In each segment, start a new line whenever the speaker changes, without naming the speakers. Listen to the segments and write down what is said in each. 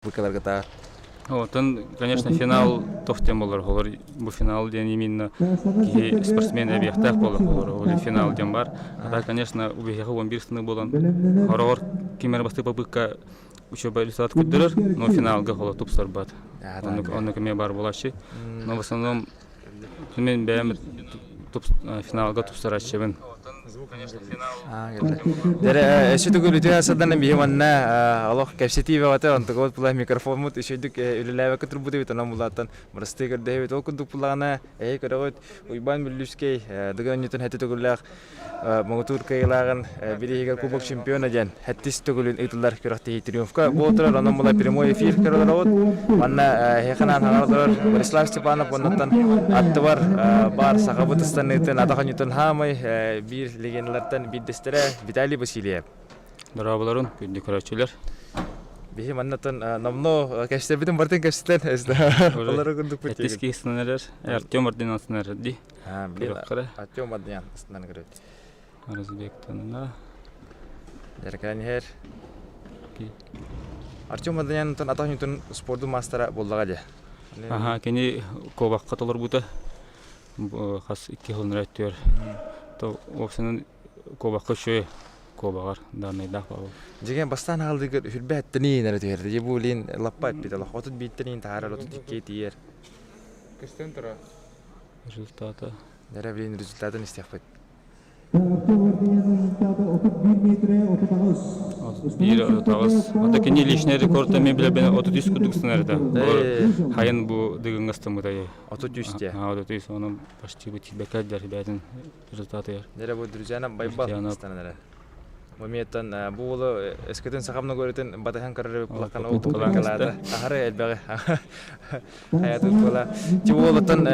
Быкаларгытаар.
Оттон, конечно, финал тохтем болар холор. Бу финал диэн именно киһи спортсмен эбиэхтээх буолар холор. Ол финал диэн бар. А так, конечно, убиһиэхэ 11 сыны болан хороор кимер басты попытка учеба результат көрдөрөр, но финалга холо тупсарбат. Оннук эмиэ бар буолааччы. Но в основном мен бэйэм финалга тупсараччыбын.
Дere өссө төгүл үтүө садан биһи манна олох кэпсэтии бөҕөтө онтугубут була микрофоммут үчүгдүк үлэлээбэккэ турбут эбит онон булааттан бырастыы көрдөһөбүт ол курдук буллаҕына эһи көрөҕүт Уйбаан Бүллүүскэй Дыгын оонньуутун хэти төгүллээх муҥутуур кыайыылааҕын бирииһигэр Кубок чемпиона диэн хэттис төгүлүн ыытыллар күрэхтэһии триумфка буолтурар онон була прямой эфир көрөлөр манна эһиэхэ хаҥар олорор Борислав Степанов оннуттан аттыбар баар сахабыт ыстаныытын атах оонньуутун хаамай биир легендалартан биирдэстэрэ Виталий Васильев.
Дорооболорун, күндү көрөөччүлэр.
Биһи маннаттан номно кэпсэбитин бартын кэпсэтэн олору курдук
Эттис киһисинэн эрэр, Артем Ординансын эрэр ди.
Артем Ординян ыстынан көрөт.
Разбектанына.
Дәркән иһэр. Артем Ординянтан атах ньутун спордун маастара буоллаҕа дии.
Аха, кини куобахха толорбута. Хас икки сылын өттүгэр. То уопсанан куобахха үчүгэй куобаҕар данныйдаах баабыл.
Дьиҥэ бастаан аҕалдыгар үрбээттэн эрэ түһэрдэ. Дьэ бу илин лаппа эппит олох 31-тэн таһаарар 32 тиийэр.
Көстөн турар. Результата.
Дэрэ билин результатын истиэхпит.
Биир отаҕыс. Ата кини личный рекорд мен билэбин 33 курдук сынарда. Хайын бу дыгыҥҥа ыстаммытай.
33 те.
33 онон почти бу тиийбэккэ бээтин результатыгар.
Дэрэ бу друзьяна байбал станан эрэ. Моментан бу уолу эскэтин сахамна көрөтүн батыһан көрөр плакан ол калаата ахары элбэҕи хаятын буола ти уолуттан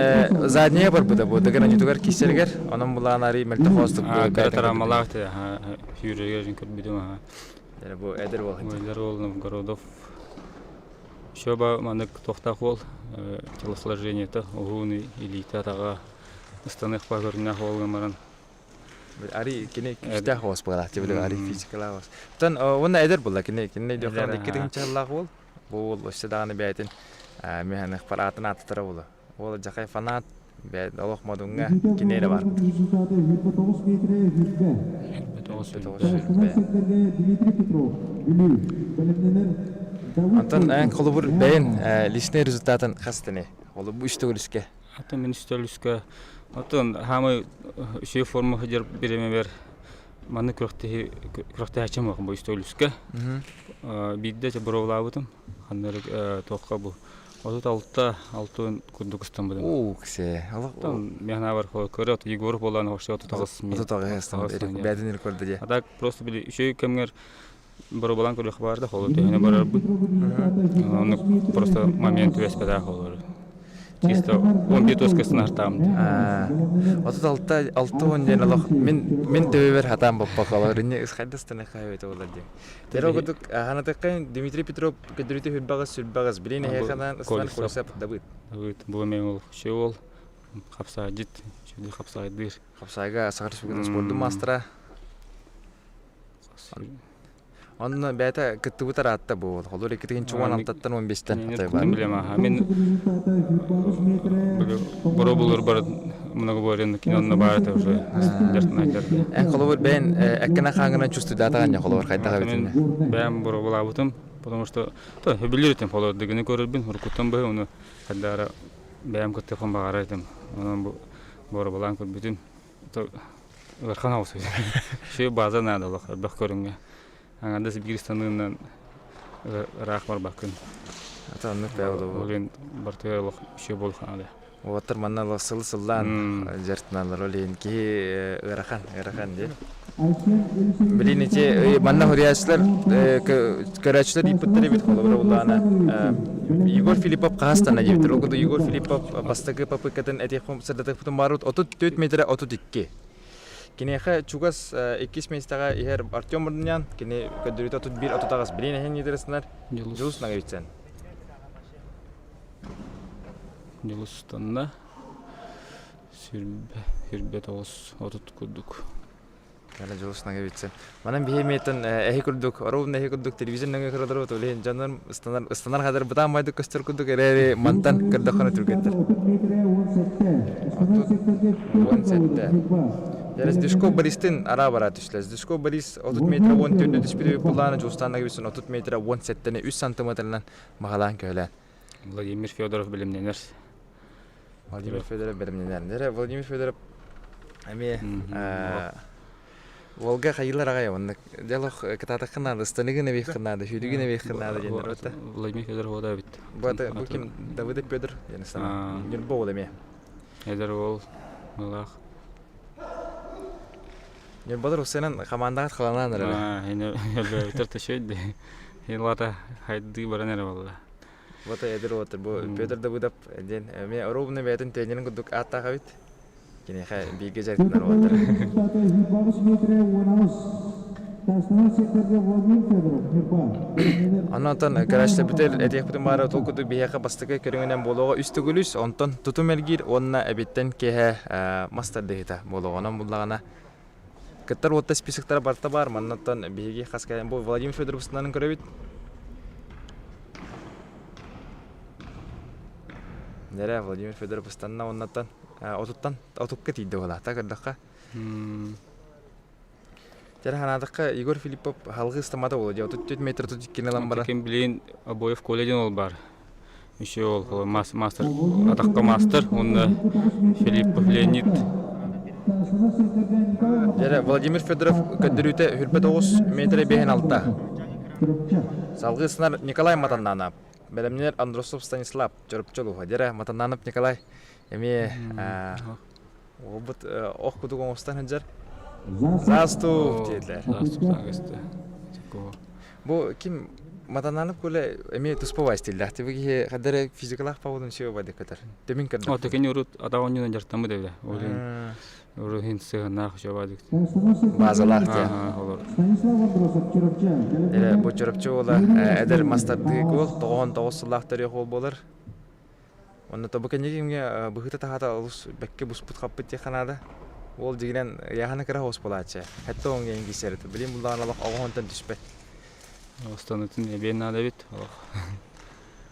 задняя барбыта бу дыгын анютугар киссэригэр онон булаанари мөлтөхоостук
кыра тарамалаах те сүүрэригэр көрбүтүм аха
бу эдэр уол
эдэр уол Новгородов еще ба манык тохтаах уол телосложениета уһун илиитэ атаҕа ыстаныах ба көрүннээх уол баран
Ари кини күүстээх оҕус буолар, били ари физикалаах оҕус. Оттон уонна эдэр буолла кини кинини дьохтон икки тыһыынчалаах уол. Бу уол өссө даҕаны бэйэтин механик атын ааттара буолла. Уол дьахай фанат бэйэ олох модуҥҥа кини эрэ бар. Онтон эн холобур бэйэн личный результатын хас тини? Холобур үс төгүлүскэ.
Атын мин үстөлүскэ Оттон хаамай үчүгэй форма сылдьар бириэмэбэр маннык күрэхтэһии күрэхтэһээччим суох бу үстөлүскэ. Биирдэ чэ боруобалаабытым. Ханна эрэ туохха бу 36 алтын курдук ыстаммытым.
Уу, ксе.
Оттон мен санаабар көрө Егоров буолан вообще 38
38 бэдин рекорда дии.
А так просто били үчүгэй кэмҥэр боруобалаан көрүөх баар да холу төһөнө барарбын. Оннук просто момент түбэспэтэх олору. Чисто 11 тоска сынартаам.
36 6 диэн олох мин мин төбөбөр хатаан боппоколор инне ысхайдастана хаайбыта болар диэн. Теро кудук ханатыккын Дмитрий Петров көдүрүтү хүрбаҕас сүрбаҕас билин эһэханан ыстан Колесов Давыд.
Давыд бу мен ол ол хапсаайдыт чүдү хапсаайдыр.
Хапсаайга Саха Республикатын спордун маастара. Онно бэйэтэ кыттыбыт араатта буол. Холур 2016-тан 15-тен атай бар.
Мин боробулур бар многоборье кино бар это уже дертнайдер.
Эн холобур бэйэн эккена хааңынан чувствуйдаатаҕын холобур хайдах эбитин.
Бэйэм боробулаабытым, потому что то билир этим холобур дыгыны көрөрбүн уруккуттан быһы ону хайдара бэйэм кыттыахпын баҕарар этим. Онон бу боробулаан көрбүтүм. Ыарахан оҕус Үчүгэй база наада олох элбэх көрүҥҥэ. Аҥардас биир станыынан ыраах барбаккын.
Ата оннук бээ
Ол иһин барытыгар олох үчүгэй буолуох наада.
Уолаттар манна олох сыл сыллаан дьарыктаналлар ол иһин киһи ыарахан, ыарахан дии. Билин ити манна хуруйааччылар көрөөччүлэр ыйыппыттар эбит холобура улаана Егор Филиппов хаһыстана диэбиттэр. Ол курдук Егор Филиппов бастакы попыткатын этиэхпин сырдатыахпытын баарбыт 34 метрэ 32. Киниэхэ чугас иккис миэстэҕэ иһэр Артем Мурдунян, кини көрдөрүүтэ 31 38 билин эһин лидерсынар Дьулус Наговицын.
Дьулустанна сүрбэ, сүрбэ тоҕус отут курдук.
Кэлэ Дьулус Ноговицын. Манан биһи эмиэтэн эһи курдук, ровно эһи курдук телевизор нөҥүө көрөлөр ол иһин дьоннор ыстанар ыстанар хадыр бытаан байдык көстөр курдук эрээри мантан көрдөххөнө түргэттэр. 37. Дюшков Бористын араа бара түслэс. Дюшков Борис 30 метр 14 түспүт буллааны Дьулустан Ноговицын 30 метр 17-ни 3 сантиметрынан маһалаан көһөлөөн.
Владимир Федоров бэлэмнэнэр.
Владимир Федоров бэлэмнэнэр. Владимир Федоров эмиэ Волга хайылар аҕай оннук дьалох кытаатаххын наада, станыгын эбиэххин наада, сүүрүгүн эбиэххин наада диэннэр отта.
Владимир Федоров ода эбит.
Бу ким Давыдов Петр диэн Ньурба уол эмиэ.
Эдэр уол мылаах.
Ньурбалар усенан хамаандаҕыт халанаан эрэ.
Өлбөтөр төшөйдө. Хилата хайдыы баран эрэ болла.
Вот эдэр уолаттар бу Петр Давыдов диэн эмиэ ровно бэйэтин тренерин курдук ааттаах эбит. Киниэхэ бииргэ дьарыктанар уолаттар. Онон көрөөччүлэрбитигэр этиэхпитин баара ол курдук биһиэхэ бастакы көрүҥүнэн буолуоҕа үс төгүл үс, онтон тутум эргиир уонна эбиттэн киэһэ мас тардыһыыта буолуоҕа. Онон буллаҕына кыттар уотта списоктара барыта баар. Маннаттан биһиги хас кэлэн бу Владимир Федоров устунан көрөбүт. Нэрэ Владимир Федоров ыстанна уоннаттан отуттан отукка тиийдэ буолаата көрдөххө. Дьэ ханаатахха Егор Филиппов халгыы ыстаммата буолуо дии 34 метр 32 ылан баран.
Ким билин Обоев Коля диэн ол бар. Еще ол мастер атахка мастер уонна Филиппов Леонид.
Дьэ Владимир Федоров көрдөрүүтэ хүрбэт оҕус метр биэһин алта. Салгыы сынар Николай Матаннанов. Бэлэмнэнэр Андросов Станислав Чорупча улууһа. Дьэ Матаннанов Николай эмиэ Уолбут ох кутук оҥостон сылдьар. Заастув диэтилэр. Бу ким Матананов Коля эмиэ туспа бай стиллээх. Бу киһи хадары физикалаах паводун сио байды көтөр. Төмүн көрдө.
О, такини урут ата оонньуунан дьарыктаммыт эбит. Олин уруһин сыһыннаах шобадык.
Базалаах диye. Эре бу Чурапчы уола эдэр мастардыы гол 99 сыллаах төрүөх уол буолар. Онно тобу кэнники быһыыта-таһаата олус бэккэ буспут-хаппыт диэххэ наада. Уол дьигинэн ыйааһына кыра оҕус буолааччы. Хэттэ оҥ диэн киирсэр этэ. Билигин буллаҕына олох оҕоһунтан түспэт.
Останытын эбиэн наада эбит олох.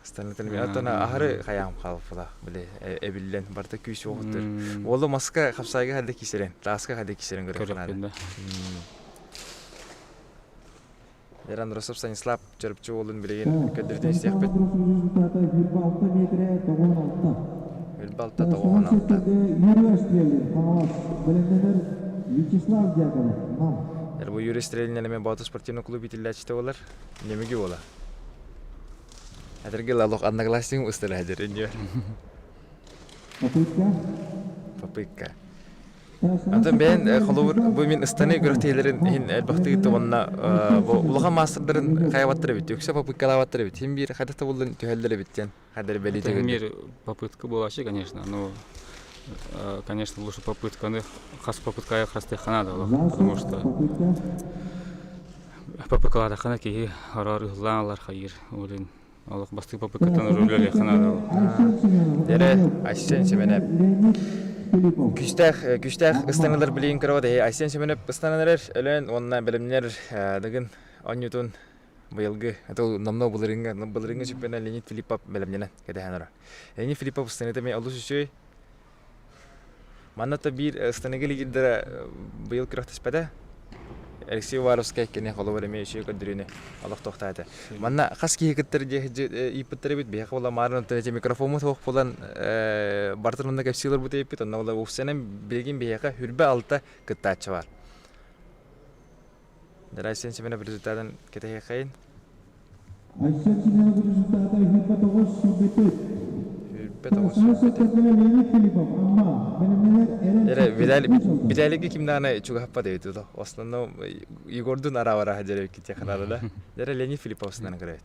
Останытын эбиэн. Оттон аһары хайаам хаалпыла. Били эбиллэн барыта күүс уоҕуттар. Уолу маска хапсайга хадда киирсэрин, тааска хадда киирсэрин көрүөххэ наада. Эран Росов Станислав Чөрүпчү уолун билигин көрдөрүтэн истиэхпит. Үлбалта тоҕоон алта. Бу Юрий Стрелин эмэ Боотур спортивный клуб иитиллээччитэ буолар. Немиги буола. Этэргэ лалох одноклассник ыстара дьэр
Попытка.
Попытка. Антон бэйэн холобур бу мин ыстаны күрэхтэһиилэрин иһин элбэхтик уонна бу улахан маастардарын хайабаттар эбит, үксэ попыткалаабаттар эбит. Син биир хайдах да буллун түһэллэр эбит диэн хайдары бэлиэтэ
Мир попытка была конечно, но конечно, лучше попытканы хас попыткая хастыахха надо, потому что попыткалаатаххына киһи хороор ыһыллаан алар хайыр олин Олох бастык попыткаттан үлэлиэххэ наада.
Дэрэ, Айсен Семенов. Күүстээх күүстээх ыстаныылар билигин көрөбөт эһи Айсен Семенов ыстанан эрэр өлөөн уонна бэлэмнэр дыгын оонньуутун быйылгы это номно былырыҥҥы былырыҥҥы чемпионат Леонид Филиппов бэлэмнэнэн кэтэһэн олорор. Леонид Филиппов ыстаныыта эмиэ олус үчүгэй. Манна то биир ыстаныгы лидердэрэ быйыл күрэхтэспэтэ. Алексей Уваровскай кини холобур эмиэ үчүгэй көрдөрүүнү олохтоохтоото. Манна хас киһи кыттар диэ ииппиттэр эбит. Биһиэхэ була маарын онтон эти микрофоммут суох буолан бартын онно кэпсии олорбут эбиппит. Онно була уопсайынан билигин биһиэхэ хүрбэ алта кыттааччы бар. Айсен Семенов результатын кэтэһиэххэйин.
Айсен Семенов результата 29 сүүрбэт.
29 Эрэ Виталийга ким даҕаны чугаһаппат эбит в основном Егордун араабара дьэрэ технада да. Эрэ Леонид Филиппов сынан көрөбүт.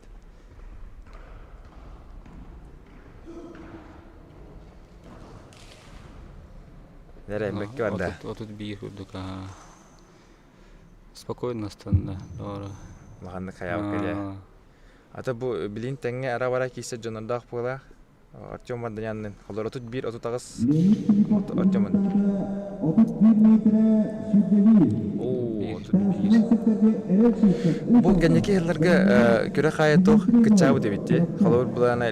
Эрэ бэккэ барда.
31 курдук Спокойно станна доҕоро.
Улаханнык хайаабыкка дии. Ата бу билин тэҥҥэ ара-бара киирсэр дьоннордоох буолаах. Артем Марданяннын. Олор 31 38 Артем.
31 метрэ 101.
Оо,
31.
Бу кэнники сылларга күрэх аайы туох кыччаабыт эбит дии. Холобур, былаана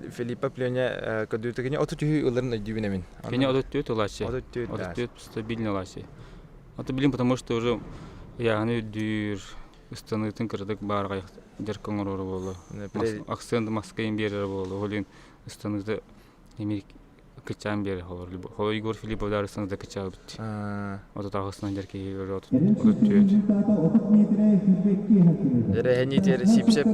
Филиппа Пленя көрдүүтэ кини 33 ыларын өйдүүбүн эмин.
Кини 34 ылааччы.
34
34 стабильно ылааччы. Это блин, потому что уже яғны үрдүүр, ыстаныытын кыратык баарҕай дьарык оҥорор буолла. Акцент маска биэрэр буолла. Ол иһин ыстаныыта эмиэ кыччаан биэрэр холор. Холор Егор Филиппов да ыстаныыта кыччаабыт. Отутааҕысынан дьэр киһи 34.
Эрэһэниитигэр Сипсеп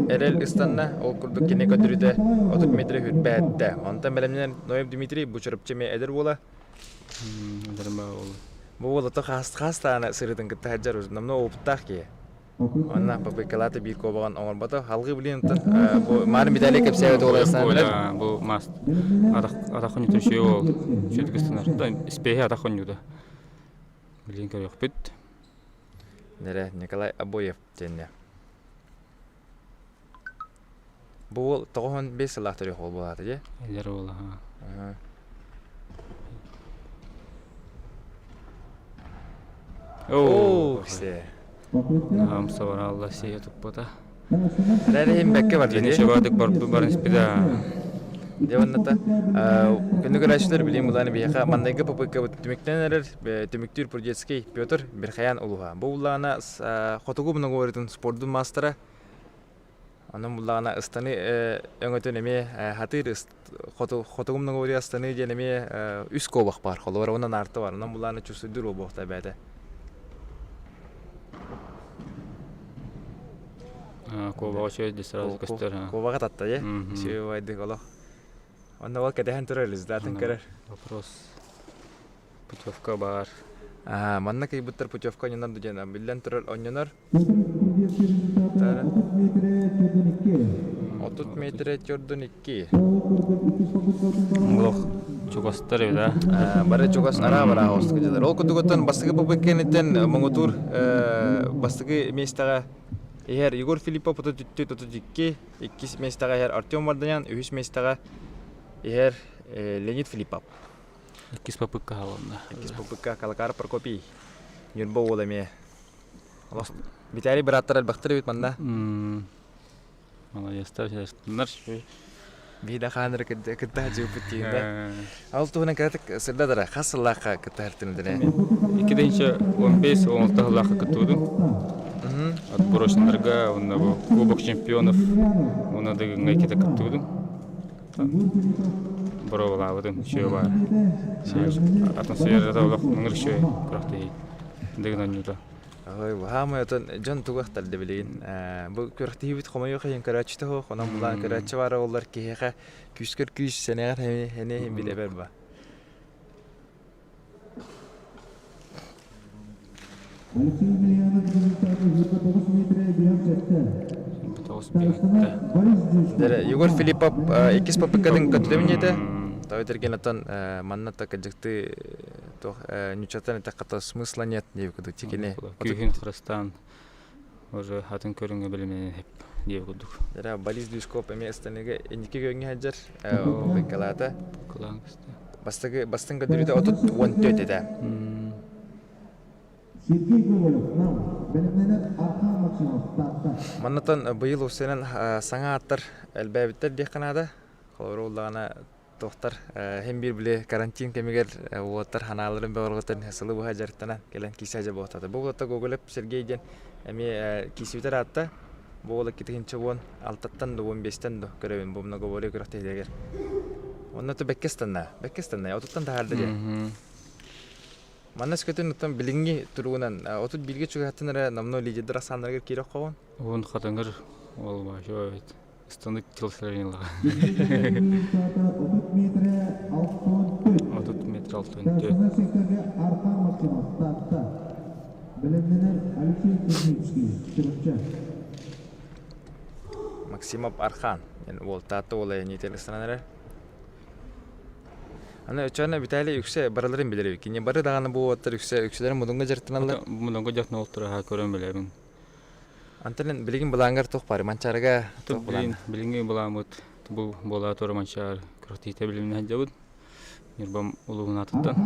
эрэл ыстанна, ол курдук кини көтүрүтэ 30 метрэ үрбээттэ. Онтон бэлэмнэнэр Ноев Дмитрий бу Чурапчы эмиэ эдэр уола. Бу уол ото хаас таана сырытын кытта сылдьар намно опыттаах киһи. Онна попыйкалаата биир куобаҕын оҥорбото. Халгыы билин онтон бу Маарын Виталий кэпсээбит уола
Коля бу мас атах хонньута үчүгэй уол үчүгэйдик ыстанар. Испиэһи атах хонньута. Билин көрүөхпүт.
Нэрэ Николай Обоев диэннэ. Бу уол 95 сыллаах төрүөх уол буолаата дии.
Эдэр уол аха.
Оо, все.
Наһаам сабараалла сиэ туппата.
Эрэр бэккэ барда дии.
Чебадык барбы испида.
Дьэ уонната күнү көрөөччүлэр билим булааны биһиэхэ маннайгы попыткабыт түмүктэнэн эрэр түмүктүүр Прудецкий Петр Бирхаян улуһа. Бу улаана хотугу многоворитын спордун маастара. Онон буллаҕына ыстаны өҥөтүн эмиэ хатыыр хотугу многовория ыстаны диэн эмиэ үс куобах баар. Холобура уонна наарта бар. Онон буллаҕына чувствуйдуур буолуохта эбээтэ.
Куобаҕа үчүгэй сразу көстөр.
Куобаҕа татта дьэ. Үчүгэй олох. Онно ол кэтэһэн турар результатын көрөр.
Вопрос. Путевка баар.
Манна кыйбыттар путевка онньонор диэн биллэн турар онньонор. 30 метрэ 42.
Олох чугастар эбит а.
Бары чугас араа бараа оҕустук дьылар. Ол курдугуттан бастакы попытка кэнниттэн муҥутуур бастакы миэстэҕэ иһэр Егор Филиппов 34-32, иккис миэстэҕэ иһэр Артем Варданян, үһүс миэстэҕэ иһэр Леонид Филиппов.
Иккис попытка хааланна.
Иккис попытка Калакар Прокопий. Ньурба уола эмиэ. Виталий бырааттар элбэхтэр эбит манна.
Молодецтар,
Биһи да хааныры кытта дьыыппыт диин да. Ол туһунан кыратык сырдадара хас сыллаахха кыттаһартын
2015 16 сыллаахха кыттыбытым. Отборочнарга уонна бу Кубок чемпионов уонна Дыгыҥҥа иккитэ кыттыбытым. Боруобалаабытым үчүгэй баар. Атмосферата олох муҥур үчүгэй күрэхтэһии. Дыгын оонньуута.
Ой, хаамай отон дьон тугу ахтарды билигин. Бу күрэхтэһиибит хомойуох иһин көрөөччүтэ суох, онон булаан көрөөччү баара буоллар киһиэхэ күүскэр күүс сэнэҕэр эни билэбэр ба. Егор Филиппов иккис попыткатын көтүтөбүн диэтэ. Той тэрген оттон манна такадьыкты туох ньучаттан эттэххэ смысла нет диэбит курдук тикини.
Күүһүн харыстаан уже атын көрүҥҥэ билиминэн диэбит курдук.
Дара Борис Дюшков эмиэ ыстаныыга инники күөҥҥэ сылдьар попыткалаата. Бастакы бастыҥ көрдөрүүтэ 34 этэ.
Сергей Гоголев, Нам, бэлэмнэнэр Архан Максимов, Таатта.
Маннатан быйыл усенан саҥа ааттар элбээбиттэр диэххэ наада. Холобура буоллаҕына туохтар һин биир били карантин кэмигэр уолаттар ханааларын бөҕөргөтөн сылы быһа дьарыктанан кэлэн киисэ дьэ буолтата. Бу уолатта Гоголев Сергей диэн эмиэ киисибитэр аатта. Бу уол 2016-тан да 15-тэн да көрөбүн бу многоборье күрэхтэһиилэригэр. Онно то бэккэ ыстанна. Бэккэ ыстанна. Отуттан таһаарда диэн. Манна өскөтүн оттон билиҥҥи туругунан 31-гэ чугаһаттан эрэ номнуо лидердэр ахсааннарыгар киирэ оххоҕун.
Уһун хатыҥыр уол баачо эбит. Станык телохранилаҕа. 30 метр 64.
Максимов Архан уол Таатта уола ниител ыстанан эрэр. Аны өчөөнө Виталий үксэ барыларын билэр эбит. Кини бары даҕаны бу уоттар үксэ үксэлэрин мудуҥҥа дьарыктаналлар.
Мудуҥҥа дьарыктанан олтураһа көрөн билэбин.
Антон билигин былааҥҥар туох баар? Манчаарыга туох былаан?
Билиҥҥи былааммыт бу буола тура Манчаары күрэхтэһиитэ билиминэ сылдьабыт. Ньурбам улууһун аатыттан.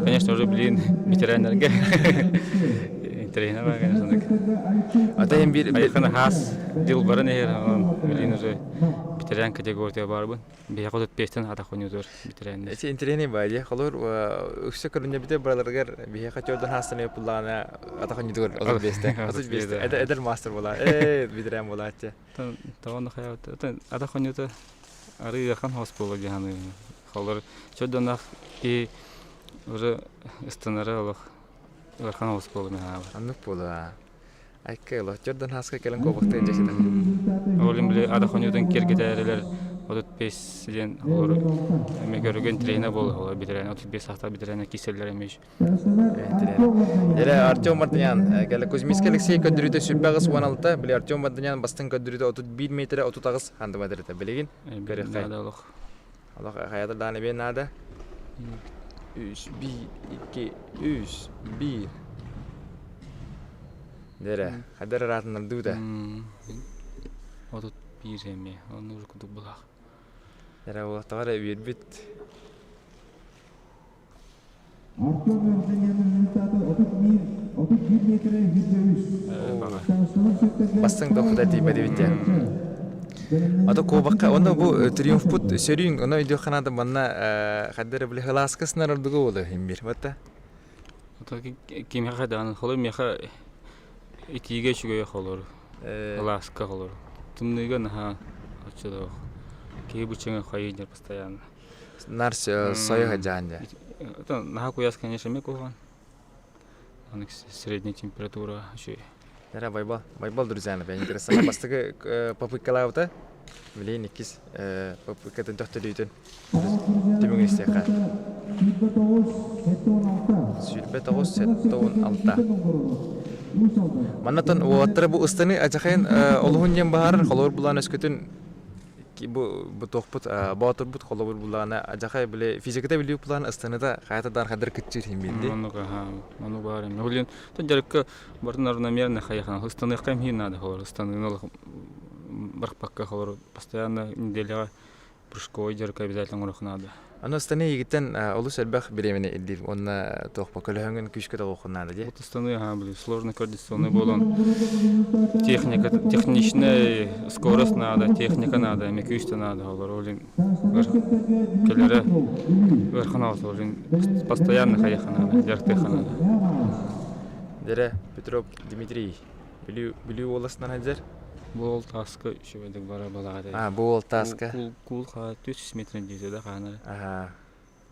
Конечно, уже билигин ветераннарга интэриэһинэ баар, конечно.
Ата иһин биир
Айхана хаас дьыл баран иһэр, онон билигин уже ветеран категория баарбын. Биһиэхэ 35-тэн атах ойнуутугар ветераннар.
Эти интэриэһинэй баа дии. Холобур, үксэ көрүннэбитэ бараларыгар биһиэхэ төрдөн хаастан ыппыллаҕына атах ойнуутугар 35-тэн. 35-тэн. Эдэр мастер буолаа. Ээ, ветеран буолааччы.
Тоҕо хайаабыт атах ойнуута арыы ыарахан хос буолар дии саныыбын. Холобур, чөрдөнөх киһи уже ыстанара олох ыарахан хос буолар наһаа.
Оннук буолуо. Айка олох чөрдөн хааска кэлэн куобахтыы дьэситэ.
Ол били атах ойнуутун киэргэтээрилэр 35 диэн олор эми көрүгэн тренер буолар олор битерэн 35 саастаах битерэн киселлер эми
Эрэ Артем Мартынян кэлэ Кузьминский Алексей көрдөрүүтэ 28-16, били Артем Мартынян бастыҥ көрдөрүүтэ 31 метрэ 38 сантиметр билигин көрүөххэ.
Олох.
Олох хайата дааны биэн наада. 3 1 2 3 1 Дэрэ, хайдар ыраатыннардыбыта.
31 эми, оны кудук булах.
Эрэ уолаттаҕар үөрбүт.
Артем Мартынянын результаты 31 метрэ 103.
Бастыҥ дохута тиийбэт эбит дии. Ото куобахха онно бу триумфпут сөрүүн оно өйдүөх ханаата манна хайдары били хылааска сынар ордуга буолуо иммир батта.
Ото кимиэхэ хайдаҕын холор миэхэ итиигэ үчүгэй холор хылааска холор тымныыга наһаа оччолоох киһи быччыҥа хайыы постоянно.
Нар сойо сылдьаан дьэ.
Это наһаа куйаас, конечно, эмиэ куһаҕан. Аны средняя температура үчүгэй.
Эрэ Байбал, Байбал Друзьянов, я интересно. Бастакы попыткалаабыта, билигин иккис попыткатын төхтөрүүтүн түмүгүн истиэххэ. 29 76. Маннатан уолаттара бу ыстаны адьахайын олуһун диэн баһарар, холобур булаан өскөтүн бу бу туохпут боотурбут холобур буллаҕына адьахай били физиката билии план ыстаныта хайата даан хадыр кыччыыр иһин биирди.
Оннук аха оннук баар эми. Блин, то дьарыкка бартын равномерно хайахан ыстаныахха эмиэ надо холор ыстаныыны олох барпакка холор постоянно неделяҕа прыжковой дьарыкка обязательно оҥоруох надо.
Аны ыстаныы игиттэн олус элбэх бириэмэни ирдиир уонна туохпа көлөһөҥүн күүскэ тоҕуоххун наада дии.
Вот ыстаныы аха блин сложный координационный буолан техника техничная скорость надо, техника надо, эми күүс да надо олор блин кэлэрэ ыарахан аҕыс блин постоянно хайыха надо, дьарыктыаха надо.
Дэрэ Петров Дмитрий Бүлүү Бүлүү уоласынан сылдьар.
Бу ол тааска үчүгэйдик бара балаҕа
А бу ол тааска.
Куул куул хаа 400 метр диэтэ да хаанара.
Аха.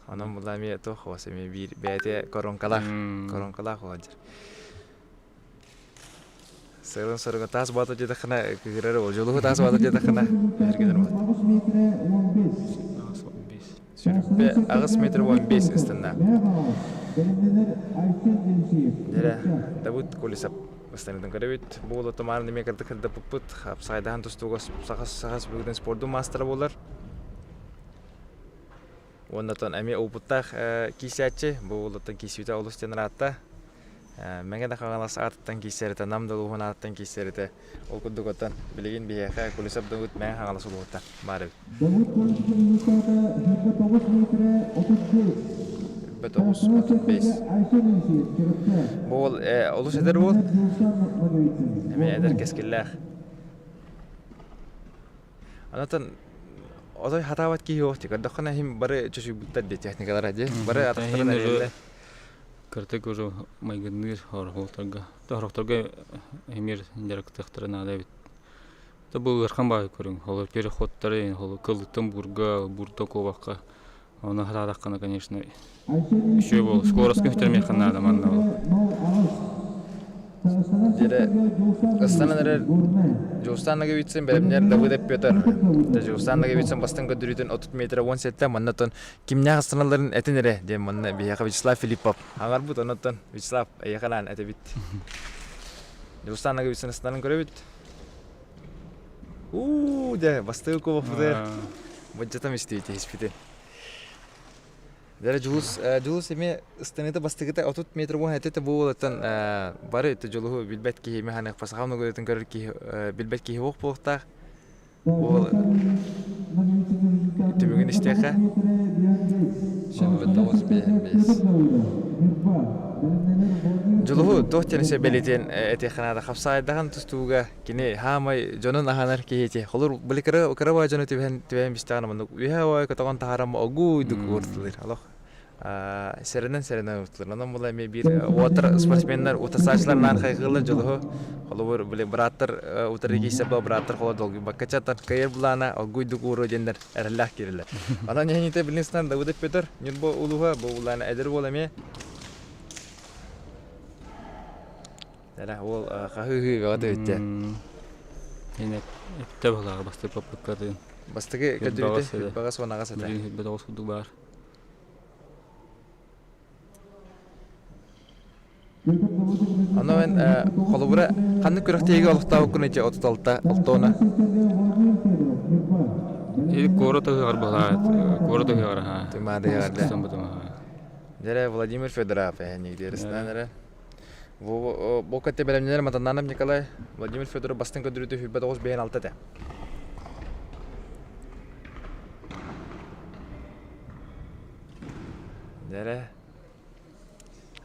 Онон була эмиэ туох хуос эмиэ биир бэйэтэ коронкалаах коронкалаах уолдьар. Сырын соруга таас баата диэтэххинэ кыырар ол дьулуһу таас баата диэтэххинэ эргинэр буолат.
8 метрэ 15.
Сүрбэ 8 метр 15 ыстанна. Дэрэ Давыд Колесов ыстанытын көрөбүт. Бу уолу тумаарын эмиэ кырдык кырдаппыппыт. Сайдаһан тустууга сахас сахас бүгүн спордун маастара буолар. Уоннатан эмиэ опыттаах киисээччи. Бу уолуттан киисүүтэ олус диэн ыраатта. Мэҥэ да Хаҥалас аатыттан киисэритэ, Нам да улууһун аатыттан киисэритэ. Ол курдук оттон билигин биһиэхэ Кулисов Давыд Мэҥэ Хаҥалас улууһуттан баар эбит.
Давыд Колесов результата 29 метрэ 35.
29 35. Бу уол олус эдэр уол. Эмиэ эдэр кэскиллээх. Онтон отой хатаабат киһи суох дии. Көрдөххүнэ иһин бары чочуйбуттар дии техникалара дии. Бары атахтарын эрэллэр.
Кырдьык уже майгынныыр орохторго. Орохторго эмиэ дьарыктыахтара наада эбит. То бу ыарахан баҕайы көрүҥ. Холор переходтары, холор кылыттан буурга, буурда куобахха. Оны хатаатаххына, конечно, үчүгэй буолуо. Скоростка үтэрмиэххэ наада манна ол.
Диэри ыстанан эрэр Дьулустаан Ноговицын бэлэмнэр Давыдов Петр. Дьулустаан Ноговицын бастыҥ көрдөрүүтүн 30 метрэ 17 манна кимнээх ыстаналларын этин эрэ диэн манна биһиэхэ Вячеслав Филиппов аҥарбыт оннуттан Вячеслав эйиэхэ анаан этэбит. Дьулустаан Ноговицын ыстанарын көрөбүт. Уу дьэ бастакы кубокпутугар быдьатам истибит иһиспити. Дьэ Дьулус Дьулус эмиэ ыстаныыта бастакыта 30 метр уон этэ буолуоттан бары Дьулуһу билбэт киһи эмиэ ханыахпа саха омугун көрөр киһи билбэт киһи суох буолуохтаах. Ол түмүгүн истиэххэ. 29 5 Дьулуһу туох диэн өссө бэлиэтиэн этиэххэ наада хапсаайдахан тустууга кини хаамай дьонун аһанар киһити холур били кыра кыра баа дьону түбэһэн түбэһэн бистэҕин маннык үһэ ой көтөҕөн таһааран огуйдук ууртулыр олох сэрэнэн сэрэнэн ууртулар онон була эмиэ биир уотар спортсменнар утасааччылар наан хайҕыыллар дьулуһу холобур били бырааттар утары киирсэ бырааттар холо долгуйбакка чатар кыайар былаана огуйдук ууруо диэннэр эрэллээх киирэллэр. Онон иһиниитэ билинстан Давыдов Петр Ньурба улууһа бу улаана эдэр уол эмиэ Эрэ уол хаһыы-ыһыы бөҕөтө бүттэ.
Ин эптэ баһылааҕы бастакы попыткатын.
Бастакы көрдөрүүтэ баҕас уон аҕыс этэ.
Билигин 29 курдук баар.
Ону мен холобура ханнык күрэхтэһиигэ олохтообуккун ити 36 алтона
И куорат ыһыаҕар баһылаат, куорат ыһыаҕар аһаа.
Туймаада ыһыаҕар Дьэрэ Владимир Федоров эһэнньигдиэристанан эрэ. Бу бу кытта бэлэмнэнэр Матаннанов Николай Владимир Федоров бастыҥ көрдөрүүтэ 29 бэйэн алта этэ. Дьэрэ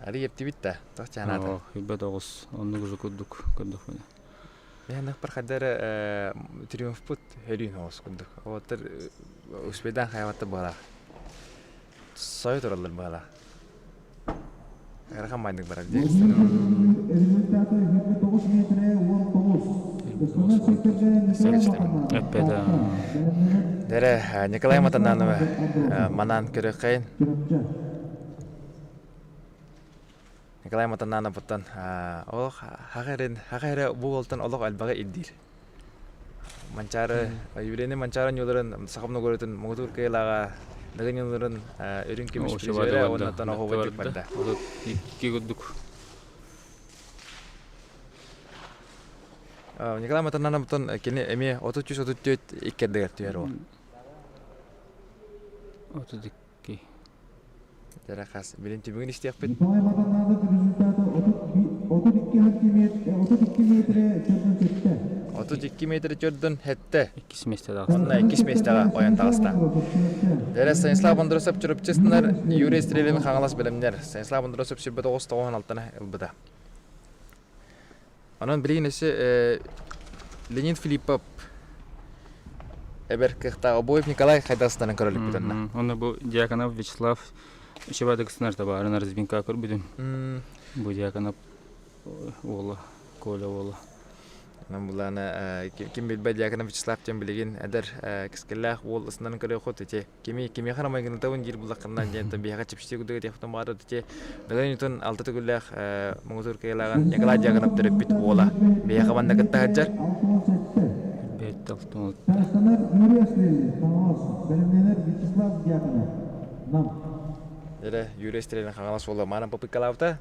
Ары ептибит да, туох чаанаата.
29 оннук уже курдук көрдөхпүнэ.
Мин хайда эрэ триумфпут өлүүн оҕус курдук. Оттор успейдаан хайабатта быһалаах. Сойо тураллар быһалаах. Ыарахан майдык барар диэн.
Эппэтэ.
Дэрэ Николай Матананова манан көрөххейн. Николай Матанановыттан олох хаха эрэ бу уолтан олох элбэҕи ирдиир. Манчаары юбилейный Манчаары ньууларын саха многорытын муҥутуур кыайыылааҕа Дыгын ньууларын үрүҥ көмүс призерэ уонна оһуобайдык барда.
Икки курдук.
Николай Матанановтан кини эмиэ 33-34 иккэрдигэр түһэр уол.
32.
Дьэрэ хас билин түмүгүн истиэхпит.
Николай Матананов результата 32 метрэ төрдүн сэттэ.
32 метрэ төрдүн сэттэ.
Иккис миэстэҕэ
Онно иккис миэстэҕэ ойон таҕыста. Дьэрэ Станислав Андросов Чурапчыснар Юрий Стрелин Хаҥалас бэлэмнэр. Станислав Андросов 29 96 ылбыта. Онон билигин өссө Леонид Филиппов эбэр кыахтаах Обоев Николай хайдастарын көрөлүкпүт онно.
Онно бу Дьяконов Вячеслав Шибадык сынар табаарын разминка көрбүтүм. Бу Дьяконов уола, Коля уола.
Онон булаана ким билбэт Дьяконов Вячеслав диэн билигин эдэр кэскиллээх уол ысынарын көрүөххүт ити кими кимиэхэ эрэ майгынытабын диир буллаххына диэн биһиэхэ чэпчэтии курдук этиэхпитин баҕарабыт ити Дыгын Ньутун алта төгүллээх муҥутуур кыайыылааҕын Николай Дьяконов төрөппүт уола биһиэхэ манна кытта сылдьар.
Бэт алтын
Тастанар Юрий Стрелин, Хаҥалас, бэлэмнэнэр Вячеслав Дьяконов, Нам.
Эрэ Юрий Стрелин Хаҥалас уола маанан попыткалаабыта.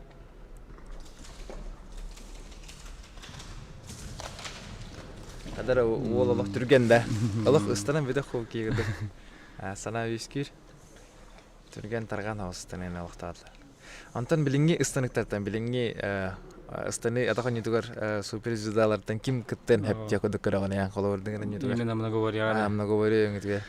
Адар уол олох түргэн да. Олох ыстанан бүтэх хуу киирдик. Санаа үөскүүр. Түргэн тарҕан ыстанан олохтоотулар. Онтон билиҥҥи ыстаныктартан билиҥҥи ыстаны атах онньутугар суперзвездалартан ким кыттан хэптиэ курдук көрөҕүн ян холобурдуҥ онньутугар.
Именно многоборьеҕа.
А, многоборье өҥүтүгэр.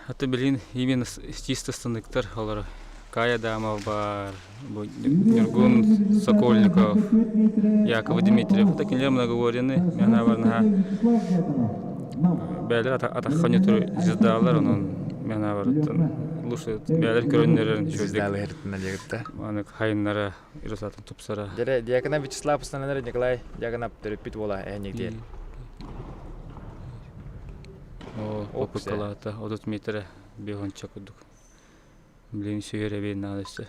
А то билин именно чисто станыктар олор Кая Дамов бар, Нюргун Сокольников, Яков Дмитриев. Это кинилэр многоворины, мен бар наһаа бээлэр атахха ньутур звездалар, онон мен барыттан лучше бээлэр көрөннөрөр
Звездалы хертинен дегитте.
Аны хайыннара Иросатын тупсара.
Дьэрэ Дьяконов Вячеслав Устананар Николай Дьяконов төрөппүт уола эһэнник диэн.
О, попыккалаата 30 метрэ 5 курдук. Блин, сүйэр эбиэн наада өссө.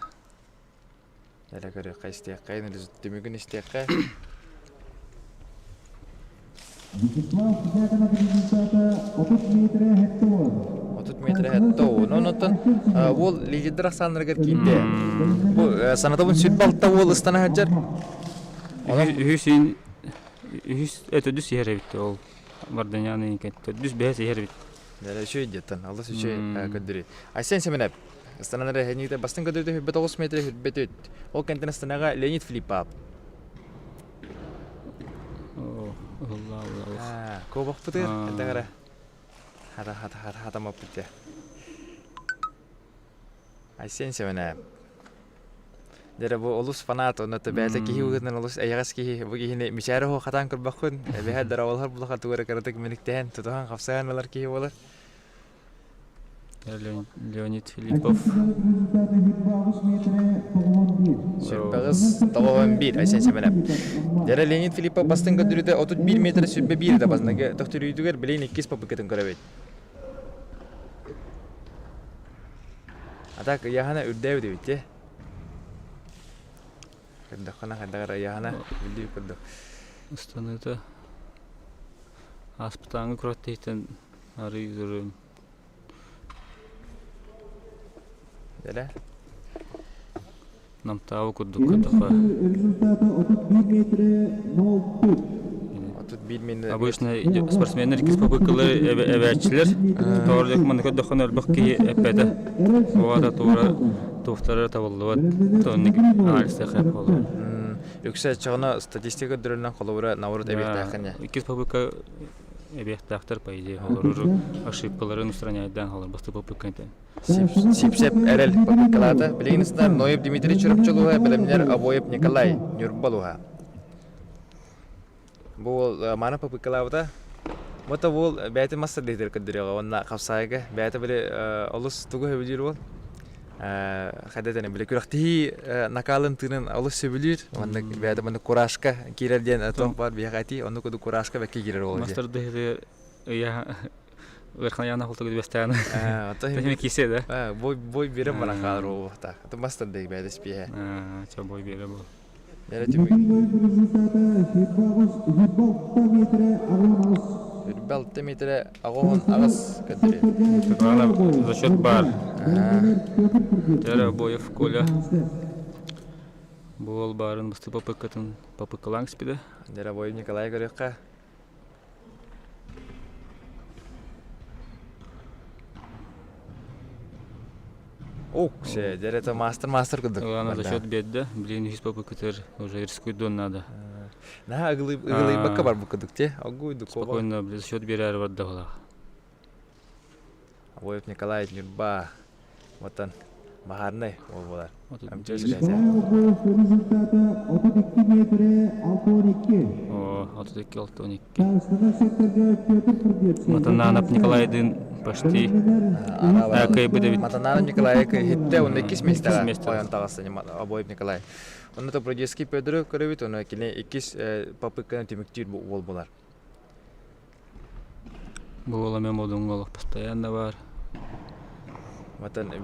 Эрэ көрүөххэ истиэххэ, түмүгүн истиэххэ.
Вячеслав Дьяконов результата 30 метрэ 70.
30 метрэ 70. Онон уол лидердэр ахсааннарыгар киирдэ. Бу санатабын сүрбэ уол ыстана сылдьар.
Үһүс үһүс төрдүс иһэр эбит ол Варданян төрдүс бэһис иһэр эбит.
Дьэ үчүгэй диэттэн, алыс үчүгэй көрдөрүү. Айсен Семенов ыстанан эрэ эһэниитэ бастыҥ көрдөрүүтэ 29 метр 24. Ол кэнтэн ыстанаҕа Леонид Филиппов. Куобахпытыгар элбэх эрэ хата хата хата хатаммаппыт дьэ. Айсен Семенов. Дьэ бу олус фанат, онно бэйэтэ киһи быһыытынан олус эйэҕэс киһи. Бу киһини мичээрэ оһо хатаан көрбөххүн, эбэһэ дарабалаһар булаха тугу эрэ кыратык мэниктэһэн, тутуһан хапсаһан ылар киһи буолар.
Леонид Филиппов.
Сүрбэҕис тоҕуһун биир Айсен Семенов. Дьэ Леонид Филиппов бастыҥ көрдөрүүтэ 31 метр 21 да бастыҥ төхтөрүүтүгэр билигин иккис попыткатын көрөбүт. А так ыйааһына үрдээбит эбит дии. Көрдөххүнэ хайдах эрэ ыйааһына үрдүү курдук.
Ыстаныыта ааспытааҥҥы күрэхтэһииттэн арый ырыын.
Дэлэ?
Намтаабы курдук көрдөххө.
Результата 31 метрэ 0,4.
31 минут.
Обычно спортсменнар иккис попыткалары эбээччилэр. Тоҕо манна көрдөххүнэ элбэх киһи эппэтэ. Оҕата туора туохтара табыллыбат. Тонник анализтыахха буолар.
Үксэ оччоҕуна статистика көрдөрөрүнэн холобура наоборот эбиэхтээххин
Иккис попытка эбиэхтээхтэр по идее олорор ошибкаларын устраняйдаан холор бастакы попытка
Сипсеп Эрэл попыткалаата. Билигин ыстар Ноев Дмитрий Чурапчылуһа, бэлэмнэр Обоев Николай Ньурбалуһа. Бу уол маны попыткалаабыта. Бу уол бэйэтин мастер диэтэр көрдөрүөҕэ уонна хапсаайга бэйэтэ били олус тугу сөбүлүүр уол. Хайда этэн били күрэхтэһии накалын тыынын олус сөбүлүүр. Маннык бэйэтэ маннык куражка киирэр диэн туох баар биһиэхэ этии оннук курдук куражка бэккэ киирэр уол.
Мастер диэтэр ыйа Ыархан яна холтугу бэстээн. Тэһиме кисе да.
Бой бой бере бара хаалар буолуохтаах. Аты мастер дейг бэйдес пиэһэ.
Ча бой бере бу.
Үрбэ алта метрэ аҕоһун аҕыс көрдөрү.
За счет бар. Тере Боев Коля. Буол баарын бысты попыккатын попыккалаң спиде.
Дере Боев Николай көрүөххэ. Ок, дьэ это мастер-мастер курдук.
Аны за счет биэрдэ. Блин, үһүс попыккытыр уже рискуйдуон надо.
Наһаа ыгылыйбакка барбыт курдук те. Огуйдук
Спокойно, за счет биэрээр барда балах.
Обоев Николай Ньурба Оттон баһаарынай ол буолар.
Николай Обоев результата 32 метрэ 6-12.
О, 32-6-12.
Таастана секторга Петр Курбецкий.
Матананов Николайдын почти кыайбыт эбит.
Матананов Николай хитте он иккис миэстэҕэ ойон таҕыста Обоев Николай. Онно Добродецкий Петру көрөбүт, оны кини иккис попытканы түмүктүүр уол буолар.
Бу уол эмиэ Модуҥҥа олох постоянно баар.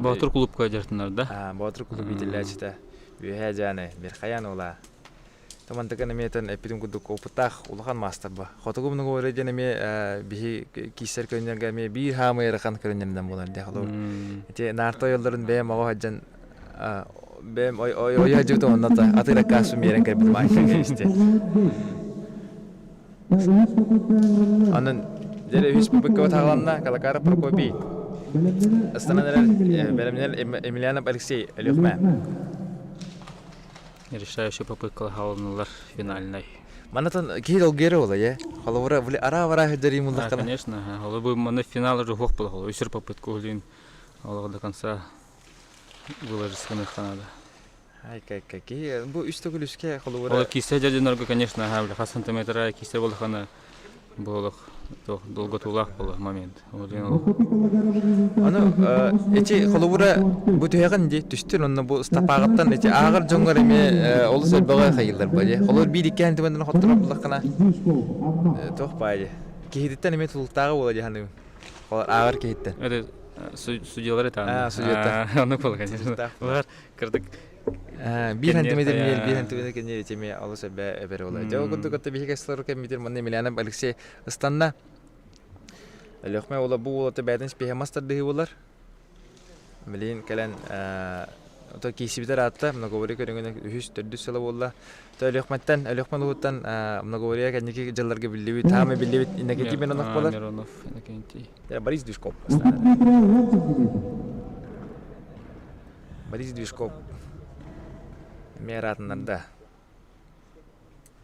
Боотур клубка дьартынар да?
Боотур клуб иитиллээччитэ. Үөһээ Дьааны, Мирхаян уола. Тумантыкын эмиэ эппитим курдук опыттаах улахан маастар ба. Хотугу мунугу диэн эмиэ биһи кииссэр көрүнэргэ эмиэ биир хаамы ыарахан көрүнэринэн буолар диэх холобур. Ити наарта ойоллорун бэйэм оҕо сылдьан бэйэм ойо сылдьыбытым онно атыыракка сумиэрэн кэлбитим айкаҥа исти. Онон дьэ үһүс попытка таҕыланна Калакаров Прокопий. Ыстанан эрэр бэлэмнэр Емельянов Алексей Өлүөхүмэ.
Решающая попытка хаалынылар финальнай.
Манатан киһи долгуйар буола е. Холобура били араа-бараа сылдьар муллахтана.
Конечно, холобу манна финал уже хуох була холобу үсүр попытка улин олох до конца выложиться надо.
Ай кай бу үс төгүл үскэ холобура.
Ол кисе дьоннорго конечно ха хас сантиметра кисе болохана буолуох долготуулаах буолар момент.
Аны эти холобура бу түһэҕин дии түстүн онно бу стопааҕыттан эти ааҕар дьоҥҥор эмиэ олус элбэҕи хайыыллар ба дии. Холобур биир иккиһин түмэннэн хотторор буллаххына туох баай дии. Киһититтэн эмиэ тулуктааҕы буола дии саныыбын. Ааҕар киһиттэн.
Это судьялар это.
А, судьялар.
Ону буола, конечно. Улар кырдык
Биир сантиметр биир сантиметр кэннэ этими олус эбэ эбэр буолар. Дьэ ол курдук отто биһиги кэсилэр кэммитир манна Емельянов Алексей ыстанна. Өлөхмө уола бу уолата бэйэтин спиһэ мас тардыһыы буолар. Билигин кэлэн ото киисибитер аатта многоборье көрүҥүнэн үһүс төрдүс сыла буолла. То Өлөхмөттөн Өлөхмө улууһуттан многоборье кэнники дьылларга биллибит, хаамы биллибит Иннокентий Миронов буолар.
Миронов Иннокентий.
Борис Движков. Борис Движков эмиэ ыраатыннарда.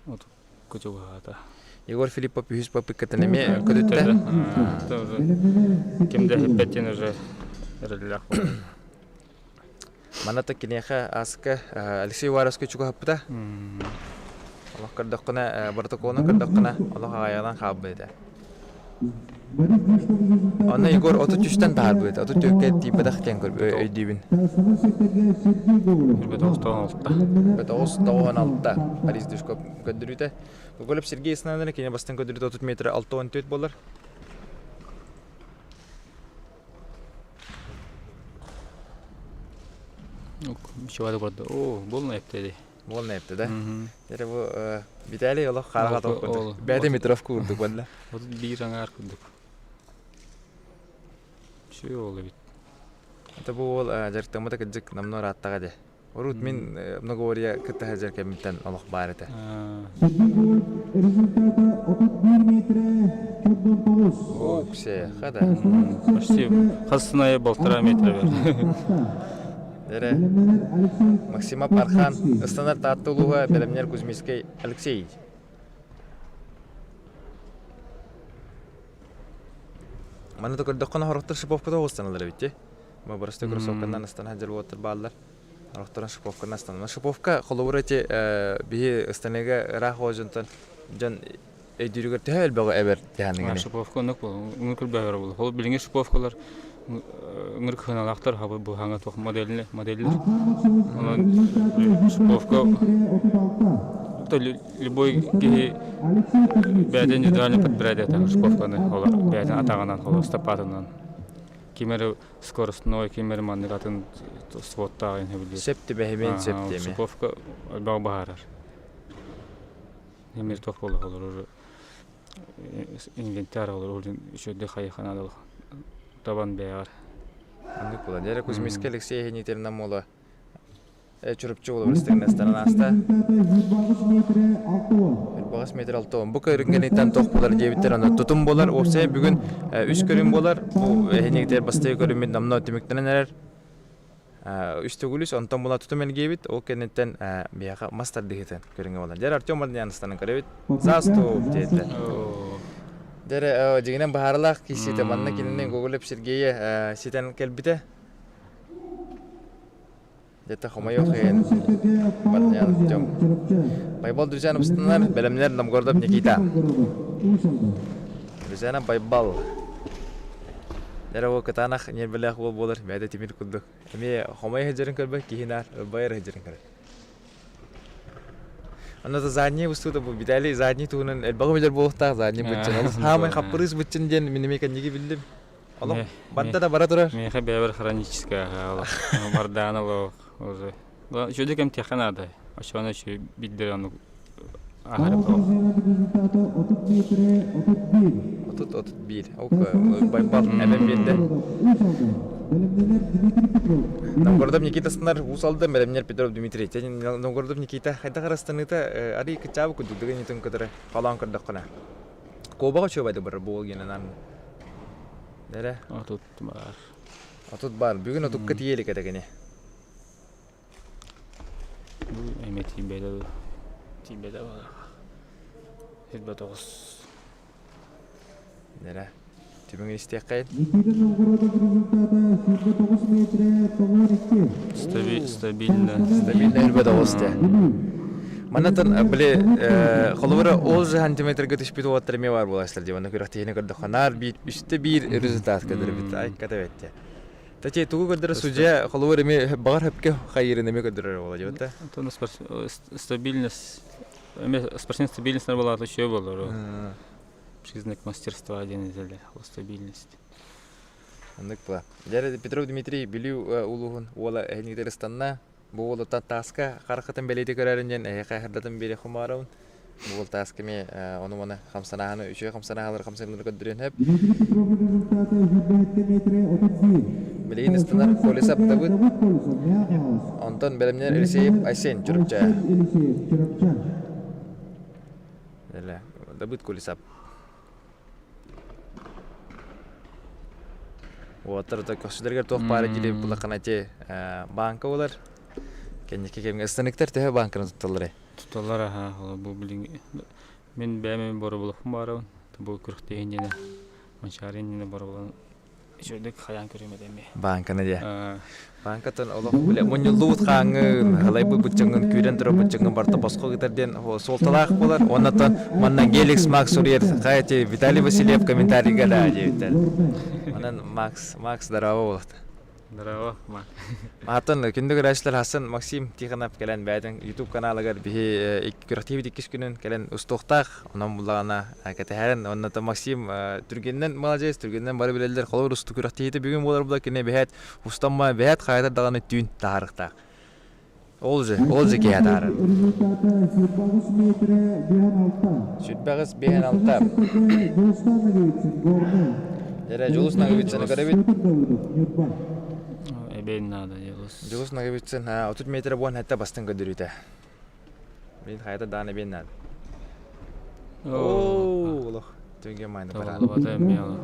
Вот кутугаата.
Егор Филиппов үһүс попыткатын эмиэ көтүттэ.
Ким да хиппеттен уже эрэллээх.
Манна киниэхэ ааска Алексей Уваровскай чугаһаппыта. Олох көрдөххүнэ, боротокуолун көрдөххүнэ, олох аҕайаҕынан хаалбыт этэ. Онно Егор 33-тэн таһаарбыт, 34-кэ тиийбэтэх диэн өйдүүбүн. 9 96 Борис Душков көрдөрүүтэ. Гоголев Сергей Иснаевич кини бастыҥ көрдөрүүтэ 30 метр 64 буолар.
Чего көрдө? О, буолна эптеди.
Буолна эпте да. Эре бу Виталий олох хараҕа тоқпут. Бэйэтэ метровка курдук буолла.
Вот биир аҥаар курдук. Все ол эбит.
Это бу уол дьарыктаммыта кырдьык намно ырааттаҕа дии. Урут мин многоборье кытта сылдьар кэммиттэн олох баар этэ.
Сергей результата 31 метрэ 49.
Оксе, хада.
Почти хас полтора метра.
Эре Максимов Архан, ыстанар Таатта улууһа, бэлэмнэр Кузьминскай Алексей. Маны да көрдөххүнэ хорохтор шиповката оҕустаналар эбит дии. Бырастыы кроссовканан ыстана сылдьар уолаттар бааллар. Орохторун шиповканан ыстаналлар. Шиповка холобура ити биһи ыстаныыга ыраах оҕо дьонтон дьон өйдүүрүгэр төһө элбэҕи эбэр дьаһаныгыный?
Шиповка оннук буолар. Ыҥыр кырбаһар буолар. Ол билиҥҥи шиповкалар ыҥыр кыһыналаахтар хабы быһаҥа туох модельлэр модельлэр. Онон шиповка любой киһи бэйэтин индивидуально подбирает это шиповканы олор бэйэтин атаҕынан холор стопатынан ким эрэ скоростной ким эрэ маннык атын сводтаах иһэ
Сөп түбэһимин сөп диэми.
Шиповка элбэх баһаарар. Эмир туох буолла олорор инвентарь олорор үчүгэй хайыхана табан бэйэҕэр.
Оннук буолар. Дьэ Кузьминскай Алексей Никитина мола Чурапчы уолабырыстыгынастаран ааста. Үрбаҕас метр алтыон. Бу көрүҥҥэниттэн туох буолар диэбиттэр аны тутум буолар. Уопсайа бүгүн үс көрүҥ буолар. Бу эһиниктэр бастакы көрүҥмүт номнуо түмүктэнэн эрэр. Үс төгүл үс, онтон була тутум элгиэбит. Ол кэнниттэн биһиэхэ мас тардыһыытын көрүҥэ буолар. Дьэр Артем Мардианыстанан көрөбүт. Заступ диэтэ. Дьэр дьиҥинэн баһааралаах киһиситэ. Манна кинини Гоголев Сергейе ситэн кэлбитэ. Дьэ хомойуох иһин Мардиан Артем. Байбал Друзьянов ыстанар, бэлэмнэр Новгородов Никита. Друзьянов Байбал. Дьэ ол кытаанах ньиэрбэлээх уол буолар, бэйэтэ тимир курдук. Эмиэ хомойо сылдьарын көрбөт киһи наар ырбайар сылдьарын көрөр. Онно задний устуута бу Виталий задний туһунан элбэҕи билэр буолуохтаах задний быччын. Олус хаамай хаппырыыс быччын диэн мин эмиэ кэнники биллим. Олох барда да бара турар.
Миэхэ бэйэбэр хроническая бардаан олох уже. Үчүгэй кэмтиэххэ наада. Оччоҕуна үчүгэй билдэр оннук
30 31. Байбал эбэн биэрдэ. Новгородов Никита станар уус алда бэлэмнэр Петров Дмитрий. Новгородов Никита хайдах арастаныыта арый кычаабы курдук дыгын кытары халаан көрдөххүнэ. Куобаҕа үчүгэй бар буол генанан. Нэрэ?
Отут бар.
Отут бар. Бүгүн отукка тиийэ илик этэ кини.
Бу эме тиийбэтэ тиийбэтэ 29.
Нэрэ. Түмүгүн истиэххэйин.
Никита Новгородов результата 29 метрэ 92.
Стабильно.
Стабильно 29 те. Манатан били холобура ол же сантиметрга түспүт уоттар эмиэ баар буолааччылар дии. Манна күрэхтэһиини көрдөххө наар биир үстэ биир результат көрдөрбүт. Ай ката бэтте. Таче тугу көрдөрөр судья холобур эми баҕар хөпкө хайырын эми көрдөрөр буола дии да.
Антон стабильность спортсмен стабильность буолаата үчүгэй буолар. Признак мастерства один из стабильность.
Оннук була. Дьэ Петров Дмитрий Бүлүү улууһун уола эһинигитер ыстанна. Бу уолуттан тааска харахытын бэлиэти көрөрүн диэн эһиэхэ хардатын биэри хумаарабын. Бу уол тааска эмиэ ону-маны хамсанааһыны үчүгэй хамсанааһылары хамсаныылары көрдөрүөн сөп.
Дмитрий Петров результата 27 метрэ 31.
Билигин ыстанар Колесов Давыд. Онтон бэлэмнэр Елисеев Айсен Чурапча.
Елисеев Чурапча.
Давыд Колесов. Уолаттар көхсүлэригэр туох баара дьили булаххана ити бааҥка буолар. Кэнники кэмҥэ ыстаныктар төһө бааҥканы тутталлар
Тутталлар аха бу билиҥ мин бэйэм боробулахпын баарабын бу күрэхтэһиин диэнэ Манчаарын диэнэ боробулан. үчүгэйдик хайаан көрүм этэ эмиэ.
Бааҥканы дии. Бааҥкаттан олох бile мунньуллубут хааҥҥын, халайбыт быччыҥҥын, күүрэн турар быччыҥҥын барыта босхо ыытар диэн суолталаах буолар. Уоннаттан манна Геликс Макс суруйар, хайа Виталий Васильев комментарийга да диэбиттэр. Онон Макс, Макс здорово буолуохта.
Здорово, Макс.
Ааттан күндү көрөөччүлэр Хассан Максим Тихонов кэлэн бэйэтин YouTube каналыгар биһи күрэхтиибит иккис күнүн кэлэн устуохтаах. Онон буллаҕына кэтэһэрин. Онно Максим түргэнинэн маладьыас, түргэнинэн бары билэллэр. Холобур усту күрэхтиһиитэ бүгүн буолар була кини бэһээт устамма бэһээт хаайтар даҕаны түүн таһаарыахтаах. Ол же, ол же киһи атаарар. Сүрбэҕис биэһэн алта. Эрэ Дьулус Ноговицыны көрөбүт.
Эбээн наада Дьулус.
Дьулус Ноговицын 30 метр буон хэтте бастын көрдөрүүтэ. Мин хайата даан эбиэн наада. Оо, олох. Түнге майны парад.
Табыллыбата эмиэ олох.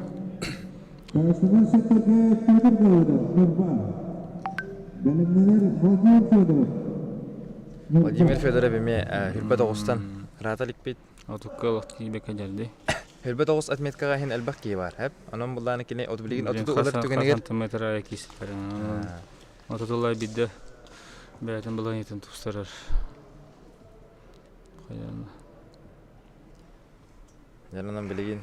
Владимир Федоров эмиэ хүрбэ тоҕустан ыраата иликпит.
Отукка олох тиийбэккэ дьэрди.
Хүрбэ тоҕус отметкаҕа иһин элбэх киһи баар. Хэп. Онон буллааны кини от билигин отуту ылар түгэнигэр
сантиметр айа киисэлэр. Отутулай бидде бэйэтин былаанытын тупсарар. Хайаан.
Дьонунан билигин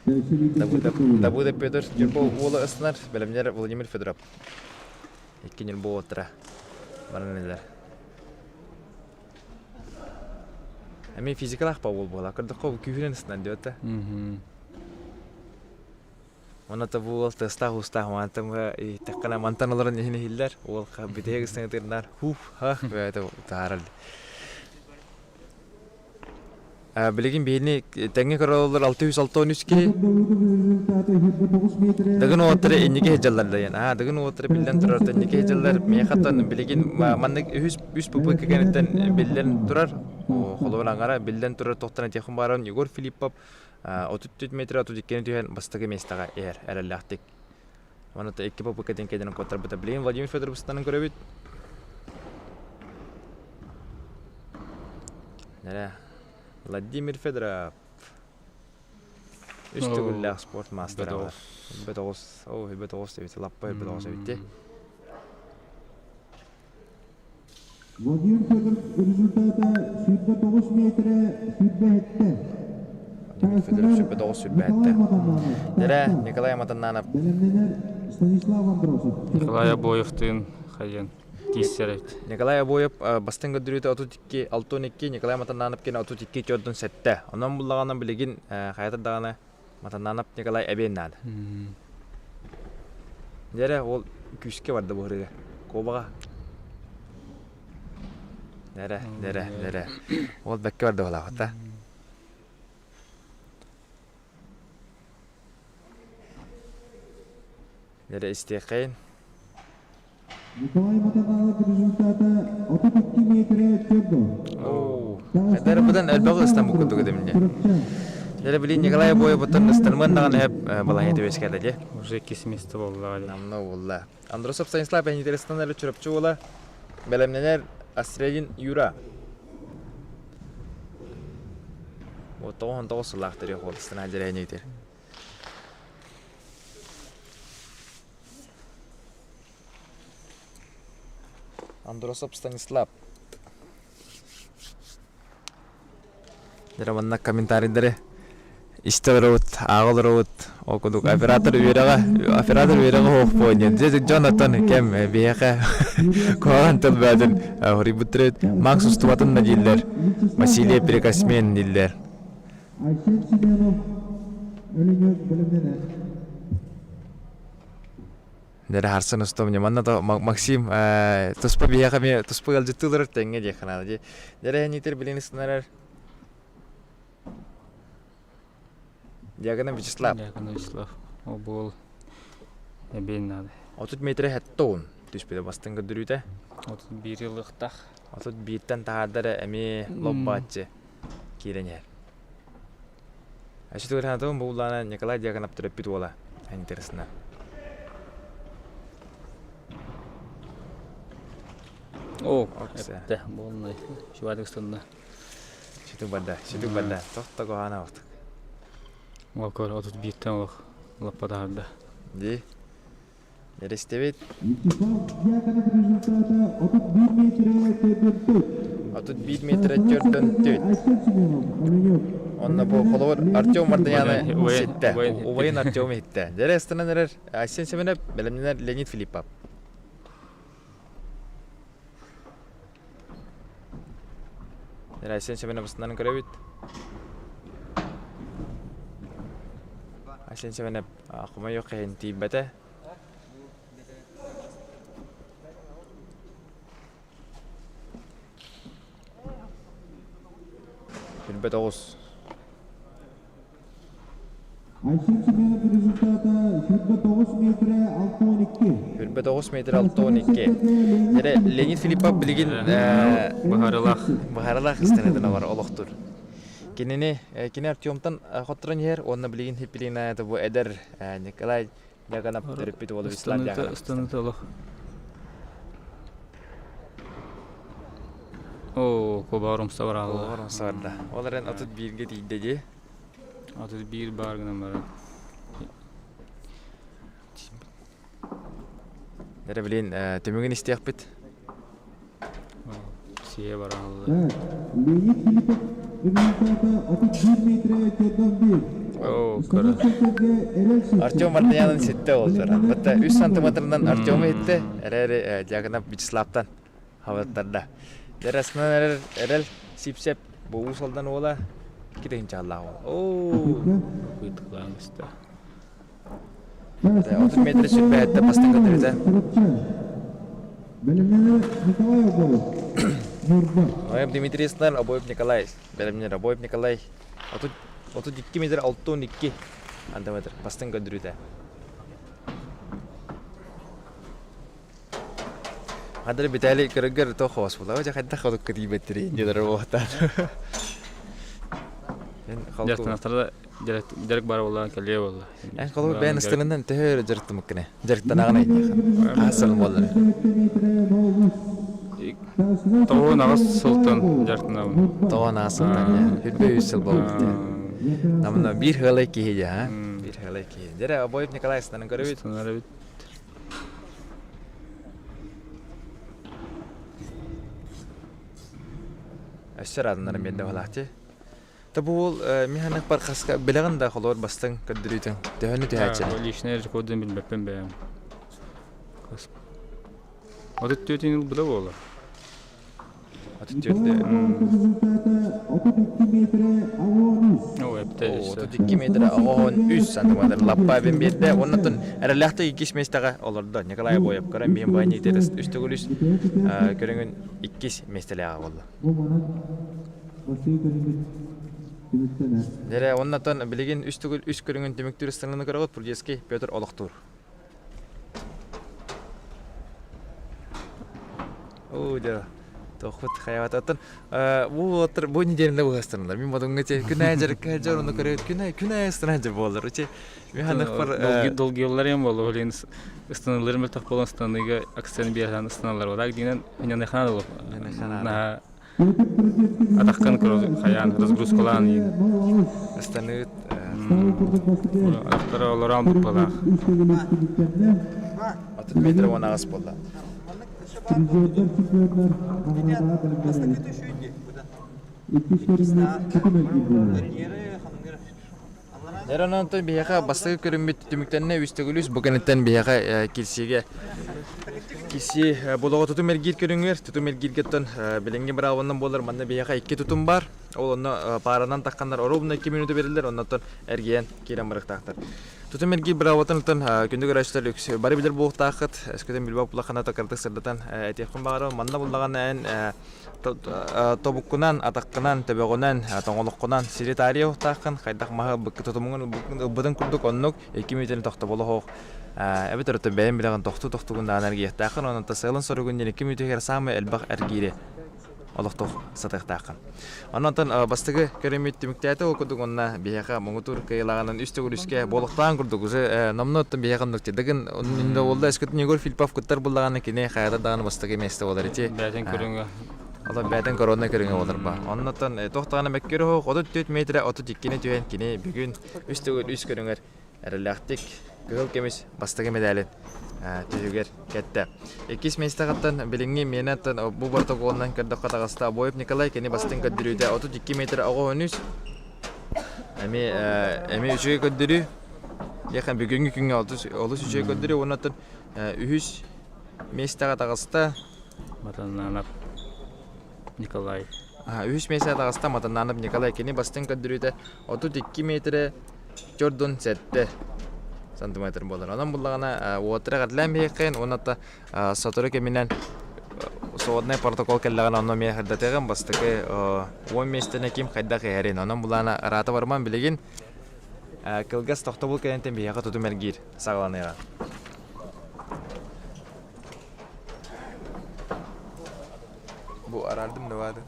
Давыдов Петр Ньурба уола ыстанар, бэлэмнэр Владимир Федоров. Икки Ньурба уолаттара баран илэр. Эми физикалаах па уол буола. Көрдөххө күүһүнэн ыстанар диэбэт да. Уонна да бу уол тыастаах-уустаах мантан иһиттэххинэ мантан олорон иһин иһиллэр. Уол бүтэһик ыстаҥатыырнаар хух хах бэйэтэ таһаарар. Билигин биһини тэҥҥэ көрөллөр 663 киһи. Дыгын уоттара инники сылдьаллар дайан. Аа, дыгын уоттара биллэн турар инники сылдьаллар. Миэхэ оттон билигин маннык үһүс үс попытка кэнниттэн биллэн турар. Холобур аҥара биллэн турар тохтон этиэххин бааран Егор Филиппов 34 метр 32 түһэн бастакы миэстэҕэ иһэр эрэллээхтик. Уонна икки попытка кэлэн куоттарбыта. Билигин Владимир Федоров станан көрөбүт. Нэрэ Владимир Федоров үс төгүллээх спорт маастара бар. 9, оо, 9 эбит, лаппа 9 эбит дии.
Владимир Федоров результата 29 метрэ 27.
Владимир Федоров 29 27. Нэрэ Николай Матаннанов.
Бэлэмнэнэр Станислав Андросов.
Николай Обоевтыын хайын тииссэр эбит.
Николай Обоев бастыҥ көрдөрүүтэ 32 62, Николай Матаннанов кини 32 47. Онон буллаҕына билигин хайата даҕаны Матаннанов Николай эбиэн наада. Дьэрэ ол күүскэ барда бу ырыа. Куобаҕа. Дэрэ, дэрэ, дэрэ. Ол бэккэ барда буолаахата. Дэрэ истиэххэйин.
Николай Матаналов результата 32 метрэ төрдө.
Хайдары быдан элбэҕи ыстан бу курдук этим Дьэ билин Николай Обоевуттан ыстарман даҕаны эп балаһыйа үөскээтэ дии.
Уже иккис место буолла.
Намна буолла. Андросов Станислав Энитэрестан эрэ Чурапчы уола бэлэмнэнэр Астрелин Юра. Вот 99 сыллаах төрүөх уоластан дьэрээнигитер. Андросов Станислав. Дьэ манна комментарийдары истэ олоробут, ааҕа олоробут. Ол курдук оператор үөрэҕэ, оператор үөрэҕэ суох буо диэн. Дьэ дьон оттон кэм биһиэхэ куһаҕан тыл бөҕөтүн хоруйбуттар эбит. Макс устубатын да дииллэр. Василий Перекосмен дииллэр.
Айсен Семенов Өлөнүөк бэлэмнэнэр.
Дэрэ харсан устум манна то Максим туспа биһиэхэ эмиэ туспа ыалдьыттыы олорор тэҥҥэ диэххэ наада дии. Дэрэ нитер билин ыстынарар Дьяконов Вячеслав.
Дьяконов Вячеслав. Ол буол эбиэн наада.
30 метрэ хэттэ түспүтэ бастыҥ көрдөрүүтэ.
31 ылыахтаах.
31-тэн таһаардара эмиэ лоббааччы киирэн иһэр. Өссө бу Николай Дьяконов төрөппүт уола интересно.
О, эптэ буолнай. Шибадык станна.
Сүтүк барда, сүтүк барда. Тохто куһаана бахтык.
Ол көр 31-тен олох лаппа таһарда.
Дии. Эристибит.
Вячеслав Дьяконов результата 31 метрэ 44.
31 метрэ 44.
Айсен Семенов, Оленек.
Онно бу холобур Артем Мардаяны ситтэ.
Убайын
Убайын Артем иһиттэ. Дьэрэ ыстанан эрэр Айсен Семенов бэлэмнэнэр Леонид Филиппов. Айсен Семенов ыстанан көрөбүт. Айсен Семенов хомойуох иһин тиийбэтэ. Билбэт оҕус.
Айсен Семенов результата 29 метрэ 62.
29 метр 62. Дьэрэ Леонид Филиппов билигин
Быһаарылаах.
быһаарылаах ыстаныытын бар олохтур. Кинини кини Артемтан хотторон иһэр уонна билигин Хиппилина бу эдэр Николай Дьяконов төрөппүт уола Вячеслав Дьяконов.
Ыстаныыта олох. Оо, куобаҕар умса бараалла.
Куобаҕар умса барда. Ол эрэн 31-гэ тиийдэ дии.
31 баар гынан баран.
Эрэ билин түмүгүн истиэхпит.
Сиэ бараалла.
Так, Леонид Филиппов результата 31 метрэ 41.
Оо, кыра.
Артем Мартынянын ситте ол туран. Бытта 3 сантиметрынан Артемы итте, эрээри Дьяконов Вячеславтан хабаттарда. Дэрасынан эрэр эрэл сипсеп бу Уус Алдан уола китин чаллаах уол. Оо!
Бытыклаан истэ.
30 метр сүрбэһэттэ бастыҥ көтөрүтэ.
Бэлэмнэнэр Николай Обоев. Ньурба.
Обоев Дмитрий Снар, Обоев Николай. Бэлэмнэнэр Обоев Николай. 32 метр 62 сантиметр бастыҥ көрдөрүүтэ. Хадыр Виталий көрөгөр то хоос була. Жа хайдах ходукка тиийбэттири дилер буолтар.
Дьарыктанахтара дьарык баар буолла кэлиэ буолла.
Эн холобур бэйэн ыстарынан төһө өрө дьарыктамыккыны? Дьарыктанаҕын эйиэхэ. Хас сылын буоллар?
Тоҕуон аҕыс сылтан дьарыктанабын.
Тоҕуон аҕыс сылтан дьэ. Хүрбэ үс сыл буолбут дьэ. Намна биир хыалай киһи дьэ, а? Биир хыалай киһи. Дьэрэ, Обоев Николай ыстанан көрөбүт.
Ыстанар эбит.
Өссө ыраатыннарым биэрдэ буолааччы. Та бу уол мин ханнык хаска билэҕин да холуор бастыҥ көрдөрүүтүн төһөнү түһээччини?
Личный рекордун билбэппин бэйэм. 34 ылбыта буолар.
34 32 метрэ 83 сантиметр лаппа эбин биэрдэ. Оннотон эрэлээхтик иккис миэстэҕэ олордо. Николай Обоев көрөн биһин баанньык үс төгүл үс көрүҥүн иккис миэстэлээҕэ буолла. Дэрэ, оннотон билигин үс төгүл үс көрүҥүн түмүктүүр ыстаҥаны көрөҕүт Прудецкий Петр Олохтуур. Оо, дьэ, тоххут хайаататтан бу уолаттар бу неделяны быһастыралар. Мин модуҥҥа че күн аайы дьарыкка сылдьар, ону көрөөт күн аайы күн аайы ыстана сылдьар буолалар. Че мин ханнык
Долгуйаллар эм буолла, блин, ыстаныллар мөлтөх буолан ыстаныыга акцент биэрэн ыстаналлар. Вот так динен ханана болуп. На атахкын хайаан разгрузкалаан
Ыстаныыт
Атахтара олорон буппалаах.
30 метр 18 буолла. Дьэ, онтон биһиэхэ бастакы көрүммүт түмүктэннэ үс төгүл үс бу кэнниттэн биһиэхэ килсиигэ килсии болоҕо тутум эргиир көрүҥүгэр тутум эргииргэттэн билиҥҥи быраабынан буолар манна биһиэхэ икки тутум бар ол онно пааранан тахханнар оруобуна 2 мүнүүтэ бериллэр оннуттан эргийэн киирэн барыахтаахтар тутум эргиир быраабатын күндү көрөөччүлэр үксү бары билэр буолуохтааххыт өскөтүн билбэт булаххына кыратык сырдатан этиэхпин баҕарабын манна буллаҕына эн тобуккунан, атаххынан, төбөҕүнэн, тоҥолоххунан сири таарыйа уохтааххын, хайдах маһы ылбыкка тутумуҥун ылбытын курдук оннук икки мүнүүтэни тохтоболо оһох эбэтэр оттон бэйэҥ билэҕин тохтуу-тохтугун даҕаны эргийиэхтээххин онон сыалын-соругун диэн 2 мүнүүтүгэр саамай элбэх эргиири олохтоох сатыахтааххын. Онон бастакы көрүммүт түмүктээтэ ол курдук уонна биһиэхэ муҥутуур кыайыылааҕынан үс төгүл үскэ буолуохтааҕын курдук уже номнуо оттон биһиэхэ оннук дыгын иннинэ буолла өскөтүн Егор Филиппов кыттар буллаҕына кини хайата даҕаны бастакы миэстэ буолар ити
Бээтин көрүҥэ.
Олор бээтин корона көрүҥэ буолар ба. Оннотон туох даҕаны мөккүөр оһох 34 метрэ 32-ни түһэн кини бүгүн үс төгүл үс көрүҥэр эрэлээхтик. кыһыл көмүс бастакы медалин түһүгэр кэттэ. Иккис миэстэҕиттэн билиҥҥи миэнэттэн бу протоколунан көрдөххө таҕыста Обоев Николай кини бастыҥ көрдөрүүтэ 32 метр оҕо 13 эмиэ эмиэ үчүгэй көрдөрүү диэхэ бүгүҥҥү күҥҥэ олус үчүгэй көрдөрүү уонна үһүс миэстэҕэ таҕыста
Матаннанов Николай.
Үһүс миэстэҕэ таҕыста Матаннанов Николай кини бастыҥ көрдөрүүтэ 32 метрэ 47 сантиметр буолар. Онон буллаҕына уоттара эҕэрдэлээн биһиэххин уонна сотору кэминэн своднай протокол кэллэҕинэ онно эмиэ сырдатыаҕым бастакы 10 миэстэни ким хайдах иһэрин. Онон булаана ыраата барыман билигин кылгас тохтобул кэнниттэн биһиэхэ тутум эргиир саҕаланыаҕа. Бу араардым да баады.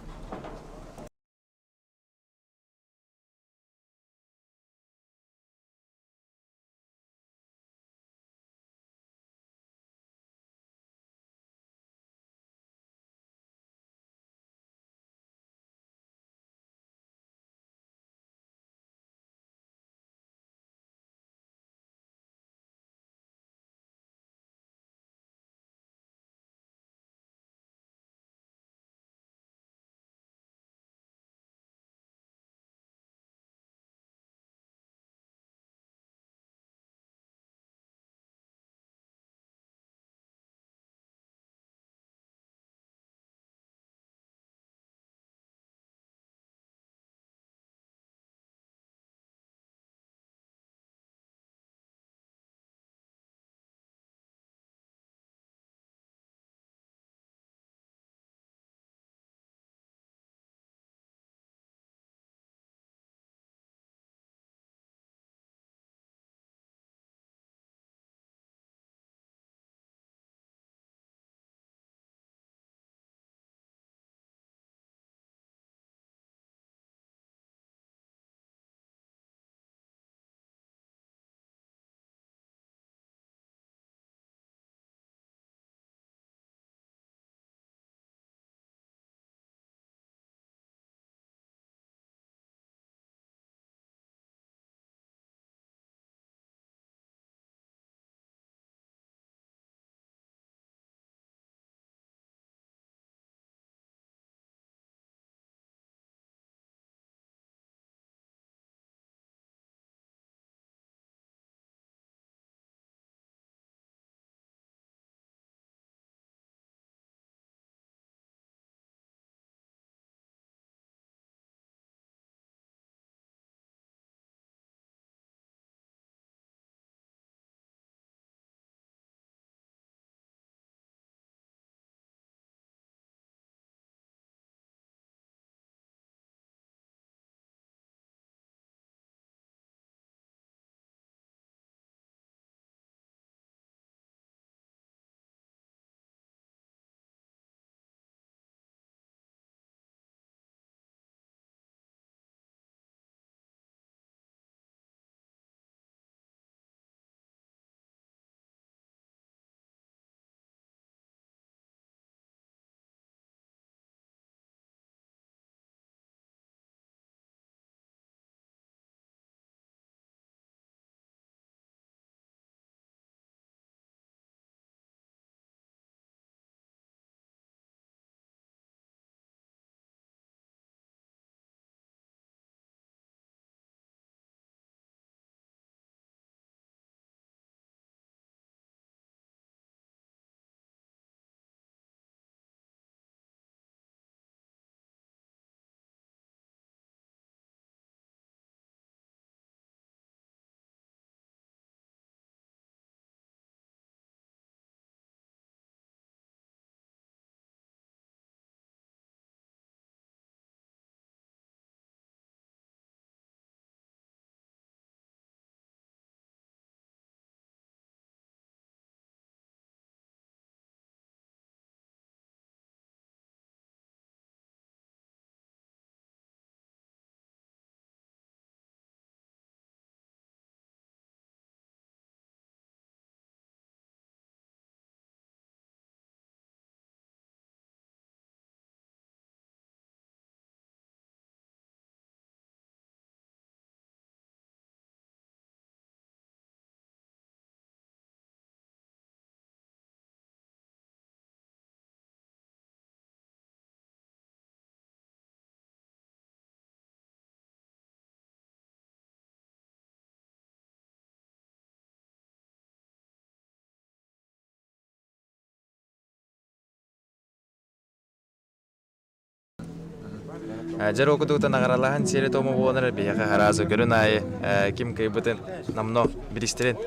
Дьэр окутугутан аҕаралаһан сиэри тому буоланар биһиэхэ хараазы көрүн аайы ким кыайбытын намно биристэрин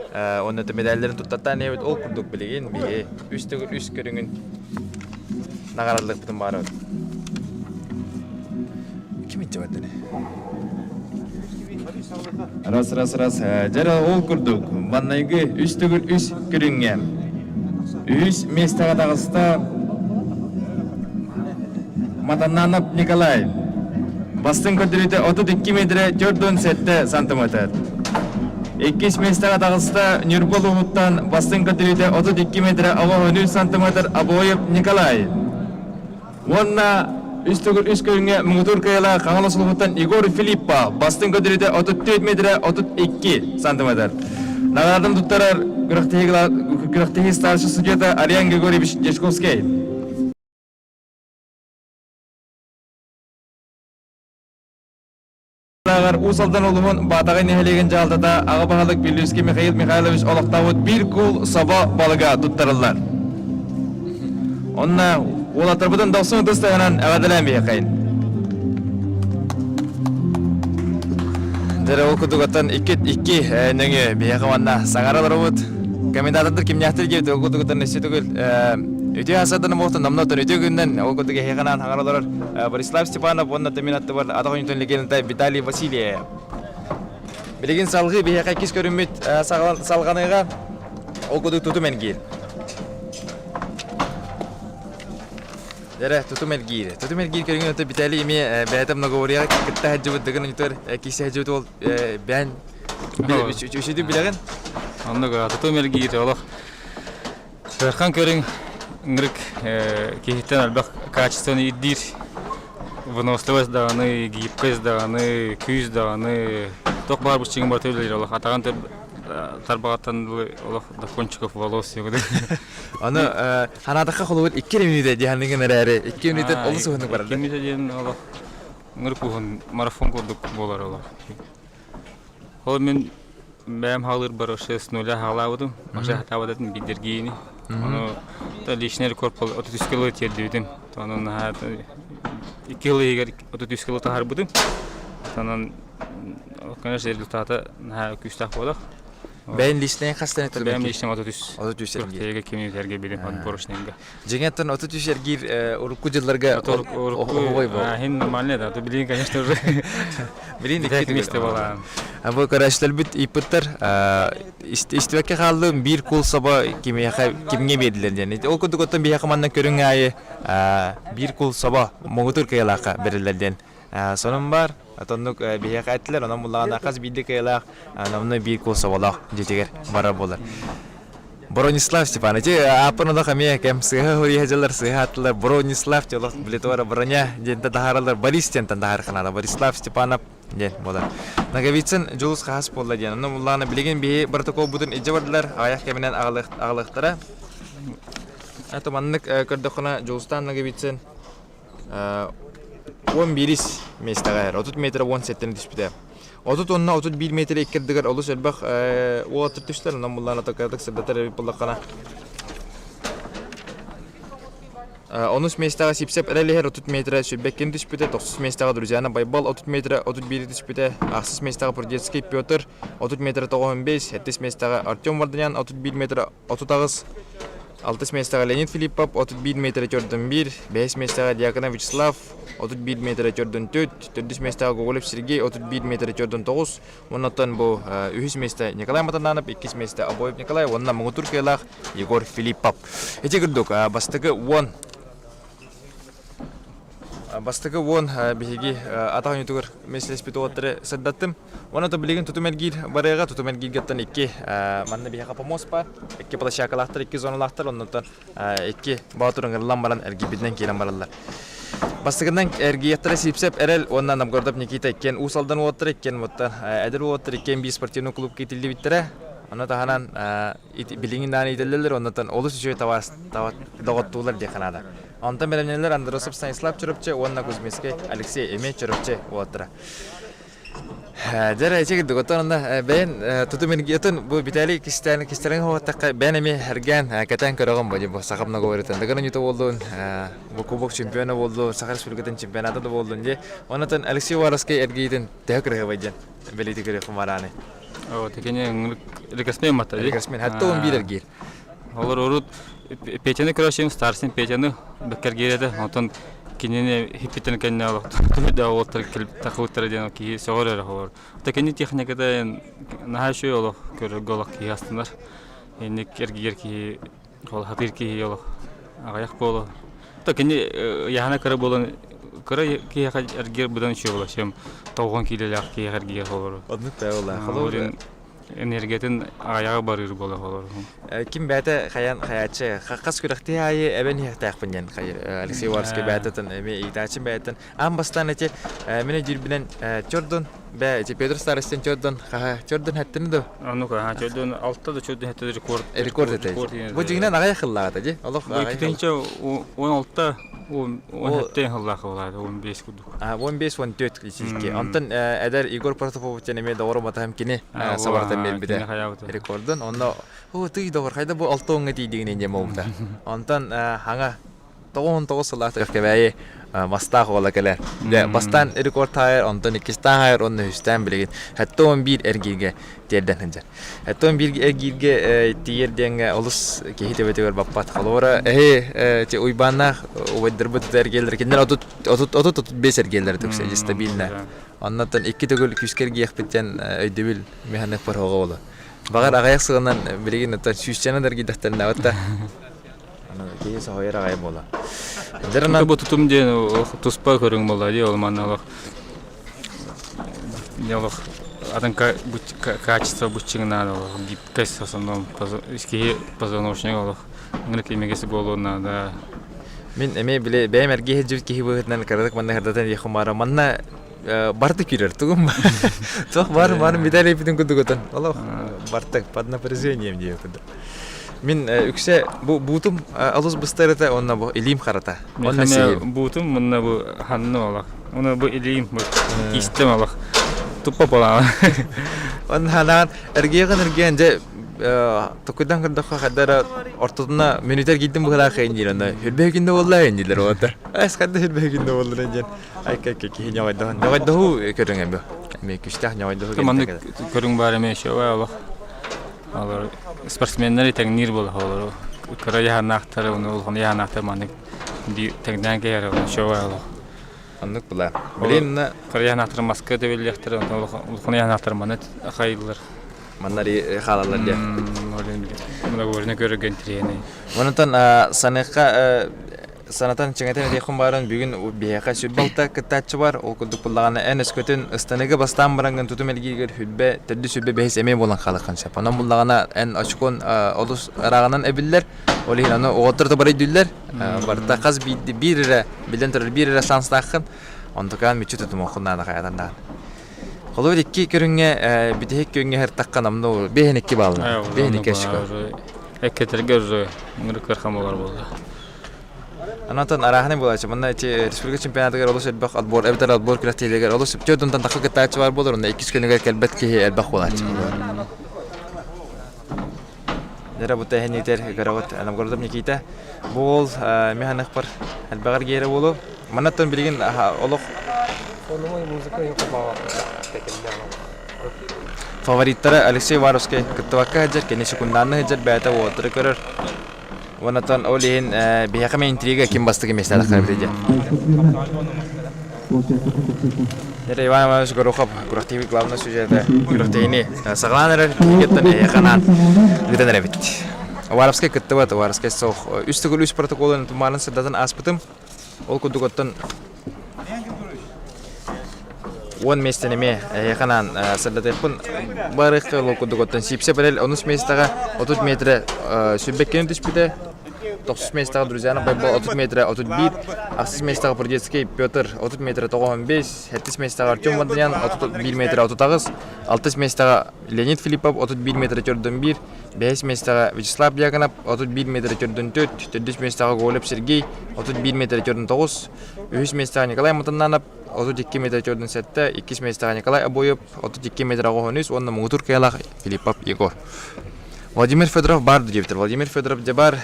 уонна медалларын туттаттаан эбит ол курдук билигин биһи үс төгүл үс көрүҥүн наҕараллыахпытын баарабыт. Ким иччибаттыны? Раз, раз, раз. Дьэ ол курдук, маннайгы үс төгүл үс көрүҥҥэ үс миэстэҕэ таҕыста Матаннанов Николай. Бастыҥ көрдөрүүтэ 32 метрэ 47 сантиметр. Иккис миэстэҕэ таҕыста Ньурба улууһуттан бастыҥ көрдөрүүтэ 32 метрэ 83 сантиметр Обоев Николай. Уонна үс төгүл үс көрүҥҥэ муҥутуур кыайыылаах Хаҥалас улууһуттан Егор Филиппов бастыҥ көрдөрүүтэ 34 метрэ 32 сантиметр. Наҕарааданы туттарар күрэхтэһии старший судьята Ариан Григорьевич Дьячковский. Уус Алдан улууһун Баатаҕай нэһилиэгин дьаһалтата аҕа баһылык Вилюйский Михаил Михайлович олохтообут биир куул собо балыга туттарыллар. Онно уолаттарбытын дохсун ытыс таһынан эҕэрдэлээн биһиэхэйин. Дьэ ол курдугаттан икки икки нөҥүө биһиэхэ уонна саҥара олоробут. Комментатордар кимнээхтэр диэбит ол курдугуттан өссө төгүл үтүө асардан буолтун номно үтүө күннэн ол курдук эһиэхэ хаҥара олорор Борислав Степанов уонна Тымин аттыбар атах оонньуутун легенда Виталий Васильев. Билигин салгыы биһиэхэ иккис көрүммүт салҕаныыга ол курдук тутум эргиир. Дэрэ, тутум эргиир. Тутум эргиир көрүҥүн өтө Виталий эмиэ бэйэтэ многоворияҕа кытта сылдьыбыт дыгын ойутугар киирсэ сылдьыбыт уол бэйэн үчүгэй билэҕин?
Оннук тутум эргиир олох Сыархан көрүҥ ынырык киһиттэн элбэх качествоны ирдиир. Выносливость даҕаны, гибкость даҕаны, күүс даҕаны, туох баар быччыҥы барыта үлэлиир олох атаҕын тарбаҕыттан дылы олох до кончиков волос
Аны ханаатахха холобур икки мүнүүтэ диэханныгын эрээри икки мүнүүтэ олус уһуннук барар.
Икки мүнүүтэ диэн олох ынырык уһун марафон курдук буолар олох. Ол мин бэйэм хаалыырбар вообще с нуля хаалаабытым. Вообще хатаабатым биирдэргиини. Ону личный рекорд 33 кило тиэрдибитим. Онон наһаа икки сыл иһигэр 33 кило таһаарбытым. Онон, конечно, результата наһаа күүстээх буолар.
Бэйэн личнэйин хастан этэр
Бэйэм личнэйим 33.
33
эргиир. Кими эргиир билим отборочныйга.
Дьиҥэттэн 33 эргиир урукку дьылларга
оһобой был. Хин нормальный да, то билин, конечно, уже.
Билин
икки месте была.
Бу көрөөччүлэрбит ыйпыттар истибэккэ хааллым биир кул собо кимиэхэ кимҥэ биэрдилэр диэн. Ол курдук оттон биһиэхэ манна көрүҥ аайы биир кул собо муҥутуур кыайыылаахха бэриллэр диэн сонун баар. Отоннук биһиэхэ эттилэр, онон буллаҕына хас биирдии кыайыылаах номнуо биир кул соболоох дьиэтигэр барар буолар. Бронислав Степанович, ааппын олох эмиэ кэм сыыһа суруйа сылдьаллар, сыыһа ааттылар. Бронислав диэн олох билетуара броня диэнтэн таһаараллар, Борис диэнтэн таһаар канала. Борислав Степанов диэн буолар. Ноговицын Дьулус хаһас буолла диэн. Онно буллаҕына билигин биһи протоколбутун илдьэ бардылар, аҕыйах кэминэн аҕалыахтара. Это маннык көрдөххүнэ Дьулустаан Ноговицын 11 миэстэҕэ иһэр, 30 метр 17 түспүтэ. 30 уонна 31 метр икки ардыгар олус элбэх уолаттар түстэр, онон буллаҕына кыратык сырдатар эбит буоллаххына. Онус миэстэҕэ Сипсеп эрэл иһэр 30 метрэ сүүрбэккин түспүтэ, тохсус миэстэҕэ Друзьяна Байбал 30 метрэ 31 түспүтэ, ахсыс миэстэҕэ Прудецкий Петр 30 метрэ 95, сэттис миэстэҕэ Артем Варданян 31 метрэ 38, алтыс миэстэҕэ Леонид Филиппов 31 метрэ 41, бэһис миэстэҕэ Дьяконов Вячеслав 31 метрэ 44, төрдүс миэстэҕэ Гоголев Сергей 31 метрэ 49, уонна бу үһүс миэстэ Николай Матананов, иккис миэстэ Обоев Николай уонна муҥутуур кыайыылаах Егор Филиппов. Ити курдук бастакы уон Бастакы уон биһиги атах оонньуутугар миэстэлэспит уолаттары сырдаттым. Уонна то билигин тутум эргиир барыаҕа, тутум эргииргэттэн икки манна биһиэхэ помост баар, икки площадкалаахтар, икки зоналаахтар, оннуттан икки боотур ыҥырыллан баран эргийбитинэн киирэн бараллар. Бастакынан эргийэттэрэ Сипсеп Эрэл уонна Новгородов Никита иккиэн Уус Алдан уолаттара, иккиэн уоттан эдэр уолаттар иккиэн биир спортивный клубка иитиллибиттэрэ. Ону таһынан билигин даҕаны иитиллэллэр, оннуттан олус үчүгэй табаас доҕоттуулар диэххэ наада. Онтон бэлэмнэнэллэр Андросов Станислав Чурапчы уонна Кузьминскай Алексей эмиэ Чурапчы уолаттара. Дьэ, ити курдук, оттон онно бэйэн тутум энергиятын бу Виталий кистээн кистэлэҥ хоһуттахха бэйэн эмиэ эргээн кэтээн көрөҕүн бу бу саха многоворитын дыгын ньута буоллун, бу кубок чемпиона буоллун, Саха Республикатын чемпионата да буоллун дии. Онон Алексей Уваровский эргиитин төһө кырыһыбай диэн бэлиэтии көрүөххүн барааны.
Вот, кини рекордсмен мата.
Рекордсмен, хатта 11 эргиир.
Олор урут Петяны көрөшүм, старшин Петяны бэккэргиир этэ. Онтон кинини хиппитин кэннэ олохтор уолаттар тахыбыттара диэн киһи сөҕөр эрэ холор. Та кини техниката наһаа үчүгэй олох көрөргө олох киһи астынар. Инник эргийэр киһи, ол хатыыр киһи олох аҕыйах буолуо. Та кини яһана кыра буолан кыра киһиэхэ эргийэр быдан үчүгэй буолар. Чем тоҕон киилэлээх киһиэхэ эргийэр холору.
Оннук да буолла. Холобур
энергиятын аҕыйаҕа барыыр буола олорор.
Ким бэйэтэ хайан хайааччы хас күрэхтии аайы эбэн иһиэхтээхпин диэн Алексей Уваровский бэйэтэтин эми ыйытааччым бэйэтин аан бастаан эти мин өйдүүрбүнэн чордун бээ эти Петр Старостин чордун хаһа чордун хэттини до
Оннук аха чордун алта да чордун хэттэ рекорд
рекорд этэ бу дьиҥинэн аҕай хыллаата дии олох
Бу иккитинчи 16 17 хыллаах буолаата 15 курдук
15-14 исиски. Онтон эдэр Егор Протопопов диэн эмиэ доҕорум атаһым кини сабартан биэрбитэ рекордун. Онно оо тый доҕор хайда бу алта уоҥҥа тиийдигин диэн буолбута. Онтон хаҥа 99 сыллаах Кэбээйи мастаах уола кэлэр. Дьэ, бастаан рекорд таайар, онтон иккистээн хаайар, уонна үһүстээн билигин 71 эргииргэ тиэрдэн сылдьар. Оттон биир эргииргэ тиийэр диэҥҥэ олус киһи төбөтүгэр баппат. Холобура, эһи ити Уйбааннаах убайдарбыт эргиэллэр кинилэр 30-35 эргиэллэрэ түксэ стабильно. Оннуттан икки төгүл күүскэ эргийиэхпит диэн өйдөбүл механик пароҕа буолар. Баҕар аҕыйах сылынан билигин оттон сүүсчэнэн да эргийдэхтэринэ да киһи соһуйар аҕай буолар.
Дьэ, бу тутум диэн туспа көрүҥ буолла дии ол манна олох олох атын качество буччуҥнаан олох гибкость в основном киһи позвоночник олох ынырык имигэс буолуон наада.
Мин эмиэ били бэйэм эргиэ сылдьыбыт киһи быһыытынан кыратык манна ырдатан диэххин баара манна барты киирэр тугум туох баар баарын бүтээлэйбитин курдук отон олох бартык под напряжением диye курдук Мин үксэ бу буутум алыс быстар этэ уонна бу илиим харата.
Онно сиһим. Буутум мунна бу ханны олох. Уна бу илиим бу кистем олох. Туппа болаҕа.
Онно ханаан эргиэҕин эргиэн дьэ токуйдан көрдөххө хайда эрэ ортотуна мүнүүтэр киирдим быһылаах диир онно хүрбэһэ күндэ буолла дииллэр уота. Эс хайда хүрбэһэ күндэ буолла диэн айка айка киһи ньоҕойдоһон ньоҕойдоһуу көрүҥ эбэ. Эмиэ күстээх ньоҕойдоһуу.
Маннык көрүҥ баар эмиэ шоу олох. Олор спортсменнары тэҥниир буолар олору кыра яһанаахтары уну улахан яһанаахтары маннык тэҥнээн кэһэр шоу олох.
Оннук була. Билин
кыра яһанаахтары маска төбөллүөхтэрэ онтон улахан яһанаахтары манна хайыллар.
Манна хаалаллар диэ.
Многоборье көрөргө интэриэһинэй.
Онтон саныахха санатан чиҥэтэн этиэххин бааран бүгүн биһиэхэ сүрбэ кыттааччы бар. Ол курдук буллаҕына эн өскөтүн ыстаныыга бастаан бараҥҥын тутум эргииргэр сүрбэ төрдүс сүрбэ бэһис эмиэ буолан хаалыаххын сөп. Онон буллаҕына эн очкон олус ырааҕынан эбиллэр. Ол иһин аны оҕоттор да бары өйдүүллэр. Барыта хас биир эрэ билэн турар биир эрэ шанстааххын. Онтукаан мүччү тутумуоххун наада хайатан даҕаны. Холобур икки көрүҥҥэ бүтэһик күҥҥэ һыртахха намну биэһин икки баалына. Биэһин икки очко.
Эккэтэргэ уже ынырык ыарахан буолар буолла.
Онтон арааһынай буолааччы. Манна ити республика чемпионатыгар олус элбэх отбор эбэтэр отбор күрэхтэһиилэригэр олус түөрт уонтан тахса кыттааччы баар буолар, онно иккис күнүгэр кэлбэт киһи элбэх буолааччы. Дьэ бу тэһиниитэр көрөҕүт Новгородов Никита. Бу уол механикпар элбэҕэр гиэрэ буолуо. Маннаттан билигин олох фавориттара Алексей Уваровскай кыттыбакка сылдьар, кини секундаанна сылдьар, бэйэтэ уолаттары көрөр. Онтон ол иһин биһиэхэ эмиэ интрига ким бастакы миэстэни тахсар диэн. Дьэ Иван Иванович Горохов күрэхтэһии главный сюжета күрэхтэһиини саҕалаан эрэр биһигиттэн эһиэхэ анаан ыытан эрэбит. Уваровскай кыттыбат, Уваровскай суох. Үс төгүл үс протоколун тумаанын сырдатан ааспытым. Ол курдук оттон 10 миэстэни эмиэ эһиэхэ анаан сырдатыахпын барыахха ол курдук оттон Сипсэ Парель онус миэстэҕэ 30 метрэ сүүрбэккэни түспүтэ. Тохсус миэстэҕэ Друзьянов Байбал 30 метрэ 31, ахсыс миэстэҕэ Прудецкий Петр 30 метрэ 95, сэттис миэстэҕэ Артем Варданян 31 метрэ 38, алтыс миэстэҕэ Леонид Филиппов 31 метрэ 41, бэһис миэстэҕэ Вячеслав Дьяконов 31 метрэ 44, төрдүс миэстэҕэ Гоголев Сергей 31 метрэ 49, үһүс миэстэҕэ Николай Матаннанов 32 метрэ 47, иккис миэстэҕэ Николай Обоев 32 метрэ 93 уонна муҥутуур кыайыылаах Филиппов Егор. Владимир Федоров баар диэбитэр. Владимир Федоров дьэ баар.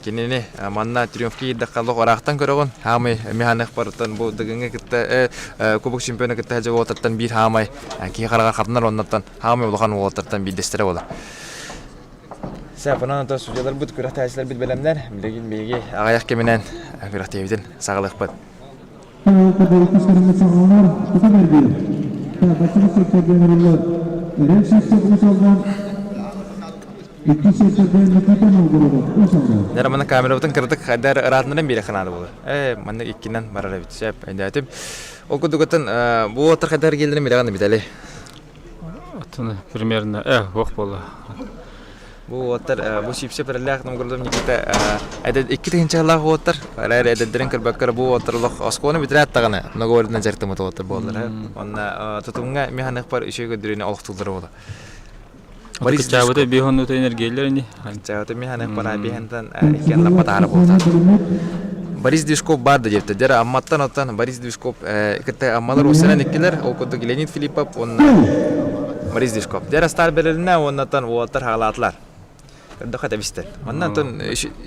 Кинини манна триумфка киирдэххэ олох ыраахтан көрөҕүн. Хаамай эмиэ барыттан бу Дыгыҥҥа кытта Кубок чемпиона кытта сылдьар уолаттартан биир хаамай киһи хараҕар хатанар оннуттан хаамай улахан уолаттартан биирдэстэрэ буолар. Сөп, онон ото судьяларбыт, күрэхтэһээччилэрбит бэлэмнэр. Билигин биһиги аҕыйах кэминэн күрэхтэһиибитин саҕалыахпыт. Дьэ, манна камерабытын кыратык хайда ыраатыннаран биэриэххэ наада буолар. Ээ, манна иккинэн барар эбит. Сөп, өйдөөтүм. Ол курдугуттан бу уоттар хайдах эргиэллэрин билэҕин Виталий?
Оттон примерно уох буолла.
Бу уоттар бу сиипсэ пэрэлээх Новгородов Никита икки тыһыынчалаах уоттар эрээри эдэрдэрин көрбөккө бу уоттар олох оскуоланы бүтэрээт даҕаны Новгородынан дьарыктаммыт уоттар буоллар. Онно тутумҥа механикпар үчүгэй көрдөрүүнү олохтууллар буола.
Борис Чаабыта биир хоннута энергиялар ини.
Чаабыта механикпар биһентан иккен лаппа таара буолта. Борис Движков бар да диэбитэ. Дьэ Амматтан оттон Борис Движков кытта Аммалар уоссанан иккилэр, ол курдук Леонид Филиппов уонна Борис Движков. Дьэ Растар бэрилинэ уоннаттан уолаттар хаалаатылар. Көрдөххө тэбистэр. Манна оттон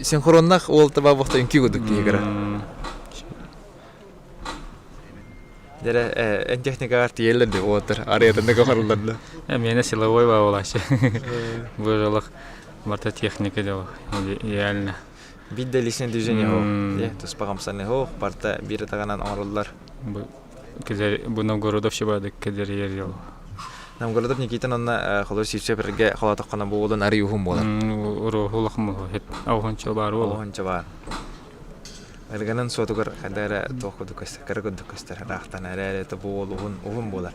синхроннах уол таба буохта үҥкүү курдук киһи көрөр. Дьэ эн техникаҕар тиийэллэр дии уолаттар арыйатынна көҕөрүллэр да.
Миэнэ силовой баалааччы. Бу барыта техника дьол идеально.
Биир да личное движение суох. Туспа хамсаныы суох, барыта биир атаҕынан оҥоруллар.
Бу Новгородов шибадык кэлэр дьол.
Новгородов Никитин онно холор сүүсэ холоотоххуна бу уолун арый уһун буолар.
Уруһу улахан Оҕончо баар уол.
Оҕончо баар. Ырганын суотугар хайда эрэ туох курдук көстөр, кыра курдук көстөр, ыраахтан эрэ эрэ бу уол уһун уһун буолар.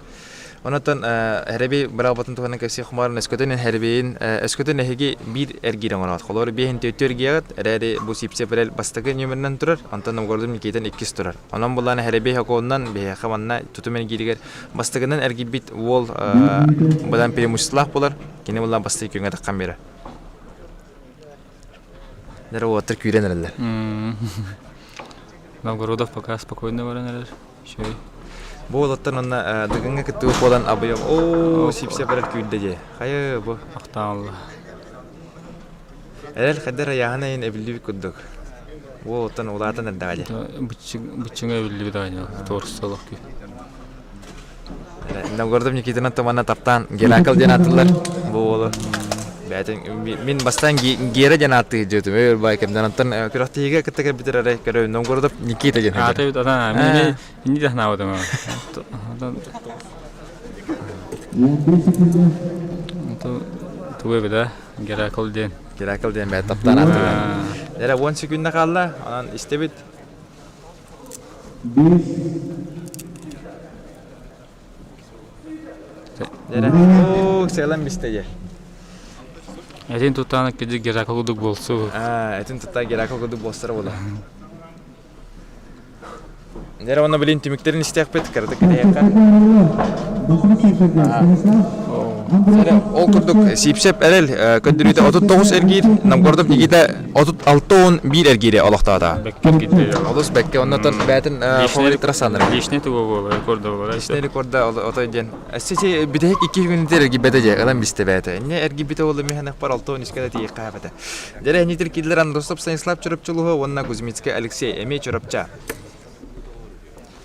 Онотон Хэрэби быраабатын туһунан кэпсиэх кумаарын өскөтүн Хэрэбиин өскөтүн эһиги биир эргиир оҥороот. Холобур биэһин түөттүү эргиэҕит, эрээри бу Сипсиэп эрэл бастакы нүөмэринэн турар, онтон Новгородум Никитин иккис турар. Онон буллаан Хэрэби сокуонунан биһиэхэ манна тутум эргииригэр бастакынан эргийбит уол быдан преимуществолаах буолар. Кини буллаан бастакы күҥҥэ таххан биэрэр. Дэр уоттар күүрэн эрэллэр.
Новгородов пока спокойно баран эрэр. Үчүгэй.
Бу уолаттар онно Дыгыҥҥа кыттыбыт буолан абыйым оо сипсэ барар күүрдэ дии. Хайы бу.
Ахтаалла.
Эрэл хайдар айааһын айын эбиллибит курдук. Бу уолаттан улаатан эрдэҕэ дии.
Быччыҥа эбиллибит аҕай туорсалах күү.
Новгородов Никитинан туманна таптаан Геракл диэн ааттыыллар бу уолу. Бэйэтин мин бастаан Гера диэн ааттыы дьиэтим өр бай кэмнэн онтон күрэхтэһиигэ кытта кэлбитэр эрэ көрөбүн Новгородов Никита диэн
Аата бит ата мин инни да ханаабытым. Тугу эбит Геракл диэн.
Геракл диэн бэйэ таптаан ааттыыллар. Эрэ 10 секунда хаалла, онон истэбит. Оо, сыалан бистэ дьэ.
Этин туттаан киди Геракл курдук буолсу.
Аа, этин тутта Геракл курдук буолсара буола. Дьэ, уонна билин түмүктэрин истиэхпит, кыратык кэтэһиэххэ. Ол курдук Сипсеп эрэл көрдөрүүтэ 39 эргиир, Новгородов Никита 36 эргиири олохтоото. Олус бэккэ оннотон бээтин фавориттара саныр.
Личный туга буола, рекорда буола.
Личный рекорда отой диэн. Сити бүтэһик икки күнүтэр эргийбэтэ дьэ, ылан бистэ бээтэ. Инне эргийбитэ ол миһэнэх бар 63 тиийиэххэ хаапата. Дьэрэ нитир кидлер Андросов Станислав Чурапчылуһу уонна Кузьмицкий Алексей эмиэ Чурапча.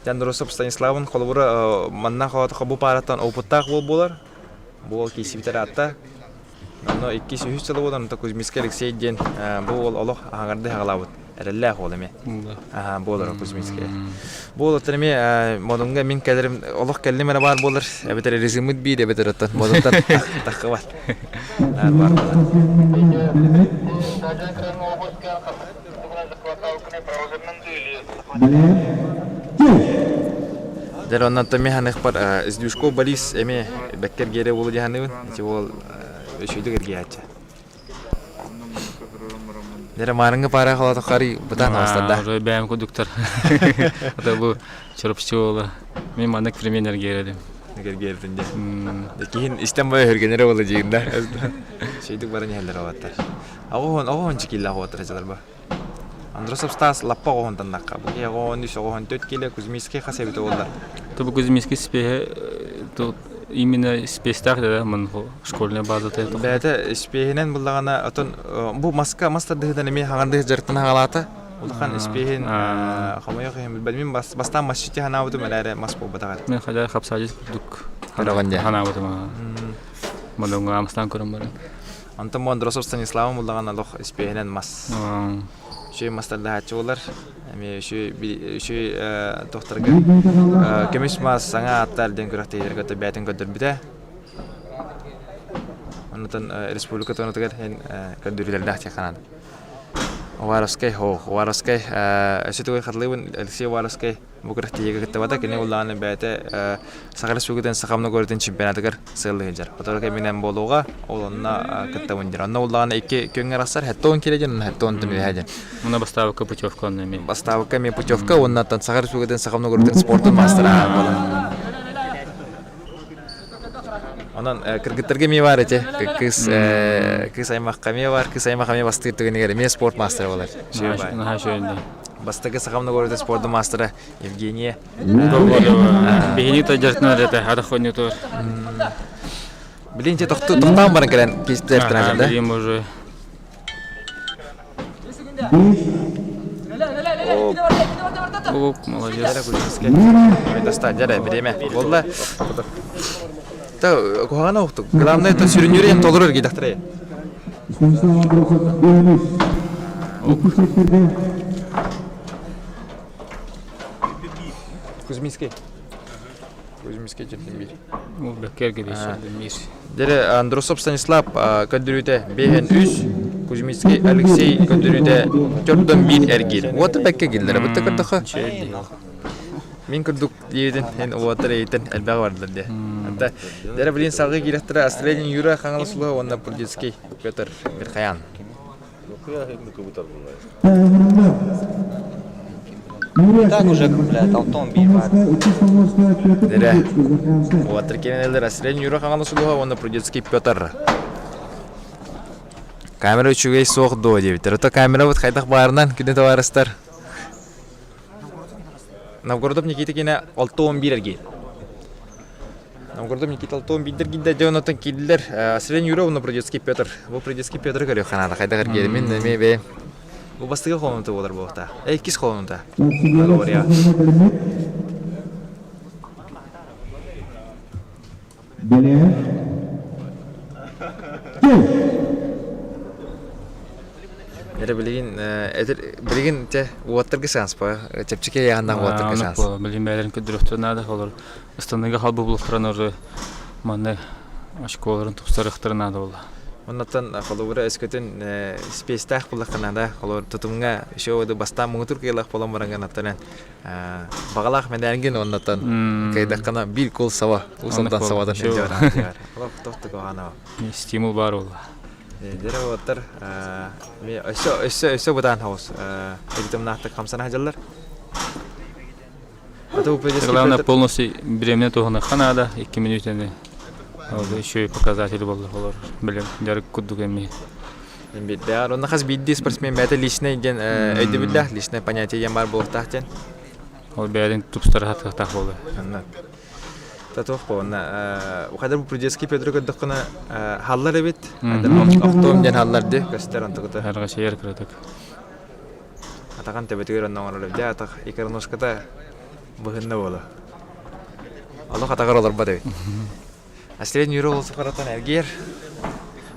Андросов Станиславын холобура манна хоотохо бу паараттан опыттаах уол буолар. Бу уол киирсибитэр аатта. Онно иккис үһүс сыла буолан онто Кузьмицкий Алексей диэн бу уол олох аһаҥарды хаҕалаабыт эрэллээх уол эмиэ. Аха буолар Кузьмицкий. Бу уолаттар эмиэ модунга мин кэлэрим олох кэллим эрэ баар буолар эбэтэр режиммит биир эбэтэр оттон модунтан таххыбат. Наар баар буолар. Дьэ оннон Томми ханыхпар Сдюшков Борис эмиэ бэккэ эргиэрэ буолу дии саныыбын. Ити уол үчүгэйдик эргийээччи. Дere маарыҥҥы паара холотоххари бытаан оҕустарда.
Уже бэйэм курдуктар. Это бу Чурапчы уола. Мен маннык пример эргиэрэдим.
Эргиэрдин дьэ. Киһин истэн бая хөргенере буола дьиин да. Шейдик баран иһэллэр оҕоттар. Оҕоһун оҕоһун чикиллэх оҕоттар дьалар ба. Андросов Стас лаппа оҕоһунтаннахха. Бу киһи оҕоһун үс оҕоһун төрт киле Кузьминский хас эбитэ буоллар.
Тобу Кузьминский спеһе именно спестах да мын школьная базата
Бэйэтэ испиэһинэн буллаҕына отон бу маска мас тардыһыытын эмиэ хаҥардыы дьарыктана хаалаата. Улахан испиэһин хомойуох иһин билбэт. Мин бастаан масчити ханаабытым эрээри мас буолбатах этэ.
Мен хадьа хапсаадьыт курдук
Көрөҕүн дьэ.
ханаабытым. Модоҥҥо амстаан көрөн баран.
Онтон бу Андросов Станиславым буллаҕына олох испиэһинэн мас. Үчүгэй мас тардыһааччы буолар. Эмиэ үчүгэй үчүгэй тохторго көмүс мас саҥа ааттар диэн күрэхтэһиилэргэ бэйэтин көрдөрбүтэ. Оннотон республика туонатыгар эн көрдөрүүлэрдээх диэххэ наада. Уваровскай, о, Уваровскай өссө тугу хатылыыбын Алексей Уваровскай бу күрэхтэһиигэ кыттыбата. Кини улааны бэйэтэ Саха Республикатын Саха Многородын чемпионатыгар сыаллыы сылдьар. Сотору кэминэн буолуоҕа, ол онно кыттабын диир. Онно улаҕана икки күҥҥэ арахсар, 70 кило диэн, онно 70 үөһэ диэн.
Муна бастаабыкка путевка онно эмиэ.
Бастаабыкка эмиэ путевка уонна Саха Республикатын Саха Многородын спортун маастара буолар. Онон кыргыттарга эмиэ баар ити. Кыыс кыыс аймахха эмиэ баар, кыыс аймах эмиэ бастыыр түгэнигэр эмиэ спорт маастара буолар.
Наһаа үчүгэй.
Бастакы Саха Многородын спордун маастара Евгения.
Биһини тажартынан это хадах хоннютур.
Билин те тохтаан баран кэлэн кистертэн да.
Билин уже. Оп, молодец.
Достать, дядя, время. Болла. Та куһаҕана охтук. Главное, это сүрүннүүрү толорор кийдахтара. Кузьминский. Кузьминский дьэрдин
Ол бэккэргэ биир.
Дere Андросов Станислав көрдөрүүтэ биэһэн үс, Кузьминский Алексей көрдөрүүтэ төрдөн биир эргиир. Уота бэккэ киллэрэ бытта көрдөхө. Мин курдук диэбитин эн уоттар эйтен элбэх бардылар де. Ата дere билин салгы киирехтера Астрелин Юра Хаҥалас улуһа уонна Пурдицкий Петр Мирхаян.
Так уже, блядь, алтон бир бар.
Дere уоттар кенелер Астрелин Юра Хаҥалас улуһа уонна Прудецкий Петр. Камера үчүгэй суох дуо диэбиттэр. Ото камерабыт хайдах баарынан күнү табаарыстар. Новгородов Никита кинэ 6-11 эргиир. Новгородов Никита 6-11 эргийдэ дьэ онтон киирдилэр Сирен Юра уонна Прудецкий Петр. Бу Прудецкий Петр көрүөх ханаата хайдах эргиэрин мин эмиэ бэйэм. Бу бастакы холонута буолар буолуохтаах. Э иккис холонута. Говоря. Эрэ билигин этер билигин те уоттарга шанс па чэпчэки ыйааһыннаах уоттарга шанс.
Билигин бэйэлэрин көрдөрүөхтэрин наада олор ыстаныыга халбы булуохтарын уже манна очколарын тупсарыахтарын наада буолла.
Оннуттан холобура өскөтүн спецтээх буллахха наада холобур тутумҥа еще бастаан муҥутуур кыайыылаах буолан бараҥҥын аттанан Баҕалаах мэдээлгин уоннаттан кыайдаххына биир кул саба усунтан сабадан илдьэ
Стимул баар буолла.
Дьэ уоттар өссө өссө өссө бытаан хаус ритмнаахтык хамсана сылдьаллар.
Главное полностью бириэмэ туһаныахха наада, 2 мүнүүтэни. Ол еще и показатель буолла олор. Билим дьарык курдук эмиэ.
Биирдээх онно хас биирдии спортсмен бэйэтэ личный диэн өйдөбүллээх, личное понятие диэн баар буолуохтаах диэн.
Ол бэйэтин тупсара сатыахтаах буолуо.
Онно татуох буолна. Хайдар бу Прудецкий Петру көрдөххүнэ халлар эбит. Охтуом диэн халлар ди көстөр онтукута.
Харга шейер кыратык.
Атахан төбөтүгэр онно оҥорор эбит. Атах икроножката быһынна буола. Олох атаҕар олорбот эбит. Средний Юра ол сухаратан эргиэр.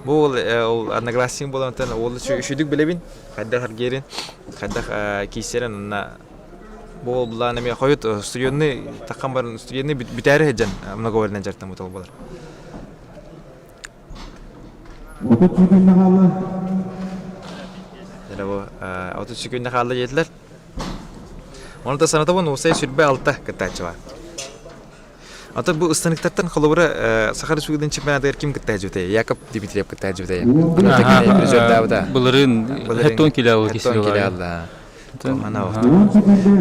Бу ол ол одноклассник буолан ол үчүгдүк билэбин. Хайдах эргиэрин, хайдах киирсэрин онно бу ол булаан эмиэ хойут студенный таххан баран студенный бүтээри сылдьан многовольнай дьарыктаммыт ол буолар. Дьэ бу 30 секунда хаалла диэтилэр. Оны да санатабын уусай сүрбэ алта кыттааччы бар. Ата бу ыстаныктартан холобура Саха Республикатын чемпионатыгар ким кытта сылдьыбытай? Яков Дмитриев кытта сылдьыбытай. Призердаабыта.
Былырыын хеттон киле алла
Хеттон киле алла.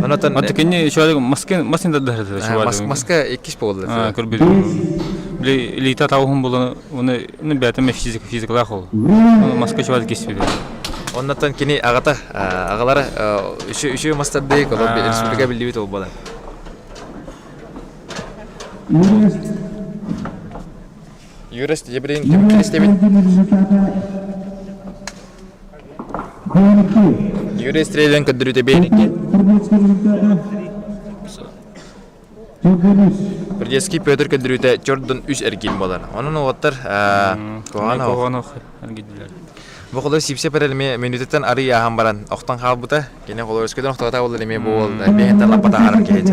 Онотон
Аты кини шуады маска масын да дары
Маска иккис болду.
Көрбүт. Били илита тауһун булан оны оны бәтем физик физиклах ол. Маска шуады кеспиди.
Оннотон кини аҕата аҕалара үчү мастардык олор республика биллибит ол буолар. Юрист Ебрин түмүктүр Юрий Стрелин көрдөрүүтэ биэрикки. Придеский Петр көрдөрүүтэ чордун үс эргин буолар. Онон уоттар
Куһаҕан эргидилэр.
Бу холор сипсе перелми мүнүүтүттэн арый ааһан баран охтон хаалбыта. Кини холор өскөтөн охтоото буолар эмиэ бу уол биэһинтэн лаппа таһаарар киһи.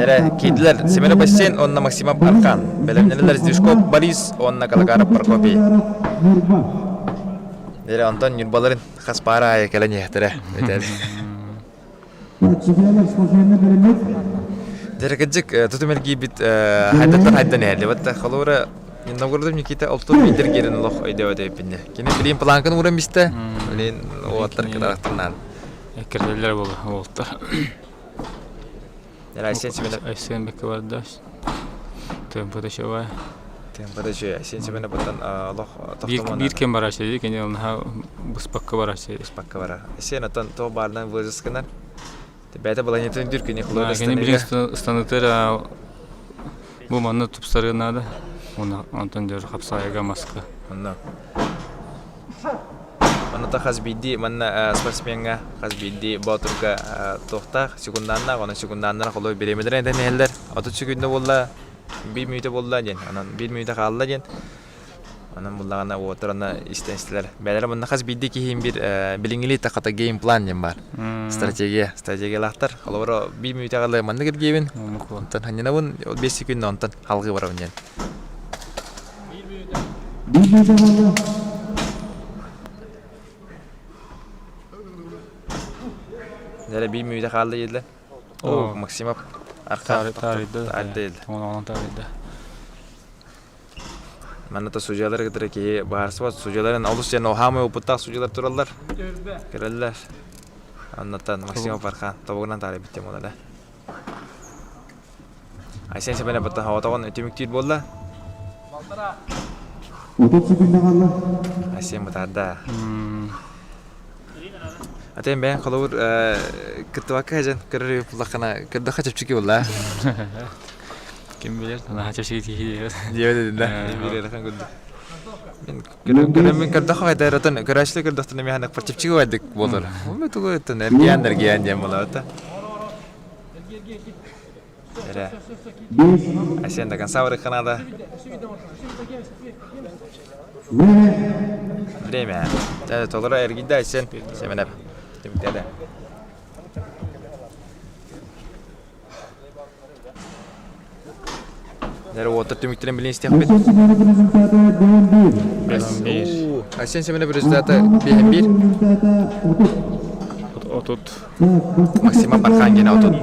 Эрэ киирдилэр Семена бассейн уонна Максимов Аркан, бэлэмнэнэллэр Сдвижков Борис уонна Калакаров Прокопий. Эрэ онтон Ньурбаларын хас паара аайы кэлэн иһэхтэрэ этэр. Дэрэ тутум эргийбит хайдаттан хайдан иһэлли. Холобура Новгородов Никита олтун биитер киирэн олох өйдөөбөт эбиппинне. Кини билин планканы уран бистэ. Билин уоттар кытарахтарнаан.
Эккирдэллэр буолла уолтар.
Айсен Семенов.
Айсен бэккэ барда. Темпота шоба.
Темпота шоба. Айсен Семенов буттан олох
тохтомон. Биир кем барашы ди, кени онха быспакка барашы.
Быспакка барар. Айсен оттон то бардан вызысканар. Бэйэтэ баланитын дүр кини
хлор Кини билин станытыр бу манна тупсары надо. Онтон дөр хапсайга маска.
Онно. Онно хас биирдии манна спортсмеҥҥа хас биирдии боотурга туохтаах секундааннаах, онон секундааннара холобур бириэмэлэрин этэн иһэллэр. 30 секунда буолла, биир мүнүүтэ буолла диэн, онон биир мүнүүтэ хаалла диэн. Онон буллаҕына уотар аны истэн истилэр. Бэйэлэрэ манна хас биирдии киһи биир билиҥҥилии тахата геймплан диэн баар. Стратегия, стратегиялаахтар. Холобура биир мүнүүтэҕэ ылы маннык эргиэбин, онтон ханньынабын, 5 секунда онтон халҕыы барабын диэн. Дьэ биир мүнүүтэ хаалла дииллэр. О, Максимов
Аркаар таарыйда. Оҥоноҕунан таарыйда.
Манна то судьялары кытары киһи баарсыбат. Судьяларын олус диэн хаамай опыттаах судьялар тураллар. Көрөллөр. Оннуттан Максимов Архан тобугунан таарыйбыт диэн буолар. Айсен Семенов баттан хоҕотоҕун түмүктүүр буолла. Айсен бытаарда. Атын бэйэн холобур кыттыбакка сылдьан көрөр буллаххына көрдөххө чэпчэки буолла.
Ким билэр, наһаа чэпчэки киһи
диэбит да. Биир ыарахан курдук. Мин көрөммүн көрдөххө хайда эротон көрөөччүлэр көрдөхтөрүнэ миэхэ чэпчэки бардык буолар. Ол тугу эргийэн эргийэн диэн буолабыт. Эрэ. Айсен до конца надо. Время. Толору эргийдэ Айсен Семенов. Түмүктээтэ. Дәрі уоттар түмүктэрин билин истиэхпит. Айсен Семенов результаты 5-1.
Отут.
Максима Бархангина отут.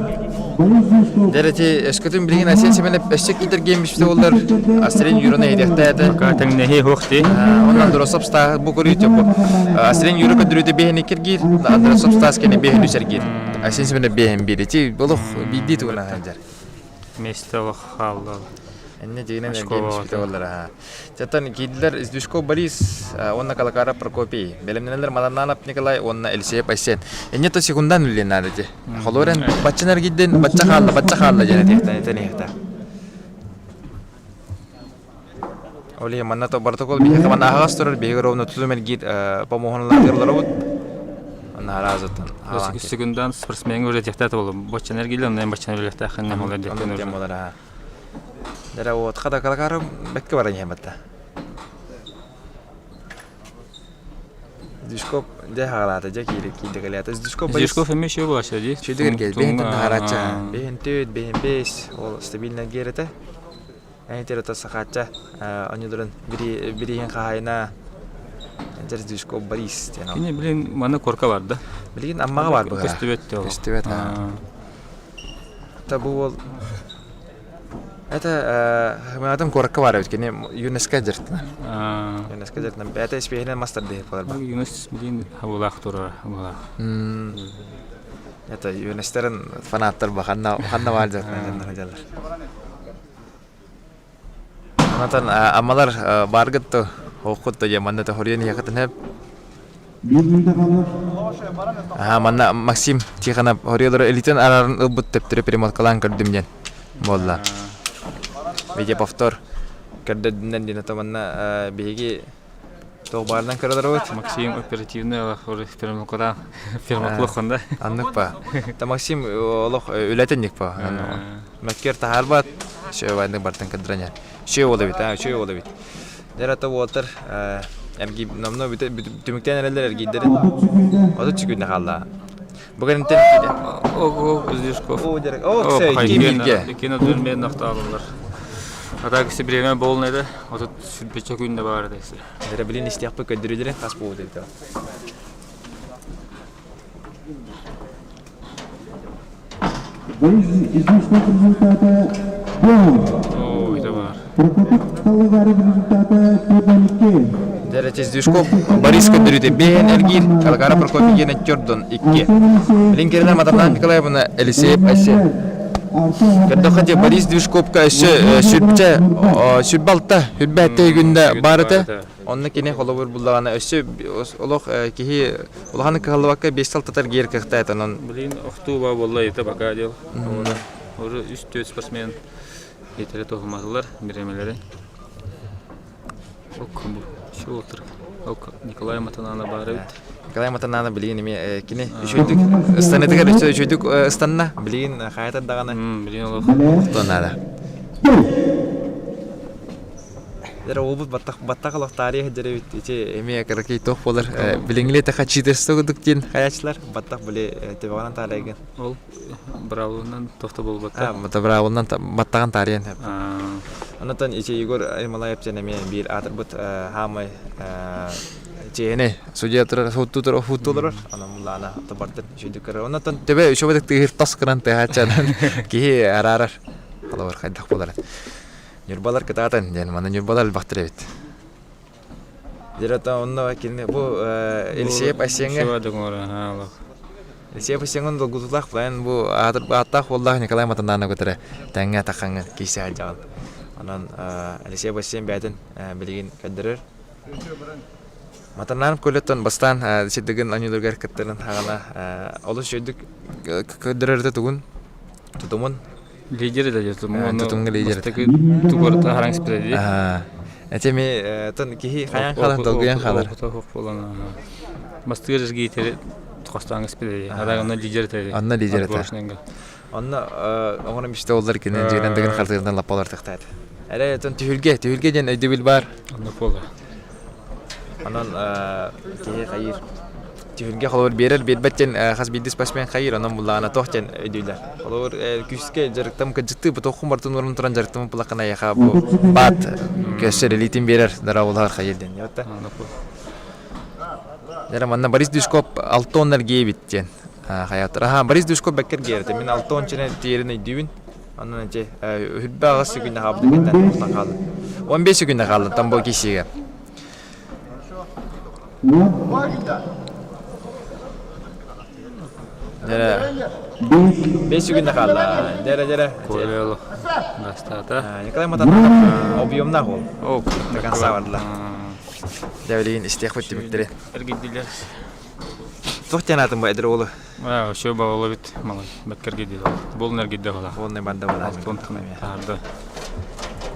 Дәрәти өскөтүн билигин Айсен Семенов өссө киитэргиэн бүспүтэ буоллар Астрин Юраны эйдиэхтээ
Пока тэҥнэһии суох дии.
Онон Андросов стаа бу көрүүтэ бу. Астрин Юра көрдөрүүтэ биэһин иккиргиир, Андросов стаас кэнэ биэһин үсэргиир. Айсен Семенов биэһин биир. Ити олох биирдии тугунан сылдьар.
Миэстэ олох хаалла.
Энне дьиҥинэн эргиэн бүспүтэ буоллар. Чаттан киирдилэр Издюшков Борис уонна Калакаров Прокопий. Бэлэмнэнэллэр Мадананов Николай уонна Елисеев Айсен. Инньэ то секундан үллэн наада ити. Холуорен баччан эргийдин, бачча хаалла, бачча хаалла диэн этиэхтэн этэн иһэхтэ. Ол иһин манна то протокол биһиэхэ манна аһаҕас турар, биһиги ровно тутум эргиир помоһуналаатырларабыт. Онно араазыттан.
Секундан спортсмеҥҥа үлэтиэхтээх буоллум. Баччан эргиллэн, онно баччан үлэлиэхтээх иннем ол эрдиэхтэн
буолар. Дьэ уотха да калакарым бэккэ баран иһэн батта. Дюшков дьэ хаалаата дьэ киирэ киирдэ кэлээтэ. Дюшков
Дюшков эмиэ үчүгэй буолааччы дии.
Үчүгэйдик эргийэр. Бэһинтэн таһаарааччы. Бэһин түөт, бэһин бэс. Ол стабильно эргийэр этэ. Эҥитер ото сахаачча онньуларын бирииһин хаһаайына Дюшков Борис диэн.
Кини блин манна корка барда.
Билигин Аммаҕа баар быһа.
Көстүбэт ол.
Көстүбэт. Это бу уол Это Хымаатым куоракка баар эбит. Кини ЮНЕСКО дьарыктанар. ЮНЕСКО дьарыктанар. Бэйэтэ испиэһинэн мас тардыһар буолар ба.
Юнес билин хабылаах турар хабылаах.
Это ЮНЕСТерин фанаттар ба ханна ханна баар дьарыктанар. Онтон аммалар бааргыт то хооххут да дьэ манна хоруйан иһиэххитин сөп. Аха манна Максим Тихонов хоруйалары илиитин арарын ылбыт төптөрү перемоткалаан көрдүм диэн буолла. Видеоповтор көрдөрдүнэн диэн ото манна биһиги Туох баарынан көрөлөрбүт.
Максим оперативный фермакура фермаклоххун да.
Аннык па. Та Максим олох үлэтинник па. Мөккер таһаарбат. Шөй баайдык бартын кыдыраня. Шөй ол эбит, а, шөй ол эбит. Дэр ата уолтар эргий номно түмүктэн эрэллэр эргийдерин. 30 секундэ хаалла. Бу кэнниттэн
Ого, Кузнецков.
О, дерек. О, кимилге.
Кино дүрмен нахтаалылар. А так время полное да. Отут сүрбэччэ күн да баар этэ.
Эрэ билин истиэхпит көрдөрүүлэрин хас буолбут эбит.
Борис Излишков результата гол.
Оо, это баар.
Прокопик Талыгаров результата 4-2.
Дәрәче Движков Борис көрдөрүүтэ биэһин эргиир, Калгара Прокопий гена төрдөн икки. Билин кэринэр Матарнаан Николаевна Елисеев Айсе. Көрдөххө дьэ Борис Движковка өссө сүрбүчэ сүрбэ алта сүрбэ күндэ баар этэ. Онно кини холобур буллаҕына өссө олох киһи улахан кыһаллыбакка 5 сыл татар гиэр кыахтаат онон.
Блин, охтуу ба буолла это пока дел. Уже үс төрт спортсмен Итери туһуматылар бириэмэлэри. Ок бу отыр. Ок Николай Матанана баар эбит.
Николай Матанана билигин эмиэ кини үчүгдүк ыстанытыгар өссө үчүгдүк ыстанна. Билигин хайатар даҕаны.
Билигин олох.
Охтуон наада. Дэр уолбут баттах баттах олох таарыйа сылдьар эбит. Ити эмиэ кыракый туох буолар. Билиҥҥи тэха читерство курдук диэн хайааччылар баттах били төбөҕүнэн таарыйгын.
Ол быраабылынан тохто буолбатта.
Быраабылынан баттаҕын таарыйан сөп. Онтон ити Егор Ермолаев диэн эмиэ биир аатырбыт хаамай чиэһинэй судья турар суоттуу олорор. Онон мулаана тобардын үчүгдүк көрөр. Онтон төбө үчүгдүк тыыһыр тас гынан тыаһааччанан киһи араарар. Холобур хайдах буолар. Ньурбалар кытаатан диэн манна ньурбалар элбэхтэр эбит. Дьэ онно кини бу Елисеев Айсеҥҥа Елисеев Айсеҥҥа долгутуулаах былайан бу ааттаах уоллаах Николай Матананов кытары тэҥҥэ таххаҥҥа киирсэ сылдьаҕын. Онон Елисеев Айсен бэйэтин билигин көрдөрөр. Матананов көлөттөн бастаан сирдигин оонньууларыгар кыттарын хаҕана олус үчүгэйдик көрдөрөрүтэ тугун тутумун
Лидер да
тутумҥа
Тутумҥа
лидер
Бастакы тугар таһараҥ спидади.
Эти ми тон киһи хайан халан долгуйан хаалар.
болан бастыгы жиргиитери хостааҥ спидади. Ада онно лидер этэ.
Онно лидер этэ. Онно оҥорон биште оллар кинен дьиэнэн дэгин хартыырдан лаппалар тахтаат. Эрэ тон түһүлгэ, түһүлгэ диэн өйдөбүл бар.
Онно буола.
Онон киһи хайыр түһүлгэ холобур биэрэр биэрбэт диэн хас биирдии спортсмен хайыр онон буллаҕына туох диэн өйдүүллэр. Холобур күүскэ дьарыктам кыдьыктыы бутуоххун бартын уран туран дьарыктаммыт булаххына эйиэхэ бу баат көссөр илиитин биэрэр дара хайыр диэн. Дьэ манна Борис Дюшков Алтон эргиэбит диэн хайаатар. Аха Борис Дюшков бэккер гиэрэтэ. Мин Алтон чэнэ тиэрин өйдүүбүн. Онон ити үрбэ аҕыс күннэ хаалбыт кэнтэн хаалла. 15 күннэ хаалла Тамбов киисигэ. Дьэрэ. 5 күннэ хаалла. Дьэрэ дьэрэ.
Коэло бастаата.
Николай Матанов объемнаах уол.
О,
До конца бардылар. Дьэ билигин истиэхпит түмүктэри.
Эргийдилэр.
Туох диэн аатын бу эдэр уолу?
Аа, еще баҕалабыт малай бэккэргэ диэли. Буолун эргийдэ бала.
Буолун барда бала.
Алтын таарда.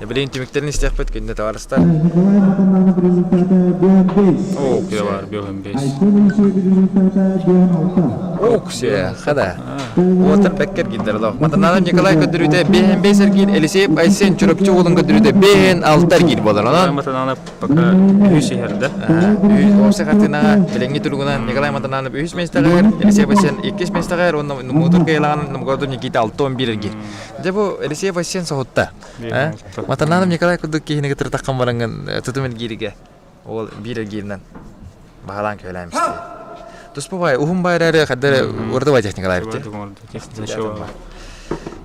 Билигин түмүктэрин истиэхпит күндү табаарыстар.
Николай Матананов результата 5
О, кире бар 5
Айсен Елисеев результата 5
Ок, хада. Уотар бэккер гиддер лох. Матананов Николай көрдөрүүтэ 5 эргиир, Елисеев Айсен Чурапчы уолун көрдөрүүтэ 5 эргиир буолар. Онон
Матананов пока үһүс иһэрдэ.
Уопсай хартыынаҕа билиҥҥи туругунан Николай Матананов үһүс миэстэҕэр, Елисеев Айсен иккис миэстэҕэр уонна Муутур Кыйалаҕын Новгородов Никита 6-11 эргиир. Дьэ бу Елисеев Айсен соһутта. Матананов Николай курдук киһини кытары таххан бараҥҥын тутум эргииригэ ол биир эргииринэн баһылаан көһөлөөн исти. Туспа баай, уһун баай эрээри хаддары ураты баай техникалаабыт
Техника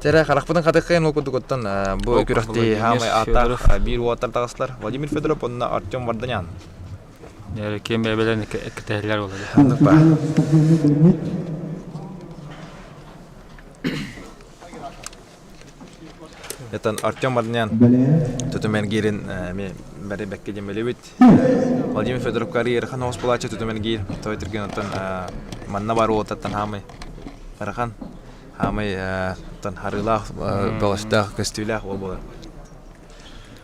Тере харахпытын хатыккайын ол курдук оттон бу күрэхтии хаамай ааттаах биир уоттар таҕыстылар. Владимир Федоров уонна Артем Варданян.
Ким бэйбэлэн эккэтэһэллэр буолар.
Итан Артем Варданян тутум эргиирин эми бары бэккэ диэн билибит. Владимир Федоров ыарахан оҕус булааччы тутум эргиир. Той түргэн оттон манна бар уолаттан хаамай ыарахан хаамай оттон харыылаах бөҕөстөөх көстүүлээх уол буолар.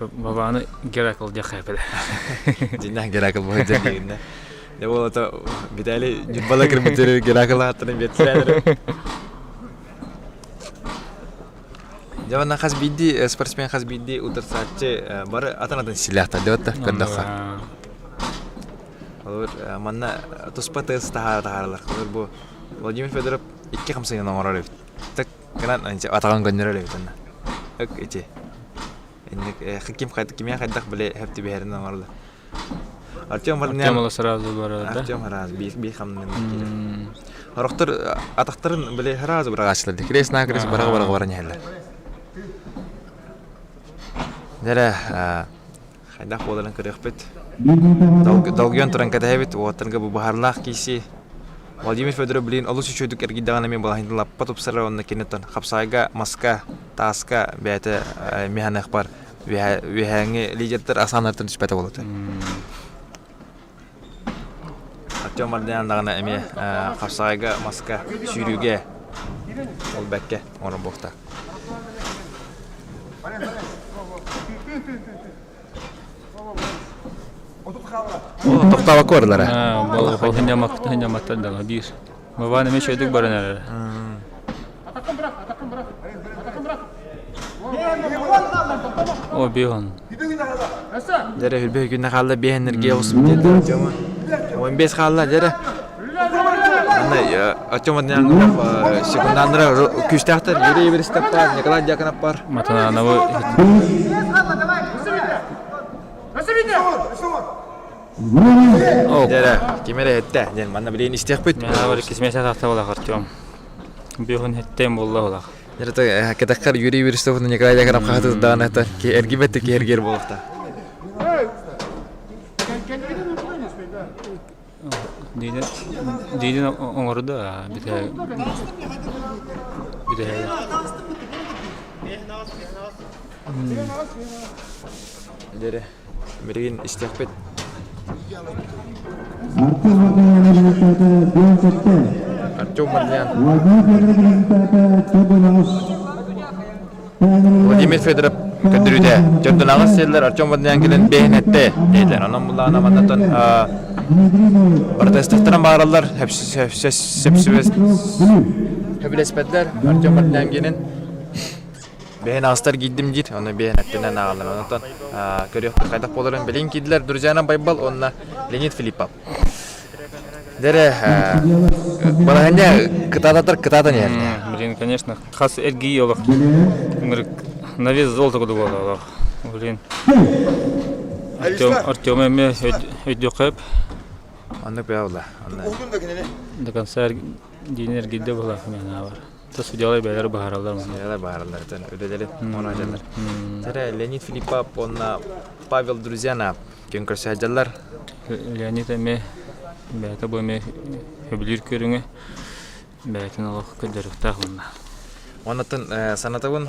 Бабаны Геракл диэххэ эппитэ.
Дьиннээх Геракл буолар диигиннэ. Дьэ буолата Виталий Ньурбала кырбытыры Геракл ааттарын биэртилэр. Дьэ уонна хас биирдии спортсмен хас биирдии утарсааччы бары атын-атын силээхтэр дьэ батта көрдөххө. Холобур манна туспа тыас таһаара таһааралар. Холобур бу Владимир Федоров икки хамсыгын оҥорор эбит. Так гынан атаҕын көннөрөр эбит онно. Ык ити. Инник ким кимиэхэ хайдах били хөп түбэһэрин оҥороллор. Артем
Артем сразу барар да?
Артем сразу биир хамнын киирэр. Сорохтор атахтарын били сразу быраҕааччылар дии. Крест на крест быраҕа быраҕа баран иһэллэр. Дьэрэ хайдах буоларын көрүөхпүт. Долгуйан туран кэтэһэбит. Уоттарга бу баһарлаах кииси Владимир Федоров билигин олус үчүгэйдик эргийдэҕинэ эмиэ балаһыйда лаппа тупсарар уонна киниттэн хапсаайга, маска, тааска бэйэтэ миһаныахпар үөһээҥҥи лидердэр ахсааннарыттан түспэтэ буолуо этэ. Артем Мардыян даҕаны эмиэ хапсаҕайга, маска, сүүрүүгэ ол бэккэ оҥорон буолта. Тохтообокко барылара.
Хынньаматтар да биир. Бабаан эмиэ үчүгэйдик баран эрэр. О, бион.
Дьэрэ хүрбэ күнне хаалла биэһ энергия оҕус диэн Артема. 15 хаалла дьэрэ. Анна Артем Аднянов секунданнара күүстээхтэр Юрий Еверистов бар, Николай Дьяконов бар.
Матанановы
Дьэрэ, ким эрэ эттэ диэн манна билигин истиэхпит.
Мен кисмесе тахта Артем. Биһун хеттем болла олах.
Дьэрэ кэтэххэр Юрий Еверистов Николай Дьяконов хаһытыдаҕына эргибэт киһи эргиэр буолуохта.
Диинин оҥордо бүтэ бүтэһэ
Дьэрэ, билигин истиэхпит.
Артем Мартынян результата 97.
Артем Мартынян.
Владимир Федоров результата 4
Владимир Федоров көрдөрүүтэ төрдүн аҕыс сиэллэр Артем Владимирович кэлэн бэһинэтте диэтилэр. Онон буллаҕына маннаттан протестахтаран баараллар сөбүлэспэтилэр Артем Владимирович бэһин аҕыстар киирдим диир, ону бэһинэттэнэн ааҕаллар. Онтон көрүөхпүт хайдах буоларын билин киирдилэр Друзьяна Байбал уонна Леонид Филиппов. Дэрэ, балаһанньа кытаататар кытаатан иһэр.
Блин, конечно, хас эргии олох на вес золото курдук буолла олох. Блин. Артем, Артем эмиэ өйдүөххэ
Оннук бэйэ буолла.
До конца диин эргийдэ буолла мен бар. То судьялар бэйэлэр баһараллар.
Судьялар баһараллар, үлэлэри оҥорон Тэрэ Леонид Филиппов уонна Павел Друзьяна күн көрсө сылдьаллар.
Леонид эмиэ бэйэтэ бу эмиэ сөбүлүүр көрүҥэ бэйэтин олох көрдөрүөхтээх уонна.
Оннуттан санатабын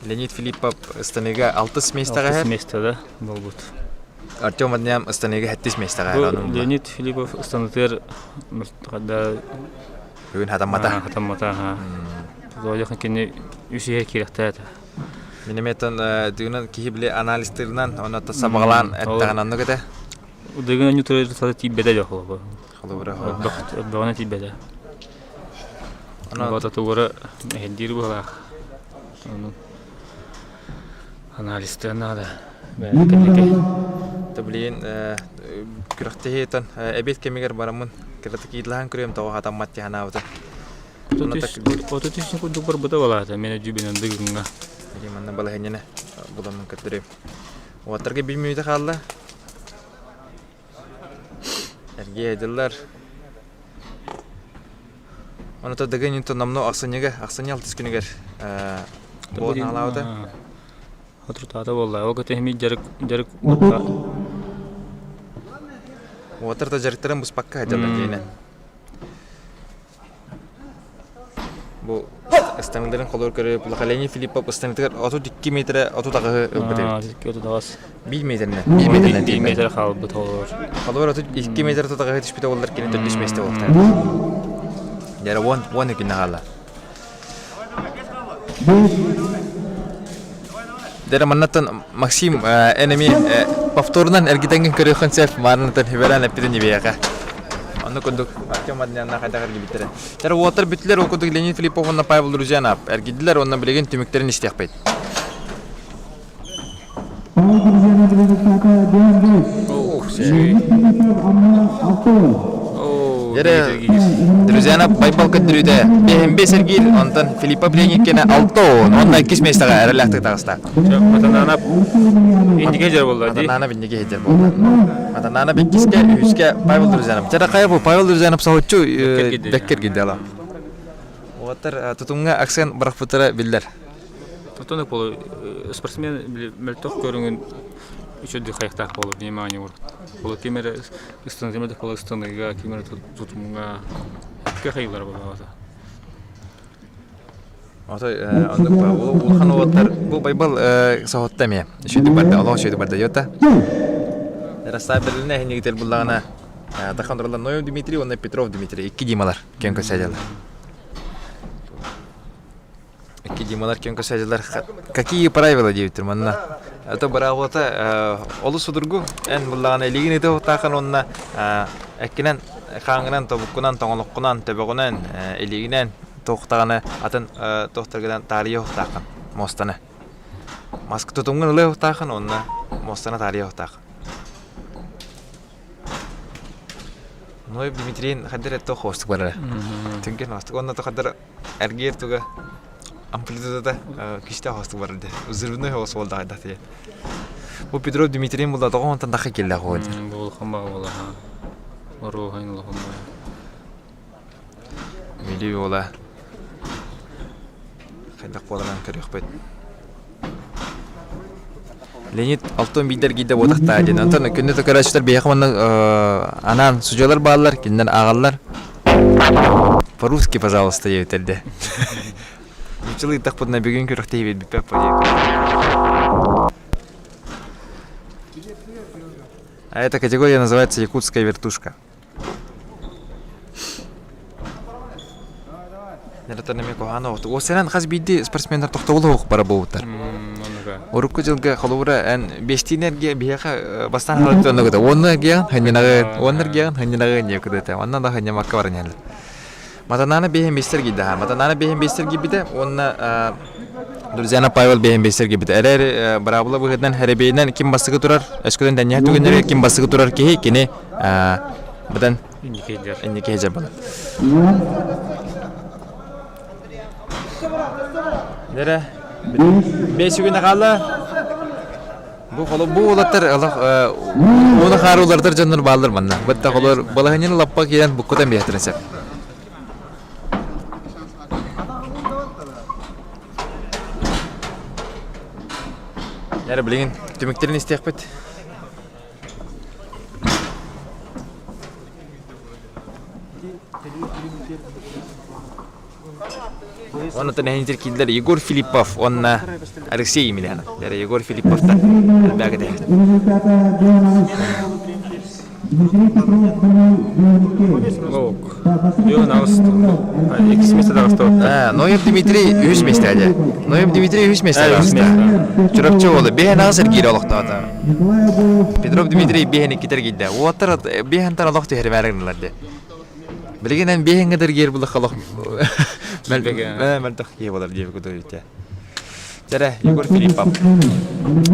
Леонид Филиппов ыстаныыга алтыс миэстэҕэ
Алтыс миэстэҕэ буолбут.
Артем Адням ыстаныыга сэттис миэстэҕэ
Леонид Филиппов ыстанытыгар да
Бүгүн хатаммата.
Хатаммата. Зоя кини үс иһэ киирэхтээтэ.
Мин эмиэ тыынан киһи били анализтыырынан онно сабаҕалаан эттэҕин оннук этэ.
Дыгын онньу турар тиийбэтэ дьэ холобура.
Холобура.
Өрбөҕүнэ тиийбэтэ. Ону тугура эһэрдиир быһалаах. Ону анализтыан наада.
Та билигин күрэхтэһиитэн эбиэт кэмигэр бараммын кыратык иилаһан көрүөм тоҕо хатаммат дии санаабытым.
33 курдук барбыта балаата мен өдьүүбүнэн дыгыҥҥа.
Или манна балаһынньаны буламмын көрдөрүөм. Уоттарга биир мүнүүтэ хаалла. Эргиэ дьыллар. Онута Дыгын Ньютон номнуо ахсынньыга, ахсынньы алтыс күнүгэр буолан аалаабыта.
Соторутаата буолла. Ол кытта дьарык дьарык
Уотар да дьарыктарын быспакка сылдьаллар диэнэ. Бу ыстаныыларын холур көрө Лохалени Филиппов ыстаныытыгар 32 метрэ 38-ы ылбыт эбит.
38.
1 метринэн. 1 метринэн
1 метр хаалбыт холур.
Холур 32 метр 38-ы түспүтэ буоллар кини төрдүс миэстэ буолта. Дьэ 10 10 күннэ хаалла. Дьэ маннаттан Максим эн эмиэ повторунан эргитэҥҥин көрүөххүн сөп маарынатан хүбэлээн эппитин ибиэхэ. Онно курдук Артем Аднянна хайдах эргибиттэрэ. Дьэ уолаттар бүттүлэр ол курдук Леонид Филиппов уонна Павел Друзьянов эргийдилэр уонна билигин түмүктэрин истиэхпит.
Павел Друзьянов результата 9
Дьэ, Друзьяна Байбал көрдөрүүтэ биэһин сэргиир, онтон Филиппа Пленниккене 6 уонна иккис миэстэҕэ эрэллээхтик таҕыста.
Матанаанап инники дьэр буолла дии.
Матанаанап инники дьэр буолла. Матанаанап иккискэ, үһүскэ Павел Друзьянов. Дьэ, хайа бу Павел Друзьянов соһуччу бэккер киирдэ ала. Уолаттар тутумҥа акцент бырахпыттара биллэр.
Оттон болу спортсмен мөлтөх көрүҥүн үчүгэй хайыктаах болу внимание ур. Болу ким эрэ ыстан ким эрэ болу ыстаныыга, ким эрэ тутумҥа кыайылар болуота.
Отой оннук улахан уолаттар бу Байбал соһутта эмиэ. Үчүгэй барда, олох үчүгэй барда йота. Растаа берлине эһинигитер буллаҕына тахан тураллар Ноев Дмитрий уонна Петров Дмитрий икки Дималар киэн көрсөдьэллэр. Икки Дималар киэн көрсөдьэллэр. Какие правила диэбиттэр манна. Это быраабылата олус судургу. Эн буллаҕына илигин ыты утаахан уонна эккинэн хааҥҥынан, тобуккунан, тоҥолоххунан, төбөҕүнэн, илиигинэн туохтаҕына атын туохтаргынан таарыйа уохтааххын муостаны. Маска тутумҥун ылыа уохтааххын уонна муостаны таарыйа уохтааххын. Ной Дмитрийин хайдах эрэ туох уустук барара. Түҥкэн уустук. Уонна хайдах эргиэр туга амплитудата күүстээх уустук барар дии. Взрывной оҕус буолла хайдах дии. Бу Петров Дмитрийин булла тоҕо онтон даха киллээх уол дии.
Бу улахан баҕа буолла. Оруоһайын улахан баҕа.
Мили уола хайдах буоларын көрүөхпүт. Леонид алтын биирдэр гиидэ буотахтаа диэн. Онтон күндү көрөөччүлэр биһиэхэ манна анаан судьуйалар бааллар, кинилэр ааҕаллар. По-русски, пожалуйста, диэбиттэр Нууччалыы ыйдахпытына бүгүн күрэхтэһиибит бүппэт А эта категория называется якутская вертушка. Нэрэтэн эмиэ куһаҕан оҕото. Уосайынан хас биирдии спортсменнар тохтобул оһох бара буолбуттар. Урукку дьылга холобура эн биэстиин эргиэ биһиэхэ бастаан хаалыт онно кыта уонна эргиэҕин ханньанаҕын уонна эргиэҕин ханньанаҕын диye кыдыта онно да ханньамакка баран иһэллэр. Матанаана биэһин биэстэр киирдэ Матанаана биэһин биэстэр киирбитэ уонна Друзьяна Павел биэһин биэстэр киирбитэ. Эрээри быраабыла быһыытынан хэрэбиэнэн ким бастакы турар, өскөтүн тэнньэһэ түгэннэригэр ким бастакы турар киһи кини быдан инники сылдьар буолар. Дэрэ 5 күн хаалла. Бу холо бу уолаттар олох ууну хаары уларытар дьоннор бааллар манна. Бытта холор балаһынньаны лаппа киирэн буккутан биэхтэрин сөп. Эрэ билигин түмүктэрин истиэхпит. Оннуттан эһинитир киирдилэр Егор Филиппов уонна Алексей Емельянов. Эрэ Егор Филипповтар элбэҕи кэтэһэр. Ноев Дмитрий үһүс миэстэҕэ Ноев Дмитрий үһүс миэстэҕэ таҕыста. Чурапчы уола биэһэн аҕыс эргиирэ олохтоото. Петров Дмитрий биэһэн иккитэ эргийдэ. Уолаттар биэһэнтэн олох түһэримээри гыннылар дии. Билигин эн биэһэҥҥэ да эргийэр буллахха олох мөлтөх киһи буолар диэбит курдук Дьэрэ, Егор Филиппов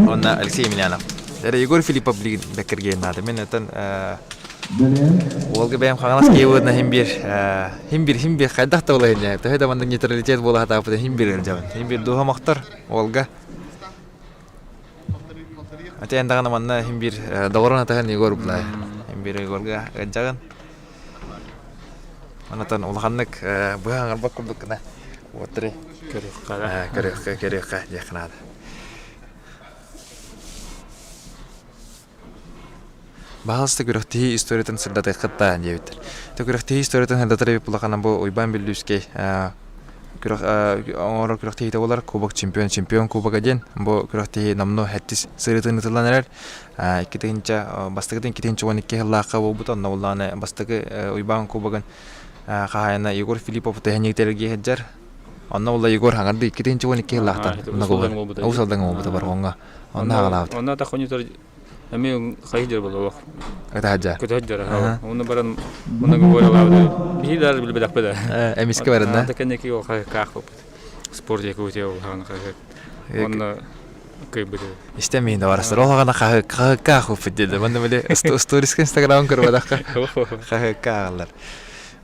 уонна Алексей Емельянов. Дьэрэ, Егор Филиппов билигин бэккэргиэн наада. Мин оттон уолга бэйэм хаҥалас киһи быһыытынан иһин биир иһин биир иһин биир хайдах да буола иһиннэ төһө да маннык нейтралитет буола сатаабыт иһин биир ыалдьабын. Иһин биир дууһам охтор уолга. Ати эн даҕаны манна иһин биир доҕорун атаһын Егор булай. Иһин биир Егорга ыалдьаҕын. Онтон улаханнык быһа аҥарбат курдук гына уоттары
Көрүөххэ.
Көрүөххэ, көрүөххэ диэххэ наада. Баһаалыста күрэхтэһии историятын сырдатыаххыт даа диэбиттэр. Тэ күрэхтэһии историятын сырдатар эбит улахана бу Уйбаан Бүллүүскэй күрэх оҥорор күрэхтэһиитэ буолар Кубок чемпион чемпион кубога диэн бу күрэхтэһии номнуо сэттис сырыытын ыытыллан эрэр. 2 тыһыынча бастакытын 2012 сыллаахха буолбута онно буоллаҕына бастакы Уйбаан кубогын хаһаайына Егор Филиппов тэһэнньиктэргэ сылдьар. Онно буолла Егор хаҥарды 2012 сыллаахтан Уус Алдаҥа буолбута Барҕоҥҥо. Онно аҕалаабыт.
Онно тахонньутар Эмиэ хайы дьар буолуох.
Ытаһадьа.
Көтөһөдьөр аха. Онно баран многоборьелаабыт. Биһи даже билбэтэхпит да.
Эмискэ баран да.
Ата кэнники ол хаах спорт Якутия ол хаҕана хаһыат. Онно кыйбыт.
Истэн миин да барастар. Ол хаҕана хаһыкка ахуппут диэдэ. Манна били сториска инстаграмын көрбөтөххө хаһыкка ааҕаллар.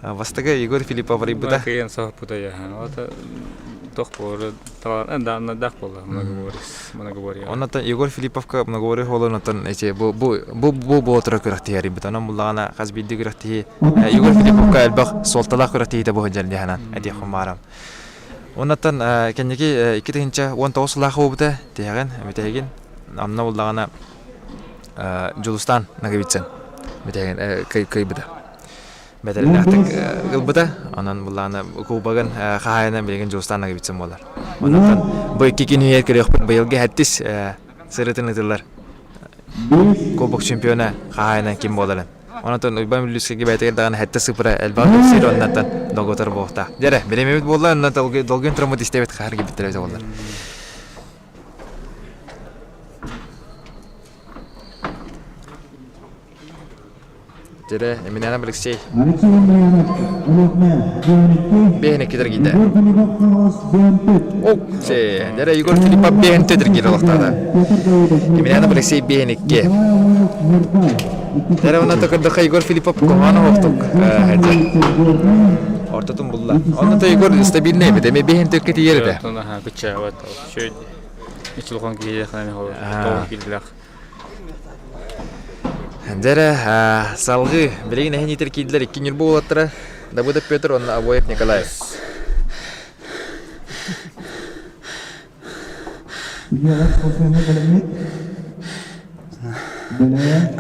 Бастакы Егор Филиппов арыйбыта.
Кыйан соһуппута я. Ото тох буолар талааннаах буолла многоборье.
Оннотон Егор Филипповка многоборье буолан онтон эти бу бу бу бу буотура күрэхтэһии арыйбыта. Онон буллаҕына хас биирдии күрэхтэһии Егор Филипповка элбэх суолталаах күрэхтэһиитэ бу сылдьар диэханан этиэхпин баарам. Оннотон кэнники 2019 сыллаах буолбута тиһэҕин бүтэһигин онно буллаҕына Дьулустаан Ноговицын бүтэһигин кыайбыта. Бэтэринээхтик ылбыта. Онон буллаана кубогын хаһаайына билигин Дьулустаан Ноговицын буолар. Онон бу икки күн иһигэр көрүөхпүт быйылгы сэттис сырытын ытыллар Кубок чемпиона хаһаайына ким буоларын. Онон Уйбаан Бүлүүскэгэ бэйэтигэр даҕаны сэттэ сыпыра элбэх кэпсиир оннаттан долгутар буолуохтаах. Дьэрэ, бириэмэбит буолла, онно долгуйан тураммыт истэбит хаһар кэлбиттэр эбитэ буоллар. Дьэрэ, Эминянов Алексей.
Алексей Емельянов, Өлүөхүмэ, 12.
Бэһин икки тергийдэ.
Егор Филиппов, Хаҥалас, 14.
Оп, Дьэрэ, Егор Филиппов бэһин тергийдэ олохтоото.
Петр Давыдов,
Емельянов Алексей бэһин икки.
Николай Алоев, Ньурба,
Дьэрэ, онно көрдөххө Егор Филиппов куһаҕан оһохтук. Ортотун булла. Онно Егор стабильный эбит. Эми бэһин төккө тиийэр этэ.
Кыччаабат. Үчүлхон киһиэхэ тоҕус киирдилэх.
Дьэ эрэ, салгыы билигин эһин иитэр киирдилэр икки Ньурба уолаттара Давыдов Петр уонна Обоев Николаев.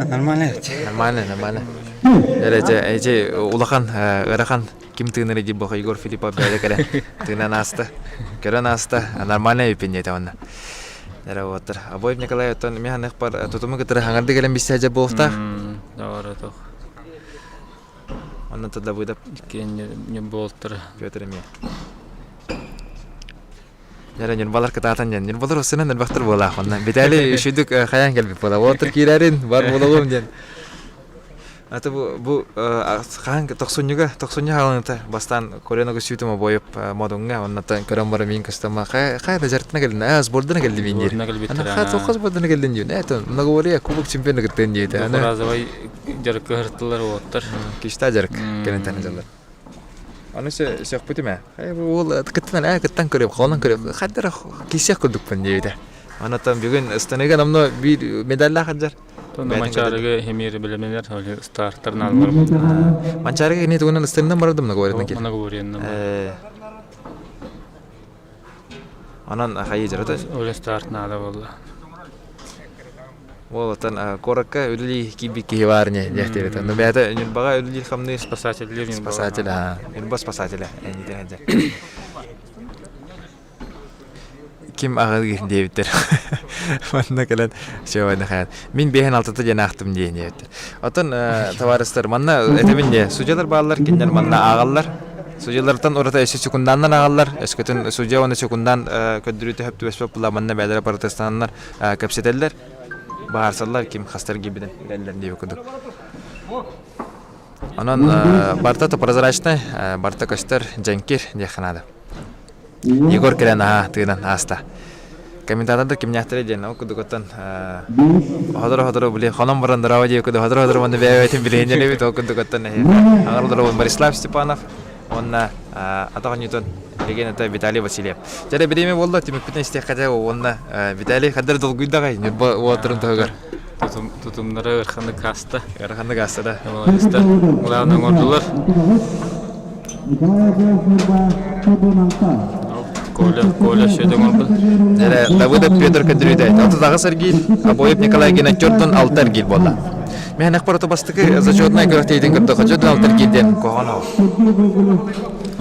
Нормально.
Нормально, нормально. Эрэ, дьэ, эдьи улахан, ыарахан ким тыынар дии буох Егор Филиппов бэйэтэ кэлэн тыынан ааста. Көрөн ааста. Нормально эбиппин диэтэ уонна. Эрэ уоттар. Обоев Николай оттон мин ханыхпар тутуму кытары хаҥарды кэлэн билсэ дьэ буолуохтаах.
Давара тох.
Онно Давыдов.
Иккиэн буолтар.
Петр эмиэ. Дьэ ньурбалар кытаатан диэн. Ньурбалар осунан элбэхтэр буолаах онно. Виталий үчүйдүк хайаан кэлбит буола. Уолаттар киирэрин бар буолалым диэн. Аты бу бу хаһан тохсунньуга тохсунньу хааланыта бастаан Коленога сүүтүм обоев модуҥҥа оннотон көрөн баран миин көстөмө хай хай да жартына кэллин аа сбордана кэлли миин диир. Ана хай тоққа сбордана кэллин диир. Это многоборье кубок чемпиона кыттыын диэти.
Разовай жарык ыһыртылар уоттар.
Кишта жарык кэлин таны Аны сөхпүтүм ээ. Хайа бу уол кыттан ээ кыттан көрүөм, холонон көрүөм. Хайдара кисиэх курдукпун диэбитэ. Онотон бүгүн ыстаныыга номно биир медаллаах сылдьар.
Манчаарыга хемири билеменер стартар наалар.
Манчаарыга кини тугунан ыстанынан барардым многоворенна кел.
Многоворенна.
Онон хайы жарата.
Оле старт наада болла.
Ол оттон куоракка үлэлии киирбит киһи баар ини диэхтиир этэ. Ну бэйэтэ Ньурбаҕа үлэлиир хамныыр
Спасателлиир Ньурбаҕа.
Спасатель, аа. Ньурба спасателя эниитин сылдьар. Ким аҕалыыр диэбиттэр. Манна кэлэн все хайаан. Мин биэһин алтата диэн аахтым диэн диэбиттэр. Оттон табаарыстар манна этэбин дии судьялар бааллар кинилэр манна ааҕаллар. Судьялартан ураты өссө секунданнан ааҕаллар. Өскөтүн судья уонна секундан көрдөрүүтэ сөп түбэспэт буолла манна бэйэлэрэ протестананнар кэпсэтэллэр. Баарсаллар ким хастар киирбитин билэллэр диэбит курдук. Онон барыта прозрачнай, барыта көстөр, дьэҥкир диэххэ наада. Егор кэлэн аһаа тыынан ааста. Комментатордар кимнээхтэрэ диэн ол курдук оттон хоторо-хоторо били хонон баран дороба диэки курдук хоторо-хоторо уонна бэйэ-бэйэтин билиһиннэрэбит ол курдук оттон аҥар Борислав Степанов уонна атах оонньуутун легендата Виталий Васильев. Дьэ бириэмэ буолла түмүкпүтүн истиэххэ дьэ уонна Виталий хаддар долгуйдаҕай Ньурба уолаттарын туһугар.
Тутумнара ыараханнык ааста.
Ыараханнык ааста да.
Молодецтар. Главное оҥордулар.
Николай Обоев Ньурба 46.
Коля, Коля шөдөң олбут.
Эрэ Давыдов Петр көрдөрүүтэ 38 эргиир, Обоев Николай Геннадьевич 46 эргиир буолла. Мэһэнэх порото бастакы зачетнай күрэхтэһиитин көрдөххө 46 эргиир диэн куһаҕан ол.
Сергей Гоголев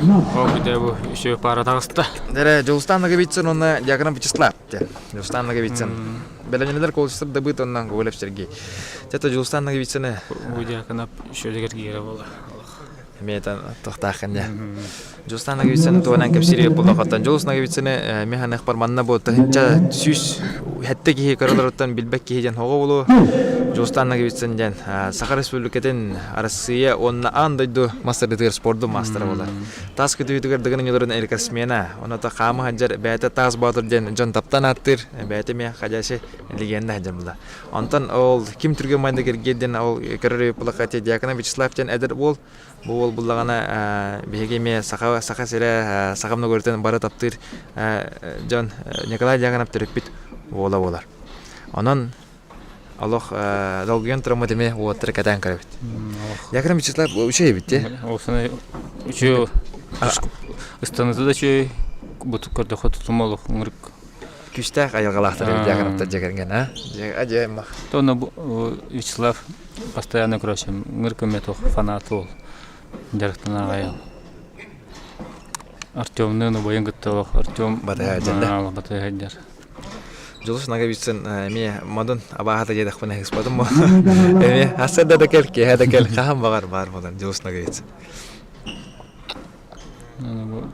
Нам.
Ол бүтэ бу үсүө пара таҕыста.
Эрэ Дьулустан Ноговицын уонна Дьяконов Вячеслав диэн. Дьулустан Ноговицын. Бэлэмнэнэлэр Колосов Дабыт уонна Гоголев Сергей. Чэ Дьулустан Ноговицыны
Бу Дьяконов үсүөлүгэр киирэ буола.
Эмиэ тохтааххын дьэ. Дьулустан Ноговицыны туһунан кэпсиир буоллаххыттан Дьулус Ноговицыны мин ханыахпар манна бу тыһынча 107 киһи көрөлөрүттэн билбэт киһи диэн оҕо буолуо. Дьулустан Ноговицын диэн Саха Республикатын, Арассыыйа уонна аан дойду мастардытыгар спордун маастара буолар. Таас көтүүтүгэр Дыгын оонньууларын рекордсмена, оното хаама сылдьар бэйэтэ Таас Боотур диэн дьон таптаан ааттыыр, бэйэтэ эмиэ ходячий легенда сылдьар буолла. Онтон ол ким түргэн майда киргиэр диэн ол көрөр буоллахха Дьяконов Вячеслав диэн эдэр уол бу уол буллаҕына биһиги эмиэ саха саха сирэ саха многоритын бары таптыыр дьон Николай Дьяконов төрөппүт уола буолар. Онон олох долгуйан тураммыт эмиэ уоттары кэтээн көрөбүт. Дьяконов Вячеслав үчүгэй эбит дии.
Ол үчүгэй ыстаныыта да үчүгэй бу көрдөххө тутума олох ынырык
Күүстээх айылҕалаахтар эбит Дьяконовтар дьиэ кэргэн, а? Дьиэ аймах.
То Вячеслав постоянно короче ыңыр көмө фанат ол дьарыктана аҕай Артемныын убайын кытта олох Артем
Батыһа сылдьар.
Батыһа сылдьар.
Дьулус Ноговицын эмиэ модун абааһыта диэтэхпинэ ыспатым бу. Эмиэ сарсыарда да кэл, киэһэ да кэл, хаһан баҕар баар буолар Дьулус Ноговицын.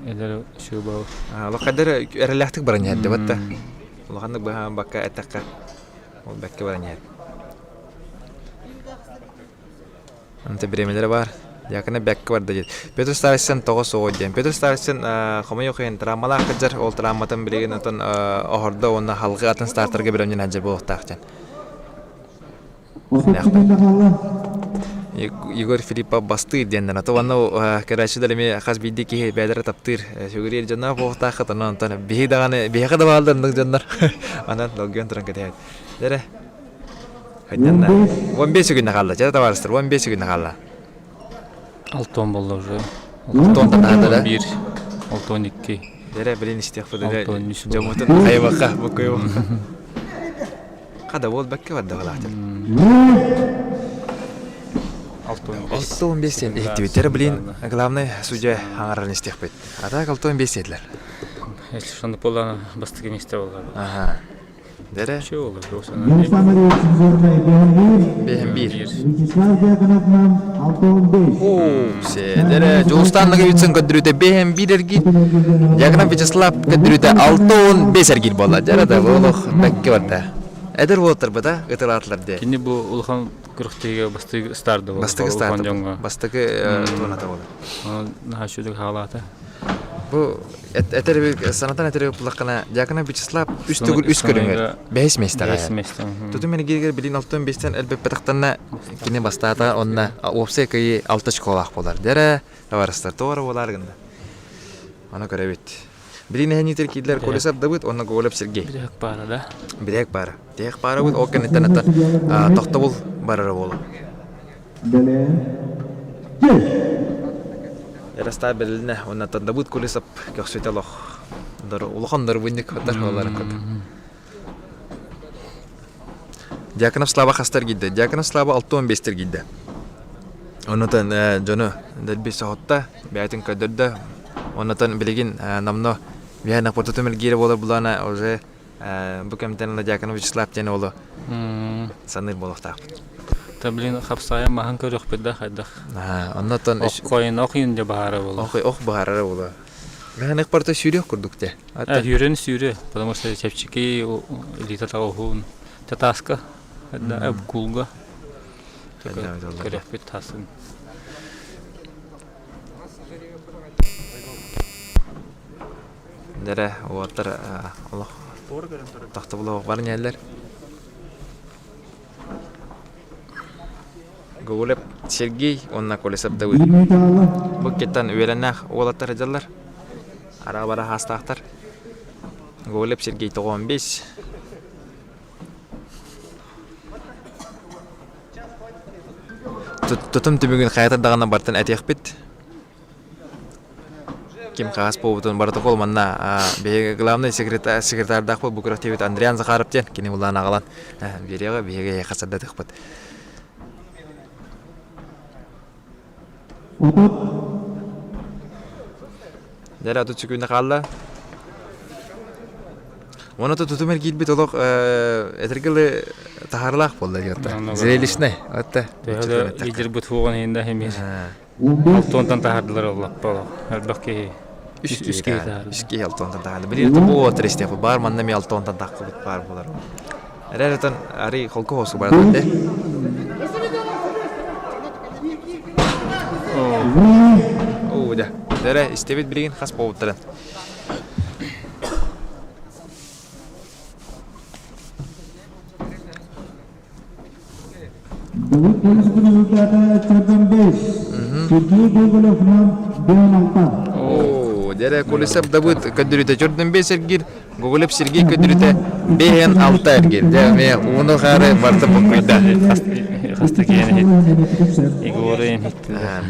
Эдэр Шубов.
Лохайдар эрэлээхтик баран иһэрдэ батта. Улаханнык быһаан бакка эттэххэ ол бэккэ баран иһэр. Онто бириэмэлэрэ баар. Дьаакына бэккэ барда диэт. Петр Старостин тоҕо суоҕуй диэн. Петр Старостин хомойуох иһин травмалаах кырдьар. Ол травматын билигин отон оһордо уонна халҕыы атын стартерга бэлэмнэнэн сылдьар буолуохтаах диэн. Егор Филиппов бастыыр диэннэр. Ата уонна көрөөччүлэр эмиэ хас биирдии киһи бэйэлэрэ таптыыр сүгүрүйэр дьонноох буолуохтааххыт. Онон онтон биһи даҕаны биһиэхэ да бааллар оннук дьоннор. Онон долгуйан туран кэтэһэбит. Дэрэ. Хайданна. 15 күннэ хаалла. Чэ, табаарыстар, 15 күннэ хаалла.
Алтон болла уже.
Алтон татаатара.
1, алтон 2.
Дэрэ, билин истиэхпит.
Алтон үс
Дьоммутун хайыбакка, буккуйубакка. Хада уол бэккэ барда балаатыр. 65 диэн иһиттибиттэр. Блин, главный судья хаҥарарын истиэхпит. А так 65 диэтилэр.
Если что буолла бастакы миэстэ буолла.
Ага. Дэрэ?
Чего буолла?
Бэһэн биир.
Вячеслав Дьяконов нам 65.
Оо, дэрэ, Дьулустан Ноговицын көрдөрүүтэ бэһэн биир эргиир. Дьяконов Вячеслав көрдөрүүтэ 65 эргиир буолла. Дьэрэ да, олох бэккэ барда. Эдэр уолаттарбыта ытылаатылар дии.
Кини бу улахан күрэхтэһиигэ бастакы старта буолла.
Бастакы старта. Бастакы туоната буолар.
Наһаа үчүгэй хаалаата.
Бу этэр санатан этэр буллаххына Дьяконов Вячеслав үс төгүл үс көрүҥэр бэһис миэстэҕэ.
Бэһис миэстэ.
Тутум эргииригэр билин алтан биэстэн элбэппэтэхтэринэ кини бастаата онно уопсай кыайыы алта очколаах буолар. Дэрэ табаарыстар туора буолаар гынна. Ону көрөбүт. Билин эһэниитэр киирдилэр Колесов Давыд уонна Гоголев Сергей.
Бирэк баара да?
Бирэк баара. Тиһэх баара бут ол кэнниттэн ата тохтобул барара буолу. Эрастаа бэлинэ уонна Давыд Колесов көхсүтэ олох улахан дорбунник отар олар Дьяконов Слава хастар киирдэ? Дьяконов Слава 65 киирдэ. Оннотон дьону дэлби соһутта, бэйэтин көрдөрдө. Оннотон билигин намно биһиэнэ портутум илгиирэ буолар булаана уже бу кэмтэн ыла Дьяконов Вячеслав диэн уолу саныыр буолуохтаахпыт.
Та блин хапсаайа маһын көрүөхпүт да хайдах.
Оннотон
Ох койун ох юн дьэ баһаара буолуо.
Ох ох баһарара буолуо. Мэһэнэх барыта сүүрүөх курдук те.
Сүүрэн сүүрүө, потому что чэпчэки илиитэ таҕыһуун татааска, куулга көрүөхпүт таасын.
Дэрэ уолаттар олох тохтобулуох бар ньэллэр. Гоголев Сергей уонна Колесов Давыд. Бу киттан үөрэннээх уолаттар сылдьаллар. Араабара хаастаахтар. Гоголев Сергей 95. Тутум түмүгүн хайата даҕаны бартан этиэхпит. Ким хаас буолбутун протокол манна биһиги главный секретарь секретардаахпыт бу күрэхтиибит Андриан Захаров диэн кини улаан аҕалан биэриэҕэ биһиги эһиэхэ сырдатыахпыт. Дьэ 30 секунда хаалла. Уонна тутум эргиирбит олох этэргэ дылы таһаарылаах буолла диэхтэ. Зрелищный. Отта.
Төһө да лидербыт суоҕун иһин да эмиэ алтонтан таһаардылар оллаппа элбэх киһи
үс киһи үс киһи алтонтан таһаарды. Билигин бу отыр баар манна ми алтонтан таххыбыт баар буолар. Эрэр ари холку хосу бар де. Оо, да. Дэрэ, истэбит билигин хас буолбуттарын.
Давыд Колесов результата 45. Сергей Гоголев нам 96.
Оо, дэрэ Колесов Давыд көддөрүтэ 45 эргир, Гоголев Сергей көддөрүтэ 5 эргир. Дэ, ме ууну хаары барта буккуйда.
Хаста киһини Егоры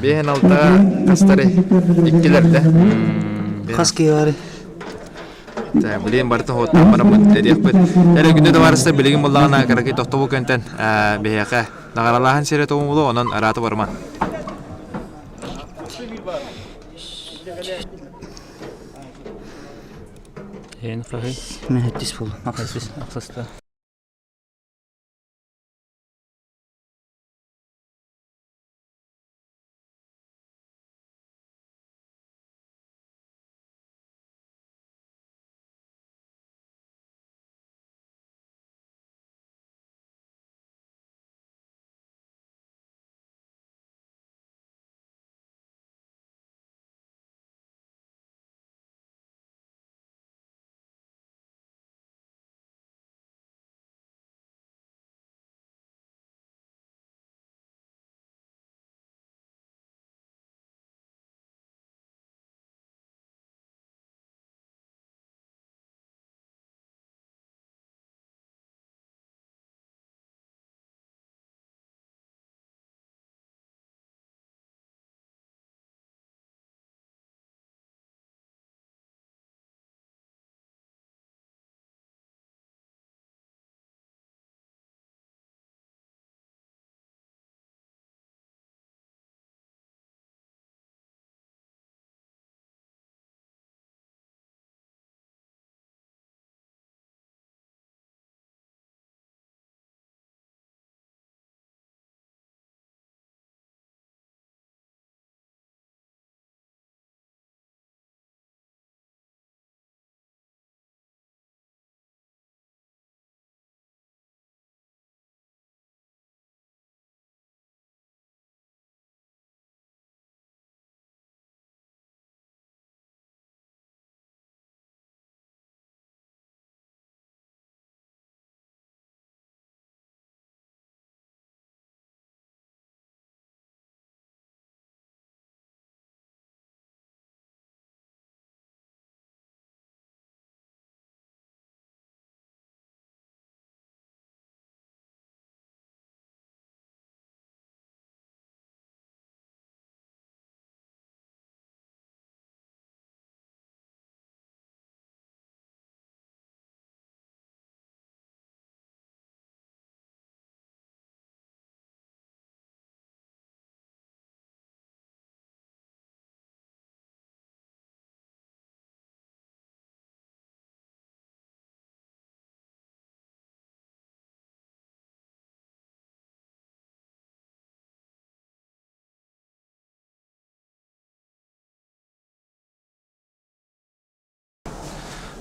5-6 хастары иккилэрдэ.
Хас киһи бары?
Билигин барытын хоттон бараммыт эриэхпит. Эрэ күндү табаарыстар билигин буллаҕына кыракый тохтобул көнтөн биһиэхэ наҕаралааһын сирэ тоҥулу онон арааты барыман.
Эн хаһый?
Мен хэттис болу.
Ахсыс, ахсыста.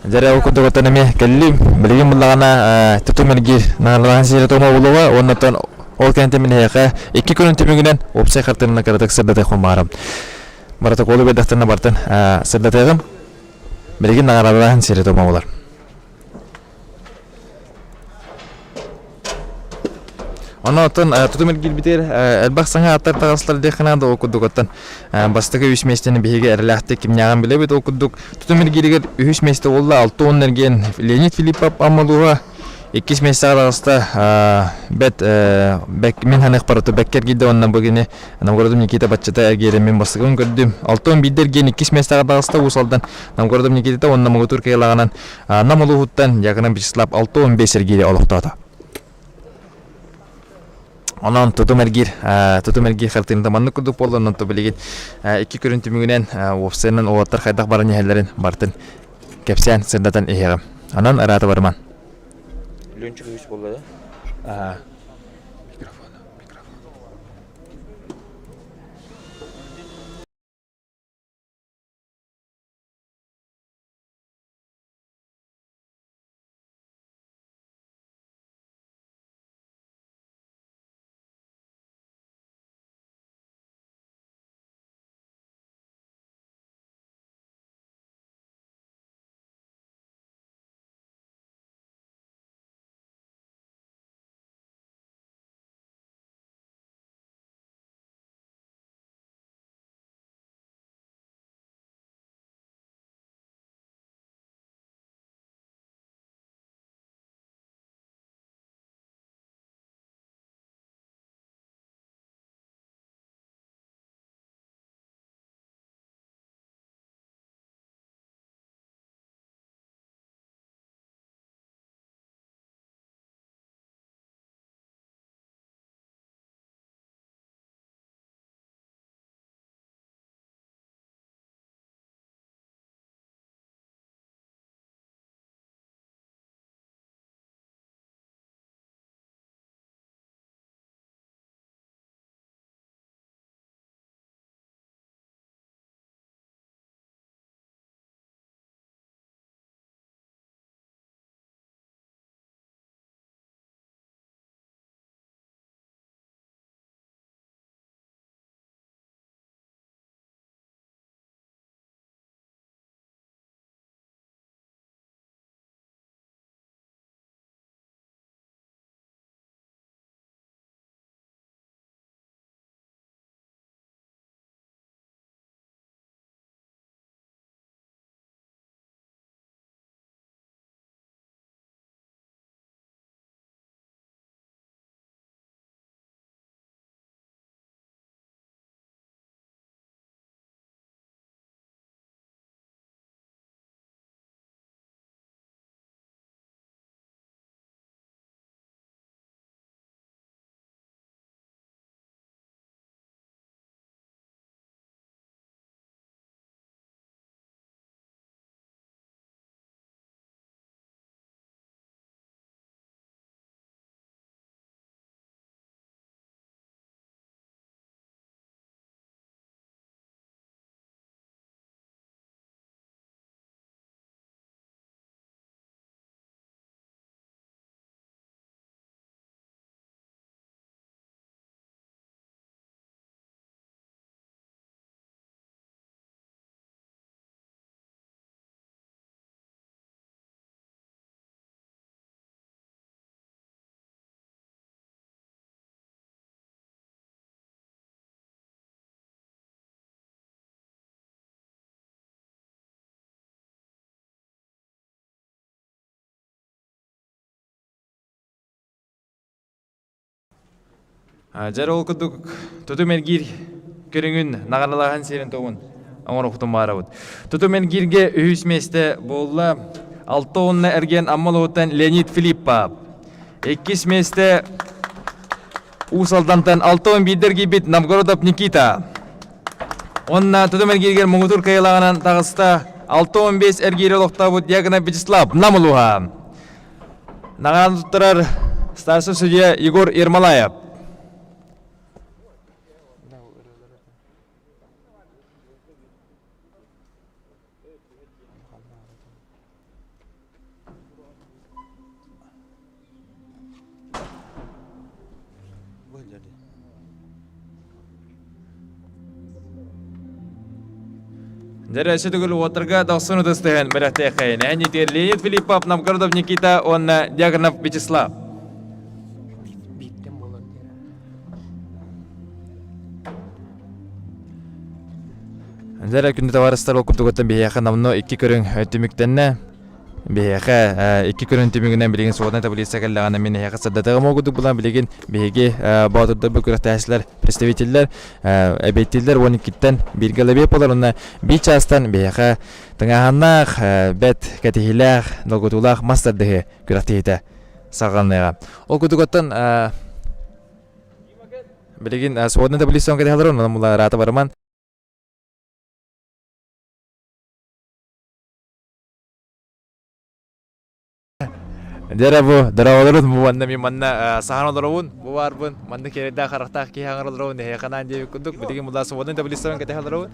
Дьэ ол курдук оттон эмиэ кэллим. Билигин буллаҕына тутум эргиир наалаан сиэрэ туома булуга уонна оттон ол кэнниттэн мин эһиэхэ икки күнүн түмүгүнэн уопсай хартыынаны кыратык сырдатыахпын баҕарам. Протоколу биэрдэхтэринэ бартын сырдатыаҕым. Билигин наҕараадалааһын сиэрэ туома буолар. Онно оттон тутум эргилбитигэр элбэх саҥа ааттар таҕыстылар диэххэ наада ол курдук оттон бастакы үс миэстэни биһиги эрэлээхтик кимнээҕин билэбит ол курдук тутум эргииригэр үһүс миэстэ буолла 60 эргиэн Леонид Филиппов Аммалууһа. Иккис миэстэҕэ таҕыста бэт бэк мин ханыахпар ото бэккэ эргийдэ уонна бу кини Новгородов Никита баччата эргиэрин мин бастакыбын көрдүм. 61 эргиэн иккис миэстэҕэ таҕыста Уус Алдан Новгородов Никитата уонна Муҥутуур кыайыылааҕынан Нам улууһуттан Дьяконов Вячеслав 65 эргиири олохтоото. Онон тутум эргиир, тутум эргиир хартыыната маннык курдук буолла, онон билигин икки көрүн түмүгүнэн уопсайынан уолаттар хайдах баран иһэллэрин барытын кэпсээн сырдатан иһиэҕим. Онон ыраата барыман.
Лүнчүк үс буолла да?
Микрофон, микрофон. Дьэр ол курдук тутум эргиир көрүҥүн наҕаралааһын сиэрин туһун оҥоруохтун баарабыт. Тутум эргииргэ үһүс миэстэ буолла алта уонна эргиэн Амма улууһуттан Леонид Филиппов. Иккис миэстэ Уус Алдантан 61 эргийбит Новгородов Никита. Уонна тутум эргииригэр муҥутуур кыайыылааҕынан таҕыста 65 эргиири олохтообут Дьяконов Вячеслав Нам улууһа. Наҕарааданы туттарар старший судья Егор Ермолаев. Дәрәсе түгел уоттарга дохсун ытыстыһын бэлэхтээххэйин. Эн Леонид Филиппов, Новгородов Никита уонна Дьяконов Вячеслав. Дәрә күндү табаарыстар ол курдугуттан биһиэхэ номнуо икки көрүҥ түмүктэннэ. Биһиэхэ икки көрүн түмүгүнэн билигин своднай таблица кэллэҕинэ мин эһиэхэ сырдатыаҕым. Ол курдук булан билигин биһиги боотурдарбыт күрэхтэһээччилэр представителлэр эбиэттииллэр 12-ттэн бииргэ лэбиэп болар уонна биир чаастан биһиэхэ тыҥааһыннаах, бэт кэтэһиилээх, долгутуулаах мас тардыһыы күрэхтэһиитэ саҕаланыаҕа. Ол курдук оттон билигин своднай таблицаны кэтэһэлэр онон ыраата барыман. Дьэ бу дорооболорун бу манна мин манна саһан олоробун бу баарбын манна киэрэйдээх харахтаах киһи аҥар олоробун эһиэхэ анаан диэбит курдук билигин булаа свободный таблицабын кэтэһэ олоробун.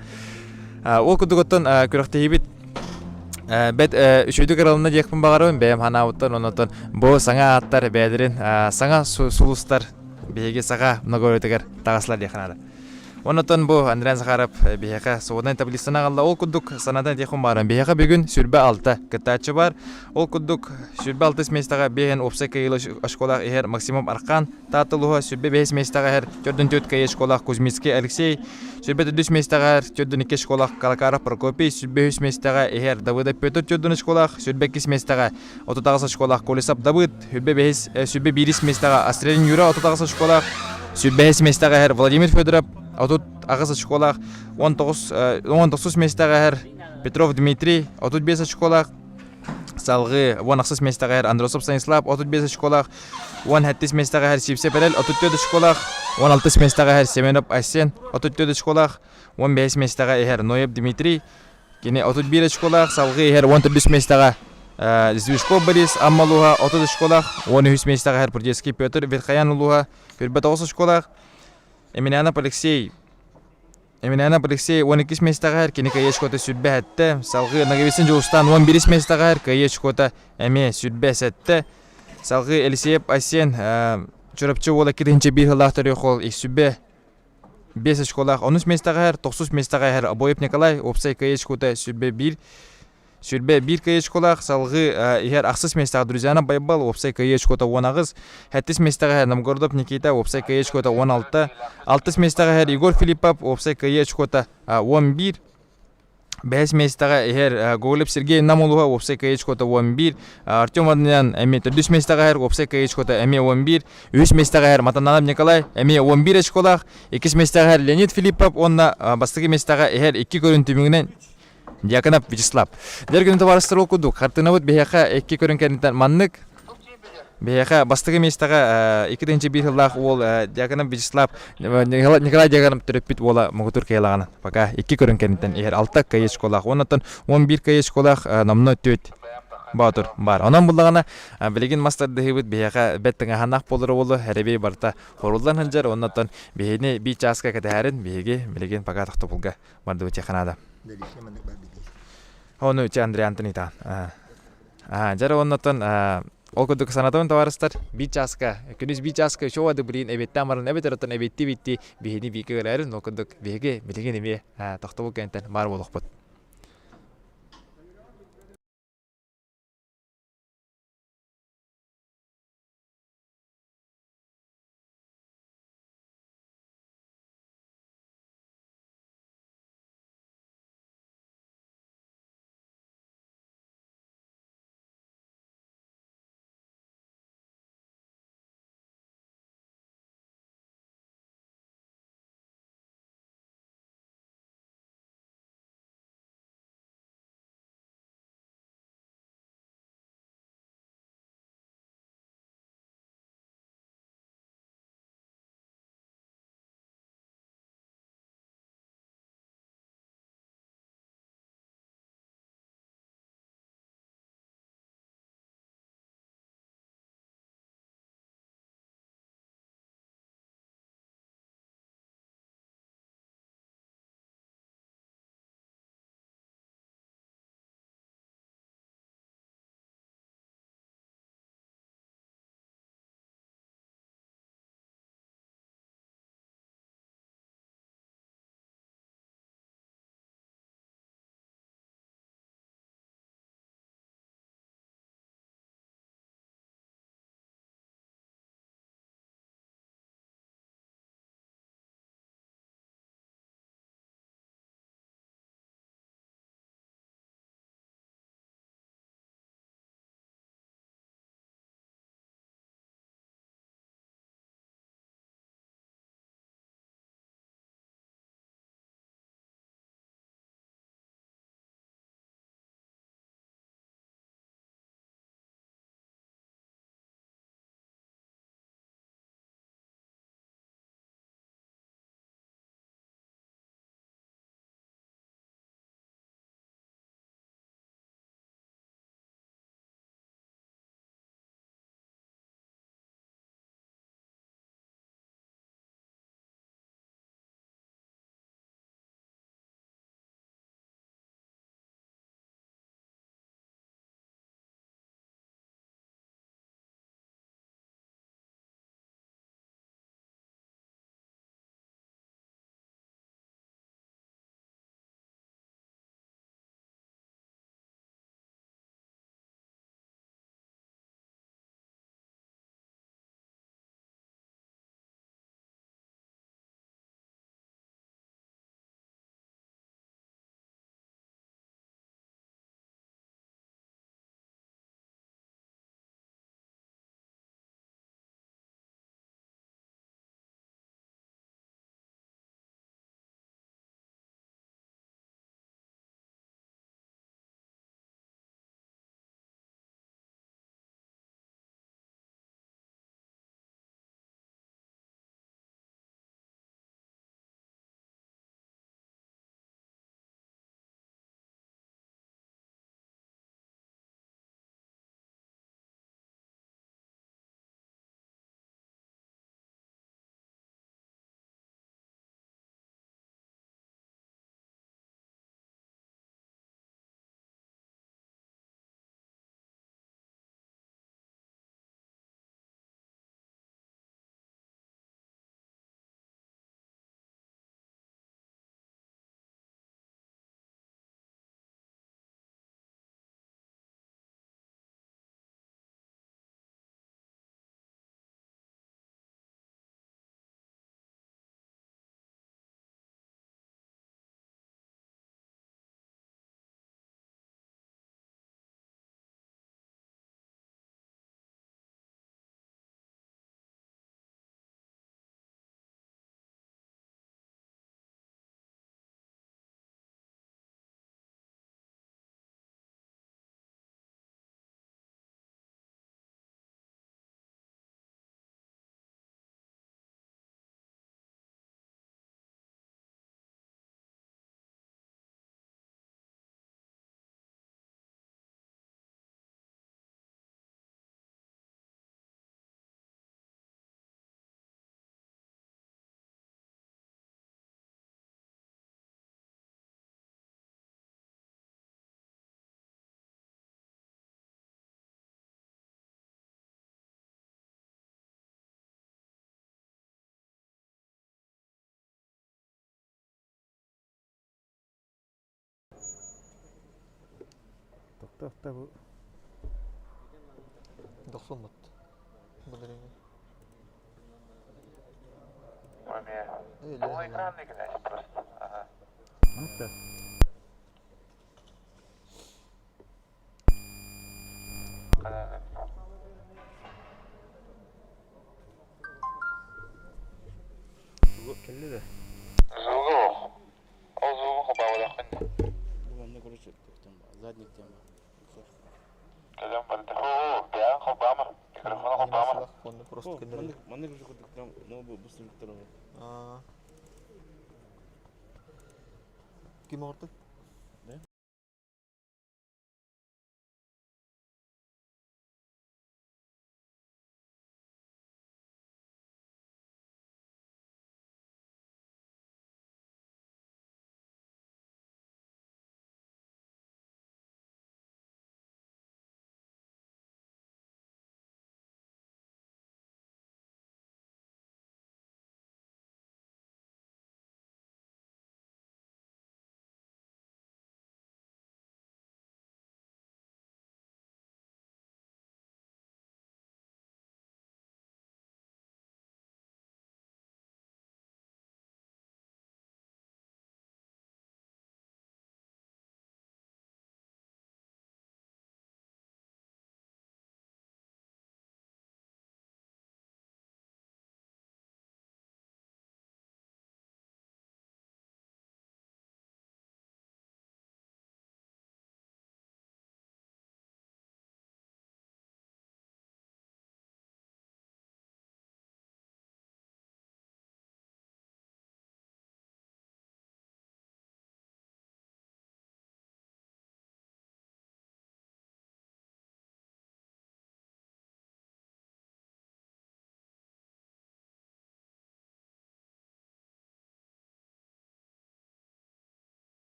Ол курдук оттон күрэхтэһиибит бэт үчүгэйдик ыралына диэхпин баҕарабын бэйэм санаабыттан оннотон бу саҥа ааттар бэйэлэрин саҥа сулустар биһиги саха многоголетыгар таҕыслар диэххэ наада. Оннотон бу Андриан Захаров биһиэхэ своднай таблицаны аҕалла. Ол курдук санатан этиэххин баарым. Биһиэхэ бүгүн 26 кыттааччы бар. Ол курдук 26 миэстэҕэ биэһин уопсай кыайыылаах очколаах иһэр Максимов Архан, Таатта улууһа 25 миэстэҕэ иһэр 44 кыайыы очколаах Кузьмицкий Алексей, 24 миэстэҕэ иһэр 42 очколаах Калакаров Прокопий, 23 миэстэҕэ иһэр Давыдов Петр 4 очколаах, 22 миэстэҕэ 38 очколаах Колесов Давыд, 25 101 миэстэҕэ Астрелин Юра 38 очколаах, 105 миэстэҕэ иһэр Владимир Федоров 38 очколаах, 19 19 миэстэҕэ иһэр Петров Дмитрий 35 очколаах, салгыы 18 миэстэҕэ иһэр Андросов Станислав 35 очколаах, 17 миэстэҕэ иһэр Сивцев Эрэл 34 очколаах, 16 миэстэҕэ иһэр Семенов Айсен 34 очколаах, 15 миэстэҕэ иһэр Ноев Дмитрий Кини 31 очколаах, салгыы иһэр 14 миэстэҕэ Звичков Борис Амма улууһа 30 очколаах, 13 миэстэҕэ иһэр Прудецкий Петр Верхоян улууһа 29 очколаах, Емельянов Алексей Емельянов Алексей 12 миэстэҕэ иһэр, кини кыайыы очкота 27, салгыы Ноговицын Дьулустаан 11 миэстэҕэ иһэр, кыайыы очкота эмиэ 27, салгыы Елисеев Айсен Чурапчы уола 2 сыллаах төрүөх уол 100 Биэс очколаах онус миэстэҕэ иһэр, тохсус миэстэҕэ иһэр Обоев Николай, уопсай кыайыы очкота 101, 101 кыайыы очколаах, салҕыы иһэр ахсыс миэстэҕэ Друзьянов Байбал, уопсай кыайыы очкота 18, сэттис миэстэҕэ иһэр Новгородов Никита, уопсай кыайыы очкота 16, алтыс миэстэҕэ иһэр Егор Филиппов, уопсай кыайыы очкота 11, Бэһис миэстэҕэ иһэр Гоголев Сергей Нам улууһа уопсай кыайыы очкота 11, Артем Варданян эмиэ төрдүс миэстэҕэ иһэр, уопсай кыайыы очкота эмиэ 11, үһүс миэстэҕэ иһэр Матананов Николай эмиэ 11 очколаах, иккис миэстэҕэ иһэр Леонид Филиппов уонна бастакы миэстэҕэ иһэр икки көрүн түмүгүнэн Дьяконов Вячеслав. Дьэр күнү табаарыстар ол курдук, хартыынабыт биһиэхэ икки көрүн кэнниттэн маннык. Биһиэхэ бастакы миэстэҕэ 2001 сыллаах уол Дьяконов Вячеслав Николай Дьяконов төрөппүт уола муҥутуур кыайыылааҕынан пока икки көрүҥ кэнниттэн иһэр алта кыайыы школаах уоннаттан 11 кыайыы школаах номнуо түөрт боотур баар. Онон буллаҕына билигин мас тардыһыыбыт биһиэхэ бэрт тыҥааһыннаах буолар уолу эрэбий барыта хоруллан сылдьар оннуттан биһини биир чааска кэтэһэрин биһиги билигин пока тохтобулга бардыбыт наада. Ону че Андрей Антонита. Дьэ оннуттан ол курдук санатабын табаарыстар биир чааска күнүс биир чааска үчүгэй да билигин эбиэттээн баран эбэтэр оттон эбиэттии-эбиэттии биһини бииргэ көрөөрүн ол курдук биһиги билигин эмиэ тохтобул кэнниттэн баар буолуохпут.
Тохта бу.
Дохсуммут. Былырыын.
Манта. Кэллэ да.
Онно просто көннөрү. Аа. Ким оҕорто?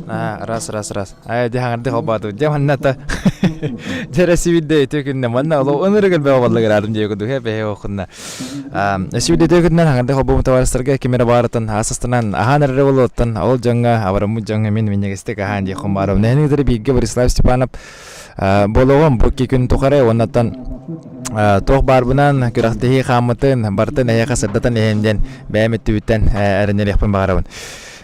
Аа, раз, раз, раз. Ай, дьэ хаҥарды холбооту. Дьэ манна та дьэ сибидде үтүө күннэ манна оло ынырык элбэх болла гыраадым дии курдук э бэһэ охунна. Сибидде үтүө күннэн хаҥарды холбообут табаарыстарга ким эрэ баарытын аасастанан аһаан эрэрэ болуоттан ол дьоҥҥо абараммыт дьоҥҥо мин минньигэстик аһаан дии хомбаарым. Нэһини кытары бииргэ Борислав Степанов Буолуоҕум бу күн тухары уоннаттан туох баарбынан күрэхтэһии хааммытын барытын эһиэхэ сырдатан иһэн диэн бэйэм өттүбүттэн эрэнэриэхпин баҕарабын.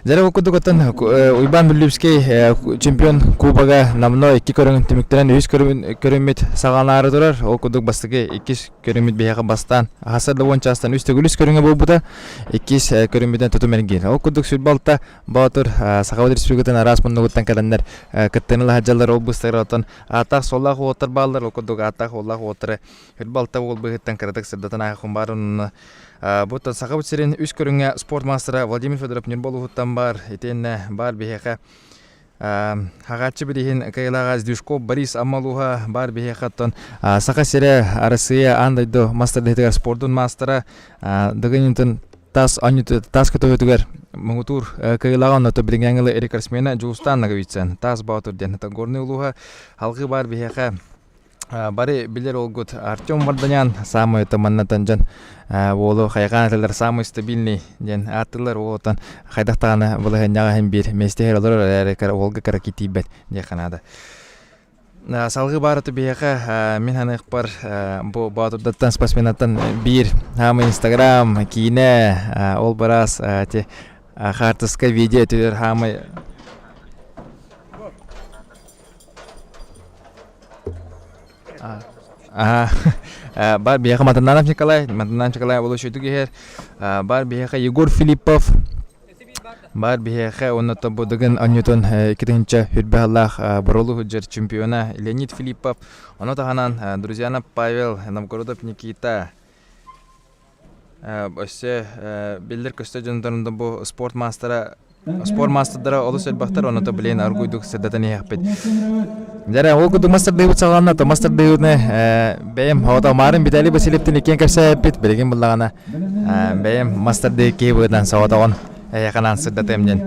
Дьэ ол курдук оттон Уйбаан Бүллүүпскэй чемпион кубога номнуо икки көрүҥүн түмүктэнэн үһүс көрүҥмүт саҕаланаары турар. Ол курдук бастакы иккис көрүҥмүт биһиэхэ бастаан хаса да уон чаастан үс төгүл үс көрүҥэ буолбута. Иккис көрүҥмүтүнэн тутум эргиир. Ол курдук 26 Боотур Сахабыт Республикатын араас муннугуттан кэлэннэр кыттыыны ыла сылдьаллар ол быыстарыгар оттон ааттаах-суоллаах уолаттар бааллар ол курдук ааттаах уоллаах уолаттары 26 уол быыһыттан кыратык сырдатан ааһыахпын баар онно бу Сахабыт сирин үс көрүҥҥэ спорт маастара Владимир Федоров Ньурба улууһуттан баар итиэннэ баар биһиэхэ Хаҕааччы бирииһин кыайыылааҕа Сдвижков Борис Амма улууһа баар биһиэхэ оттон Саха сирэ Арассыыйа аан дойду мастардыһытыгар спордун маастара Дыгынинтын тас тас көтөҕүтүгэр муҥутуур кыайыылааҕа онното билиҥҥээҥи рекордсмена Дьулустаан Ноговицын Таас Боотур диэн Горнай улууһа алгыы баар биһиэхэ бары билэр уолгут Артем Варданян саамай маннатан дьон уолу хайҕаан этэлэр самый стабильный диэн ааттыылар уолуттан хайдах даҕаны балаһыанньаҕа иһин биир миэстэһэр олорор эрээри уолга кыра тиийбэт диэххэ наада. Салгыы баара биһиэхэ мин саныахпар бу Боотурдартан спортсменнартан биир хаамый Инстаграм, киинэ ол бараас ити хаартыска видео өтүгэр хаамай Бар биһиэхэ Матананов Николай, Матананов Николай ол үчүгдүк иһэр. Бар биһиэхэ Егор Филиппов, Баар биһиэхэ уонна бу Дыгын оонньуутун 2000 хүрбэһаллаах боруолу сылдьар чемпиона Леонид Филиппов, ону таһынан Друзьянов Павел, Новгородов Никита, өссө биллэр-көстөр дьоннорун бу спорт маастара спорт маастардара олус элбэхтэр, онно билигин аргуйдук сырдатан иһиэхпит. Дьэ, ол курдук мастардыыбыт саҕаланна, то мастардыыбыны бэйэм оҕото Марын Виталий Васильевтин иккиэн кэпсээппит, билигин буллаҕына Бэйэм мастардыы киһи быһыытынан соҕотоҕун эйиэхэ сырдатыам диэн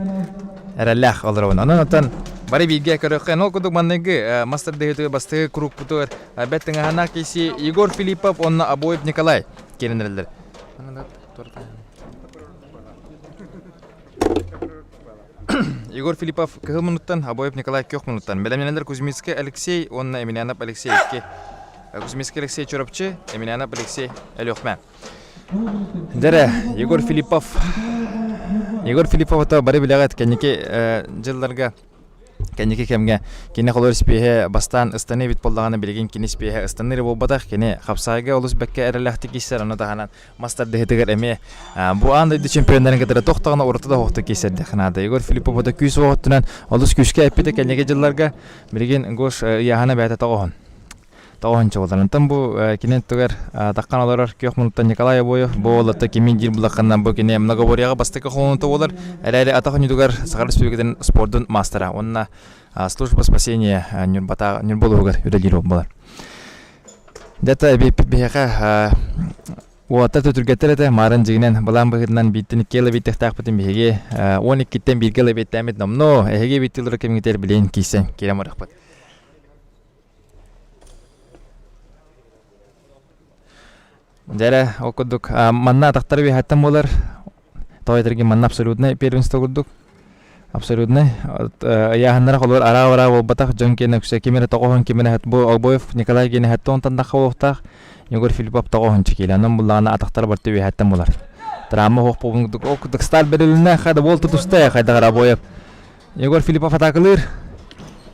эрэллээх олоробун. Онон оттон бары бииргэ көрүөххэ. Ол курдук манныгы мастардыһыытыгар бастакы курукпутугар бэрт тыҥаһанаах киһи Егор Филиппов уонна Обоев Николай киирэн эрэллэр. Егор Филиппов кыһыл муннуттан, Обоев Николай күөх муннуттан. Бэлэмнэнэллэр Кузьминский Алексей уонна Емельянов Алексей икки. Кузьминский Алексей Чурапчы, Емельянов Алексей Өлүөхмэ. Дэрэ, Егор Филиппов. Егор Филиппов ото бары билэҕит кэнники дьылларга кэнники кэмҥэ кини холор испиэһэ бастаан ыстаныы эбит буоллаҕына билигин кини испиэһэ ыстаныыр буолбатах кини хапсаайга олус бэккэ эрэлээхтик киирсэр ону таһынан мас тардыһыытыгар эмиэ бу аан дойду чемпионнарын кытары туох даҕаны ураты да оһохтук киирсэрдэх наада Егор Филиппов ото күүс уох өттүнэн олус күүскэ эппитэ кэнники дьылларга билигин Гош ыйааһына бэйэтэ тоҕоһун тоҕоһунча буолар. Онтон бу кини өттүгэр таххан олорор күөх муннуктан Николай Обоев бу уолатта кимин диир булахханан бу кини многоборьеҕа бастакы холонута буолар. Эрээри атах оонньуутугар Саха Республикатын спордун маастара уонна служба спасения Ньурбата Ньурба улууһугар үлэлиир буолар. Дьэ биһиэхэ уолаттар төтүргэттэр этэ маарын дьиҥинэн былаан быһыытынан бииртэн икки ыла бииртэхтээхпитин биһиги 12-ттэн бииргэ ыла бииртээммит номнуо эһиги бииртилэр кэмҥитигэр билигин киирсэн киирэн барыахпыт. Дьэ эрэ, ол курдук манна атахтары үөһэттэн буолар. Тоҕо этэргин манна абсолютнай первенство курдук. Абсолютнай. Ыйааһыннара холобур араа-араа буолбатах дьон киэнэ үксэ ким эрэ тоҕоһун ким эрэ бу Обоев Николай киэнэ хэттэ онтон дахха буолуохтаах. Егор Филиппов тоҕоһун чекиилэ. Онон буллаҕына атахтара барыта үөһэттэн буолар. Травма суох буолбун курдук. Ол курдук сталь бэрилиннэ хайда буол тутуста хайдах эрэ Обоев Егор Филиппов атаакалыыр.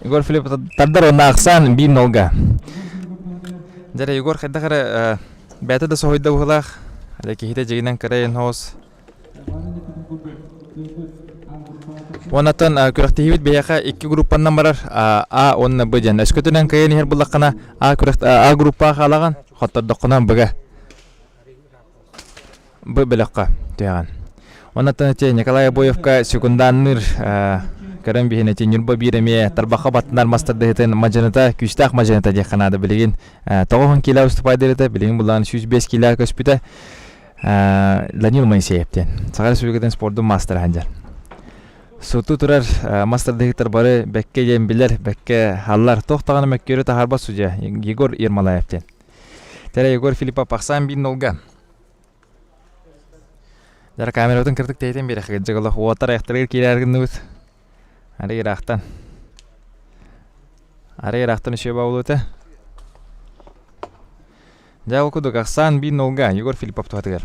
Егор Филиппов тардар уонна ахсаан биир нолга. Дьэ Егор хайдах эрэ бэйэтэ да соһуйда быһыылаах. Әле киһитэ дьигинэн кырайын хоос. Уоннаттан күрэхтэһиибит биһиэхэ икки группаннан барар А уонна Б диэн. Өскөтүнэн кыайан иһэр буллаххына А күрэх А группаҕа хаалаҕын, хоттордоххуна Б-га. Бу бөлөххө түһэҕин. Оннуттан ити Николай Обоевка секунданныыр көрөн биһин ити Ньурба биир эмиэ тарбахха баттанар мас тардыһытын мадьыныта күүстээх мадьыныта диэххэ наада билигин 90 киилэ уступайдырыта билигин буллаан 105 киилэ көспүтэ Данил Моисеев диэн Саха Республикатын спордун маастара сылдьар. Суту турар мас тардыһыктар бары бэккэ диэн билэр, бэккэ халлар. Туох даҕаны мөккүөрү таһаарбат судья Егор Ермолаев диэн. Тэрэ Егор Филиппов ахсаан биир нолга. Дьара камерабытын кырдык тэйтэн биэрэхэ дьыгылах уотар айахтарыгар киирээр гынныбыт. Ары ыраахтан. Ары ыраахтан үчүгэй баулута. Дьэ ол курдук ахсаан биир нолга Егор Филиппов туһатыгар.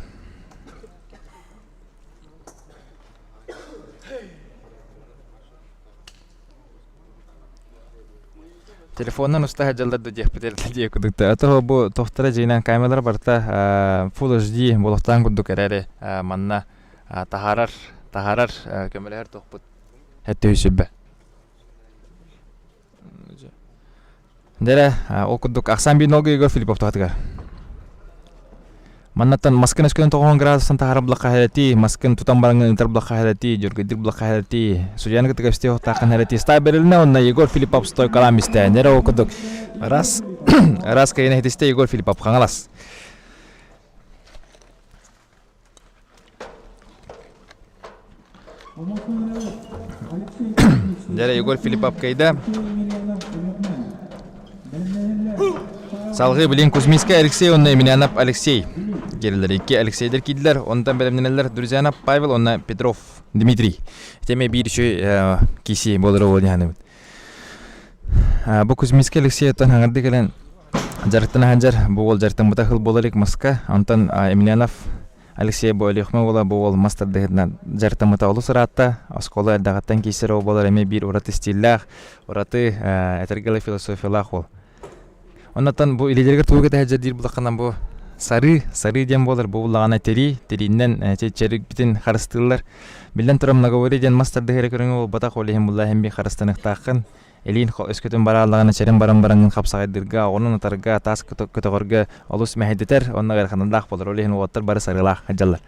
Телефонунан уста сылдьаллар да диэхпит эрэ диэ курдук да. А то бу тохтара дьиҥинэн камералара барыта Full HD буолуохтаан курдук эрээри манна таһаарар таһаарар көмөлөһөр туохпут өттүһү сүрбэ. Дьэ ол курдук ахсаан биир нолга Егор Филиппов туһатыгар. Маннаттан маскын өскөтүн тоҕуһун градустан таһаарар булахха хэрэтии, маскын тутан бараҥҥын ыытар булахха хэрэтии, дьөргөйдүк булахха хэрэтии, судьуйаны кытта кэпсэтиэх уохтааххын хэрэтии. Ста берилинэ уонна Егор Филиппов стойкалаан истэ. Нэрэ ол курдук раз раз кайына хитистэ Егор Филиппов Хаҥалас. Дьэ, Егор Филиппов кыайда. Салгыы билин Кузьминскай Алексей уонна Емельянов Алексей киирэллэр. Икки Алексейдер киирдилэр. Онтон бэлэмнэнэллэр Друзьянов Павел уонна Петров Дмитрий. Ити биир үчүгэй киси буолар ол дьаһаныбыт. Бу Кузьминскай Алексей оттон хаҥарды кэлэн дьарыктана сылдьар. Бу уол дьарыктаммыта сыл буола илик маска. Онтон Емельянов Алексей бу Өлүөхүмэ уола бу уол мас тардыһытынан дьарыктаммыта олус ыраатта. Оскуола эрдэҕиттэн киирсэр уол буолар эмиэ биир ураты стиллээх, ураты этэргэ философиялаах уол. Оннуттан бу илиилэригэр тугу кэтэһэ диир булаххынан бу сарыы, сарыы диэн буолар. Бу буллаҕына тирии, тирииннэн чэрикпитин харыстыыллар. Биллэн турар многоборье диэн мас тардыһыы эрэ көрүҥэ буолбатах, ол иһин булла иһин биир харыстаныахтааххын. Илиин өскөтүн барааллаҕына чэрин баран бараҥҥын хапсаҕайдыырга, оҕунан ытарга, таас көтөҕөргө олус мэһэйдэтэр уонна ыараханнаах буолар. Ол иһин уолаттар бары сарыылаах сылдьаллар.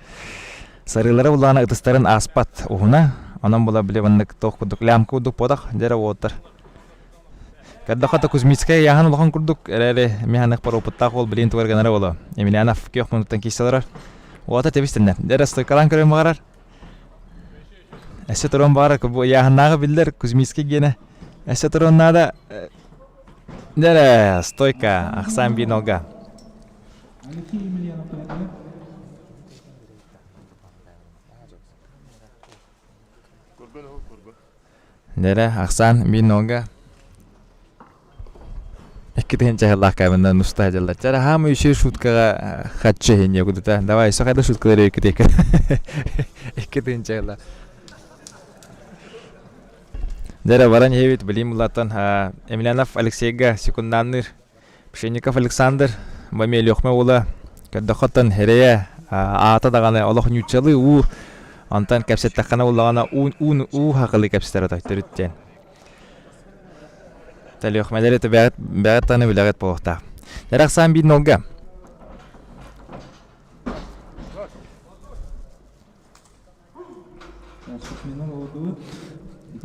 Сарыылара буллаҕына ытыстарын ааспат уһуна, онон була били маннык туох курдук лямка курдук буотах, дьэ эрэ уолаттар Көрдөххө да Кузьмицкай ыйааһын улахан курдук эрээри механик опыттаах уол билигин тугар гынара буолуо. Емельянов күөх муннуктан киирсэ олорор. Уота тэбис-тэннэр. Дьэ стойкалаан көрүөн баҕарар. Өссө туруон баҕарар бу ыйааһыннааҕы биллэр Кузьмицкий гиэнэ. Өссө туруон наада. Дьэ стойка ахсаан биир нолга.
Алексей Емельянов
Дэрэ, ахсаан биир нолга Икки тыһыынча сыллаах кабинынан уста сылдьаллар. Чара хаама үчүгэй шуткаҕа хаччы иһин кудута. Давай, өссө хайда шуткалары икки 2000 сылла. Дэрэ баран иһэбит билим булаттан Емельянов Алексейга секунданныыр. Пшенников Александр, Бами Өлүөхмэ уола көрдөххөттөн эрэйэ аата даҕаны олох ньууччалыы уу онтон кэпсэттэххинэ буллаҕына уу уу хакылыы кэпсэтэр отой төрүт диэн. Өлүөхмэлэри бэҕэт бэҕэт даҕаны билэҕит буолуохтаах. Эрахсаан биир нолга.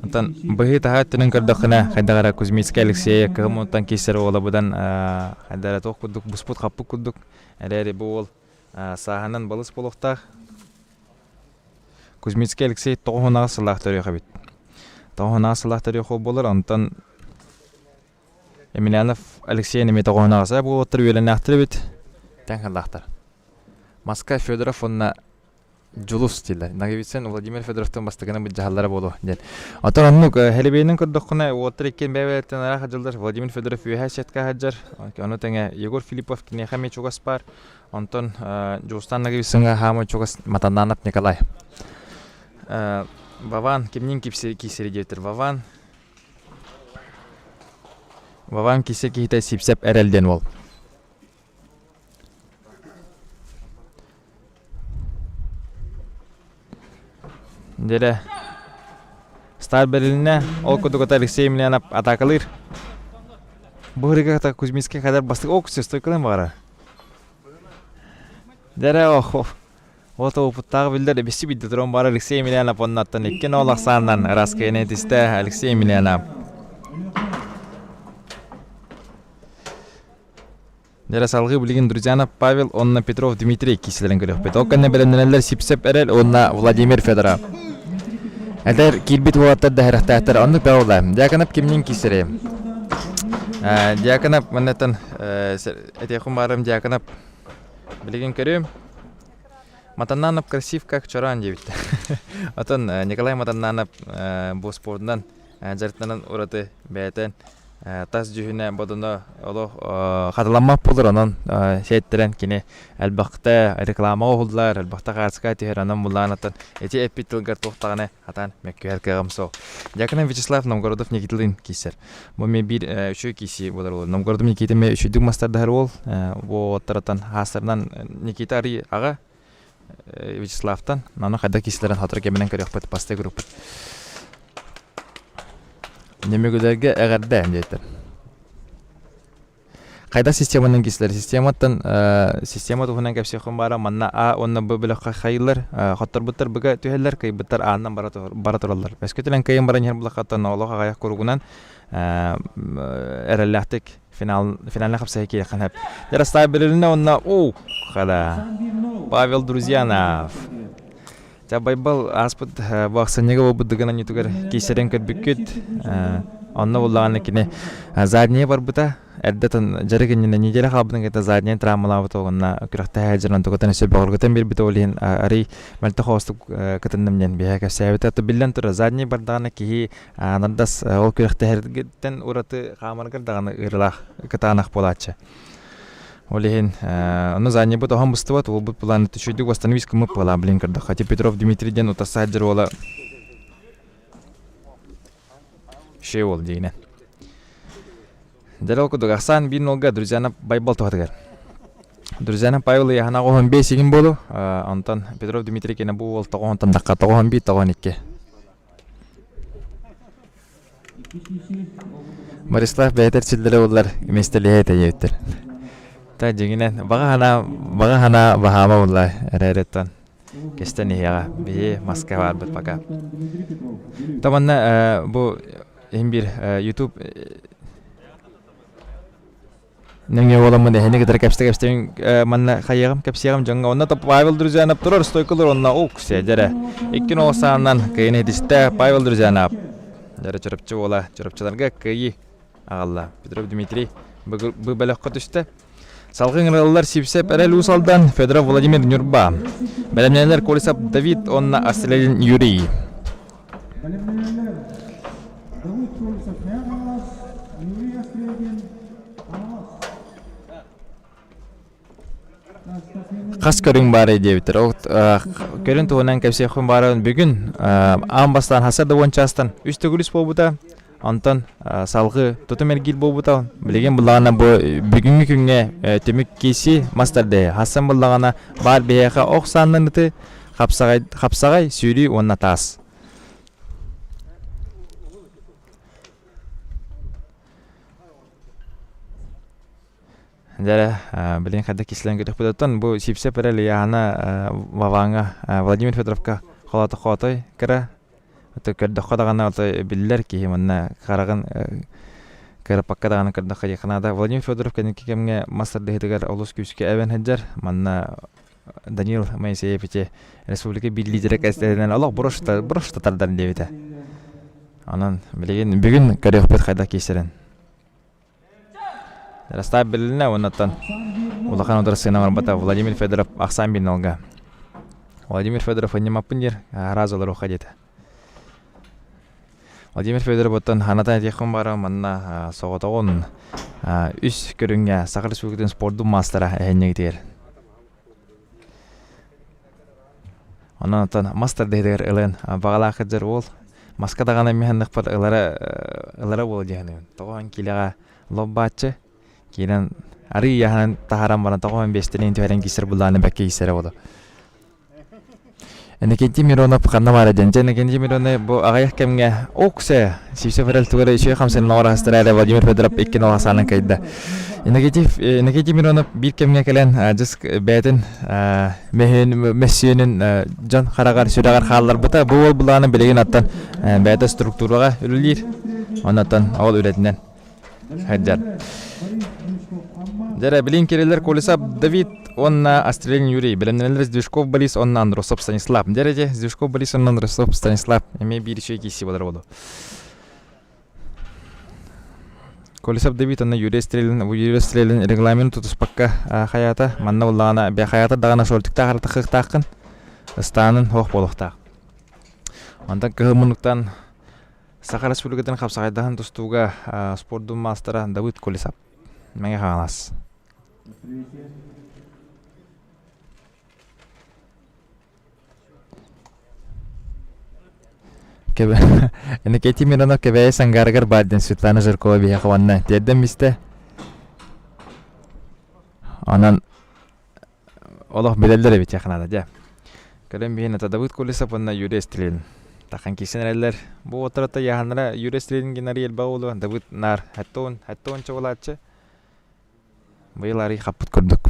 Онтон быһыы-таһаа өттүнэн көрдөххүнэ, хайдах эрэ Кузьмицкай Алексей кыһыл муннуттан киирсэр уола быдан хайдах эрэ туох курдук буспут-хаппыт курдук эрээри бу уол сааһынан балыс буолуохтаах. Кузьмицкай Алексей 98 сыллаах төрүөх эбит. 98 сыллаах төрүөх уол буолар, онтон Емельянов Алексей эмиэ 98 буолуоттар үөлэннээхтэр эбит. Тэҥ сыллаахтар. Маска Федоров уонна Дьулус дииллэр. Ноговицын Владимир Федоровтан бастакынан былдьаһаллара буолуо диэн. Оттон оннук Хэлэбиэнин көрдөххүнэ, уолаттар иккиэн бэйэ-бэйэлэриттэн ыраах сылдьаллар. Владимир Федоров үөһээ сетка сылдьар. Ону тэҥэ Егор Филиппов киниэхэ эмиэ чугас баар. Онтон Дьулустаан Ноговицыҥҥа хаамай чугас Матананов Николай. Вован кимниин киирсэри диэбиттэр. Вован Вован киирсэр киһитэ Сипсэп Эрэл диэн уол. Дьэрэ Стар бэрилиннэ, ол курдук Алексей Емельянов атаакалыыр. Бу ырыга Кузьминский хадар бастык ок стойкалыан баҕарар. Дьэрэ ох вот опыттаах биллэр бисси бидде туран бар Алексей Емельянов оннаттан икки ол ахсааннан ыраскайын этистэ Алексей Емельянов. Дьэ салгыы билигин Друзьянов Павел уонна Петров Дмитрий киирсэлэрин көрүөхпүт. Ол кэннэ бэлэмнэнэллэр Сипсеп Эрэл уонна Владимир Федоров. Эдэр киирбит уолаттар да сэрэхтээхтэр. Оннук да буолла. Дьяконов кимниин киирсэрий? Дьяконов маннаттан этиэххин баарым Дьяконов билигин көрүм. Матаннанов красив как чоран диэбиттэр. Отон Николай Матаннанов бу спордунан дьарыктанан ураты бэйэтин тас дьүһүнэ бодоно олох хатыламмат буолар онон сиэттэрэн кини элбэхтэ рекламаҕа уһуллар элбэхтэ хаартыска түһэр онон булаан атын ити эппит тылгар туох даҕаны хатаан мөккүһэр кыаҕым суох. Дьяконов Вячеслав Новгородов Никиталыын киирсэр. Бу эмиэ биир үчүгэй киирсии буолар уол. Новгородов Никита эмиэ үчүгдүк мастардаһар уол. Бу уолаттарыттан хаастарынан Никита арый аҕа Вячеславтан. Аны хайдах киирсэллэрин сотору кэминэн көрүөхпүт, бастакы группут. Нөмүгүлэргэ эҕэрдэ диэтэр. Хайдах системанан киирсэлэр? Систематтан система туһунан кэпсиэххин баара манна А уонна Б бөлөххө хайыылар хотторбуттар Б-га түһэллэр, кыайбыттар А-нан бара, бара тураллар. Өскөтүнэн кыайан баран иһэр булаххаттан олох аҕыйах куругунан эрэллээхтик финал финальнай хапсыһыы киириэххин сөп. Ярослав Белилина уонна уу хада Павел Друзьянов. Ча Байбал ааспыт бу ахсынньыга буолбут дыгын анньытыгар киирсэрин көрбүккүт. Онно буллаҕына кини задняя барбыта. Эрдэ дьарык иннинэ неделя хаалбытын кытта задняя травмалаабыта уонна күрэхтэһэ сылдьан онтукатын өссө бөҕөргөтөн биэрбитэ ол иһин арый мөлтөх оҕустук кытынным диэн биһэ кэпсээбитэ. То биллэн турар задний бардаҕына киһи анардас ол күрэхтэһэргиттэн ураты хаамаргар даҕаны ыарыылаах кытаанах буолааччы. Ол иһин ону заанньабыт оһон быстыбат, уолбут былааны үчүгэйдик восстановить гыммыт буолаа блин көрдөххө. Хотя Петров Дмитрий диэн утарса сылдьар уола үчүгэй уол диигинэн. Дьэ ол курдук ахсаан биир нолга Друзьяна Байбал туһатыгар. Друзьяна Павел ыйаһына оҕоһун бес игин буолу. Онтон Петров Дмитрий кene бу уол тоҕоһунтан дахха тоҕоһун биир тоҕоһун икки. Борислав бэйэтэр силлэрэ буоллар миэстэлэһэ тэйиэбиттэр. Та дьиҥинэн баҕа санаа баҕа санаа баһаама буолла эрээриттэн кэстэн иһиэҕэ. Биһи маска баарбыт пока. Та манна бу иһин биир YouTube Нөҥүө буоламмын эһини кытары кэпсэтэ-кэпсэтэбин манна хайыаҕым кэпсиэҕим дьоҥҥо. Онно Павел Друзьянов турар стойкалар онно уксе дьэрэ. Иккин оҕо саанан кыайын иһитистэ Павел Друзьянов. Дьэрэ Чурапчы уола Чурапчыларга кыайыы аҕалла. Петров Дмитрий бу бөлөххө түстэ. Салгыы ыҥырыллар Сивцев Эрэл Уус Алдан, Федоров Владимир Ньурба. Бэлэмнэнэлэр Колесов Давид уонна Астрелин Юрий.
Бэлэмнэнэллэр Давыд Колесов Мэҥэ Хаҥалас, Юрий Острелин
Хас көрүҥ баарый диэбиттэр. Ол көрүн туһунан кэпсиэхпин баарабын. Бүгүн аан бастаан хаса да уон чаастан үс төгүл үс буолбута. Онтон салгыы тутум эргиир буолбута. Билигин буллаҕына бу бүгүҥҥү күҥҥэ түмүк киирсии мас тардыһыы. Хассан буллаҕына баар биһиэхэ ох сааннан ыты, хапсаҕай, хапсаҕай, сүүрүү уонна таас. Дьэ, билигин хайдах кисэлэн көрүөхпүт оттон бу Сипсеп эрэ Лияна Ваваҥа Владимир Федоровка холоото хоотой кыра көрдөххө даҕаны ото биллэр киһи манна хараҕын кыраппакка даҕаны көрдөххө диэххэ наада. Владимир Федоров кэнники кэмҥэ мас тардыһыытыгар олус күүскэ эбэн сылдьар. Манна Данил Моисеев ити республика биир лидерэ кэстэринэн олох брошта брошта тардар диэбитэ. Онон билигин бүгүн көрүөхпүт хайдах киирсэрин. Ростав билиннэ уоннаттан улахан удар сыана барбата Владимир Федоров ахсаан биналга. Владимир Федоров ынимаппын диир араас олоруохха диэтэ. Владимир Федоров оттон ханатан этиэххин баара манна соҕотоҕун үс көрүҥҥэ Саха Республикатын спордун маастара эһэнньигитигэр. Онон оттон мас тардыһытыгар ылыан баҕалаах кырдьар уол маска даҕаны эмиэ ылара ылара буолуо дии саныыбын. Тоҕо киилэҕэ лоп-бааччы киирэн арыый ыйааһынын таһааран баран тоҕо биэстэрин түһэрэн киирсэр буллаҕына бэккэ киирсэрэ буолуо. Иннокентий Миронов ханна баара диэн. Дьэ Иннокентий Миронов бу аҕыйах кэмҥэ уксе Сивцев эрэл тугу эрэ үчүгэй хамсанан оҥоро эрэ Владимир Федоров икки нол ахсаанын кыайда. Иннокентий Иннокентий Миронов биир кэмҥэ кэлэн адьас бэйэтин мөссүөнүн дьон хараҕар сүрэҕэр хаалларбыта. Бу уол былаана билигин аттан бэйэтэ структураҕа үлэлиир. Оннуттан ол үлэтинэн сылдьар. Дьэрэ, билин кириллэр Колесов Давид уонна Астрелин Юрий, бэлэмнэнэллэр Сдвижков Борис уонна Андросов Станислав. Дьэрэ дьэ, Сдвижков Борис уонна Андросов Станислав эмиэ биир үчүгэй киирсии буолар буолуо. Колесов Давид уонна Юрий Стрелин, Юрий Стрелин регламент тутуспакка хайаата, манна буллаҕына бэхайаата даҕаны шортиктаах артахыахтааххын, ыстаанын суох буолуохтаах. Онтон кыһыл муннуктан Саха Республикатын хапсаҕайдаһан тустууга спордун маастара Давыд Колесов. Мэҥэ Хаҥалас. Иннокентий Миронов Кэбээйи Сангаарыгар баар диэн Светлана Жиркова биһиэхэ уонна тиэрдэн истэ. Онон олох билэллэр эбит наада дьэ. Көрөн биһин это Давыд Колесов уонна Юрий Стрелин. Тахан киирсэн эрэллэр. Бу уоттарата яһаннара Юрий Стрелин генарий элбэх уолу Давыд наар хаттон хаттон чуолааччы. Быйыл арый хаппыт курдук.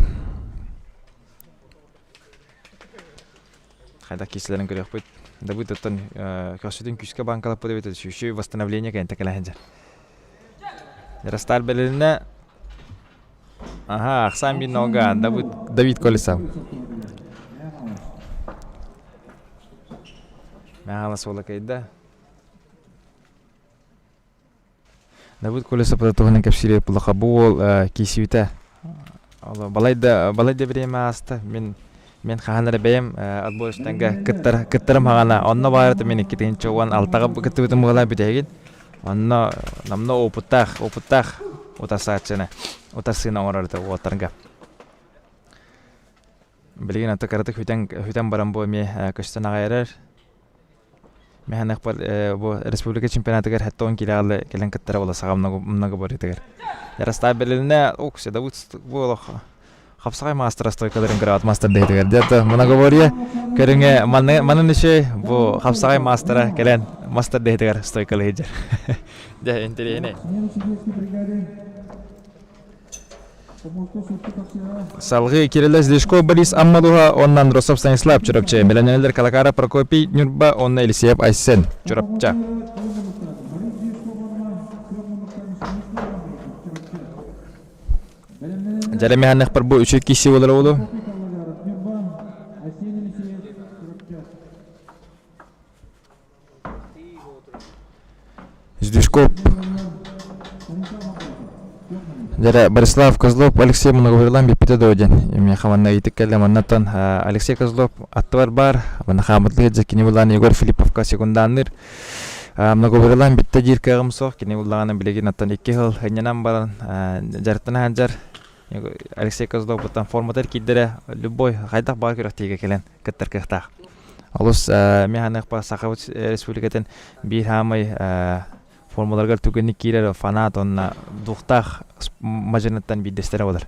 Хайдах киирсэлэрин көрүөхпүт. Давыд оттон көрсүтүн күүскэ банкалаппыт эбит үчүгэй восстановление кэнтэ кэлэһин дьэр. Растар бэлэлинэ Ага, ахсаан биир нога Давид, Давид Колесов. Мяхала суола кайда. Давид Колесов туһунан кэпсиир булаха бу уол киисибитэ. Балайда балайда бириэмэ ааста. Мин мен хаһан эрэ бэйэм отборочтанга кыттар кыттарым хаҕана онно баарыта мен 2016-га кыттыбытым буолаа бүтэһигин. Онно намна опыттаах опыттаах утарсааччыны утарсыыны оҥорор этэ уолаттарга. Билигин аты кыратык хүтэн хүтэн баран бу эмиэ көстөн аҕай эрэр. Мэхэнэхпэр бу республика чемпионатыгар хэттон килэҕэлэ кэлэн кыттара буола саҕа многоборьетыгар. Ярослав Белилинэ уксе да бу олох хапсаҕай маастара стойкаларын кыраат мастер дэһитигэр дето многоборье көрүҥэ манын үчүгэй бу хапсаҕай маастара кэлэн мастер дэһитигэр стойкалыы сылдьар. Дьэ интэриэһинэй. Салгыы Кирилл Злишко Борис Аммадуха уонна Андросов Станислав Чурапчы, Меланеллер Калакара Прокопий Нюрба уонна Елисеев Айсен Чурапча. Дьэрэмэһэннэхпэр бу үчүгэй киси буолар буолуо. Сдвижков Дьэрэ Борислав Козлов Алексей Многовырлан бүппүтэ дуо диэн миэхэ манна ыйытык кэллэ маннаттан Алексей Козлов аттыбар баар манна хаамытлыыр дьэ кини булаан Егор Филипповка секундаанныыр Многовырлан бүттэ диир кыаҕым суох кини буллаҕына билигин оттон икки сыл ынньанан баран дьарыктана сылдьар Алексей Козлов оттон форматыгар киирдэрэ любой хайдах баҕар күрэхтэһиигэ кэлэн кыттар кыахтаах. Олус механыахпа Сахабыт Республикатын биир хаамай формуларыгар түгэнник киирэр фанат уонна духтаах мадьыныттан биирдэстэрэ буолар.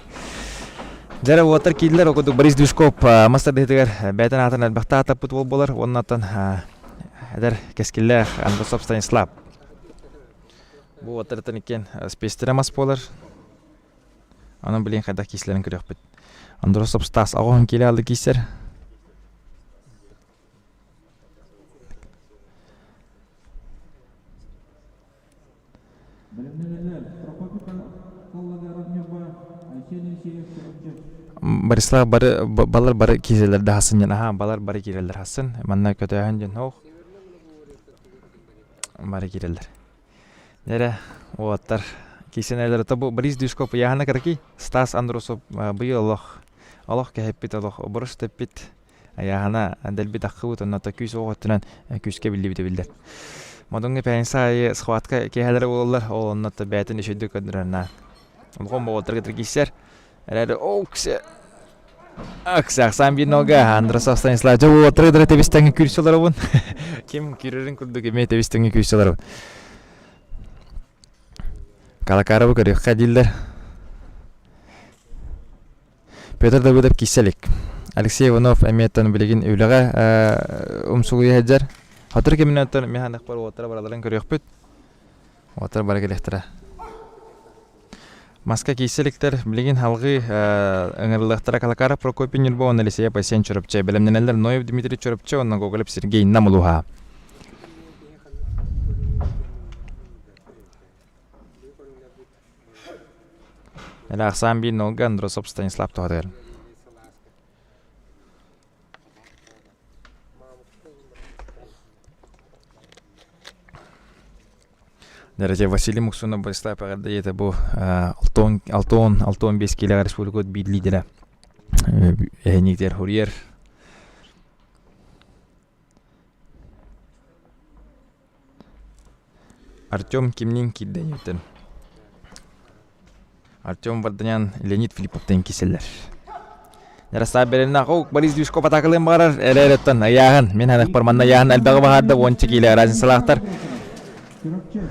Дьэрэ уоттар киирдилэр, ол курдук Борис Движков мас тардыһыытыгар бэйэтин аатын элбэхтэ ааттаппыт уол буолар уонна оттон эдэр кэскиллээх Андросов Станислав. Бу уоттарыттан иккиэн спецтэрэ мас буолар. Онон билигин хайдах киисэлэрин көрүөхпүт. Андросов Стас оҕоһун киилэ алды киисэр. Борислав бары балар бары киирэллэр да хасын аха балар бары киирэллэр хасын манна көтөөһүн дьон ох бары киирэллэр Эрэ уолаттар киисэнэлэр бу Борис Дюшков ыйааһына кыракый Стас Андросов быйыл олох олох кэһэппит олох обурус тэппит ыйааһына дэлби таххыбыт онно күүс оҕо өттүнэн күүскэ биллибитэ биллэр. Модуҥҥа пенсия аайы схватка киэһэлэрэ буолаллар ол онно бэйэтин үчүгдүк көрдөрөр наар. Улахан уолаттарга киирсэр эрээри оксе Аксаан биир нога Андросов Станислав дьэ уолаттары кытары тэбис-тэҥҥэ күүрсэ олоробун. Ким күүрэрин курдук эмиэ тэбис-тэҥҥэ күүрсэ олоробун. Калакаровы көрүөххэ дииллэр. Петр Давыдов киирсэ илик. Алексей Иванов эмиэттэн билигин үлэҕэ умсугуйа сылдьар. Сотору кэминэн оттон механикпар уолаттара бараларын көрүөхпүт. Уолаттар бары кэлиэхтэрэ. Маска киирсэ иликтэр, билигин салҕыы ыҥырыллыахтара Калакаров Прокопий Ньурба уонна Елисеев Айсен Чурапчы. Бэлэмнэнэллэр Ноев Дмитрий Чурапчы уонна Гоголев Сергей Нам улууһа. Элэ ахсаан биир нолга Андросов Станислав туһатыгар. Дәрәҗә Василий Муксунов Борислав эҕэрдэ ийэтэ бу 6 65 киилэҕэ республикабыт биир лидерэ эһэниитигэр хуруйар. Артем кимниин киирдэ ийэттэн? Артем Варданян, Леонид Филипповтан киселлэр. Ярослав Беринах, о, Борис Движков атаакалыан баҕарар, эрэ-эрэттэн ыйааһын. Мин ханыхпар манна ыйааһын элбэҕи баһаарда, уонча киилэ разницалаахтар.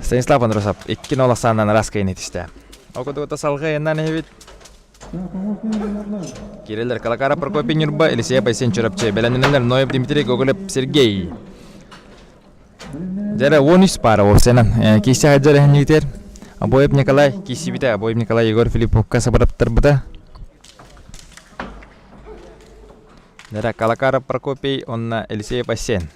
Станислав Андросов 2-0 ахсаанынан ыраас кыайыыны ситистэ. Окутугута салҕыы айаннаан иһэбит. Кириллер Калакара Прокопий Нюрба, Елисея Байсен Чурапчы, бэлэмнэнэллэр Ноев Дмитрий Гоголев Сергей. Дьэрэ 13 пара уопсайынан киирсэ сылдьар эһэнньигитигэр Обоев Николай киирсибитэ, Обоев Николай Егор Филипповка сабыраптарбыта. Дьэрэ Калакаров Прокопий уонна Елисеев Асен.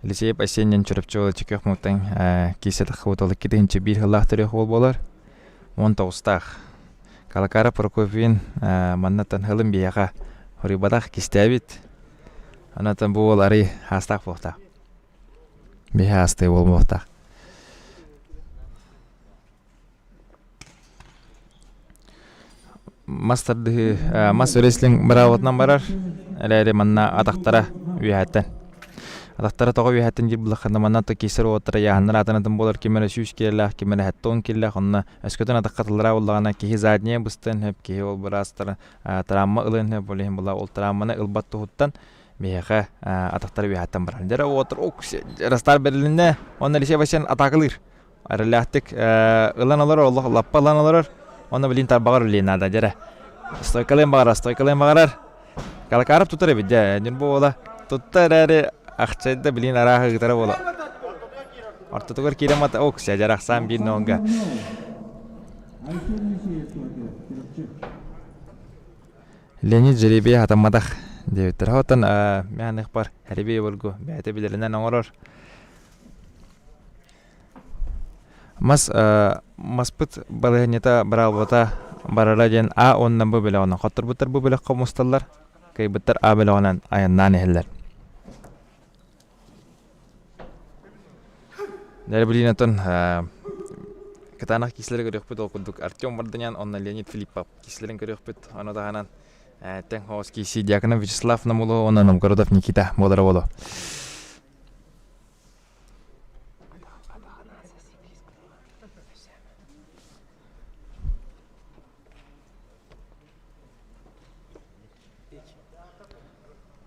Елисеев Асеньин Чурапчы Чөкөх муҥтан киирсэ таххыбыт ол 2001 сыллаах төрүөх уол буолар. 19-таах. Калакара Прокопьевин маннаттан һылын биһиэхэ хоруйбатах кистээбит. Онон бу уол арый хаастаах буолуохтаах. Биһи хаастыы буолуохтаах. Мас тардыһыы мас рестлинг быраабылатынан барар эрээри манна атахтара үөһэттэн. Атахтара тоҕо үөһэттэн диир буллаххына манна киирсэр уолаттара ыйааһыннар аатын буолар ким эрэ 100 киилэлээх, ким эрэ 70 киилэлээх онно өскөтүн атахха тыллара буоллаҕына киһи задняя быстыан сөп, киһи ол быраастара травма ылыан сөп, ол иһин була ол травманы ылбат туһуттан биһиэхэ атахтара үөһэттэн барар. Дьэ эрэ уолаттар Растар бэрилиннэ уонна Алексей Васильевич атаакалыыр. Эрэллээхтик ылан олорор, олох лаппа ылан олорор. Онно билин тарбаҕар үлэлиэн наада дьэрэ. Стойкалыан баҕарар, стойкалыан баҕарар. Калакаров тутар эбит дьэ, Ньурба уола. Тутта эрээри ахчайда билин арааһы ыытара буола. Ортотугар киирэн мата, ок, сядьар ахсаан биир нолга. Леонид жеребий хатамматах диэбиттэр. Оттон мээних бар, жеребий обургу бэйэтэ билэринэн оҥорор. Мас маспыт балаһыанньата быраабылата барара диэн А уонна Б бөлөҕүнэн хотторбуттар бу бөлөххө мусталлар, кыайбыттар А бөлөҕүнэн айаннаан иһэллэр. Дьэ билигин оттон кытаанах киисэлэри көрүөхпүт ол курдук Артем Варданян уонна Леонид Филиппов киисэлэрин көрүөхпүт. Ону таһынан тэҥ соҕус кииси Дьяконов Вячеслав Намулов уонна Новгородов Никита буолара буолуо.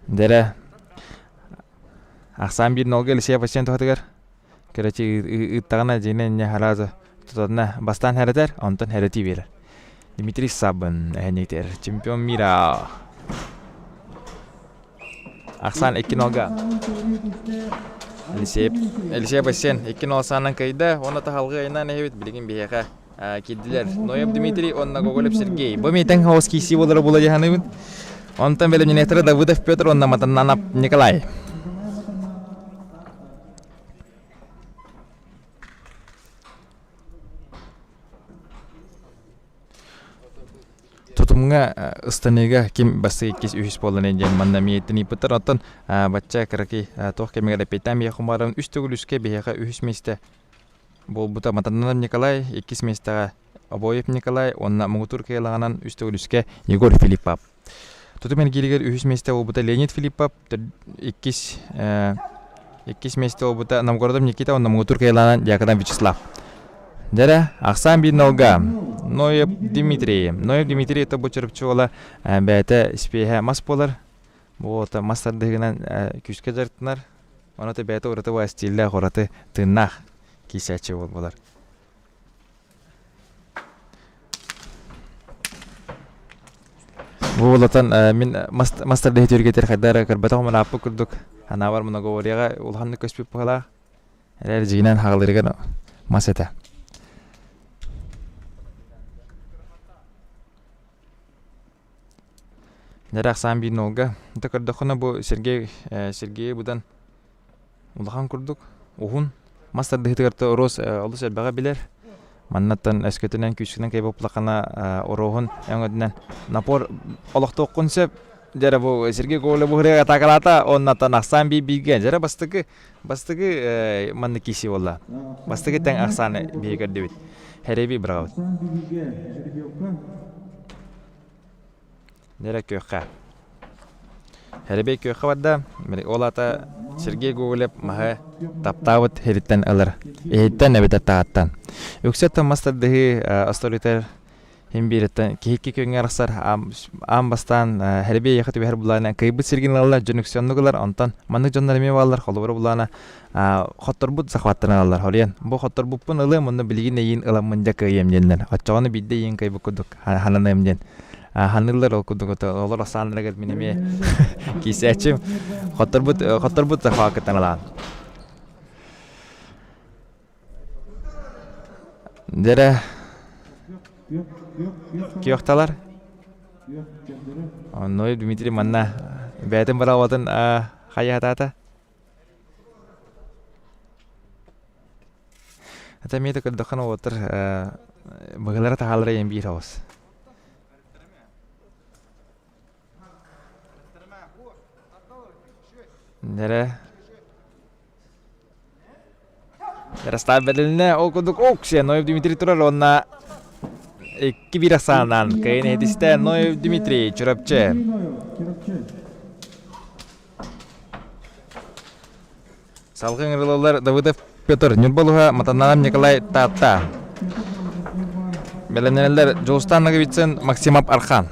Дэрэ ахсаан биир нолга Елисей Васильевич туһатыгар короче ыыттаҕына дьиҥинэ инньэ сразу тутатына бастаан хэрэтэр, онтон хэрэтии биэрэр. Дмитрий Сабын эһэниитэр чемпион мира Ахсаан 2-0-га. Елисей Елисей Бассен 2-0 саанан кыайда уонна таһалгы айынан эһэбит билигин биһиэхэ киирдилэр. Ноев Дмитрий уонна Гоголев Сергей. Бу мийтэн хаос киирсии буолара була дии саныыбын. Онтон бэлэмнэниэхтэрэ Давыдов Петр уонна Матаннанап Николай. Тутумҥа ыстаныыга ким бастакы, иккис, үһүс буоллун диэн манна эмиэ ыйыппыттар. Оттон бачча кыракый туох кэмигэр эппиэттээн биһиэхэ хомуйарын үс төгүл үскэ биһиэхэ үһүс миэстэ буолбута. Матаннанов Николай иккис миэстэҕэ Обоев Николай уонна муҥутуур кыайыылааҕынан үс төгүл үскэ Егор Филиппов. Тутум эргииригэр үһүс миэстэ буолбута Леонид Филиппов, иккис иккис миэстэ буолбута Новгородов Никита уонна муҥутуур кыайыылааҕынан Дьяконов Вячеслав. Дьэрэ, ахсаан биир нолга. Ноев Дмитрий. Ноев Дмитрий это бу чурапчы уола бэйэтэ испиэһэ мас буолар. Бу уота мас тардыһыгынан күүскэ дьарыктанар. Ону бэйэтэ ураты стиллээх, ураты тыыннаах киисээччи уол буолар. Бу улатан мин мас тардыһыы түһүлгэтигэр хайдах эрэ көрбөтөх ырааппыт курдук санаабар многоборьеҕа улаханнык көспүт быһыылаах. Эрээр дьиҥинэн хаалыырыгар мас этэ. Дьэ ахсаан биир нолга. Ити көрдөххүнэ бу Сергей Сергей быдан улахан курдук, уһун. Мас тардыһыытыгар то оруос олус элбэҕи билэр. Маннаттан өскөтүнэн күүскүнэн кэйбэ улахана оруоһун өҥөтүнэн напор олохтуоххун сөп. Дьэрэ бу Сергей Гоголев бу ырыаҕа атаакалаата, оннаттан ахсаан биир бииргэ. Дьэрэ бастакы бастакы маннык киирсии буолла. Бастакы тэҥ ахсааны биһиги көрдүбүт. Хэрэби быраҕабыт. Нэрэ күөххэ. Хэрэбэй күөххэ барда. Ол аата Сергей Гоголев маһы таптаабыт иһиттэн ылар. Иһиттэн эбэтэр таһыттан. Үксэ оттон мас тардыһыы остуоруйатыгар Иһин биириттэн киһи икки күҥҥэ арахсар аан бастаан Хэрэбэй эйиэхэ түбэһэр булаана кыайбыт сиргин ылаллар дьон үксэ оннук ылар онтон маннык дьоннор эмиэ бааллар холобура булаана хотторбут захваттарын ылаллар хоруйан бу хотторбуппун ылыам онно билигин эйиин ыламмын дьэ кыайыам диэннэр оччоҕуна биирдэ эйиин кыайбыт курдук хананыам диэн ханыыллар ол курдук олор ахсааннарыгар мин эмиэ киисээччим хотторбут хотторбут захвакыттан ылаан Дьэрэ киохталар Онно Дмитрий манна бэйэтин быраабатын хайыһатаата. Это эмиэ да көрдөххүнэ уолаттар быһыылара таһаалара иэн биир оҕус. Дьэрэ Ярослав бэрилиннэ, ол курдук Оксия Ноев Дмитрий турар уонна 2-1 ахсаанынан кыайын иһитистэ Ноев Дмитрий Чурапчы. Салгыы ыҥырылаллар Давыдов Петр Ньурба Матанаев Николай Таатта. Бэлэмнэнэллэр Дьулустан Ноговицын Максимов Архан.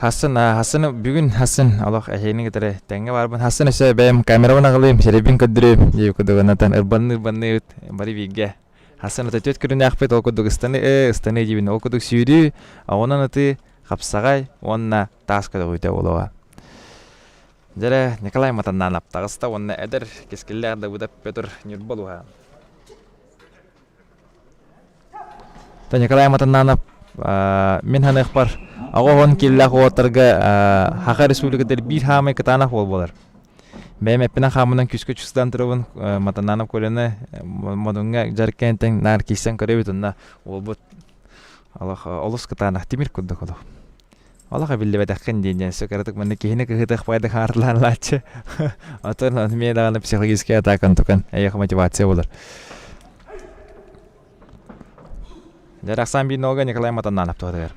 Хассын, хассын бүгүн хассын олох эһиини кытары тэҥҥэ баарбын. Хассын өссө бэйэм камерабын аҕалыым, сирэйбин көрдөрүөм диэбит курдук ырбанны ырбанныыбыт бары бииргэ. Хассын ата түөрт көрүнээхпит ол курдук ыстаны ыстаны диибин ол курдук сүүрүү, оҕунан ытыы, хапсаҕай уонна таас көтөҕүүтэ буолуоҕа. Дьэрэ Николай Матаннаанап таҕыста уонна эдэр кэскиллээх Давыдов Петр Ньурба улууһа. Николай Матаннанов мин ханыахпар 80 киилэлээх уолаттарга Саха Республикатыгар биир хаамай кытаанах уол буолар. Бэйэм эппинэн хааммынан күүскэ чувствуйдан турабын Матаннанов Коляны Модуҥҥа дьарыккэнтэн наар киирсэн көрөбүт онно уолбут олох олус кытаанах тимир курдук олох. Олох эбиллибэтэххин диэн диэн сөкөратык манна киһини кыһытых пайдах хаартылаан ылааччы. Оттон эмиэ даҕаны психологическай атаакан тукан эйиэхэ мотивация болар. Дьэ, биир нолга Николай Матаннанов туһатыгар.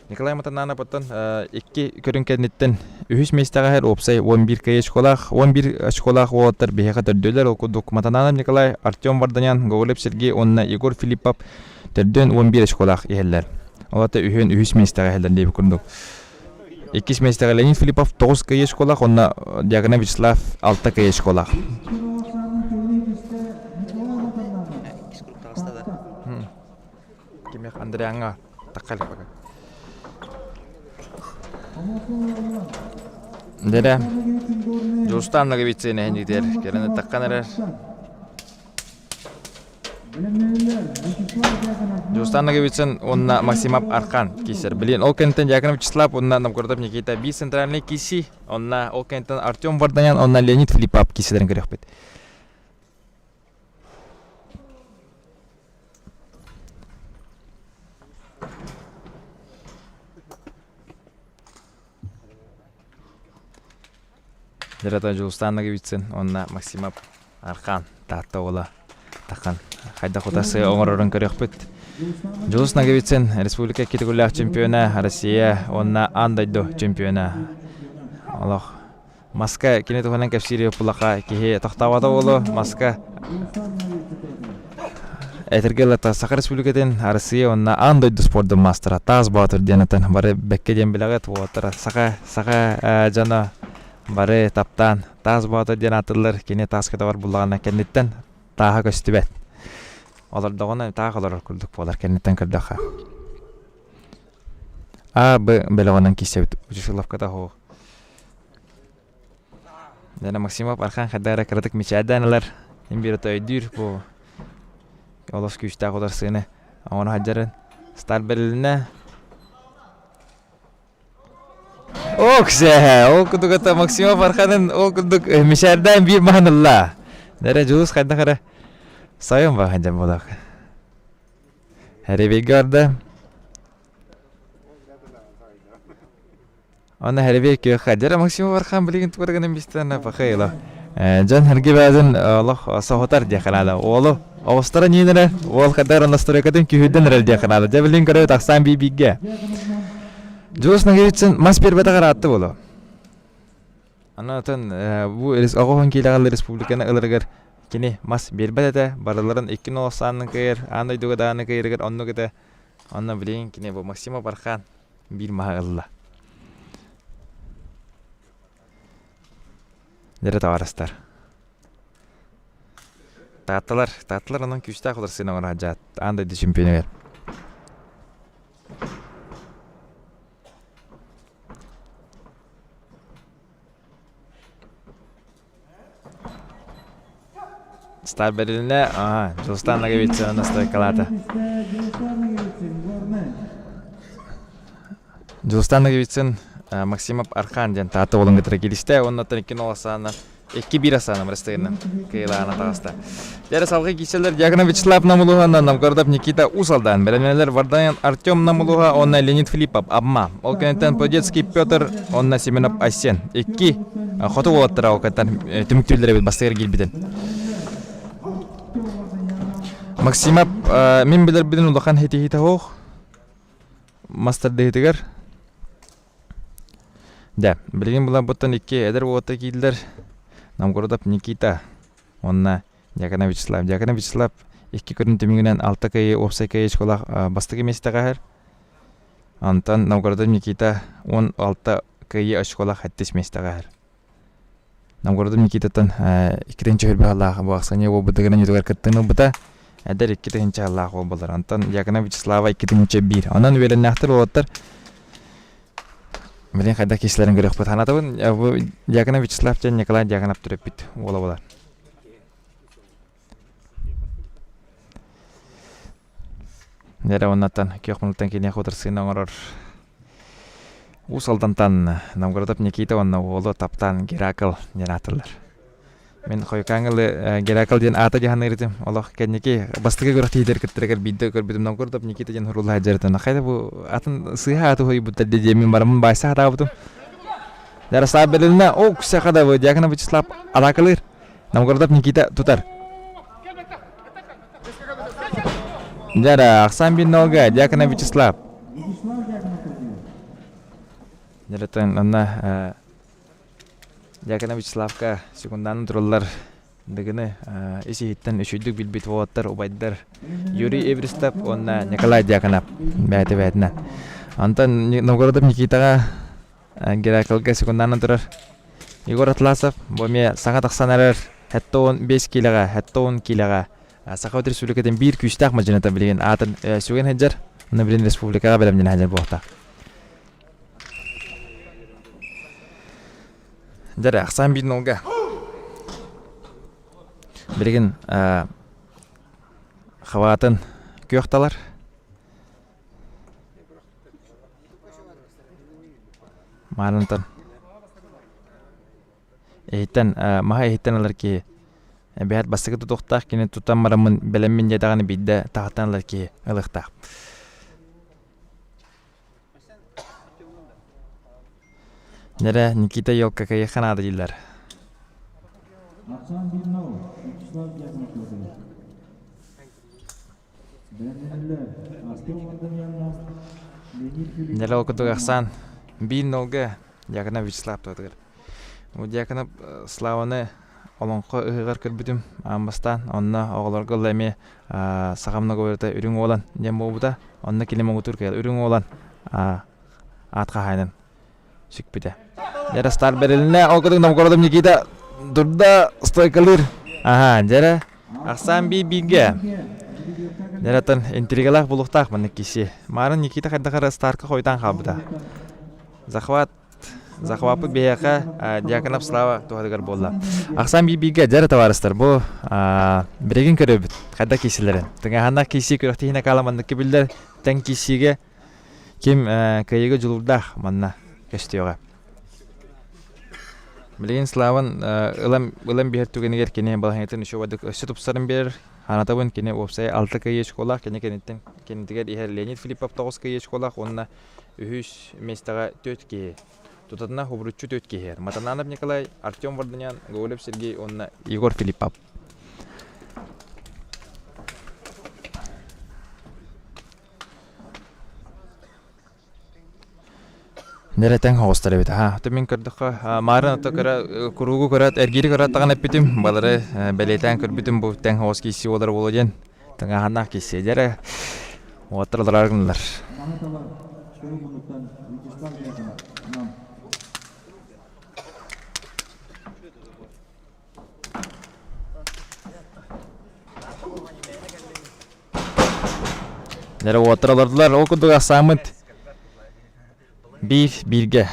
Николай Матаннанов оттон икки көрүҥ кэнниттэн үһүс миэстэҕэ иһэр уопсай 11 кэй очколаах, 11 очколаах уолаттар биһиэхэ төрдүөлэр. Ол курдук Матаннанов Николай, Артем Варданян, Гоголев Сергей уонна Егор Филиппов төрдүөн 11 очколаах иһэллэр. Ол аата үһүөн үһүс миэстэҕэ иһэллэр диэбит курдук. Иккис миэстэҕэ Леонид Филиппов 9 кыайыы очколаах уонна Дьяконов Вячеслав 6 кыайыы очколаах. Кимиэх Андриаҥҥа тахха илик пока. Дэрэ Дьулустаан Ноговицын эһинигитигэр кэлэн таххан эрэр. Дьулустаан Ноговицын уонна Максимов Архан киирсэр. Билин ол кэнниттэн Дьяконов Вячеслав уонна Новгородов Никита биир центральный киирсии. Онно ол кэнниттэн Артем Варданян уонна Леонид Филиппов киирсилэрин көрүөхпүт. Дьарата Дьулустаан Ноговицын уонна Максимов Архан Таатта уола Тахан хайдах утасы оҥорорун көрүөхпүт. Дьулус Ноговицын республика икки төгүллээх чемпиона, Россия уонна аан дойду чемпиона. Олох маска кини туһунан кэпсиир пулаха киһи тохтообото буолуо маска Этэргэ ылата Саха Республикатын, Россия уонна аан дойду спордун маастара Таас Боотур диэн атын бары бэккэ диэн билэҕит уолаттара саха саха дьоно бары таптаан Таас Боотур диэн аатыллар кини тааска табар буллаҕына кэнниттэн тааһа көстүбэт олордоҕуна таах олорор курдук буолар кэнниттэн көрдөххө А Б бөлөҕүнэн киирсэбит Учушиловката оһуох Дьэ Максимов Архан хайдах эрэ кыратык мичээрдээн ылар. Мин биир өйдүүр бу олус күүстээх утарсыыны. Оҥоро сылдьарын. Старт бэрилиннэ. Оксе, ол курдук это Максимов Арханын ол курдук мишәрдээн биир маһын ылла. Нэрэ Дьулус хайдах эрэ сайын бахан дьэн буолах. Хэрибейге барда. Онно хэрибей күөххэ. Дьэрэ Максимов Архан билигин тугу гынан бистэн пахайла. Дьон хэрги бэйэтин олох соһутар диэххэ наада. Уолу оҕустара ньиин эрэ, уол хайдах эрэ настройкатын күүһүрдэн эрэр диэххэ наада. Дьэ билигин көрөбүт ахсаан бии бииргэ. Дьулус Ноговицын мас биэрбэтэх ыраатты буолуо. Аны бу оҕо киилэҕэ республиканы ыларыгар кини мас биэрбэт этэ, барыларын икки нолоссаанын кыайар, аан дойдуга даҕаны кыайарыгар оннук этэ. Онно билигин кини бу Максимов Архан биир маһы ылла. Дэрэ табаарыстар. Таатталар, таатталар онон күүстээх уларсыын оҥоро сылдьаат, аан дойду чемпионугар. Стар бэрилинэ, ага, Дьулустаан Ноговицын настойкалаата. Дьулустаан Ноговицын Максимов Архан диэн Таатта уолун кытары кииристэ уонна оттон икки нолосаана икки биир асаана бырастыгынан кыайылаана таҕыста. Дьэрэ салгыы киирсэллэр Дьяконов Вячеслав Намулуһа уонна Новгородов Никита Усалдан, бэлэмнэнэллэр Варданян Артем Намулуһа уонна Леонид Филиппов Абма. Ол кэнниттэн Подецкий Петр уонна Семенов Айсен. Икки хоту уолаттара ол кэнниттэн түмүктүүллэр эбит бастыгар киирбитин. Максимов мин билэрбинэн улахан хитиһиитэ суох мастардыһытыгар Дьэ, билигин буларбыттан икки эдэр уолаттар киирдилэр. Новгородов Никита уонна Дьяконов Вячеслав. Дьяконов Вячеслав икки көрүн түмүгүнэн алта кыайыы уопсай кыайыы очколаах бастакы миэстэҕэ иһэр. Онтон Новгородов Никита 16 кыайыы очколаах сэттис миэстэҕэ иһэр. Новгородов Никитаттан икки тыһыынча сүүрбэ бу ахсынньы буолбутугар ньутугар кыттыыны ылбыта. Эдэр 2 тыһыынча сыллаах буолбулар. Онтон Дьяконов Вячеслава 2001. Онон үөрэннээхтэр уолаттар Билин хайдах киһилэрин көрүөхпүт. Санатабын, бу Дьяконов Вячеслав диэн Николай Дьяконов төрөппүт уола буолар. Дьэ оннаттан күөх муннуктан киниэхэ утарсыыны оҥорор Уус Алдантан Новгородов Никита уонна уолу таптаан Геракл диэн ааттыыллар. Мин хойукааҥҥы Геракл диэн аата дьаһаныыр этим. Олох кэнники бастакы күрэхтэһиилэр кыттарыгар биирдэ көрбүтүм Новгородов Никита диэн уруулаһа дьарытын. Хайда бу атын сыыһа ааты хоһуйбуттар диэн мин бараммын баайса сатаабытым. Ярослав Белина, о, кусяха да Дьяконов Вячеслав атаакалыыр. Новгородов Никита тутар. Дьара, ахсаан биир нолга, Дьяконов Вячеслав. Дьарытын онно Дьяконов Вячеславка секундаанын тураллар дыгыны ис-иһиттэн үчүйдүк билбит уолаттар, убайдар Юрий Эверстов уонна Николай Дьяконов бэйэтэ-бэйэтинэн. Онтон Новгородов Никитаҕа Гераклга секундаанан турар Егор Атласов бу эмиэ саҥа тахсан эрэр 75 киилэҕэ, 70 киилэҕэ Саха Республикатын биир күүстээх мадьыната билигин аатын сүгэн сылдьар. Онно билигин республикаҕа бэлэмнэнэ сылдьар буолта. Дьэ, ахсаан биир нолга. Билигин хабаатын күөх талар. Маарынтан иһиттэн маһа иһиттэн ылар киһи эбэһээт бастакы тутуохтаах кини тутан бараммын бэлэммин диэтэҕинэ биирдэ таһыттан ылар киһи ылыахтаах. Нэрэ Никита Елка кыйыхха наада дииллэр. Нэлэ ол курдук ахсаан биир нолга Дьяконов Вячеслав туотугар. Бу Дьяконов Славаны олоҥхо ыһыаҕар көрбүтүм аан бастаан. Онно оҕолорго ыла эмиэ саха многоверта Үрүҥ Уолан диэн буолбута. Онно кини муҥутуур кыайар Үрүҥ Уолан аат хаһаайынын сүкпүтэ. Дьэрэ бэрилинэ, ол курдук Новгородов Никита турда стойкалыыр. Аха, дьэрэ ахсаан бии бииргэ. Дьэрэтэн интригалаах булуохтаах маннык киси. Маарын Никита хайдах эрэ старка хойутаан хаалбыта. Захват. Захваппыт биһиэхэ Дьяконов Слава туһатыгар буолла. Ахсаан биир-бииргэ дьэрэ табаарыстар бу билигин көрөбүт хайда киисилэрин. Тыҥааһыннаах киисии күрэхтэһиинэ хаала манныкка биллэр тэҥ киисиигэ ким кыайыыга дьулуурдаах манна көстүөҕэ. Билигин Славан ылан, ылан биһэр түгэнигэр кини балаһыанньатын үчүгэйдик өссө тупсаран биэрэр. Хаанатабын кини уопсайа алта кыайыы очколаах, кини кэнниттэн кэннитигэр иһэр Леонид Филиппов 9 кыайыы очколаах уонна үһүс миэстэҕэ түөрт киһи. Тутатына хубуруччу түөрт киһи. Матананов Николай, Артем Варданян, Гоголев Сергей уонна Егор Филиппов. Нэрэтэн оҕустар эбит аһа. Мин көрдөххө, маарын ото кыра куруугу көрөөт, эргиири көрөөт даҕаны эппитим, балары бэлиэтээн көрбүтүм бу тэҥ оҕус киирсии буолар буолуо диэн тыҥааһыннаах киирсии. Дьэ эрэ, уоттар олорор гыннылар.
Маны талар кыыл муннуктан Вячеслав Дьяконов, Нам.
Дьэ уоттар олордулар, ол курдук ахсааммыт биир бииргэ.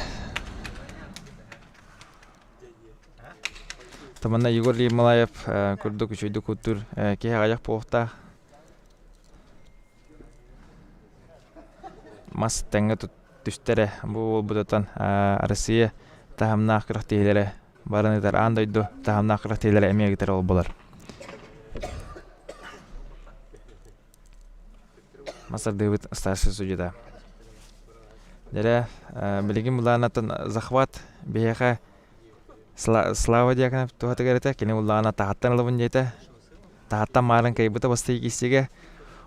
Таманна Егор Ермолаев курдук үчүгэйдик куттуур киһи аҕыйах буолуохтаах. Мас тэҥҥэ түстэрэ бу буолбутуттан Россия таһымнаах күрэхтэһиилэрэ баран ыытар аан дойду таһымнаах күрэхтэһиилэрэ эмиэ ыытар ол буолар. Масардыыбыт старший судьята. Дьэрэ, билигин былаанаттан захват биһиэхэ Слава Дьяконов туһатыгар этэ, кини уллаҕына таһаттан ылабын диэтэ. Таһаттан маарын кыайбыта бастакы киирсиигэ.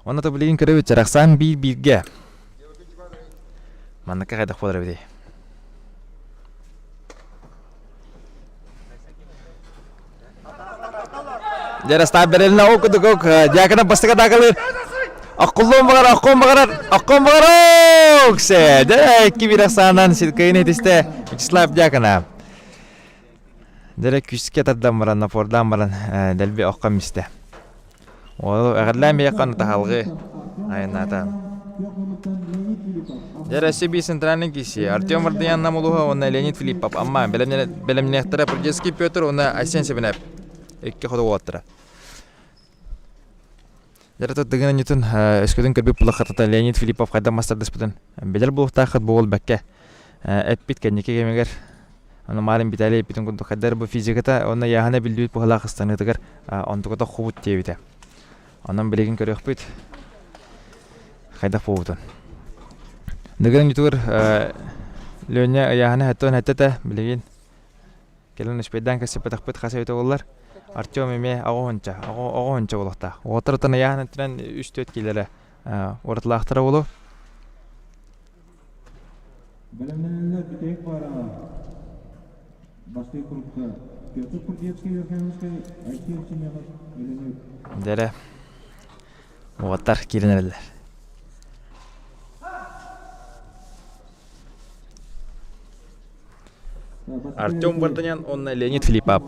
Онно то билигин көрөбүт, Чарахсаан биир-бииргэ. Манныкка хайдах буолар эбитий? Дьэ, бэрилинэ ол курдук Дьяконов бастакы атаакалыыр. Оккуллуон баҕарар, оккуон баҕарар, оккуон баҕарар! Оксе! Дьэ, 2-1 ахсаанан кыайыыны итистэ Вячеслав Дьяконов. Дьэ, күүскэ тардан баран, напордаан баран, дэлби окко мистэ. Ол эҕэрдээн биһиэхэ ону таһалгы айаннаата. Дьэ, Россия биир центральный киси Артем Вардаян Намулуха уонна Леонид Филиппов Амма бэлэмнээхтэрэ Прудецкий Петр уонна Айсен Сибинэп икки хоту уолаттара. Дьэ, тыгын анньытын өскөтүн көрбүт булаххатата Леонид Филиппов хайдах мастардыспытын билэр буолуохтааххыт бу бэккэ эппит кэнники кэмигэр аны Марин Виталий эппитин курдук хайдар бу физиката уонна яһана биллибит быһалаах ыстаныытыгар онтуката хубут диэбитэ. Онон билигин көрүөхпүт хайдах буолбутун. Дыгын ютугар Леня ыйааһына хэттон хэттэтэ билигин кэлин успейдаан кэсиппэтэхпит хас эбитэ буоллар Артем эмиэ оҕо хонча оҕо хонча буолуохтаах. Уолаттар ыйааһын өттүнэн үс-түөрт киилэрэ уратылаахтара буолуо.
Бэлэмнэнэллэр бүтэһик паараҕа бастакы курукка Петр Курдецкий Верхоянскай Айсен Семенов Өлөнү
Дэрэ уолаттар киирэн эрэллэр. Артем Варданян уонна Леонид Филиппов.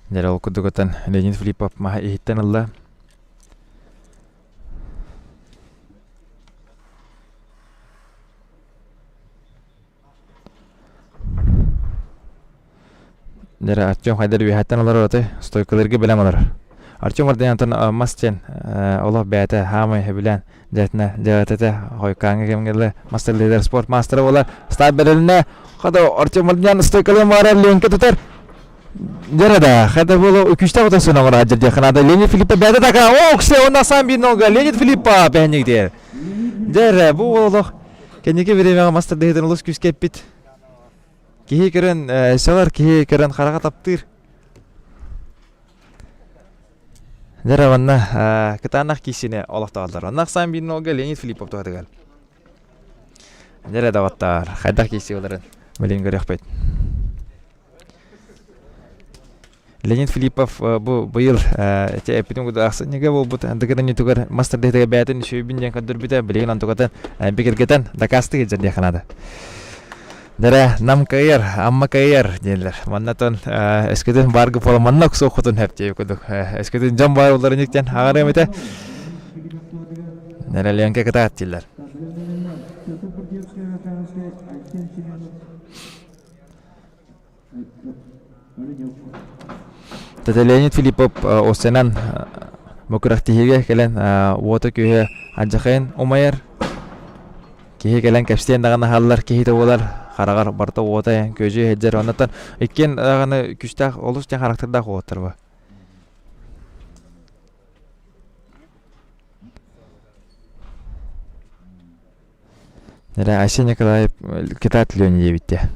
Дьэ ол курдугутан Леонид Филиппов маһа иһиттэн ылла. Дьэ Артем хайдар үөһэттэн олорор отой стойкаларга бэлэм олорор. Артем Вардаянтан мас диэн олох бэйэтэ хаамай сөбүлээн дьэтинэ дьаҕатата хойукааҥҥы кэмҥэ дылы мастер лидер спорт маастара буолар. Стаб бэрилинэ хата Артем Вардаян стойкалыан баҕарар Ленка тутар. Дьэрэ да, хайда буолу күүстээх утарсыын оҥоро дьэрдиэххэ наада. Леонид Филиппов бэйэтэ така, о, ксе, он сам биир нолга, Леонид Филиппов бэһэнньик диэр. Дьэрэ, бу олох кэнники бириэмэҕэ мас тардыһыытын олус күүскэ эппит. Киһи көрөн, сөҕөр, киһи көрөн хараҕа таптыыр. Дьэрэ, манна кытаанах киисини олохтооллор. Онно ахсаан биир нолга Леонид Филиппов туһатыгар. Дьэрэ доҕоттоор, хайдах киирсии боларын билин көрүөхпүт. Леонид Филиппов бу быйыл ити эппитим курдук ахсынньыга буолбут дыгын мас тардыһыытыгар бэйэтин үчүгэйбин диэн көрдөрбүтэ билигин онтукатын бигэргэтэн дакаастыы сылдьар диэххэ наада. Дэрэ, нам кыайар, Амма кыайар дииллэр. Манна тон өскөтүн бааргы буола манна уксуоххутун сөп диэбит курдук. Өскөтүн дьон баар буолларын иктэн аҕарыам этэ. Нэрэ Ленка кытаат дииллэр. Тата Леонид Филиппов Осенан бу күрэхтэһиигэ кэлэн уота-күөһэ алдьархайын умайар. Киһи кэлэн кэпсиэн даҕаны аһаллар киһитэ буолар, хараҕар барыта уота күөдьүйэ сылдьар. Оннуттан иккиэн даҕаны күүстээх олус диэн характырдаах уолаттар бу. Эрэ Айсен Николаев кытаат Леня диэбиттэ.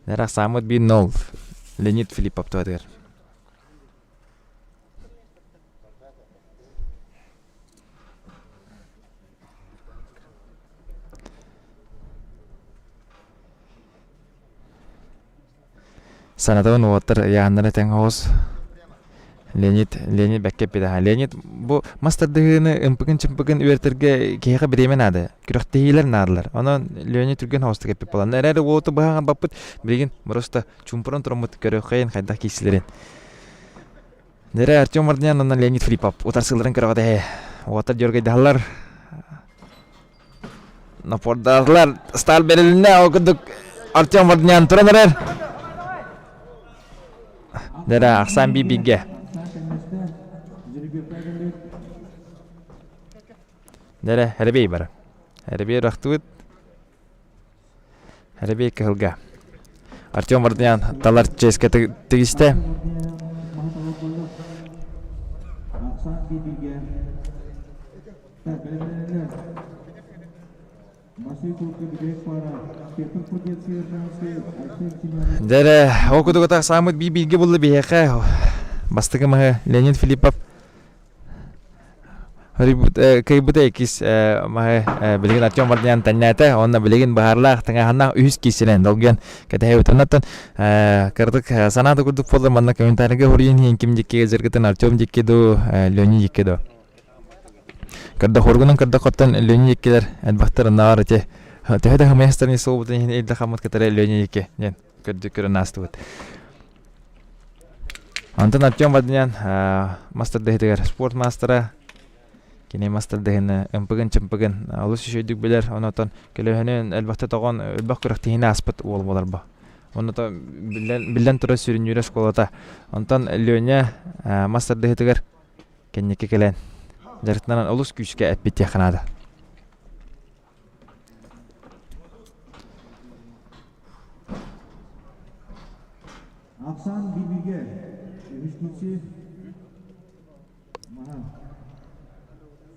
Эрэ ахсааммыт 1-0. Леонид Филиппов туһатыгар. Санатабын уолаттар ыйааһыннара тэҥ оҕус. Леонид, Леонид бэккэ эппитэ. Леонид бу мас тардыһыыны ымпыгын-чымпыгын үөрэтэргэ киһиэхэ бириэмэ наада. Күрэхтэһиилэр наадалар. Онон Леонид түргэн соҕустук эппит буолан. Эрээри уолу быһаҕан баппыт билигин просто чуумпуран тураммыт көрүөххэйин хайдах киирсилэрин. Дэрэ Артем Мардинян уонна Леонид Филиппов утарсыыларын көрөҕүт эһэ. Уолаттар дьөргэйдэһэллэр. Напордаатылар. Сталь бэрилиннэ. Ол курдук Артем Варднян туран эрэр. Дэрэ ахсаан би бигэ. Дэрэ Эребей бара. Эребей ырахтыбыт. Эребей кыһылга. Артем Варднян талар чиэскэ тигистэ. Дьэ ол курдук саамыт бии бииргэ булла биһиэхэ бастакы маһы Леонид Филиппов кыайбыта иккис маһы билигин Артем Вардинян тэннээтэ уонна билигин быһаарылаах тыҥааһыннаах үһүс киирсинэн долгуйан кэтэһэбит оннуттан кыратык санаа да курдук буолла манна комментарийга суруйан иһин ким диккигэ дьаргытын Артем дикки дуу Леонид дикки дуу Көрдөх уоргунан көрдөххөттөн Леня иккилэр элбэхтэр оннооҕор ити төһө да хымыйастарын суолбутун иһин илдэ хаммыт кытары Леня икки диэн көрдүк көрөн аастыбыт. Онтон Артем Вадинян мастер спорт маастара кини мастер-дэһини ымпыгын-чымпыгын олус үчүгэйдик билэр онотон көлөһөнүн элбэхтэ тоҕон элбэх күрэхтэһиини ааспыт уол буолар бу. Онното биллэн турар сүрүннүүр оскуолата. Онтон Леня мастер-дэһитигэр кэнники кэлэн дьарыктанан олус күүскэ эппиттиэххэ наада.
Ахсаан бииргэ үһүс киирсии Маһа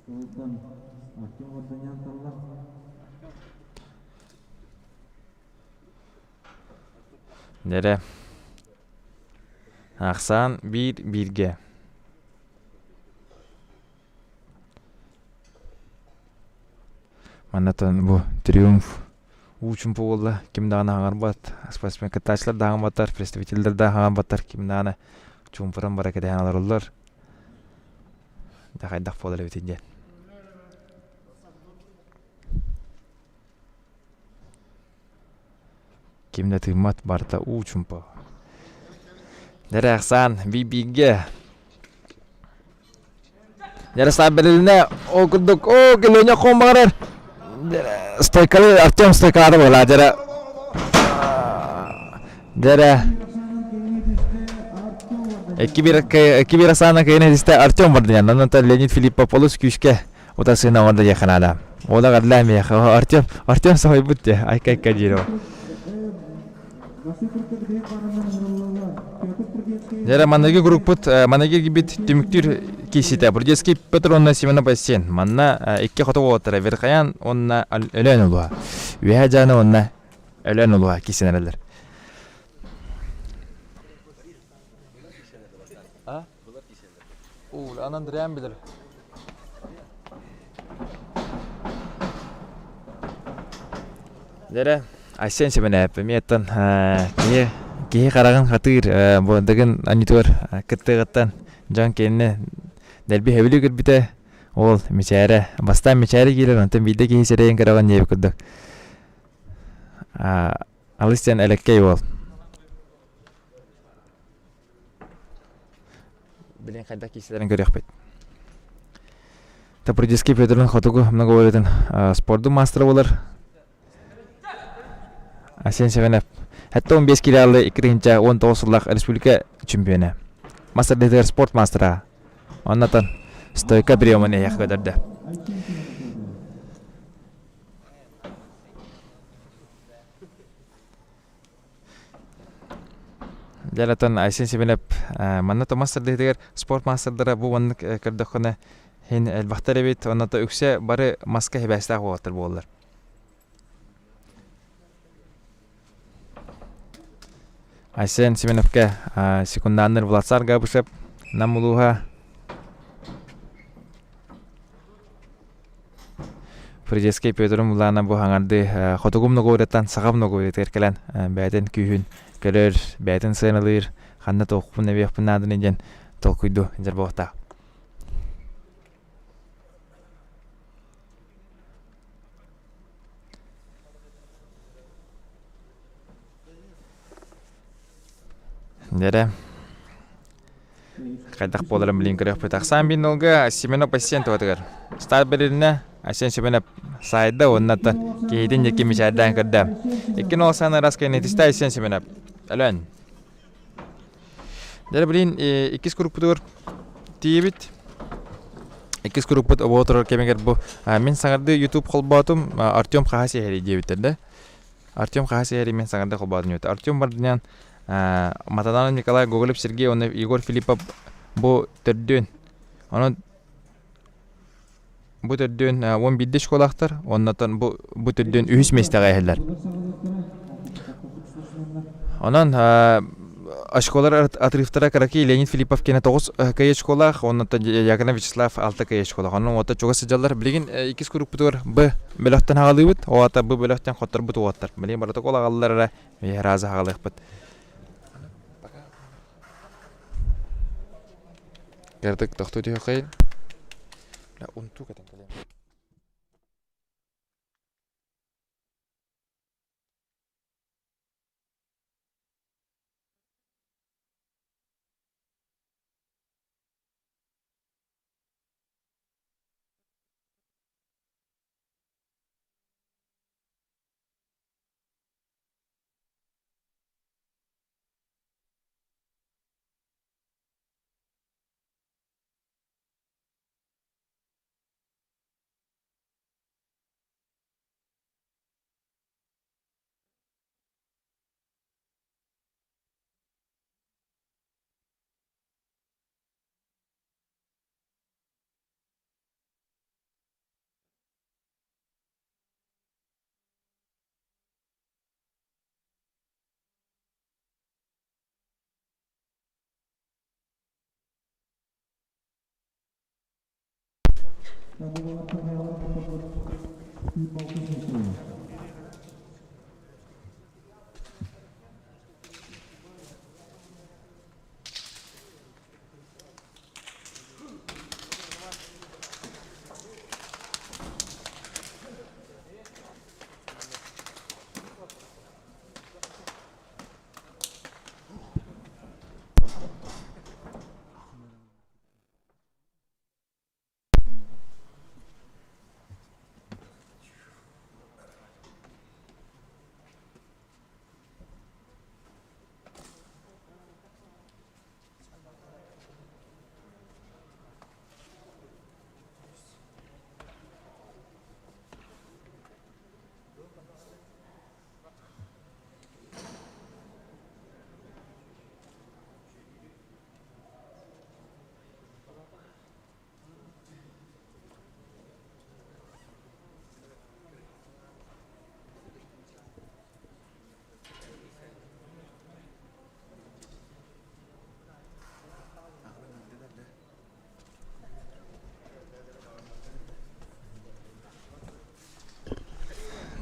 Солтан Артем Варданян талла.
Дэрэ. Ахсаан биир бииргэ. Маннатан бу триумф уу чумпу буолла ким даҕаны хаҥарбат спортсмен кыттааччылар да хаҥарбаттар представителлэр да хаҥарбаттар ким даҕаны чуумпуран бара кэтэһэн олороллор да хайдах буолар эбитий диэн Ким да тыыммат, барыта уу чумпу. Дэрээхсаан би-бииргэ. Ярослав бэрилинэ ол курдук оо көлүөнэ хоон баҕарар стойкалы Артем стойкалаата буолаа дьэрэ дьэрэ икки биир асаана кыйын этистэ Артем Вардынян онон Леонид Филиппов олус күүскэ Утасыына оҥордо диэххэ наада. Уола эҕэрдэлээ миэхэ. Артем, Артем соһуйбут дии. Айка-айка диир ол. Дьэ, маныгы группут, маныгы гибит түмүктүүр кииситэ. Бурдецкий Петр уонна Семенов Айсен. Манна икки хоту уолаттара Верхоян уонна Өлөөн улууһа. Үөһээ Дьааны уонна Өлөөн улууһа киисэнэрэлэр. Анан Андреан билэр. Дэрэ, Айсен Семенов эмиэттэн киһи киһи хараҕын хатыыр бу дыгын анньытыгар кыттыаҕыттан дьон кинини дэлби хэбили көрбүтэ. Уол мичээрэ, бастаан мичээрэ киирэр, онтон биирдэ киһи сирэйин көрөҕүн диэбит курдук. Алыс диэн элэккэй уол. Билин хайдах киирсэлэрин көрүөхпүт. Топрудецкий Петрун хотугу многоволетын спордун маастара буолар. Асен Семенов 75 килоалы 2019 сыллаах республика чемпиона. Мастер ДТР спорт мастера. Оннотон стойка приемын эйэх көдөрдө. Дьэ, Айсен Семенов манна Томас сырдыытыгар спорт маастардара бу маннык көрдөххүнэ иһин элбэхтэр эбит. Онно үксэ бары маска сибээстээх уолаттар буолаллар. Айсен Семеновка секунданныр Власар Габышев Нам улууһа Фридецкий Петр Мулана бу хаҥарды хотугу многоуриаттан саха многоуриатыгар кэлэн бэйэтин күүһүн көрөр, бэйэтин сыаналыыр, ханна туохпун эбиэхпин нааданы диэн толкуйду дьарбуохтаах. Дьэрэ хайдах буоларын билин көрүөхпүт. Ахсаан биир нолга Семенов Айсен туһатыгар. Старт бэрилиннэ Айсен Семенов саайда уоннаттан киһитин диэки мичээрдээн көрдө. Икки нол сааны раз кэннитистэ Айсен Семенов. Өлөн. Дьэ билин иккис куруппутугар тиийбит. Иккис куруппут обо турар кэмигэр бу мин саҥардыы YouTube холбоотум Артем хаһа сиэһэри диэбиттэр да. Артем хаһа сиэһэри мин саҥардыы холбоотум диэбит. Артем Бардынян Матананов Николай Гоголев Сергей уонна Егор Филиппов бу төрдүөн. Онон бу төрдүөн 11 школаахтар, оннотон бу бу төрдүөн үһүс миэстэҕэ иһэллэр. Онон очколар отрывтара кыракый Леонид Филиппов киэнэ 9 кэй очколаах, оннотон Яконов Вячеслав 6 кэй очколаах. Онон уота чугас сылдьаллар. Билигин иккис куруппутугар Б бөлөхтөн хаҕалыыбыт. Оата Б бөлөхтөн хотторбут уоттар. Билигин протокол аҕаллар эрэ Биһи хаҕалыахпыт. Кыратык тохтуу түһүөххэйин. Унтуу кэтэн кэлиэм.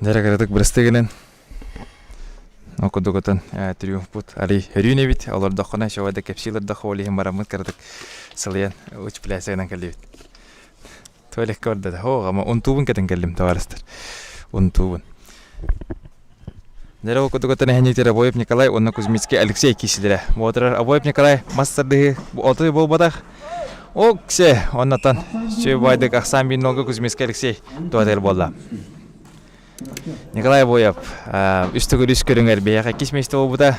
Дьэ кыратык бырастыы гынан ол курдук отон триумфпут арый өрүүн эбит олордоххуна чего да кэпсии олордоххо ол иһин бараммыт кыратык сылыйан уч плясыгынан кэллибит. Туалекка барда да. Оо, ама унтуубун кэтэн кэллим, товарыстар. Унтуубун. Дьэ, ол курдук оттон эһэнньиктэр Обоев Николай уонна Кузьмицкий Алексей киисилэрэ. Буотарар Обоев Николай мас тардыһыы отой буолбатах. Оксе, оннотон сүбайдык ахсаан биир нолга Кузьмицкий Алексей туатыгар буолла. Николай Обоев үс төгүл үс көрүҥэр биһиэхэ иккис миэстэ буолбута.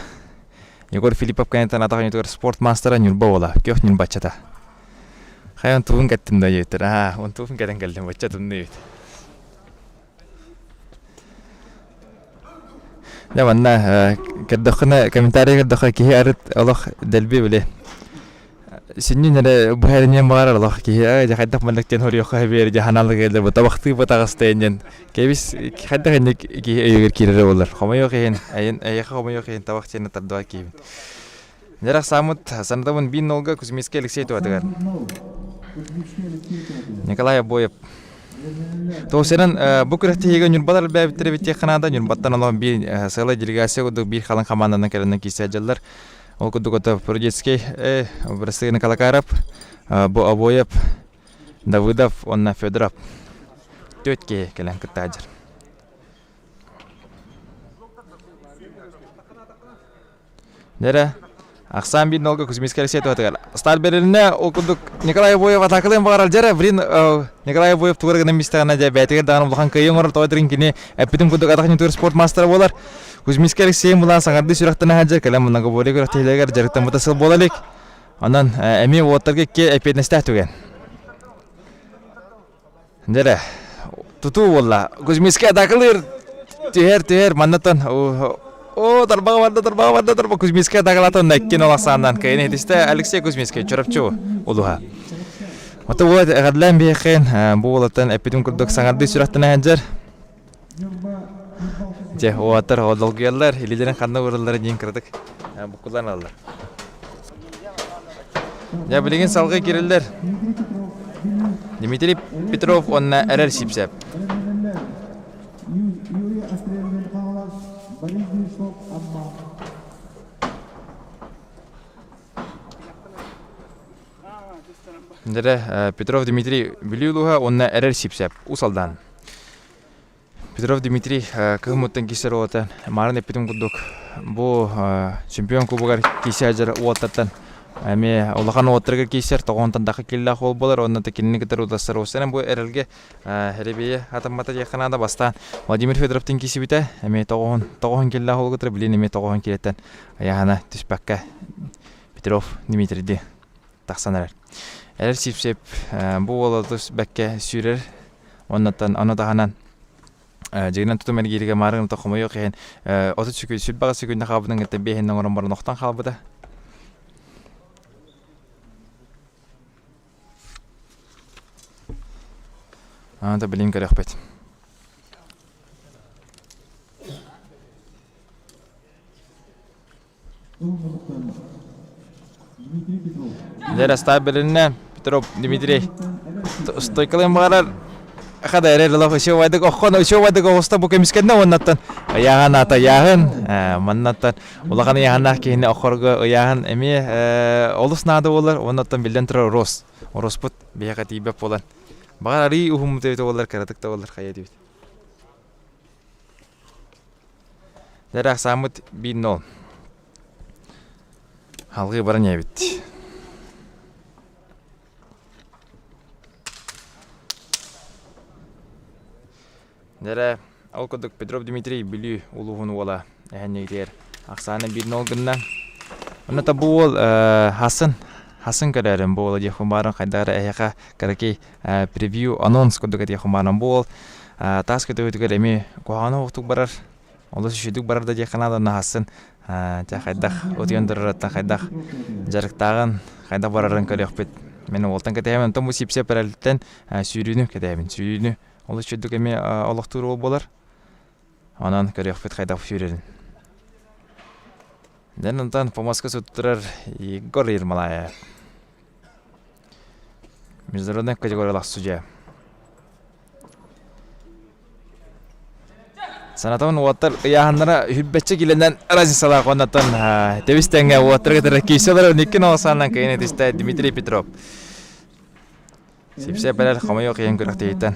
Егор Филиппов кэнниттэн атах ойуутугар спорт маастара Ньурба уола, күөх ньурбаччата. Хайа онтубун кэттим да диэбиттэр. Аа, онтубун кэтэн кэллим, бачча тымныы эбит. Дьэ манна көрдөххүнэ, комментарий көрдөххө киһи арыт олох дэлби били сүнньүн эрэ быһаарыныан баҕарар олох киһи аа дьэ хайдах маннык диэн хоруйуохха биэр дьэ ханаалык элэ бу табахтыы батаҕастайын диэн кэбис хайдах инник киһи өйүгэр киирэрэ буолар хомойуох иһин айын эйиэхэ хомойуох иһин табах диэни тардыбат киһибин Дьэ саммыт санатабын биир нолга Кузьминский Алексей туһатыгар Николай Обоев Тоҕусынан бу күрэхтэһиигэ Ньурбалар элбээбиттэр эбит диэххэ наада. Ньурбаттан олох биир сыала делегация курдук биир халыҥ хамаанданан кэлэннэн киирсэ сылдьаллар. Ол курдук ото Прудецкий, Бырастыгына Калакаров, бу Обоев, Давыдов уонна Федоров түөрт киһи кэлэн кытта сылдьар. Дэрэ, ахсаан биир нолга Кузьминскай Алексей туһатыгар. Сталь бэрилинэ, ол курдук Николай Обоев атаакалыан баҕарар. Дьэрэ, блин, Николай Обоев тугар гынан мистэҕинэ дьэ бэйэтигэр даҕаны улахан кыайыы оҥорор тоҕо дириҥ кини эппитин курдук атах ньутуур спорт маастара буолар. Кузьминскай Алексей булаан саҥардыы сүрэхтэнэ сылдьар кэлэн многоборье күрэхтэһиилэригэр дьарыктаммыта сыл буола илик. Онон эмиэ уолаттарга икки эппиэтинэстээх түгэн. Дьэрэ, тутуу буолла. Кузьминскай атаакалыыр түһэр түһэр маннаттан о тарбаҕа барда тарбаҕа барда тарба Кузьминскай атаакалаата онно иккин ол ахсаанынан кыайан иһитистэ Алексей Кузьминскай Чурапчы улуһа. Ото уол эҕэрдэлээн биһиэххин бу уолаттан эппитим курдук саҥардыы сүрэхтэнэ сылдьар. Дьэ, уолаттар долгуйаллар, илиилэрин ханна уураллара диэн кыратык буккуллан ылаллар. Дьэ, билигин салгыы киирэллэр. Дмитрий Петров уонна Эрэл Сипсэп. Дьэ, Петров Дмитрий Бүлүү улууһа уонна Эрэл Сипсэп Уус Алдан. Петров Дмитрий кыһыммыттан киирсэр уолаттан маарын эппитим курдук бу чемпион кубогар киирсэ сылдьар уолаттартан эмиэ улахан уолаттарга киирсэр тоҕонтон даха киллээх уол буолар уонна да кинини кытары утарсар уостан бу эрэлгэ эребийэ атаммата диэххэ наада бастаан Владимир Федоровтын киирсибитэ эмиэ тоҕоһун тоҕоһун киллээх уолу кытары билин эмиэ тоҕоһун киирэттэн айаһана түспэккэ Петров Дмитрийди тахсан эрэр. Эрэл Сипсип бу уола бэккэ сүүрэр Оннуттан ону таһынан дьиҥинэн тутум эргииргэ маарыҥ хомойуох иһин 30 сүкү сүрбэҕэ сүкүннэ хаалбытын кытта биэһин оҥорон баран охтон хаалбыта. Аны билин көрүөхпүт. Дьэ Ростав билиннэ Петров Дмитрий стойкалыан баҕарар хада эрэл олох үчүгэй убайдык оххон үчүгэй убайдык оҕуста бу көмүскэннэ уоннаттан ыйааһын аата ыйааһын маннаттан улахан ыйааһыннаах киһини оххорго ыйааһын эмиэ олус наада буолар уоннаттан биллэн турар рос роспут биһиэхэ тиийбэт буолан баҕар арыый уһуммут эбитэ буоллар кыратык да буоллар хайа диэбит Дьэ ахсааммыт биир нол. Халгыы баран иһэбит. Дьэ ол курдук Петров Дмитрий Бүлүү улууһун уола эһэнньигитигэр ахсаана биир нол гынна. Онно бу уол хасын хасын көрөөрүм бу уола диэхпин баарын хайдах эрэ эһиэхэ кыракый превью анонс курдук этиэхпин баарын бу уол таас көтөҕүтүгэр эмиэ куһаҕана оһохтук барар олус үчүгүйдүк барар да диэххэ наада наһасын дьэ хайдах утуйан турарыттан хайдах дьарыктааҕын хайдах барарын көрүөхпүт мин уолтан кэтэһэбин онтон бу сипсэ пэрэлиттэн сүүрүүнү кэтэһэбин сүүрүүнү олус үчүгүйдүк эмиэ олохтуур уол буолар онон көрүөхпүт хайдах сүүрэрин Дьэ онтон помоска суттарар Егор Ермолаев Международная категориялаах судья. Санатабын уоттар ыйааһыннара үрбэччэ килэнэн разницалаах оннотон тэбис тэҥҥэ уоттар кытары киирсэлэр икки ноосаанан кыайан этистэ Дмитрий Петров. Сипсэ бэрэр хомойуох иһин күрэхтэһииттэн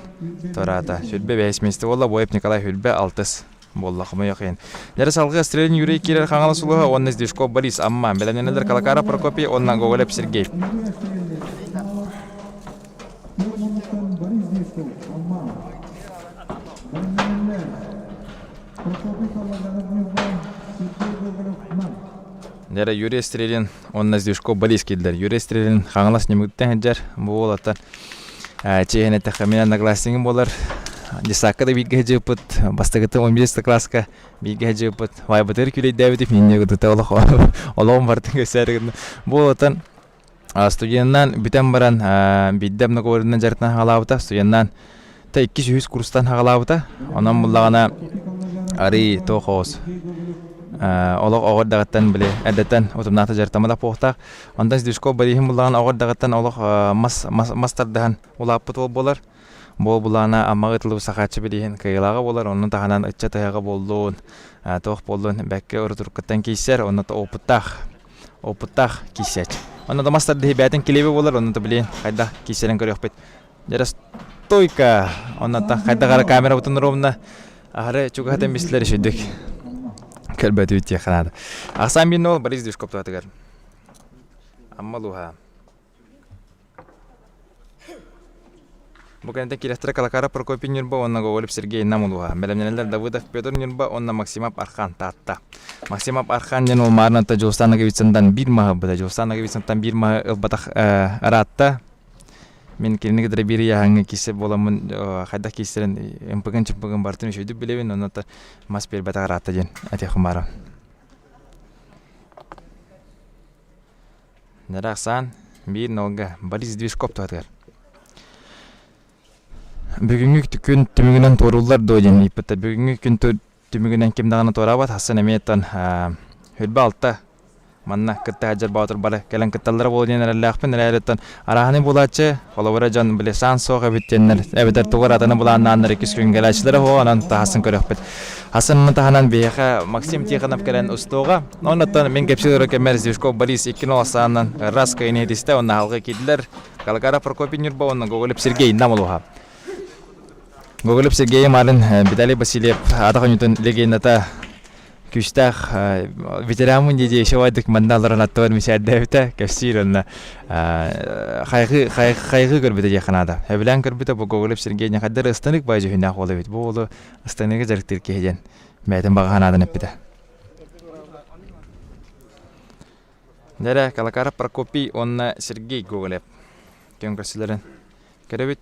туораата. Сүлбэ бэһис миэстэ буолла, Боев Николай Хүлбэ алтыс буолла хомойуох иһин. Дьэрэ салгыы Стрелин Юрий киирэр Хаҥалас улууһа уонна Сдвижков Борис Амма, бэлэмнэнэллэр Калакара Прокопий уонна Гоголев Сергей.
Борис Сдвижков, Амма. Бэлэмнэнэллэр Прокопий Салаганов Ньурба, Сергей Гоголев Нам.
Дьэрэ Юрий Стрелин уонна Сдвижков Борис киирдилэр. Юрий Стрелин Хаҥалас Ньымыгыттан сылдьар бу уолаттар чиэһин эттэххэ мин одноклассникым буолар. Десакка да бииргэ сылдьыбыппыт. Бастакыта 11 класска бииргэ сылдьыбыппыт. Вайбатыгар күүлэйдээбитим инньэ гытыта олох олоҕум барытын көссээри гынна. Бу уолаттан студеннаан бүтэн баран биирдэ многоворынан дьарыктан хаалаабыта. Студеннаан та иккис үһүс курстан хаалаабыта. Онон буллаҕына арый туох оҕус олох оҕо эрдэҕиттэн били эрдэттэн утумнаахта дьарыктаммата буолуохтаах. Онтон Сдвижков Бориһын буллаҕына оҕо эрдэҕиттэн олох мас мас мас тардыһан улааппыт уол буолар. Буол булаана Аммаҕа ыытыллыбыт Сахааччы бирииһин кыайыылааҕа буолар. Онно таһынан ыччат ыһыаҕа буоллун, туох буоллун бэккэ урутуруккуттан киирсэр, онно опыттаах опыттаах киирсээччи. Онно да мас тардыһыы бэйэтин килиэбэ буолар, онно да билигин хайдах киирсэрин көрүөхпүт. Дьэ стойка! Онно хайдах эрэ камерабытын ровно аһары чугаһатан бистилэр үчүгдүк көрбөтүбүт диэххэ наада. Ахсаан биир нол Борис Движков туһатыгар. Амма луһа. Бу кэнниттэн киирэхтэрэ Калакара Прокопий Ньурба уонна Гоголев Сергей Нам улууһа. Бэлэмнэнэллэр Давыдов Петр Ньурба уонна Максимов Архан Таатта. Максимов Архан диэн ол маарынатта Дьулустаан Ноговицынтан биир маһы ылбыта. Дьулустаан Ноговицынтан биир маһы ылбатах ыраатта. Мин кинини кытары биир ыйааһыҥҥа киирсэр буоламмын хайдах киирсэрин ымпыгын-чымпыгын барытын үчүгэйдик билэбин. Онно мас биэрбэтэх ыраатта диэн этиэххин баара. Нэрэ ахсаан биир нолга Борис Движков туһатыгар. Бүгүҥҥү күн түмүгүнэн туорууллар дуо диэн ыйыппыттар. Бүгүҥҥү күн түмүгүнэн ким даҕаны туораабат. Хассан эмиэ оттон Хүрбэ алта манна кытта сылдьар боотур бары кэлэн кытталлара буолуо диэн эрэллээхпин. Эрээри оттон арааһынай буолааччы, холобура дьон били саан суох эбит диэннэр, эбэтэр тугу эрэ атыны былааннааннар иккис күн кэлээччилэрэ уһуо, онон таһасын көрүөхпүт. Хассан таһынан биһиэхэ Максим Тихонов кэлэн устуоҕа. Оннуттан мин кэпсии олорор кэммэр Зюшков Борис икки нол ахсаанынан раз кыайан иһитистэ уонна алҕыы киирдилэр. Калакара Прокопий Ньурба уонна Гоголев Сергей Нам улууһа. Гоголев Сергей Малин, Виталий Васильев атах оонньуутун легендата күүстээх ветеранмын дии еще байдык манна олорон аттыбар мичээрдээбитэ кэпсиир онно хайҕыы хайҕыы көрбүтэ диэххэ наада. Сөбүлээн көрбүтэ бу Гоголев Сергей хайдах ыстанык бай дьүһүннээх уол эбит. Бу уолу ыстаныыга дьарыктыыр киһи диэн бэйэтин баҕа санаатын эппитэ. Дэрэ Калакаров Прокопий уонна Сергей Гоголев күөн көрсүлэрин көрөбүт.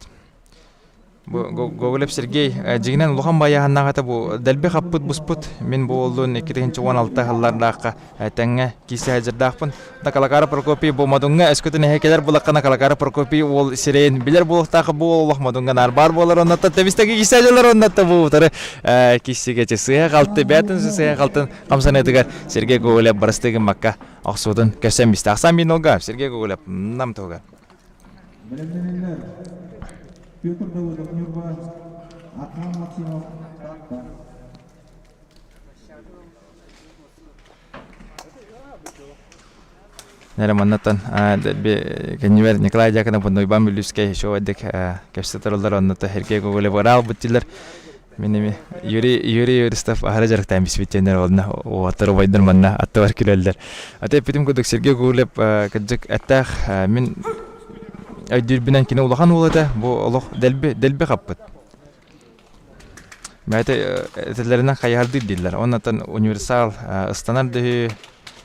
Бу Гоголев Сергей дьиҥинэн улахан байааһыннаах этэ бу дэлби хаппыт буспут мин бу уоллуун 2016 сыллардаахха тэҥҥэ киирсэ сылдьардаахпын. Да Калакара Прокопий бу Модуҥҥа өскөтүн эһэ кэлэр булаххына Калакара Прокопий уол сирэйин билэр буолуохтаах бу уол олох Модуҥҥа наар баар буолар оннуттан тэбистэги киирсэ сылдьаллар оннуттан бу утары киирсигэ сыһа халты бээтин сыһа халтын хамсаныытыгар Сергей Гоголев барыстыы гыммакка охсуутун көрсөн бистэ. Ахсаан Бинолга Сергей Гоголев нам туһугар.
Бэлэмнэнэллэр. Петр Давыдов Ньурба, Архан Максимов Таатта.
Нэрэ маннаттан кэннибэр Николай Дьяконов уонна Уйбаан Бүлүүскэй еще одик кэпсэтэ оннута Сергей Гоголев ыраал дииллэр. Мин эми Юрий Юрий Юристов аһара дьарыктаан биспит диэннэр уонна уолаттар убайдар манна аттыбар күлэллэр. Аты эппитим курдук Сергей Гоголев кырдьык эттээх мин өйдүүрбүнэн кини улахан уол этэ бу олох дэлби дэлби хаппыт. Бэйэтэ этэллэринэн хайыһардыыр дииллэр. Оннуттан универсал ыстанар да үһү,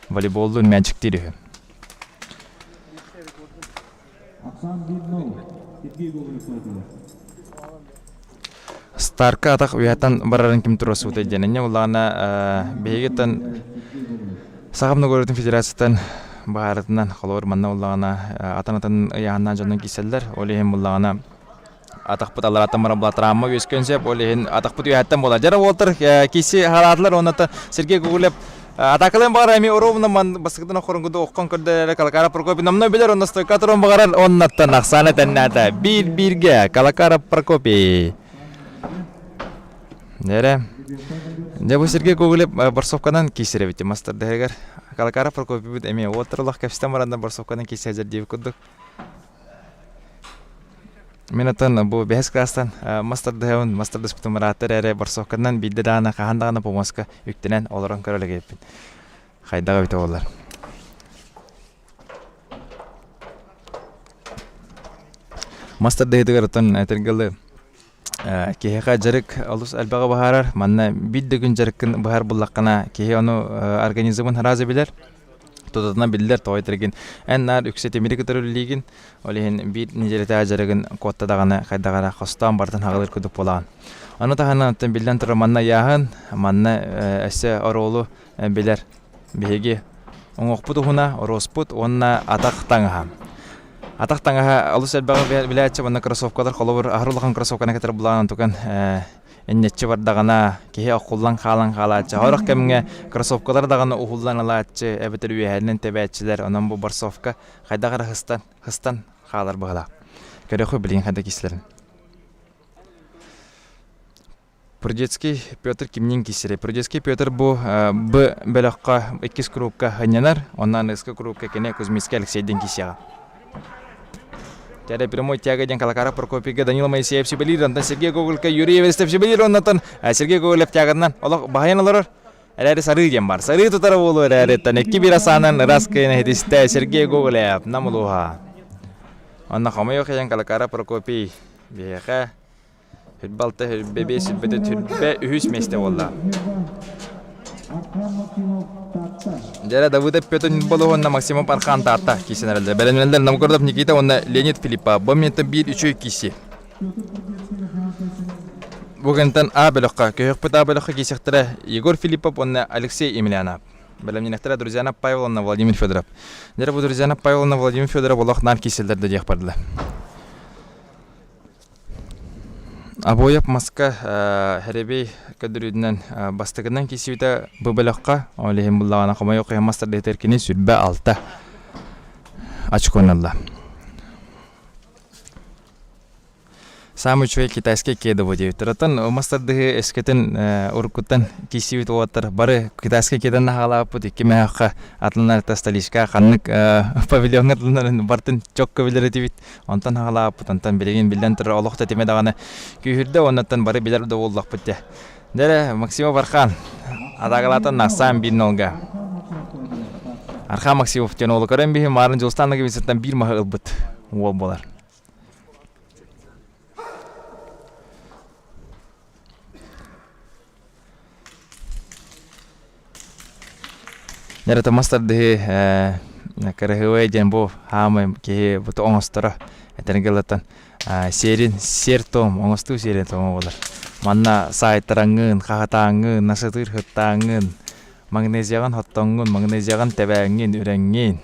волейболлуун мээчиктиир үһү.
Оксан Беднов, Сергей Гоголев суотугар.
Старка атах уйаттан барарын ким туруорсубутай диэн. Инньэ буллаҕына биһигиттэн Саха Многородын Федерациятын быһаарытынан холобур манна буллаҕына атын-атын ыйааһыннаах дьоннор киирсэллэр. Ол иһин буллаҕына атахпыт алларааттан баран булаатараамма үөскүөн сөп. Ол иһин атахпыт үөһэттэн буолар. Дьара уолтар киси хараатылар уонна Сергей Гоголев атакалыан баҕарар эми ровно ман бастакытын охорунгуду оххон көрдөрө Калакара Прокопий номно билэр онно стойка туран баҕарар оннаттан ахсаана тэннээтэ биир бииргэ Калакара Прокопий Нэрэ. Дьэ бу Сергей Гоголев борсовканан киирсэр эбит мастардаһыгар. Калакара Прокопийбыт эмиэ уоттар олох кэпсэтэн баран да борсовканан киирсэ сылдьар диэбит курдук. Мин оттон бу бэһис кылаастан мас тардыһабын, мас тардыспытым ыраатта эрээри борсуокканан биирдэ даҕаны хаһан даҕаны помоска үктэнэн олорон көрө илик Хайдах эбитэ буоллар. Мас тардыһыытыгар оттон этэргэ дылы киһиэхэ дьарык олус элбэҕи быһаарар. Манна биир да күн дьарыккын быһаар буллаххына киһи ону организмын сразу билэр. Тутатына биллэр тоҕо этэргин эн наар үксэ тимири кытары үлэлиигин. Ол иһин биир нэдиэлэтээҕи дьарыгын куотта даҕаны хайдах эрэ хостоон барытын хаҕылыыр курдук буолаҕын. Ону таһынан оттон биллэн турар манна ыйааһын, манна өссө оруолу билэр биһиги уҥуохпут уһуна, оруоспут уонна атах таҥаһа. Атах таҥаһа олус элбэҕи билээччи уонна кроссовкалар холобур аһар улахан кроссовканы кэтэр булаан онтукан иннеччи бардаҕына киһи оххуллан хаалан хаалааччы. Сорох кэмҥэ кроссовкалар даҕаны уһуллан ылааччы эбэтэр үөһээнэн тэбээччилэр. Онон бу борсовка хайдах эрэ хыстан, хыстан хаалар быһыылаах. Көрөххө билигин хайдах киислэрин. Прудецкий Петр кимниин киирсэрий? Прудецкий Петр бу Б бөлөххө иккис кругка сынньанар, онно аныгыскы кругка кини Кузьминский Алексейдиин киирсиэҕэ. Кэрэ прямой тяга диэн Калакара Прокопийга Данила Моисеев сүбэлиир, онтон Сергей Гоголевка Юрий Эверестов сүбэлиир, оннотон Сергей Гоголев тяганан олох баһыйан олорор. Эрээри сарыы диэн бар. Сарыы тутара буолуо эрээриттэн икки биир асаанан ыраас кыайан иһитистэ Сергей Гоголев, Нам улууһа. Онно хомойуох иһин Калакара Прокопий биһиэхэ Хүрбэ алта, хүрбэ биэс, хүрбэ төрт, хүрбэ үһүс миэстэ буолла. Дьэрэ Давыдов Петр Ньурбалов уонна Максимов Архан Таатта киирсэн эрэллэр. Бэлэмнэнэллэр Новгородов Никита уонна Леонид Филиппов. Бу миэнтэн биир үчүгэй киирси. Бу кэнтэн А бөлөххө, көһөхпүт А бөлөххө киирсэхтэрэ Егор Филиппов уонна Алексей Емельянов. Бэлэмнэнэхтэрэ Друзьяна Павловна Владимир Федоров. Дьэрэ бу Друзьяна Павловна Владимир Федоров олох наар киирсэллэр да диэх бардылар. Обоев маска Хэрэбэй көрдөрүүтүнэн бастакынан киирсибитэ бу бөлөххө, ол иһин буллаҕына хомойуох иһин мас тардыһытыгар кини 26 очкону ылла. Саамай үчүгэй китайскай кедово диэбиттэр. Оттон мас тардыһыы өскөтүн уруккуттан киирсибит уолаттар бары китайскай кедан хаалаабыппыт икки мөһөххө атыланар столичка ханнык павильоҥҥа атыланарын бартын чокко билэр этибит. Онтон хаалаабыппыт, онтон билигин биллэн турар олох тэтимэ даҕаны күүһүрдэ уоннаттан бары билэр да буоллахпыт дьэ. Дьэ Максимов Архан атаакалаатан Наксаан биир нолга. Архан Максимов диэн уолу көрөн биһи Маарын Дьулустаан Нагавицыттан биир маһы ылбыт уол буолар. Эрэ мас тардыһыы кыраһыабай диэн бу хаамай киһи бу оҥосторо этэргэ дылытан сиэрин сиэр-туом оҥостуу сиэрин-туома буолар. Манна саайтараҥҥын, хаһытааҥҥын, насытыыр сыттааҥҥын, магнезияҕын хоттоҥҥун, магнезияҕын тэбээҥҥин, үрэҥҥин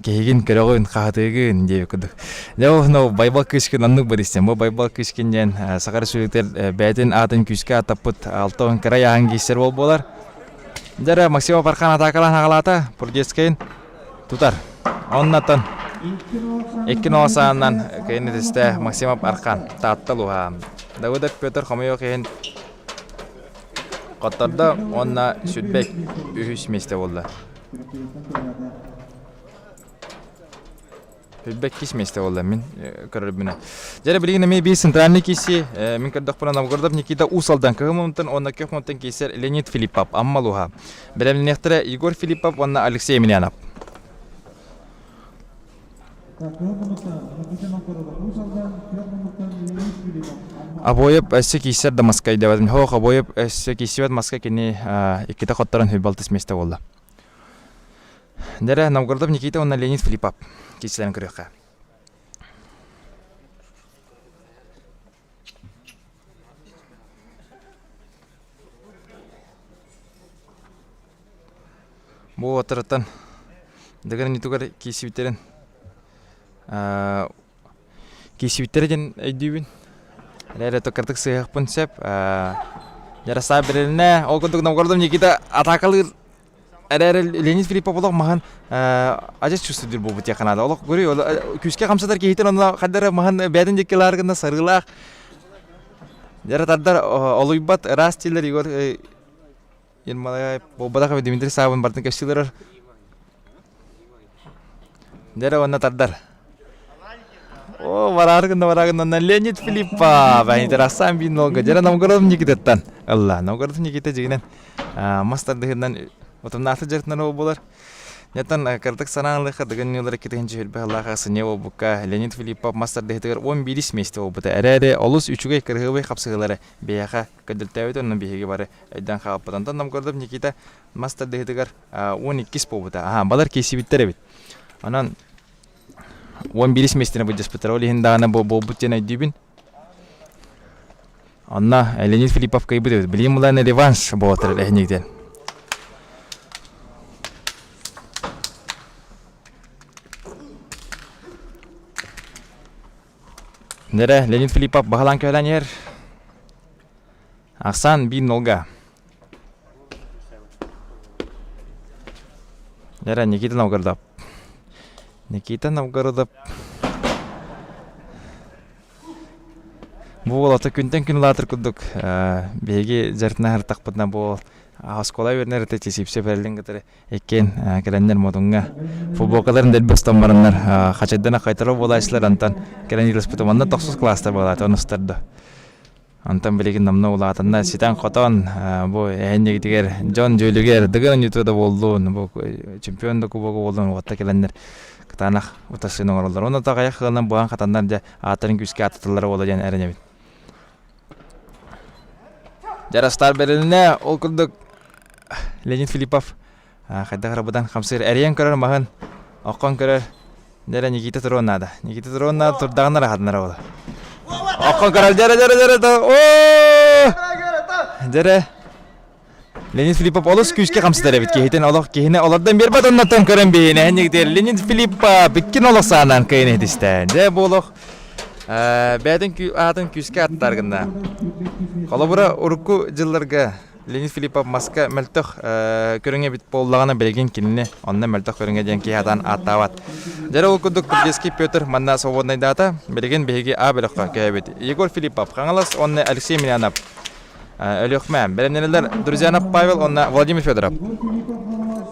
Киһигин көрөҕүн, хаһытыыгын диэбит курдук. Дьэ ол ну Байбал Кычкин оннук барыстым. Бу Байбал Кычкин диэн Саха Республикатыгар бэйэтин аатын күүскэ ааттаппыт 60 кыра ыйааһын киирсэр уол буолар. Дьэ эрэ Максимов Архан атаакалаан аҕалаата, Прудецкайын тутар. Оннотон икки нолосаанынан кыйын этистэ Максимов Архан Таатта улууһа. Давыдов Петр хомойуох иһин хоттордо уонна сүрбэк үһүс миэстэ буолла. Билбэт миэстэ буолла мин көрөрбүнэн. Дьэ билигин эмиэ биир центральный киси мин көрдөхпүнэ Новгородов Никита Уус Алдан Кыһыл Мунтан уонна Күөх Мунтан киисэр Леонид Филиппов Амма Луһа. Бэлэмнэниэхтэрэ Егор Филиппов уонна Алексей Емельянов. Обоев өссө киирсэр да маска өйдөөбөтүм. Хоох Обоев өссө киирсибэт маска кини иккитэ хотторон хүбалтыс миэстэ буолла. Дэрэ Новгородов Никита уонна Леонид Филиппов киирсэлэрин көрүөххэ. Бу уоттарыттан Дыгын ютугар киирсибиттэрин киирсибиттэрэ диэн өйдүүбүн. Эрэ кырдык сыыһыахпын сөп. Ярослав бэрилинэ ол курдук Новгородов Никита атаакалыыр эрээри Леонид Филиппов олох маһын адьас чувствуйдуур буолбут диэххэ наада. Олох көрүүй, күүскэ хамсатар киһитин онно хайда эрэ маһын бэйэтин диэки ылаар гына сарыылаах. Дьэ тардар олуйбат ыраас дииллэр Егор Ермолаев буолбатах эбит Дмитрий Савин барытын кэпсиилэр. Дьэ эрэ уонна тардар. О, бараары гынна, бараары гынна. Леонид Филиппов, Ахсан биир Дьэ, Новгородов Никитаттан ылла. Новгородов Никита дьигинэн мас тардыһынан утумнаахтык дьарыктанар ол буолар. Ньаттан кыратык санаан ылыахха Дыгын ньылар икки тыһыынча сүүрбэ сынньа буолбукка Леонид Филиппов мас тардыһытыгар 11 миэстэ буолбута. Эрээри олус үчүгэй кырыһыабай хапсыһыылары биһиэхэ көрдөртөөбүт онно биһиги бары өйдөөн хаалбыт. Онтон Новгородов Никита мас тардыһытыгар 12 буолбута. Аха, балар киирсибиттэр эбит. Онон 11 миэстэни былдьаспыттара. Ол иһин даҕаны буолбут диэн өйдүүбүн. Онно Леонид Филиппов кыайбыт эбит. Билигин булан реванш буолар эһинигитен. Нэрэ Леонид Филиппов баһылаан көһөлөн иһэр. Ахсаан биир нолга. Нэрэ Никита Новгородов. Никита Новгородов Бу уол ото күнтэн күн улаатар курдук биһиги дьарытына сырыттахпытына бу уол оскуола үөрэнэр этэ сипсэ бэриллин кытары иккиэн кэлэннэр Модуҥҥа футболкаларын дэлби устан бараннар хачайдана хайтара буолааччылар антан кэлэн ыраспытым онно тохсус класстар буолаата онустарда Онтон билигин номнуо улаатанна ситэн-хотон бу эһэнньигитигэр дьон дьүүлүгэр Дыгын оонньуута да буоллун, бу чемпион да кубога буоллун уоттар кэлэннэр кытаанах утарсыыны оҥороллор. Уонна таҕайах ыалынан буһан хатаннар дьэ ааттарын күүскэ ааттаталлара буолла диэн эрэнэбин. Дьарастар бэрилинэ ол курдук Леонид Филиппов хайдах эрэ быдан хамсыыр эрийэн көрөр маһын окхон көрөр дьэрэ Никита туруон наада Никита туруон наада турдаҕына эрэ хатанара буолар окхон көрөр дьэрэ дьэрэ дьэрэ оо дьэрэ Леонид Филиппов олус күүскэ хамсатар эбит киһитин олох киһини олордон биэрбэт оннуттан көрөн биһиэнэ нигдер Леонид Филиппов иккин олох саанан кыайын иһитистэ дьэ бу олох бэйэтин аатын күүскэ аттар гынна холобура урукку дьылларга Леонид Филиппов маска мөлтөх көрүҥэ эбит буоллаҕына билигин кинини онно мөлтөх көрүҥэ диэн киһи атаан ааттаабат. Дьэ ол курдук Киргизский Петр манна свободнайдаата. Билигин биһиги А бөлөххө көһөбүт. Егор Филиппов, Хаҥалас уонна Алексей Емельянов Өлүөхмэ. Бэлэмнэнэллэр Друзьянов Павел уонна Владимир Федоров.
Егор Филиппов, Хаҥалас,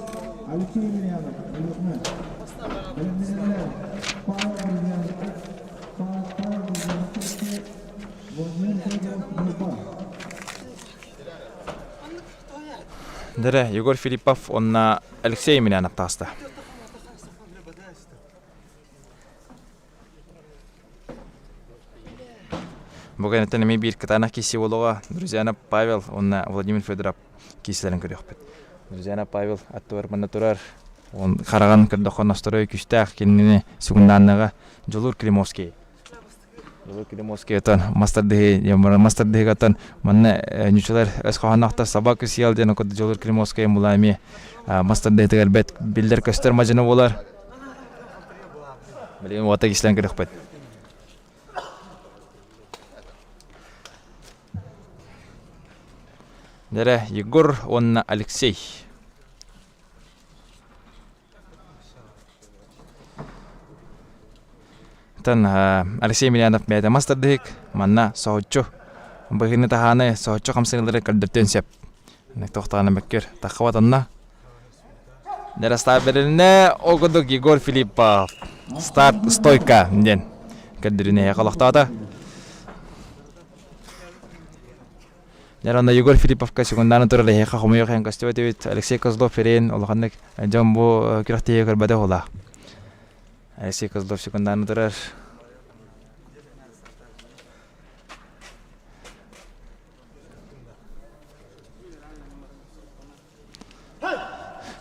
Алексей Емельянов, Өлүөхмэ. Бэлэмнэнэллэр Павел Друзьянов, Павел Друзьянов, Владимир Федоров, Ньурба.
Дэрэ, Егор Филиппов уонна Алексей Емельянов таҕыста. Бу кэнниттэн эмиэ биир кытаанах киирсии буолуоҕа. Друзьяна Павел уонна Владимир Федоров киирсилэрин көрүөхпүт. Друзьяна Павел аттыбар манна турар. Он хараҕын көрдөххө настрой күүстээх кинини сугуннаанныга Дьулуур Климовский Килимовскийтан мас тардыһыы мас тардыһыгаттан манна ньучалар өс хоһоонноохтор собака съел диэн курдук Дьулуур Климовскай мула эмиэ мас тардыһыытыгар бэрт биллэр-көстөр мадьыны буолар. Билигин уота кисилэн көрүөхпүт. Дэрэ Егор уонна Алексей. Оттон Алексей Емельянов бэйэтэ мас тардыһык, манна соһуччу быһыыны-таһааны соһуччу хамсаныылары көрдөртүөн сөп. Туохтаҕына мөккүөр таххыбат онно. Ярослав бэрилинэ, ол курдук Егор Филиппов старт стойка диэн көрдөрүүнү эһиэхэ олохтоото. Дьэ онно Егор Филипповка секундааны турар эһиэхэ хомойуох иһин көстүбэт эбит. Алексей Козлов эрэйин улаханнык дьон бу күрэхтэһиигэ көрбөтөх улаах. Алексей Козлов секундааны турар.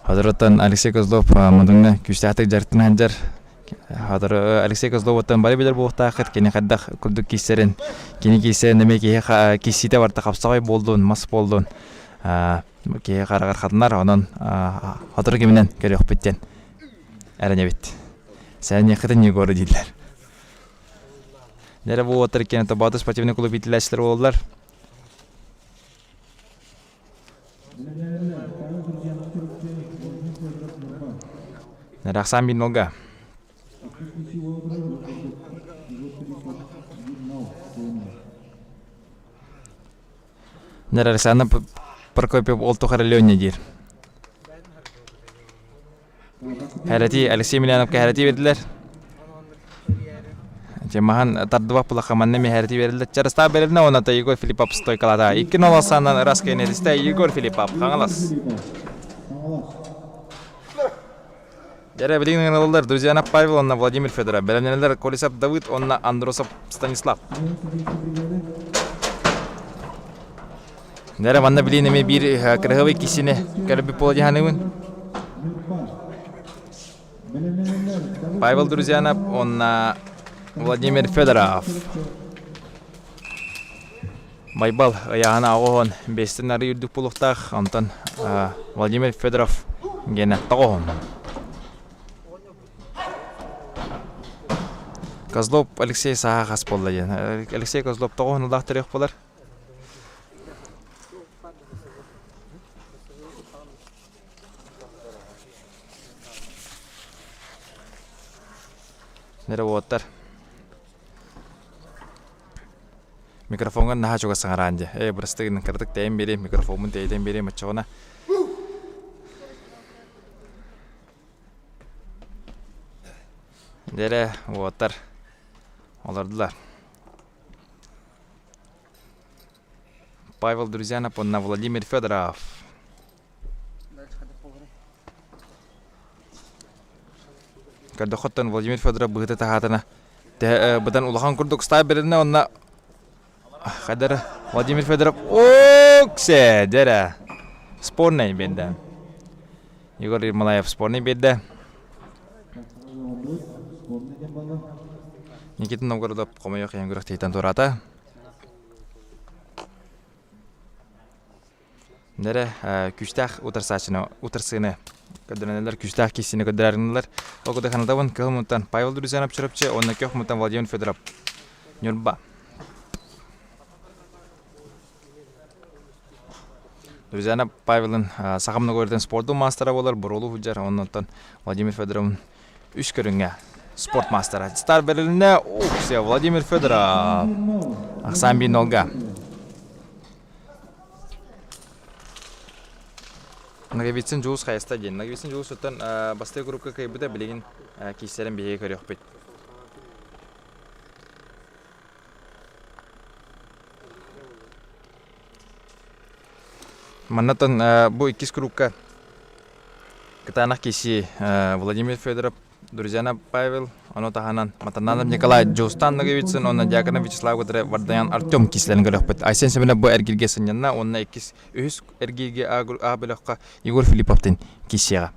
Хатырыттан Алексей Козлов модуҥҥа күүстээхтик дьарыктана сылдьар. Хатыры Алексей Козловуттан бары билэр буолуохтааххыт кини хайдах курдук киирсэрин, кини киирсэрин эмиэ киһи киирсиитэ барыта хапсаҕай буоллун, мас буоллун киһи хараҕар хатанар, онон сотору кэминэн көрүөхпүт диэн эрэнэбит. Сэрэниэххитин Егору дииллэр. Дьэ бу уоттар иккиэн Тобооту спортивный клуб иитиллээччилэр буолаллар. Рахсан Бинолга. Александр Прокопьев ол тухары Леня диир. Хэрэтии Алексей Емельяновка хэрэтии бердилэр. Дьэ маһан тардыбат булаха манна миһэрити берилдэ. Чарыстаа берилне оната Егор Филиппов стойкалата. Икки нол санан ырас кенетисте Егор Филиппов Хаҥалас. Дьэрэ билигин ыҥырыллар Друзьяна Павел уонна Владимир Федоров. Бэлэмнэнэллэр Колесов Давыд уонна Андросов Станислав. Дьэрэ манна билигин эмиэ биир кыраһыабай киһини көрбүт буола дьаһаныбын. Павел Друзьянов уонна Владимир Федоров. Байбал ыйааһына оҕоһон бэстин арыы үрдүк буолуохтаах, онтон Владимир Федоров гена тоҕоһун. Козлов Алексей саха хас буолла диэн. Алексей Козлов тоҕоһун улаах төрүөх буолар. Нэрэ уоттар. Микрофоҥҥа наһаа чугас саҥараан дии. Ээ, бырастыы гынан кыратык тэйэн биэриэм, микрофоммун тэйитэн биэриэм оччоҕуна. Дьэ уоттар олордулар. Павел Друзьянов уонна Владимир Федоров. Көрдөххөттөн Владимир Федоров быһыта таһаатына быдан улахан курдук ыстаай берилинэ онно хайдара Владимир Федоров оксе дэрэ спорный биэрдэ Егор Ермолаев спорный биэрдэ Никита Новгородов хомойуох иһин күрэхтэһииттэн туораата Нэрэ күүстээх утарсааччыны утарсыыны көрдөрөнөллөр, күүстээх киирсиини көрдөрөрүнэллэр. Ол курдук Ханадабын Кыһыл Мунтан Павел Друзьянов Чурапчы уонна Көх Мунтан Владимир Федоров Ньурба. Друзьяна Павелын саха многоөрүтэн спордун маастара буолар, боруолу сылдьар, оннуттан Владимир Федоровын үс көрүҥҥэ спорт маастара. Стар бэрилиннэ, уксе Владимир Федоров. Ахсаан Бинолга. Ноговицын Дьулус хайаста диэн. Ноговицын Дьулус оттон бастакы группа кыайбыта билигин киирсэрин биһиги көрүөхпүт. Маннатан бу иккис курукка кытаанах киси Владимир Федоров Друзьяна Павел, ону таһынан Матананов Николай Дьулустан Ноговицын уонна Дьяконов Вячеслав кытары Вардаян Артем киислэрин көрүөхпүт. Айсен Семенов бу эргииргэ сынньанна уонна иккис, үһүс эргииргэ А бөлөххө Егор Филипповтын киирсиэҕэ.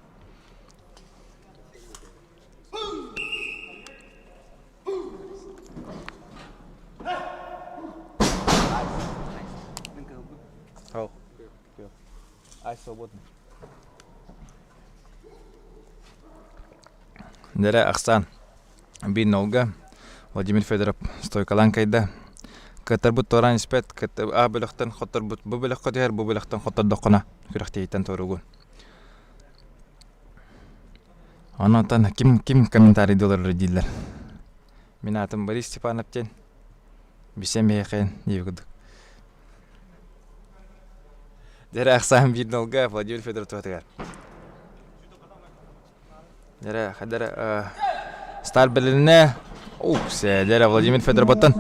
Ай свободный. Дэрэ ахсаан биир нолга Владимир Федоров стойкалаан кайда. Кыттарбыт туораан испэт, А бөлөхтөн хотторбут бу бөлөххө түһэр, бу бөлөхтөн хоттордоххуна күрэхтэһииттэн туоруугун. Онон ким ким комментарийдыылар дииллэр. Мин аатым Борис Степанов диэн. Бисем эһиэхэ диэбит курдук. Дьэрэ ахсаан биир нолга Владимир Федоров туһатыгар. Дьэрэ хайдара Стар бэлинэ упсе дьэрэ Владимир Федоровтан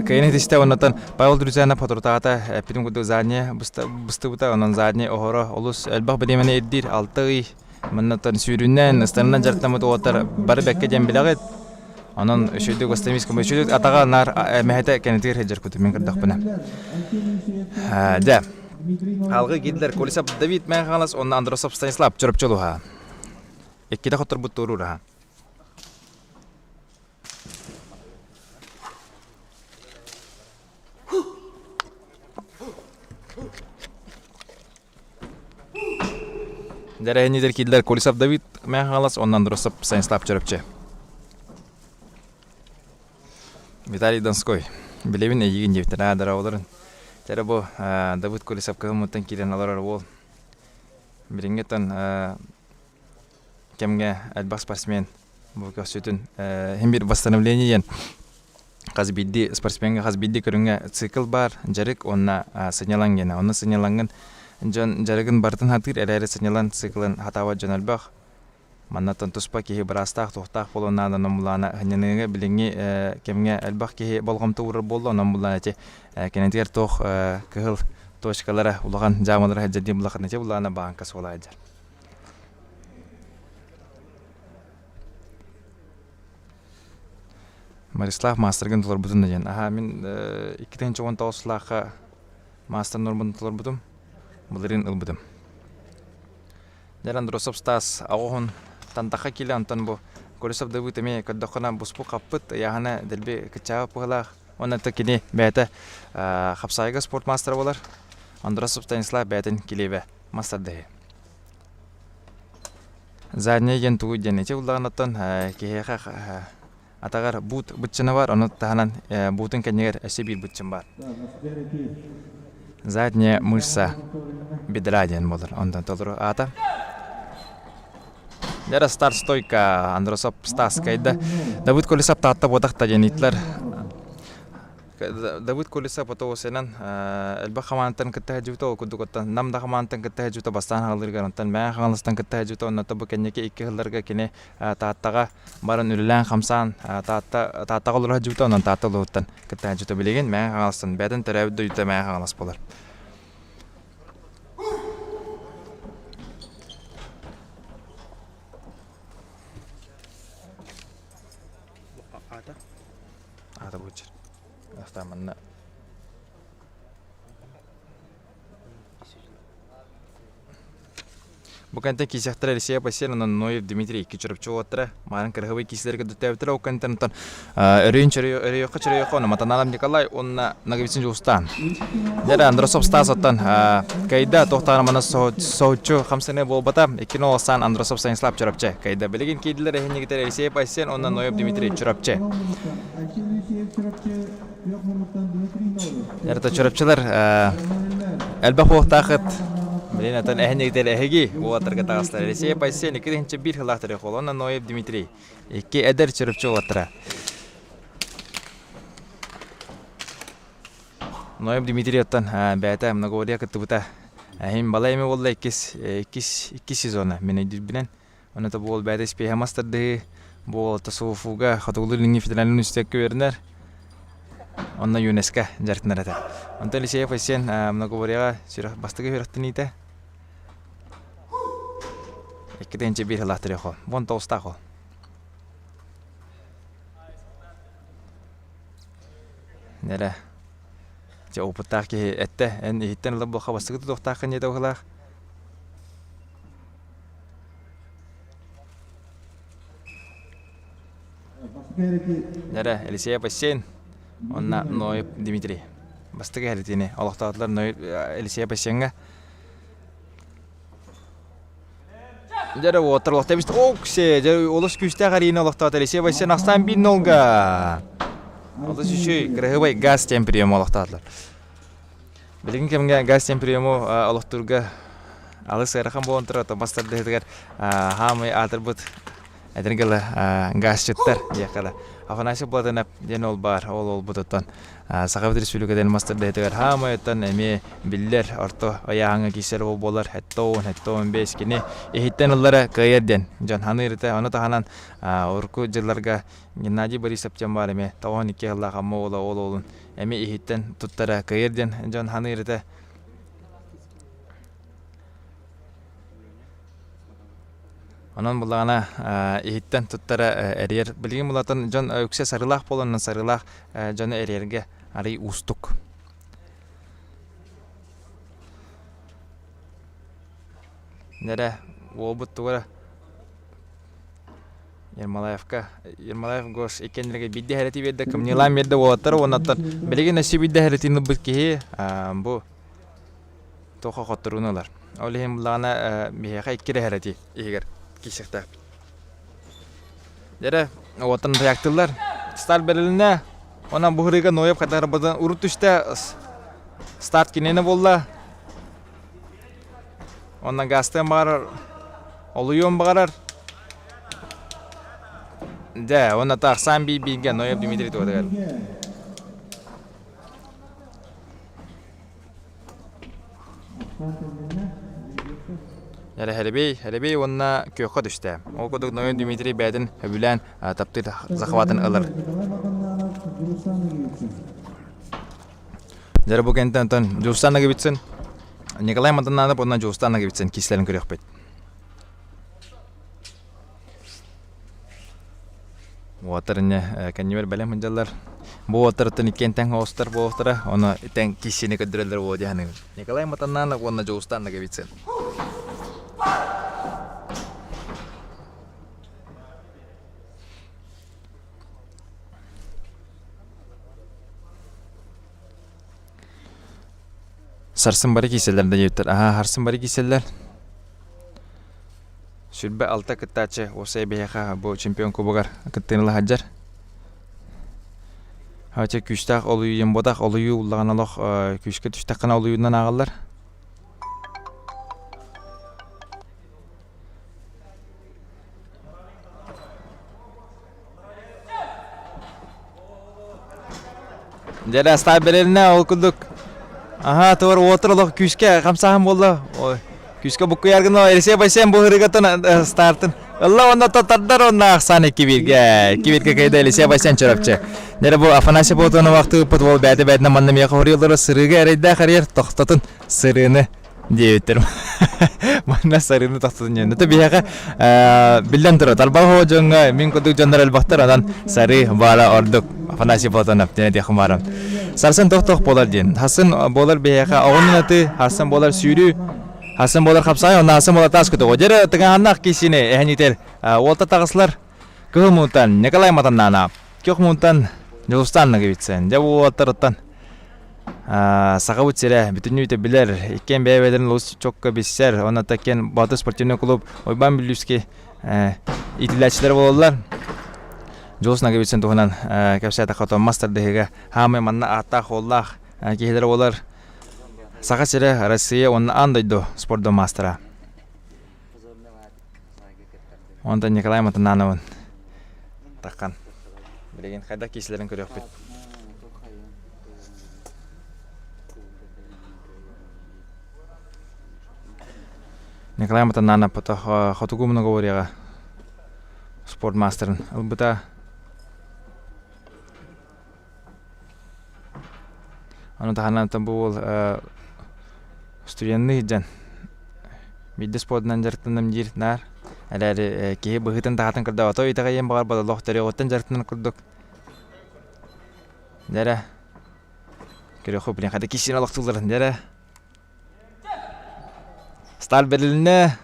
кэйин истэ оннотон Павел Друзьянов хоторутаата эппитим курдук задний быстыбыта онон задний оһоро олус элбэх бириэмэни ирдиир алта ый маннаттан сүүрүнэн ыстанынан дьарыктаммыт уолаттар бары бэккэ диэн билэҕит Онон үчүгдүк устамискам үчүгдүк атаҕа наар мэһэтэ кэнэтигэр сылдьар кутум мин көрдөхпүнэ. Дьэ, алгы Гитлер Колесов Давид Мэҥэ уонна Андросов Станислав Чурапчы улууһа. Иккитэ хотторбут туоруур Дьэрэһиннидэр киирдилэр Колесов Давид Мэҥэ Хаҥалас уонна Андросов Станислав Чөрөпчө. Виталий Донской. Билэбин эйигин диэбиттэр. Аа, дорооболорун. Тэрэ бу Давыд Колесов кыһыммыттан киирэн олорор уол. Билиҥҥиттэн кэмҥэ элбэх спортсмен бу көрсүтүн иһин биир восстановление диэн хас биирдии спортсмеҥҥа хас биирдии көрүҥҥэ цикл баар дьарык уонна сынньалаҥ диэн онно сынньалаҥҥын дьон дьарыгын барытын сатыыр эрээри сынньалаҥ циклын сатаабат дьон элбэх. Маннаттан туспа киһи быраастаах, туохтаах буолуон наада, онон булаана сынньаныыга билиҥҥи кэмҥэ элбэх киһи болҕомто уурар буолла, онон булаана ити кинитигэр туох кыһыл точкалара улахан дьаамалара сылдьар диэн булаххытына ити булаана бааҥка суола сылдьар. Марислав маастаргын толорбутун да диэн. Аһаа мин 2019 сыллаахха маастар нуорматын толорбутум, былырыын ылбытым. Дьэ Андросов Стас оҕоһун тантахха киилэ онтон бу Колесов Давыд эмиэ көрдөххүнэ буспут хаппыт ыйааһына дэлби кыччаабыт быһыылаах. Уонна это кини бэйэтэ хапсаайга спорт маастара буолар. Андросов Станислав бэйэтин килиэбэ мастардаһы. Задний диэн тугуй диэн ити уллаҕыттан киһиэхэ атаҕар буут быччына бар, ону таһынан буутун кэннигэр өссө биир быччын бар. Задняя мышца бедра диэн буолар, онтон толору аата. Лера старт стойка Андросов Стас кайда. Давыд Колесов таатта буотахта диэн итлер. Давыд Колесов отоосенан элбэх хамаантан кытта сылдьыбыта, ол курдук оттон Нам да хамаантан кытта сылдьыбыта бастаан хаалырыгар, онтон Мэҥэ Хаҥаластан кытта сылдьыбыта, онно бу кэнники икки сылларга кини Тааттаҕа баран үлэлээн-хамсаан Таатта Тааттаҕа олоро сылдьыбыта, онон Таатта улууһуттан кытта сылдьыбыта. Билигин Мэҥэ Хаҥаластан бэйэтин төрөөбүт дойдута Мэҥэ Хаҥалас буолар.
Аата?
Аата бууччар. Астаан манна Бу кэнтэн киисэхтэрэ Алексей Пасен онон Ноев Дмитрий икки чурапчы уолаттара маарын кыраһыбай киисэлэргэ дүттээбиттэрэ ол кэнтэн онтон өрөйүн өрөйөххө чөрөйөххө ону Матаналам Николай уонна Ноговицын Дьулустаан. Дьэ Андросов Стас оттон кайда туохтаана мана соһуччу хамсаныы буолбата икки нолостаан Андросов Станислав Чурапчы кайда билигин киирдилэр эһиннигитэр Алексей Пасен уонна Ноев Дмитрий Чурапчы. Эрта чурапчылар элбэх уохтаахыт билин атын эһинигитэр эһиги уолаттарга таҕыстар Алексей Пайсен 2001 сыллаах төрүөх уонна Ноев Дмитрий икки эдэр чурапчы уолаттара Ноев Дмитрий оттон бэйэтэ многоборье кыттыбыта эһин балай эми буолла иккис иккис иккис сезона мин өйдүүрбүнэн Онно бу уол бэйэтэ испиэһэ мас тардыһыы, бу уол ТСУФУга Хотугулуу-Илиҥҥи федеральнай университекка үөрэнэр. Онно ЮНЕСКО дьарыктанар этэ. Онтон Елисеев Айсен многоборьеҕа сүрэх бастакы үөрэхтэниитэ. 2 биир сылаах төрүөх Вон тоҕустаах ол. Нэрэ. Дьэ опыттаах киһи эттэ, эн иһиттэн ыла буолха бастакы тутуохтааххын диэтэ быһыылаах. Эрэ, Елисея бассейн уонна Ноев Дмитрий. Бастакы эһэритиини олохтоотулар Ноев Елисея бассейҥҥа. Дьэ уоттар олохтообит. Оксе, дьэ олус күүстээх эриини олохтоото Елисея бассейн ахсаан биир нолга. Олус үчүгэй, кыраһыабай газ диэн прием олохтоотулар. Билигин кэмҥэ газ диэн приему олохтуурга алыс ыарахан буолан турар, томас тардыһытыгар хаамай аатырбыт этэргэ дылы газчыттар диэххэ да. Афанасий Платонов диэн ол баар, ол олбутуттан Саха Республикатын мас тардыһытыгар хаамайыттан эмиэ биллэр орто ыйааһыҥҥа киирсэр ол буолар 70, 75 кини иһиттэн ыллара кыайар диэн дьон саныыр этэ. Ону таһынан урукку дьылларга Геннадий Борисов диэн баар эмиэ 92 сыллаах Амма уола ол уолун эмиэ иһиттэн туттара кыайар диэн дьон саныыр этэ. Онон буллаҕына иһиттэн туттара эрийэр. Билигин булатын дьон үксэ сарыылаах буолан сарыылаах дьону эрийэргэ арый уустук. Нэрэ уолбут тугара Ермолаевка Ермолаев Гош иккиэннэргэ биирдэ иһэрэтии биэрдэ, кымньыылаан биэрдэ уолаттар уоннаттан билигин өссө биирдэ иһэрэтиини ылбыт киһи бу туохха хотторууну ылар. Ол иһин буллаҕына биһиэхэ икки эрэ иһэрэтии иһигэр киирсиэхтээхпит. Дьэрэ уоттан тайактыллар. Старт бэрилиннэ. Онон бу ырыыга Ноев хатарбытын урут түстэ. Старт киниэнэ буолла. Онно газтыан баҕарар, олуйуон баҕарар. Дьэ, уонна тахсан биир-бииргэ Ноев Дмитрий туотугар. Эрэ Хэрибей, Хэрибей уонна күөххэ түстэ. Ол курдук Ноен Дмитрий бэйэтин сөбүлээн таптыыр захватын ылар. Дьэ бу кэнтэн онтон Дьулустан Наговицын, Николай Матананов уонна Дьулустан Наговицын киислэрин көрүөхпүт. Уолаттар инньэ кэннибэр бэлэм сылдьаллар. Бу уолаттарыттан иккиэн тэҥ оҕустар буолуохтара, ону тэҥ киссини көрдөрөллөр буолуо дии саныыбын. Николай Матаннанов уонна Дьулустан Ноговицын. Сарсын бары киирсэллэр да диэбиттэр. Аһаа, сарсын бары киирсэллэр. 26 кыттааччы уопсай биһиэхэ бу чемпион кубогар кыттыыны ыла сылдьар. Чэ күүстээх олуйуу диэн буотах, олуйуу уллаҕына олох күүскэ түстэххинэ олуйуунан ааҕаллар. Дьэ астаах бэрилинэ ол курдук аһаа туор уотур олох күүскэ хамсааһын буолла. Ой, күүскэ буккуйар гына Елисей Байсен бу ырыгатын стартын ылла уонна тардар уонна ахсаан икки бииргэ икки бииргэ кыайда Елисей Байсен Чурапчы. Дьэ бу Афанасий Платонов ахтыыппыт уол бэйэтэ бэйэтинэн манна миэхэ хоруйаллара сырыыга эрэйдээх эрийэр тохтотун сырыыны диэбиттэр. Манна сарыыны тохтотун диэн. Это биһиэхэ биллэн турар, тарбах дьоҥҥо мин курдук дьоннор элбэхтэр, онон сарыы баара ордук Афанасий Платонов диэн этиэххин баарым. Сарсын тох-тох буолар диэн. Хасын буолар биһиэхэ оҕонун аты, хасын буолар сүүрүү, хасын буолар хапсаай, онно хасын буолар таас көтөҕө. Дьэ, тыҥаһаннаах киисини эһэнитэр уолта таҕыслар Кыһыл муунтан Николай Матаннаана, Күөх муунтан Дьулустаан Ноговицын. Дьэ, бу уолаттарыттан Сахабыт сирэ бүтүннүүтэ билэр, иккиэн бэйэ-бэйэлэрин олус чокко билсэр, уонна иккиэн Боотур спортивный клуб Уйбаан Бүлүүскэй иитиллээччилэрэ буолаллар. Дьулус Ноговицын туһунан кэпсээтэххэ, оттон мас тардыһыыга хаамай манна ааттаах-уоллаах киһилэрэ буолар. Саха сирэ, Россия уонна аан дойду спордун маастара. Онтон Николай Матанановын таххан. Билигин хайдах киисэлэрин көрүөхпүт. Николай Матананов хотугу многоборьеҕа спорт маастарын ылбыта. Ону таһынан бу уол студенныы сылдьан биирдэ спордунан дьарыктанным диир наар. Эрээри киһи быһыытын-таһаатын көрдөҕө итэҕэйиэн баҕарбат олох төрүөҕүттэн дьарыктанар курдук. Дьэ эрэ, көрүөххэ блин хата киссиин олохтуулларын дьэ эрэ. Сталь бэрилиннэ.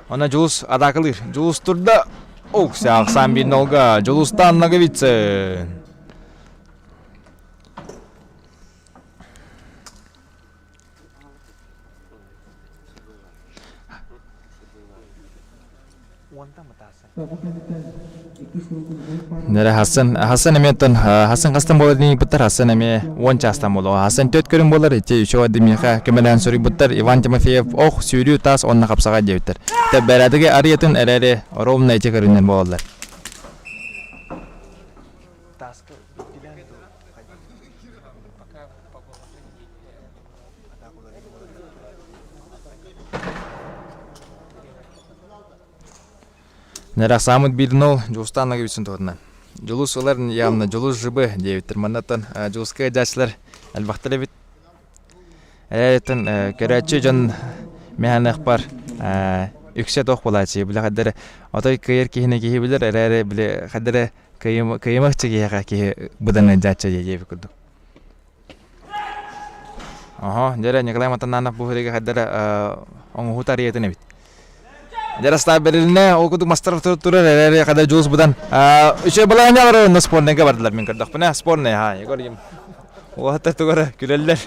Онно Дьулус атаакалыыр. Дьулус турда. Ох, саахсан биир нолга. Дьулустан Ноговицын. Нэрэ Хасан, Хасан эмиэ оттон Хасан хастан буолар диэн Хасан эмиэ 10 чаастан буолуо. Хасан төрт көрүҥ буолар, ити үчүгэй миэхэ көмөлөөн суруйбуттар. Иван Тимофеев ох, сүүрүү таас уонна хапсаҕай диэбиттэр. Тэ бэрээдэги арыйатын эрээри ровно ити көрүҥнэр буолаллар. Нэрахсаамыт биирдин ол Дьулустаан Ноговицын туһунан. Дьулус ылар явно Дьулус жыбы диэбиттэр. Маннаттан Дьулуска дьаачылар элбэхтэр эбит. Эрэттэн көрөөччү дьон мэһаныахпар үксэ туох буолааччы били хайдары отой кыайар киһини киһи билэр эрээри били хайдары кыйымахчы киһиэхэ киһи быдан дьааччы диэбит курдук. Оһо, дьэ эрэ Николай Матананов бу сиригэ хайда эрэ оҥоһуу арыйатын эбит. Дьэ эрэ бэрилинэ, ол курдук мастар турар эрээри хайда Дьулус быдан үчүгэй балаһыанньа барар онно спорнайга бардылар мин көрдөхпүнэ спорнай ха Егор Ем уолаттар тугу эрэ күлэллэр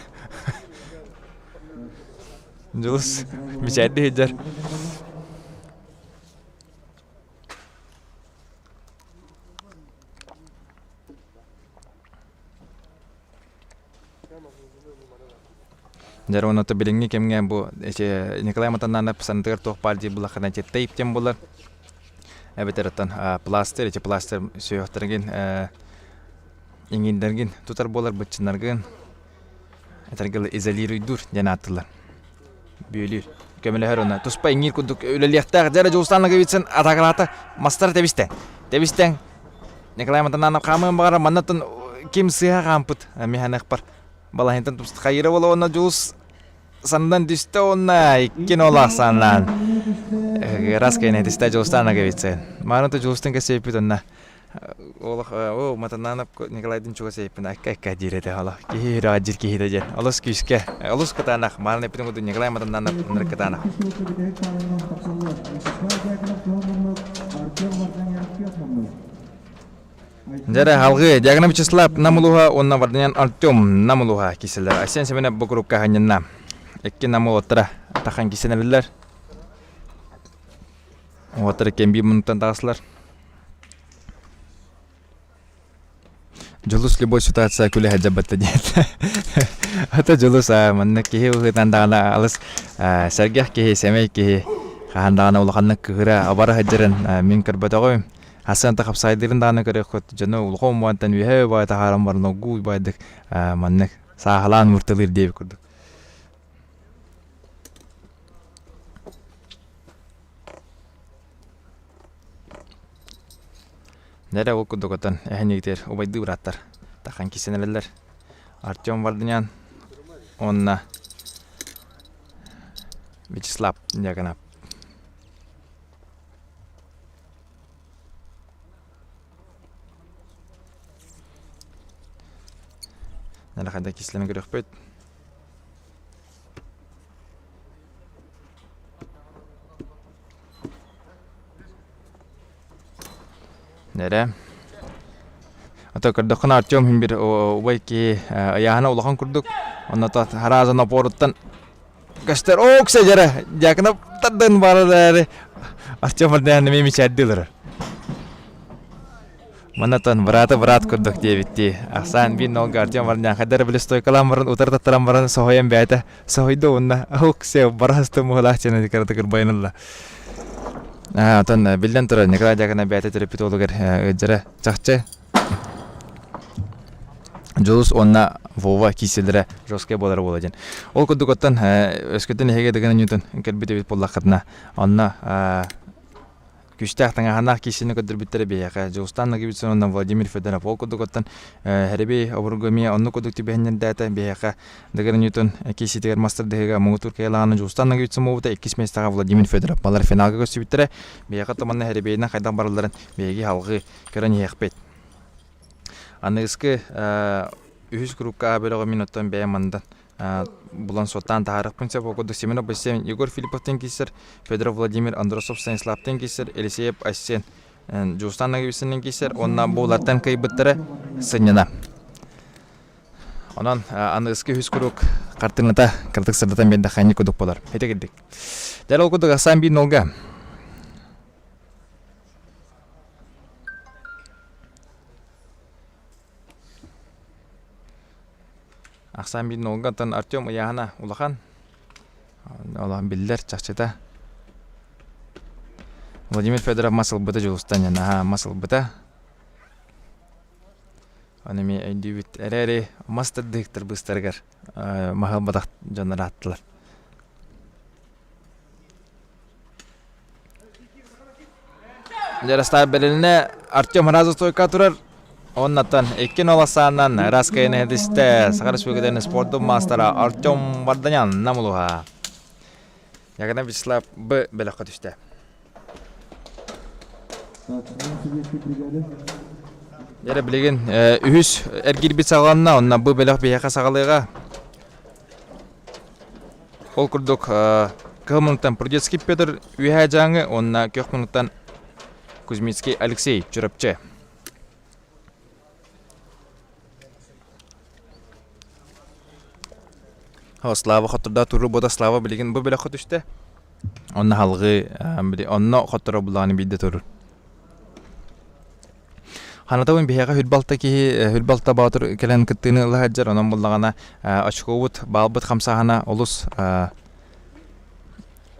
Дьулус мичээрдии сылдьар Дьэ уонна билиҥҥи кэмҥэ бу эти Николай Матананов санатыгар туох баар диир буллаххына эти тейп диэн буолар. Эбэтэр оттон пластырь эти пластырь сүһүөхтэргин иҥиирдэргин тутар буолар быччыннаргын этэргэ дылы изолируйдуур диэн ааттыыллар. Бүөлүүр. Көмөлөһөр уонна туспа иҥиир курдук үлэлиэхтээх. Дьэ эрэ Дьулустаан Ноговицын атаакалаата мастары тэбистэ. Тэбистэҥ. Николай Матананов хаамыан баҕарар маннаттан ким сыыһа хаампыт миһаныахпар балаһынтан тупсут хайыра буола уонна Дьулус саннан түстэ уонна иккин ол ахсааннаан раз кэнэ түстэ Дьулустаан Ноговицын. Мааны Дьулустан кэсиэппит онно Олох оо Матананов Николайдын чугас эйпин акка акка диир этэ олох киһи үрэҕэ дьир киһитэ диэн олус күүскэ олус кытаанах мааны эппитин курдук Николай Матананов ынырык кытаанах Дьэрэ халгыы Дьагана Вячеслав Намулуха уонна Варданян Артем Намулуха киселер Айсен Семенов бу курукка ханньынна икки намулоттара тахан кисенеллер Уоттар кэмби муннуктан таҕыстылар. Дьулус любой ситуация күлэ сылдьабыта диэн. Ата Дьулус манна киһи быһыытынан даҕаны алыс сэргэх киһи, сэмэй киһи хаһан даҕаны улаханнык кыһыра, абара сылдьарын мин көрбөтөҕүм. Хасыан да хапсаайдыырын даҕаны көрүөххүт. Дьону улахан умуантан үөһэ убай таһааран баран оггуу убайдык маннык сааһылаан мурталыыр диэбит курдук. Нэрэ ол курдук оттон эһэнигитигэр убайдыы бырааттар тахан киссэнэллэр. Артем Варданян уонна Вячеслав Дьяконов. Нэрэ хайда кислэни көрүөхпүт. Нэрэ. Ото көрдөххүнэ Артем иһин бир убай киһи ыйааһына улахан курдук. Онно хараазан опоруттан көстөр. Оокса дьэрэ Дьяконов тардан барар Артем Варданян эмиэ мичээрдии олорор. Манатан бырааты быраат курдук диэбиттии. Ахсаан биир нолга Артем Варнян хайдары били стойкалаан баран утары таттаран баран соһуйан бэйэтэ соһуйда уонна ок се бараста муһалаах чэнэ кыратык ырбайан ылла. Оттон биллэн турар Николай Дьяконов бэйэтэ төрөппүт уолугар ыалдьара чахчы Дьулус уонна Вова кииссэлэрэ жесткай буолара буола диэн. Ол курдук оттон өскөтүн эһиги дыгын Ньютон кэлбит эбит буоллаххытына онно Күүстээх таҥаһанаах киисини көрдөрбүттэрэ биһиэхэ. Дьулустаан Ноговицын уонна Владимир Федоров ол курдук оттон Хэрэби обургу эмиэ оннук курдук түбэһиннэрдээтэ биһиэхэ Дыгыр Ньютон кииситигэр мастардыһыыга муҥутуур кыайылааҕынан Дьулустаан Ноговицын буолбута иккис миэстэҕэ Владимир Федоров балар финалга көрсүбүттэрэ. Биһиэхэ туманна Хэрэбиэйинэн хайдах баралларын биһиги салҕыы көрөн иһиэхпит. Аныгыскы үһүс группка А бөлөҕү мин оттон бэйэм мандан булан суоттаан таһаарыахпын сөп. Ол курдук Семенов Бассейн Егор Филипповтан киирсэр, Федоров Владимир Андросов Станиславтан киирсэр, Елисеев Айсен Дьулустаан Ноговицыннан киирсэр уонна буулартан кыайбыттара сынньана. Онон аныгыскы үһүс куруук хартыыната кыратык сырдатан биэрдэххэ инник курдук буолар. Ити кирдик. Дьэ ол курдук ахсаан биир нолга. Ахсаан биир нолгаттан Артем ыйааһына улахан. Улахан биллэр чахчыта. Владимир Федоров мас ылбыта Дьулустан наһаа мас ылбыта. Аны эмиэ өйдүүбүт эрээри мас тардыһыктар быыстарыгар маһы ылбатах дьоннор ааттылар. Ярослав бэлэннэ Артем Разов стойка турар. Оннаттан 2-0 саанан Раскайын эһэдистэ Саха Республикатын спордун маастара Артем Варданян намулуха. Ягана Вячеслав Б бөлөххө түстэ. Дьэрэ билигин үһүс эргирбит саҕаланна, онно бу бөлөх биһиэхэ саҕалыаҕа. Ол курдук, кыһыл муннуктан Прудецкий Петр Үөһээ Дьааҥы уонна күөх муннуктан Кузьминский Алексей Чурапчы. Слава хоттордоо туруу бота Слава билигин бу бөлөххө түстэ. Онно халҕыы онно хотторо булааны биирдэ турur. Ханатабын биһиэхэ хүрбалта киһи хүрбалта боотур кэлэн кыттыыны ыла сылдьар, онон буллаҕына очкобут, баалбыт хамсааһына олус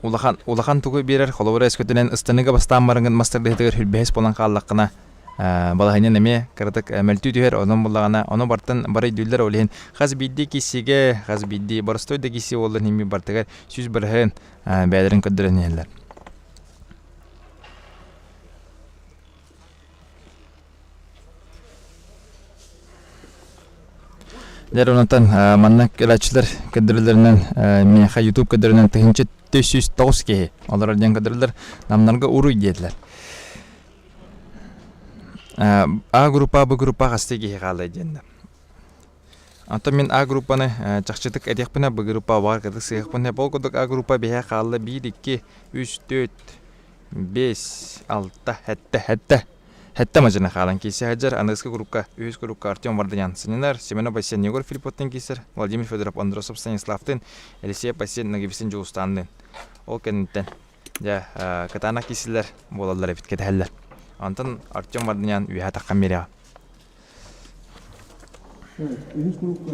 улахан улахан тугу биэрэр. Холобура, өскөтүнэн ыстаныыга бастаан бараҥҥын мас тардыһыытыгар хүрбэһис буолан хааллаххына. балаһыанньан эмиэ кыратык мөлтүү түһэр, онон буллаҕына ону бартан бары өйдүүллэр, ол иһин хас биирдии киссигэ, хас биирдии боростуой да кисси буоллун иһин бартыгар 100% бэйэлэрин көрдөрөн иһэллэр. Дьэ онтон манна кэлээччилэр көрдөрүүлэринэн миэхэ YouTube көрдөрүүнэн 1409 киһи олорор диэн көрдөрөллөр. Намнарга уруй диэтилэр. А группа, Б группа хастыы киһи хаалла диэннэр. Онтон мин А группаны чахчытык этиэхпинэ, Б группа баҕар кытык сыһыахпын ол курдук А группа биһэ хаалла биир, икки, үс, түөрт, биэс, алта, сэттэ, сэттэ. Сэттэ мадьыны хаалан киирсэ сылдьар аныгыскы группа үһүс группа Артем Варданян сынньанар, Семенов Айсен Егор Филипповтыын киирсэр, Владимир Федоров Андросов Станиславтыын, Елисеев Айсен Нагибисин Дьулустаанныын. Ол кэнниттэн дьэ кытаанах киирсилэр буолаллар эбит кэтэһэллэр. Онтон Артем Варданян үөһэ таххан биэриэҕэ.
Үһүс группа,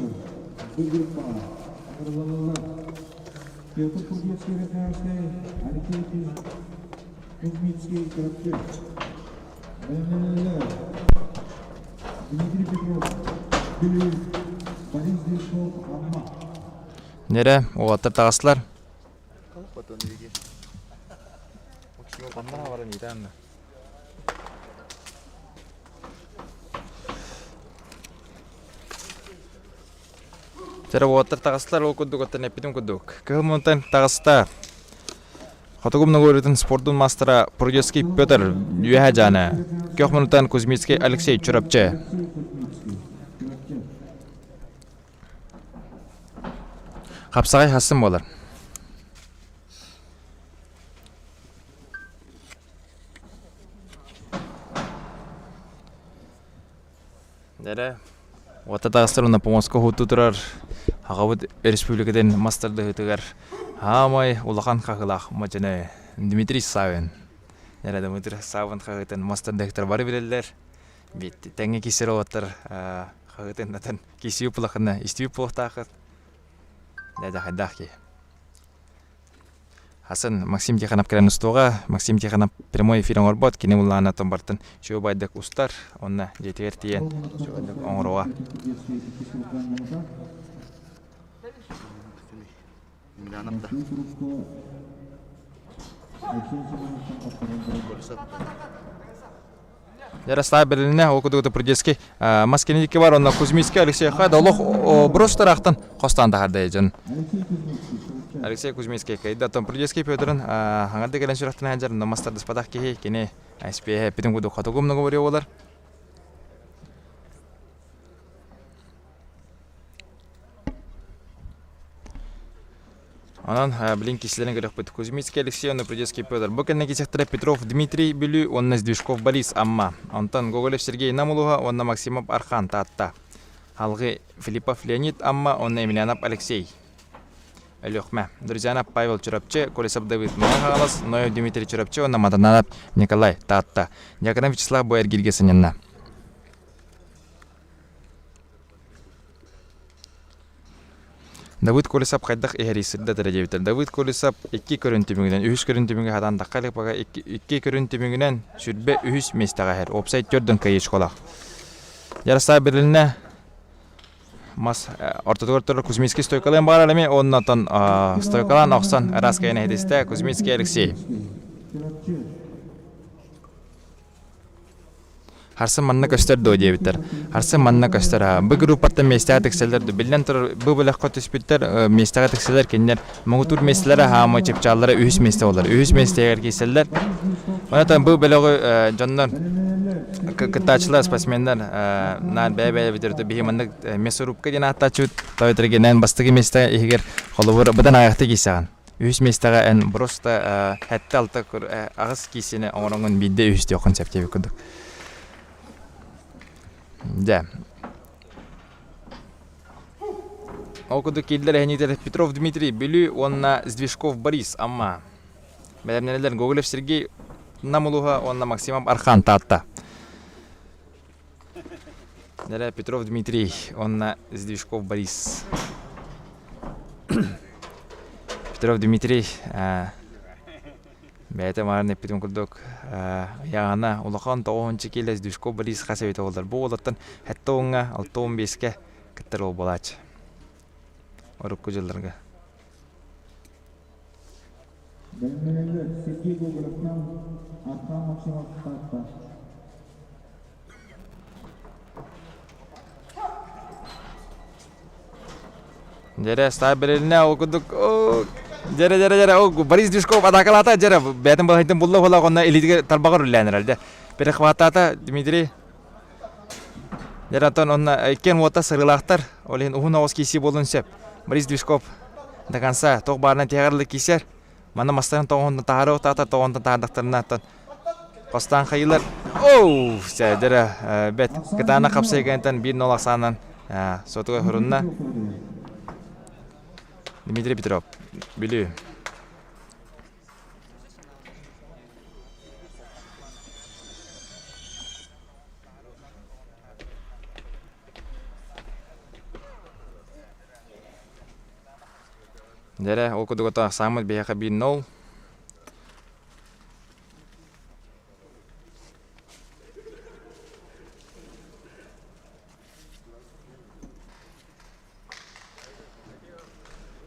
Б группа, ыҥырыллаллар. Петр Курдецкий Верхоянскай, Алексей Кузьмицкий Чурапчы. Бэлэмнэнэллэр. Дмитрий Петров, Бүлүү, Борис Дершов, Амма.
Нэрэ, уолаттар таҕыстылар. Чэрэ уоттар таҕыстылар ол курдук оттон эппитим курдук. Кыһыл мунтан таҕыста. Хотугу многоөрүтүн спордун маастара Прудецкий Петр Үөһэ Дьааны. Көх мунутан Кузьмицкий Алексей Чурапчы. Хапсаҕай хассын буолар. Дэрэ, уота таҕыстар уонна помоска уһуттуу турар аҕабыт республикатын мас тардыһыытыгар хаамай улахан хаһыылаах мадьыны Дмитрий Савин. Дэрэ Дмитрий Савин хаһыытын мас тардыһыктар бары билэллэр. Тэҥҥэ киирсэр уолаттар хаһыытын атын киирсии улахана истибит буолуохтааххыт. Дьэ хайдаах киһи. Хасан Максим Тихонов кэлэн устуоҕа. Максим Тихонов прямой эфир оҥорбот, кини улаана томбартан үчүгэй устар, онно дьиэтигэр тиийэн үчүгэйдик оҥоруоҕа. Ярослав Берлинне ол кудугута Прудецкий Маскиники бар онно Кузьминский Алексей Хада олох брос тараахтан хостаан таһарда дьон. Алексей Кузьминский кайда тон Прудецкий Петрын хаҥарды кэлэн сүрэхтэн сылдьар но мастардыспатах киһи кини СПХ бүтүн кудук хотугум говорю болар. Онон билин киселерин көрөхпүт. Кузьмицкий Алексей уонна Прудецкий Петр. Бу кэннэ кисэхтэрэ Петров Дмитрий Бүлүү уонна Сдвижков Борис Амма. Онтон Гоголев Сергей Нам улууһа уонна Максимов Архан Таатта. Алгы Филиппов Леонид Амма уонна Емельянов Алексей. Өлүөхмэ. Друзьянов Павел Чурапчы, Колесов Давид Мэҥэ Хаҥалас, Ноев Дмитрий Чурапчы уонна Матананов Николай Таатта. Дьяконов Вячеслав бу эргииргэ сынньанна. Давыд Колесов хайдах иһэрий сырдатара диэбиттэр. Давыд Колесов икки көрүн түмүгүнэн, үһүс көрүн түмүгэ хатаан тахха илик баҕа икки көрүн түмүгүнэн сүрбэ үһүс миэстэҕэ иһэр. Уопсай төрдөн кыайыы Ярослав Берлинне мас ортотугар турар Кузьминский стойкалыан баҕарар эмиэ уонна оттон стойкалаан охсон ыраас кэйэн иһитистэ Кузьминский Алексей. Харсын манна көстөр дуо диэбиттэр. Харсын манна көстөр аа. Бу группаттан миэстэҕэ тиксэллэр дуо? Биллэн турар, бу бөлөххө түспүттэр миэстэҕэ тиксэллэр кинилэр муҥутуур миэстэлэрэ хаамай чыпчааллара үһүс миэстэ буолар. Үһүс миэстэгэр киирсэллэр. Онон бу бөлөҕү дьоннор кыттааччылар, спортсменнар наар бэйэ-бэйэбитигэр биһи маннык мясорубка диэн ааттааччыбыт. Тоойторгенэн бастакы миэстэ иһигэр холобур быдан аҕыйахтык киирсэҕин. Үһүс миэстэҕэ эн просто сэттэ-алта аҕыс киисини оҥороҥҥун биирдэ үһүстүөххүн сөп диэбит курдук. Дьэ. Ол курдук киирдилэр эһэниитэр Петров Дмитрий Бүлүү уонна Сдвижков Борис Амма. Бэлэмнэнэллэр Гоголев Сергей Нам улууһа уонна Максимов Архан Таатта. Нэрэ Петров Дмитрий уонна Сдвижков Борис. Петров Дмитрий. Бэйэтэ марын эппитим курдук ыйааһына улахан тоҕуһунчу киилэ Сдюшко Борис хас эбитэ буоллар. Бу уолаттан сэттэ уоҥҥа, 65-кэ кыттар уол буолааччы. Урукку дьылларга.
Бэлэмнэнэллэр Сергей Гоголевтан Архан Максимов Таатта.
Дьэрэ, ставь бэрилинэ, ол курдук, дьэрэ, дьэрэ, дьэрэ, ол Борис Движков атаакалаата, дьэрэ, бэйэтин балаһыйтын булла буола, онно илиитигэр тарбаҕар үллээн эрэр, дьэ. Перехваттаата Дмитрий. Дьэрэ, оттон онно иккиэн уота сырыылаахтар, ол иһин уһун оҕус киирсии буолуон сөп. Борис Движков до конца туох баарынан тиһэҕэр киирсэр. Манна мастарын тоҕоһунан таһаарыах таата тоҕонтон таһаардахтарына оттон Бастаан хайыылар оу дьэрэ бэт кытаанах хапсайгантан биир нол ахсаанан сотуга хорунна Дмитрий Петров Бүлүү Дьэрэ ол курдук ото ахсааммыт биһиэхэ биир нол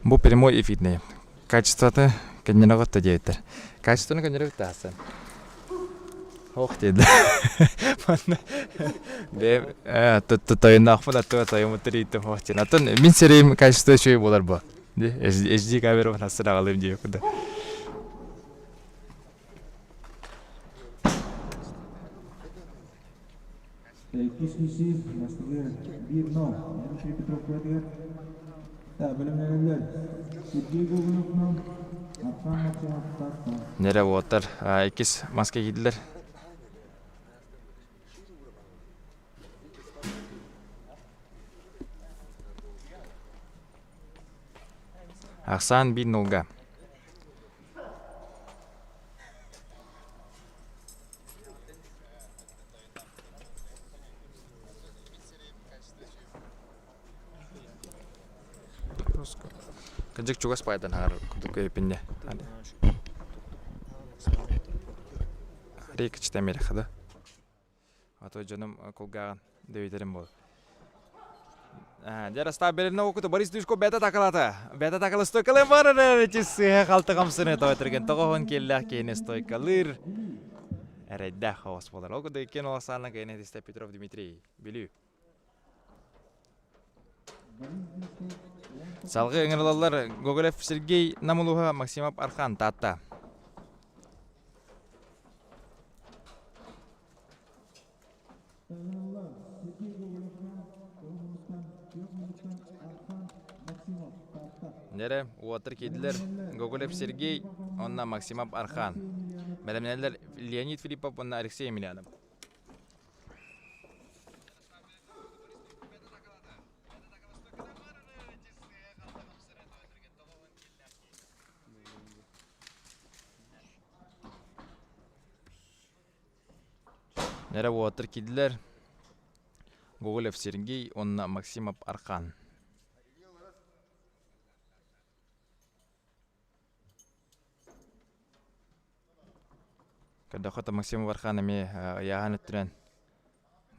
Бу прямой эфирный. Качествоты көннөрөҕүт да диэбиттэр. Качествоны көннөрөбүт да асан. Ох диэдэ. Манна бэйэм тойонноохпун аттыга тойоммуттар ииттим ох диэн. Оттон мин сирэйим качество үчүгэй буолар бу. HD камерабын астын аҕалыым диэбит курдук.
Иккис киирсии бастакы 1-0 Дмитрий Петров куотугар бэлэмнэнэллэр. Сергей Гоголевынан Архан Максимов Таатта.
Нэрэ уоттар иккис маска киирдилэр. Ахсаан биир нулга. Кырдьык чугас пайдан аһар курдук өйпинне. Рейкичтен мереха да. А то дьонум кулгааҕын дөйүтэрим буол. Дьэ Ростав берилне окуту Борис Душко бэта такалата. Бэта такала стойкалыы барар эти сыһа халты хамсыны тойтырген тоҕоһун келлээх киһини стойкалыыр. Эрэйдээх хаос буолар. Ол курдук иккиэн олохсаанна киһини тистэ Петров Дмитрий. Бүлүү. Салгыы ыҥырылаллар Гоголев Сергей Намулуһа Максимов Архан Таатта. Дьэрэ, уоттар киирдилэр Гоголев Сергей уонна Максимов Архан. Бэлэмнэнэллэр Леонид Филиппов уонна Алексей Емельянов. Эрэ уолаттар киирдилэр Гоголев Сергей уонна Максимов Архан. Көрдөххө Максимов Архан эмиэ ыйааһын өттүнэн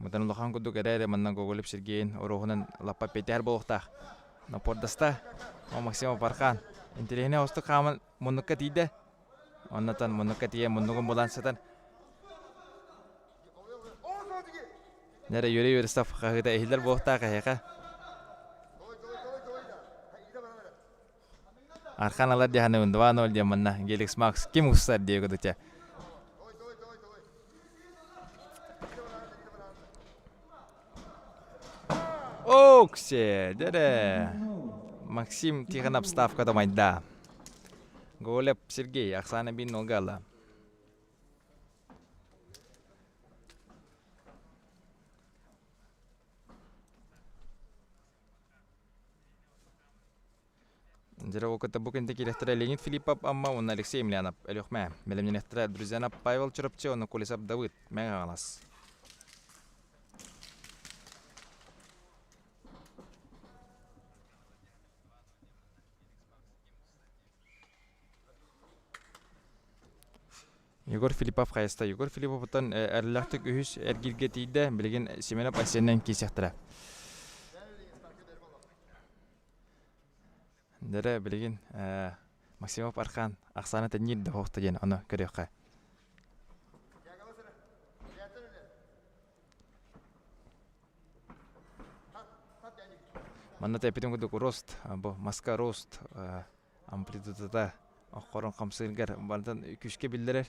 мытан улахан курдук эрээри манна Гоголев Сергейин оруоһунан лаппа петер буолуохтаах. Напордаста Максимов Архан интэриэһинэй оҕустук хааман муннукка тиийдэ. Оннотон муннукка тиийэн муннугун булан сытан Нэрэ Юрий Юристов хаһыыта иһиллэр буолуохтаах эһиэхэ. Архан алар диэханыбын 2-0 диэн манна Геликс Макс ким устар диэ кудуча. Оксе, дэрэ. Максим Тихонов ставката майда. Голеп Сергей, Оксана Бин Нолгала. Дьэ, ол кытта бу күнтэ киирэхтэрэ Леонид Филиппов Амма уонна Алексей Емельянов Өлүөхүмэ. Бэлэмнэниэхтэрэ Друзьянов Павел Чурапчы уонна Колесов Давыд Мэҥэ Хаҥалас. Егор Филиппов хайыста. Егор Филипповтан эрэллээхтик үһүс эргииргэ тиийдэ. Билигин Семенов Айсеннэн киирсиэхтэрэ. Дэрэ билигин Максимов Архан ахсаана тэнниир да хоохто диэн ону көрүөххэ. Манна тэппитим курдук рост, бу маска рост амплитудата оххорон хамсыыргар барытын күүскэ биллэрэр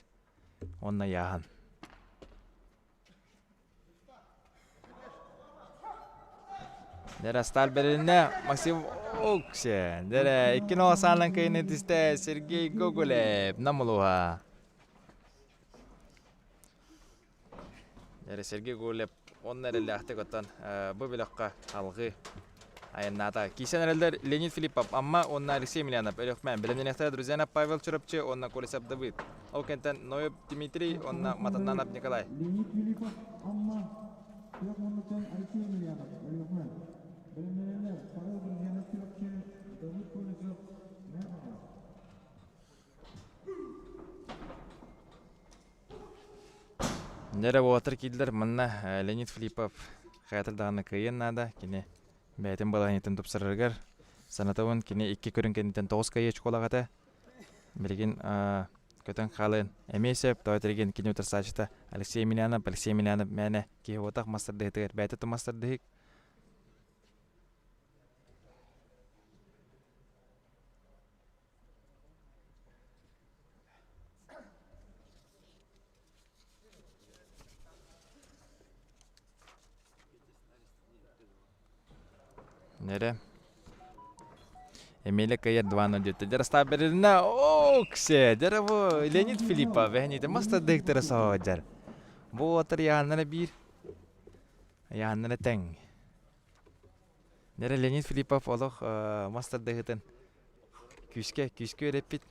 уонна ыйааһын. Дэрэ сталь бэрилиннэ Максим Оксен. Дэрэ икки ноо саалан кыйыны түстэ Сергей Гоголев Намулуха. Дэрэ Сергей Гоголев онно эрэллээхтик оттон бу бөлөххө алҕыы айаннаата. Кисэн эрэллэр Леонид Филиппов, Амма уонна Алексей Емельянов, Өлөхмөн, бэлэмнэниэхтэрэ Друзьянов Павел Чурапчы уонна Колесов Давыд. Ол кэнтэн Ноев Дмитрий уонна Матаннанов Николай.
Леонид Филиппов, Амма, Трех муннуктан Алексей Емельянов, Өлөхмөн. Бэлэмнэнэллэр Павел Друзьянов Чурапчы, Давыд Колесов, Мэхаҕа.
Дьэ уолаттар киирдилэр манна Леонид Филиппов хайатар даҕаны кыайыан наада. Кини бэйэтин балаһыанньатын тупсарарыгар санатабын кини икки көрүҥ кэнниттэн 9 кыайыы очколаах этэ. Билигин көтөн хаалыан эмиэ сөп. Тоҕо этэргин кини утарсааччыта Алексей Емельянов, Алексей Емельянов мээнэ киһи уотах мастардыһытыгар бэйэтэ да мастардыһык. Нэрэ. Эмиэлэ кыайар 2-0 диэтэ. Дьарастаах бэрилинэ оксе. Дьара бу Леонид Филиппов эһэниитэ мастардыктара соһодьар. Бу отар яаннара биир. Яаннара тэҥ. Дьара Леонид Филиппов олох мастардыһытын күүскэ күүскэ үөрэппит.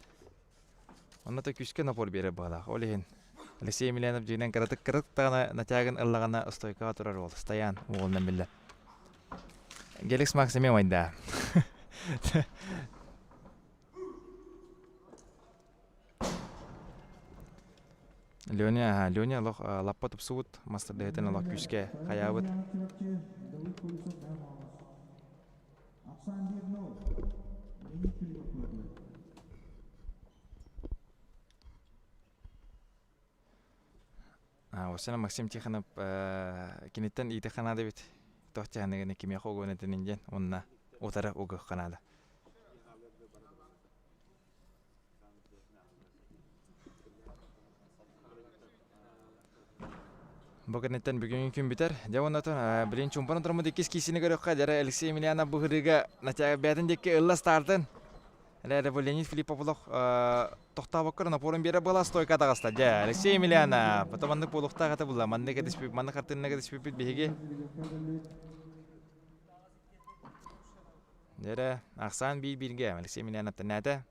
Онно да күүскэ напор биэрэр баҕалаах. Ол иһин Алексей Емельянов дьиҥинэн кыратык кыратык даҕаны натягын ыллаҕына стойкаҕа турар уол, стоян уолунан биллэр. Геликс Макс эмиэ умайда. Леня, Леня олох лаппа тупсубут, мастардаһытын олох күүскэ хайаабыт. Осена Максим Тихонов киниттэн иитиэххэ наада эбит. Туох дьаһаныгын кимиэхэ угуон этинин диэн уонна утары угуохха наада. Бу кэнниттэн бүгүҥҥү күн бүтэр. Дьэ уонна билин чумпан отырмут иккис киисини көрүөххэ. Дьэ Алексей Емельянов быһырыыга бэйэтин диэки ылла стартын. Эрэ бу Леонид Филиппов олох тохтообокко напорун биэрэ буола стойка таҕыста. Дьэ Алексей Емельянов потом маннык буолуохтаах этэ була. Маннык этиспит, маннык хартыыннага этиспиппит биһиги. Дьэ ахсаан биир бииргэ Алексей Емельянов тэнээтэ.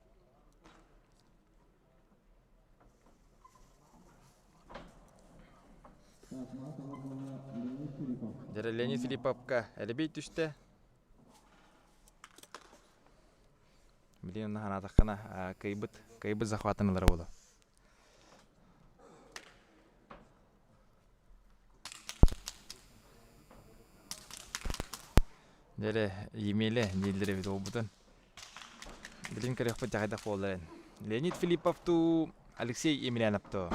Дьэ Леонид Филипповка элэбий түстэ. Билигин санаатаххына кыайбыт, кыайбыт захватын ылара буолуо. Дьэ Емеля дииллэр эбит уолбутун. Билин көрүөхпүт дьаһайдах буоллар Леонид Филиппов туу, Алексей Емельянов туу.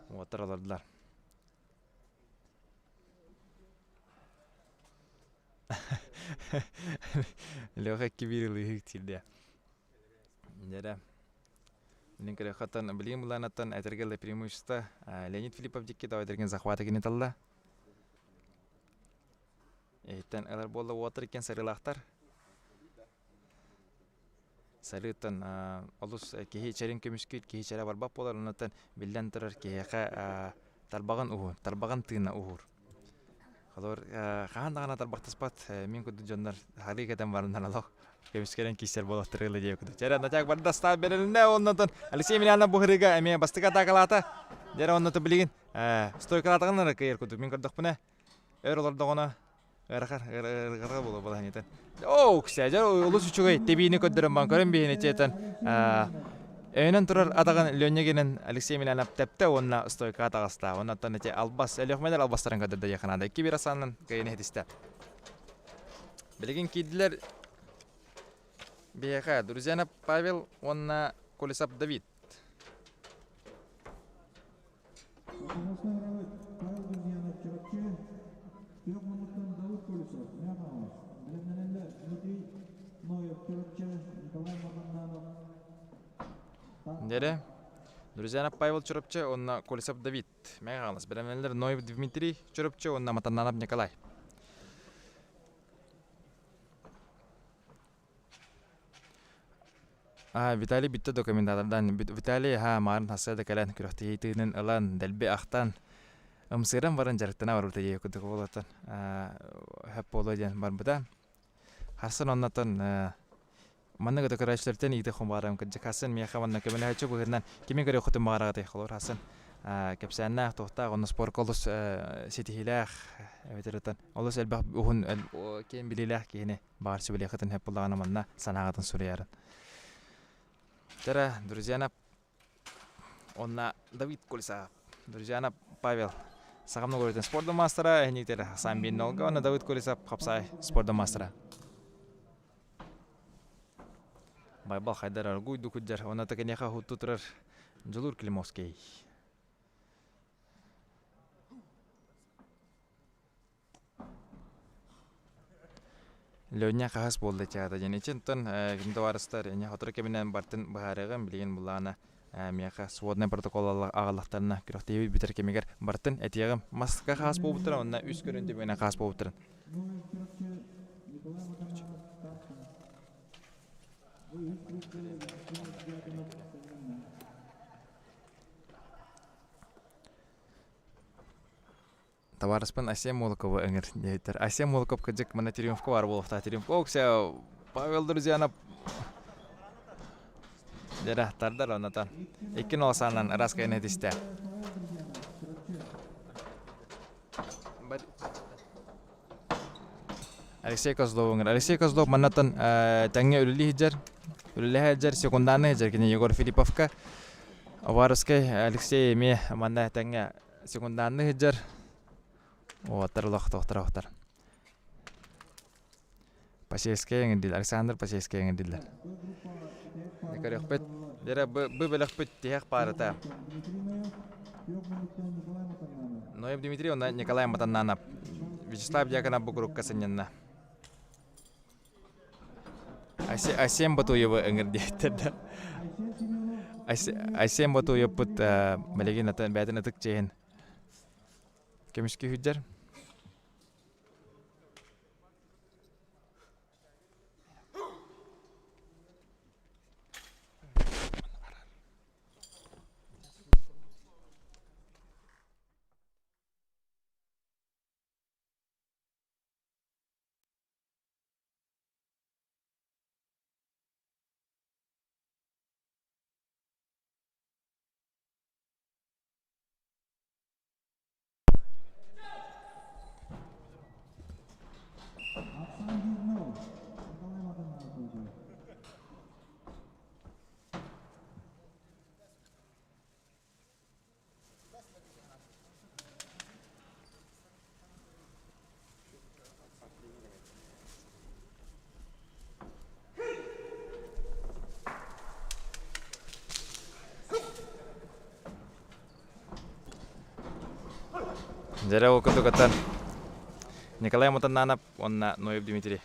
Уоттар олордулар. Леха кибир ылыһык тиирдэ. Дьэрэ. Билин көрөхөттөн билигин былаанаттан этэргэ да преимущество Леонид Филиппов дикки да этэрген захвата кини талла. Эһиттэн ылар буолла уотар иккен сарыылаахтар. Сарыыттан олус киһи чэрин көмүскүүт, киһи чэрэ барбат буолар, оннуттан биллэн турар киһиэхэ тарбаҕын уһун, тарбаҕын тыына уһуур. Холобур, хаһан даҕаны тарбахтаспат мин курдук дьоннор харыы кэтэн бараннар олох көмүскэнэн киирсэр буолуохтара ыла диэбит курдук. Дьэ, натяг барда астаан бэрилиннэ, оннотон Алексей Емельянов бу хырыыга эмиэ бастакы атаакалаата. Дьэ, оннотон билигин стойкалаатаҕын эрэ кыайар курдук мин көрдөхпүнэ өр олордоҕуна. Ыарахан, ыарырҕа буолуо балаһанньытын. Оо, ксээдьэр олус үчүгэй тэбиини көрдөрөн бан көрөн биһини тиэтэн өйөнөн турар атаҕын Леня гинэн Алексей Емельянов тэптэ уонна стойкаҕа таҕыста. Оннуттан ити албас, Өлүөхүмэлэр албастарын көрдөрдө диэххэ наада. 2-1 асаанынан кыайыны иһитистэ. Билигин киирдилэр биһиэхэ Друзьянов Павел уонна Колесов Давид. Дэрэ, Друзьянов Павел Чурапчы уонна Колесов Давид Мэҥэ Хаҥалас бэлэмнэнэллэр Ноев Дмитрий Чурапчы уонна Матаннанов Николай. Аа, Виталий бүттэ документатордаан. Виталий аһаа маарын хасса да кэлэн күрэхтэһии тыынын ылан, дэлби ахтан, ымсыыран баран дьарыктана барбыта дии курдук буолуоттан хөп буолуо диэн барбыта. Харсан оннотон маннык да көрөөччүлэртэн иитэ хомбаарам кырдьык Хасан миэхэ манна көмөлөһөөччү быһыытынан кими көрүөххүтүн баҕараҕытый холобур Хасан кэпсээннээх туохтаах онно спорка олус ситиһиилээх эбэтэр отон олус элбэх уһун киэҥ билиилээх киһини баҕар сүбэлиэххитин сөп буоллаҕына манна санааҕытын суруйарын. Тара, друзьяна, онна Давид Колесов, друзьяна Павел, Сахам Ногородин спордун маастара, эһиниктер Хасан Биннолга, онна Давид Колесов хапсай спордун маастара. Байбал хайдар аргуй дукуджар, онна такенеха хутту турар Джулур Климовский. Леня хаһыс буолла чаата диэн ичинтэн ким табаарыстар эне сотору кэминэн бартын быһаарыаҕым билигин булаана миэхэ своднай протокол аҕаллахтарына күрэхтэһиибит бүтэр кэмигэр бартын этиэҕим маска хаас буолбуттара уонна үс көрүн түмүгүнэн хаас буолбуттарын Табаарыспын Асем Молоковы ыҥыр диэбиттэр. Асем Молоков кырдьык манна Триумфка баар буолуохтаах. Триумфка окся Павел Друзьянов Дьэрэ, тардар оннотон. Икки нолсаанан ыраас кайна этистэ. Алексей Козлов ыҥыр. Алексей Козлов маннаттан тэҥҥэ үлэлии сылдьар. Үлэлэһэ сылдьар, секундаанныы сылдьар кини Егор Филипповка. Оварскай Алексей эмиэ манна тэҥҥэ Секундаанны сылдьар. Уолаттар олохтоохтор охтор. Посельская эҥирдилэр. Александр Посельская эҥирдилэр. Көрүөхпүт. Дьэрэ бу бу бөлөхпүт тиһэх паарата. Ноев Дмитрий уонна Николай Матаннанов. Вячеслав Дьяконов бу курукка сынньанна. Айсен Ботуевы ыҥыр диэттэр да. Айсен Ботуевпут билигин атын бэйэтин ытык чиэһин көмүскүү сылдьар. Дьэрэ ол курдук Николай Мутаннанов уонна Ноев Дмитрий.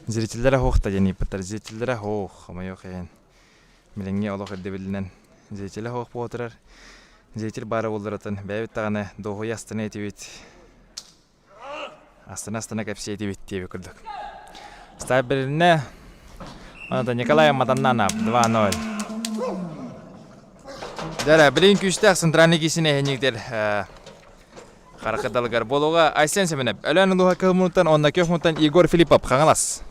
Зрителлэрэ суох да диэн ыйыппыттар. Зрителлэрэ суох, хомойуох иһин. Билиҥҥи олох ирдэбилинэн зрителэ суох буола турар. Зритель баара буолларытын бэйэбит даҕаны дуоһуйа астына этибит. Астына-астына кэпсиэ этибит диэбит курдук. Ставь билиннэ. Онон Николай Матаннанов 2-0. Дьэ, билигин күүстээх центральный киисин эһинньиктэр Харахы далыгар буолуоҕа Айсен Семенов, Өлөөн улууһа Кыһыл Муннуттан уонна Күөх Муннуттан Егор Филиппов, Хаҥалас.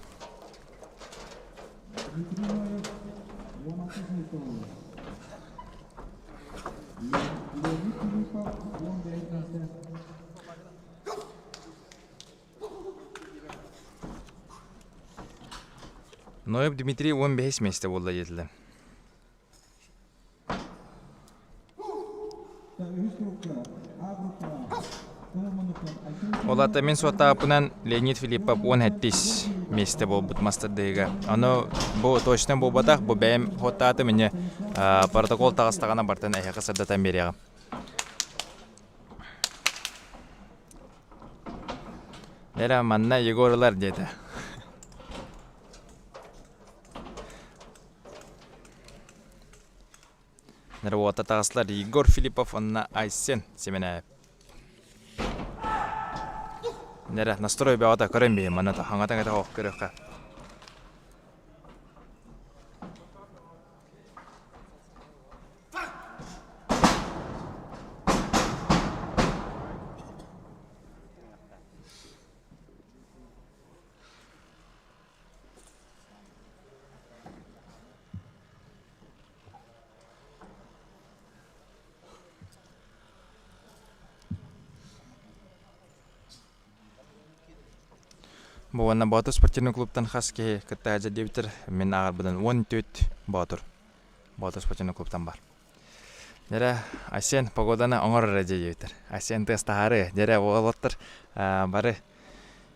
Ноев Дмитрий 15 миэстэ буолла диэтилэр. Ол аата мин суоттаабыппынан Леонид Филиппов 17 миэстэ буолбут мастардыыга. Ону бу точно буолбатах, бу бэйэм суоттаатым ини протокол таҕыстаҕына бартан эһиэхэ сырдатан биэриэҕим. Эрэ манна Егор ылар диэтэ. Нервота таҕыстылар Егор Филиппов уонна Айсен Семенов. Нэрэ настрой бөҕөтө көрөн биһи манна хаҥатан кэтэх ох көрүөххэ. Бу уонна Боотур спортивнай клубтан хас киһи кытта сылдьар диэбиттэр. Мин ааҕарбынан 14 Боотур. Боотур спортивнай клубтан бар. Дьэрэ, Айсен погоданы оҥор эрэ диэбиттэр. Айсен тыас таһаарыы. Дьэрэ, уолаттар бары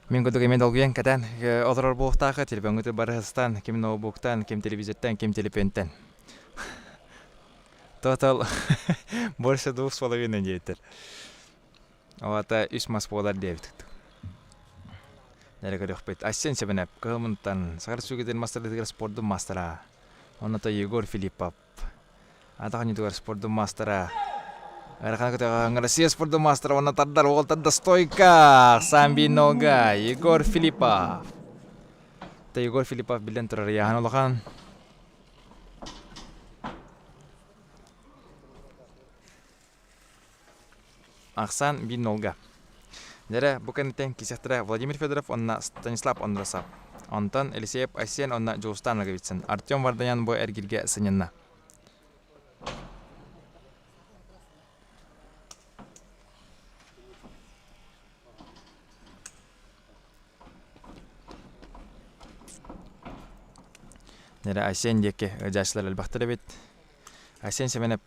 мин курдук эмиэ долгуйан кэтээн олорор буолуохтааххыт. Телефоҥҥутун бары ыстаан, ким ноутбуктан, ким телевизортан, ким телефонтан. Тотал больше двух с половиной диэбиттэр. Ол аата үс мас буолар диэбит. Нэрэ көрүөхпүт. Айсен Семенов кыһыл Сахар Сүгэтин мастарытыгар спордун маастара. Онно Егор Филиппов Атах оонньуутугар спордун маастара Ыарахан көтөҕөҥҥө Россия спордун маастара уонна тардар уол тарда стойка Самбинога Егор Филиппов. Егор Филиппов биллэн турар ыйааһын улахан. Ахсаан биир нолга. Дьэрэ, бу кэнниттэн кисэхтэрэ Владимир Федоров уонна Станислав Андросов. Онтон Елисеев Айсен уонна Дьулустаан Ноговицын. Артем Варданян бу эргиргэ сынньанна. Дьэрэ, Айсен диэки ыдьааччылар элбэхтэр эбит. Айсен Семенов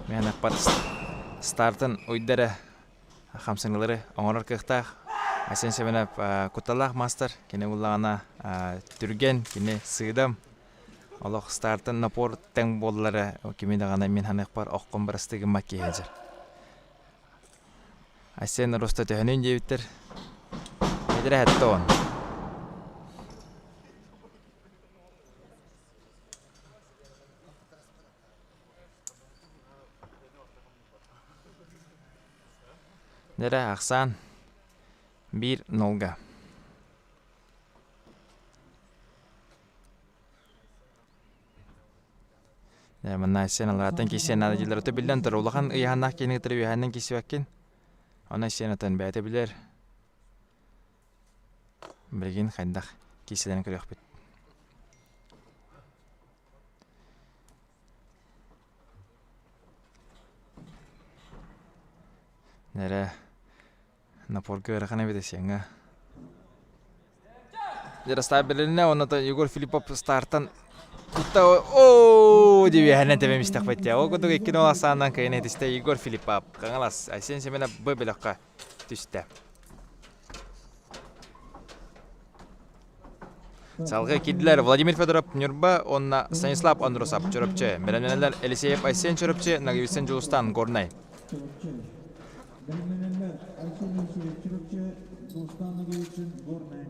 Мээнэппат стартын уйда эрэ хамсаныылары оҥорор кыахтаах. Айсен Семенов кутталаах маастар. Кини буллаҕына түргэн, кини сыыдам. Олох стартын напор тэҥ буоллара кими даҕаны мин саныахпар оххун бырастыы гыммат киһи сылдьар. Айсен роста төһөнүн диэбиттэр. Метрэ 70. Дэрэ ахсаан биир нолга. Манна сен алаатын киссиэн наада дииллэр. Ото биллэн турар, улахан ыйаһаннаах киһини кытары үөһээннэн киссибэккин. Онон сиэн отон бэйэтэ билэр. Билигин хайдах киссилэрин көрүөхпүт. Эрэ напорга ыарахан эбит сиэҥҥэ. Ярослав билиннэ уонна Егор Филиппов стартан кутта оо диэбиэһэнэн тэбэм истэхпит ол курдук 2-0 ахсаанынан кыайан этистэ Егор Филиппов Хаҥалас Айсен Семенов Б бөлөххө түстэ. Салгыы киирдилэр Владимир Федоров Ньурба уонна Станислав Андросов Чурапчы. Бэлэмнэнэллэр Елисеев Айсен Чурапчы, Ноговицын Дьулустан Горнай.
Бэлэмнэнэллэр Айсен Елисеев Чурапчы, Дьулустан Ноговицын Горнай.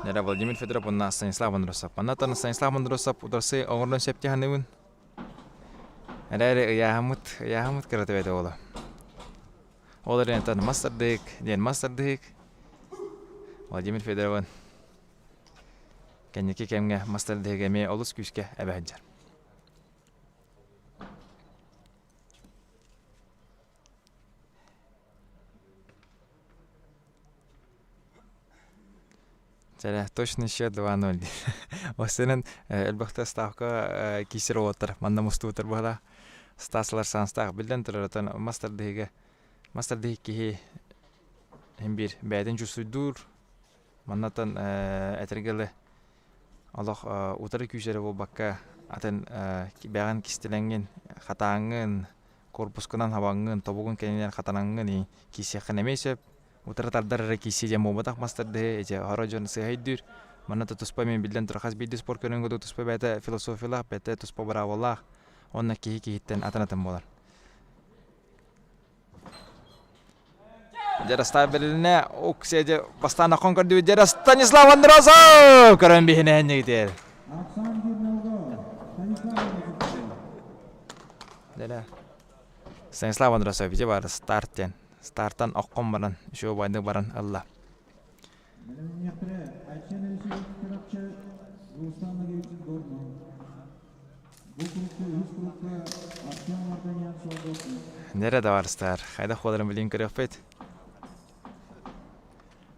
Нера Владимир Федоров уонна Станислав Андросов. Манна Станислав Андросов утарсы оҥорон сөп саныыбын. Эрээри ыйааһыммыт, ыйааһыммыт кырата бэйэтэ буолла. Ол эрэн мастардык диэн мастардык Владимир Федоровын кэнники кэмҥэ мастардык эмиэ олус күүскэ эбэ сылдьар. Чэрэ, точно счет 2-0. Осенен элбэхтэ ставка киисер уолаттар манна мустубуттар быһалаах. Стасалар саанстаах биллэн турар отон мас тардыһыга мас тардыһык киһи иһин биир бэйэтин чувствуйдуур маннатан этэргэ олох утары күүс эрэ буолбакка атын бэҕин кистэлэҥҥин хатааҥҥын корпускунан хабаҥҥын тобугун кэннинэн хатанаҥҥын киисиэххин эмиэ сөп утары тардар эрэ киирсии диэн буолбатах мас тардыһыы ити хоро дьон сыыһа өйдүүр манна да туспа мин биллэн турар хас биирдии спорт көрүҥэ туспа бэйэтэ философиялаах бэйэтэ туспа быраабылаах уонна киһи киһиттэн атын атын буолар Дьарастаах бэрилинэ уксия дьэ бастаан аккон көрдүбүт дьэ Станислав Андросов көрөн биһинэһиннигитер Дьэ Станислав Андросов ити баар старт диэн Стартан оккон баран, үчүгэй баран ылла. Нэрэ табаарыстар, хайдах буоларын билин көрүөхпүт.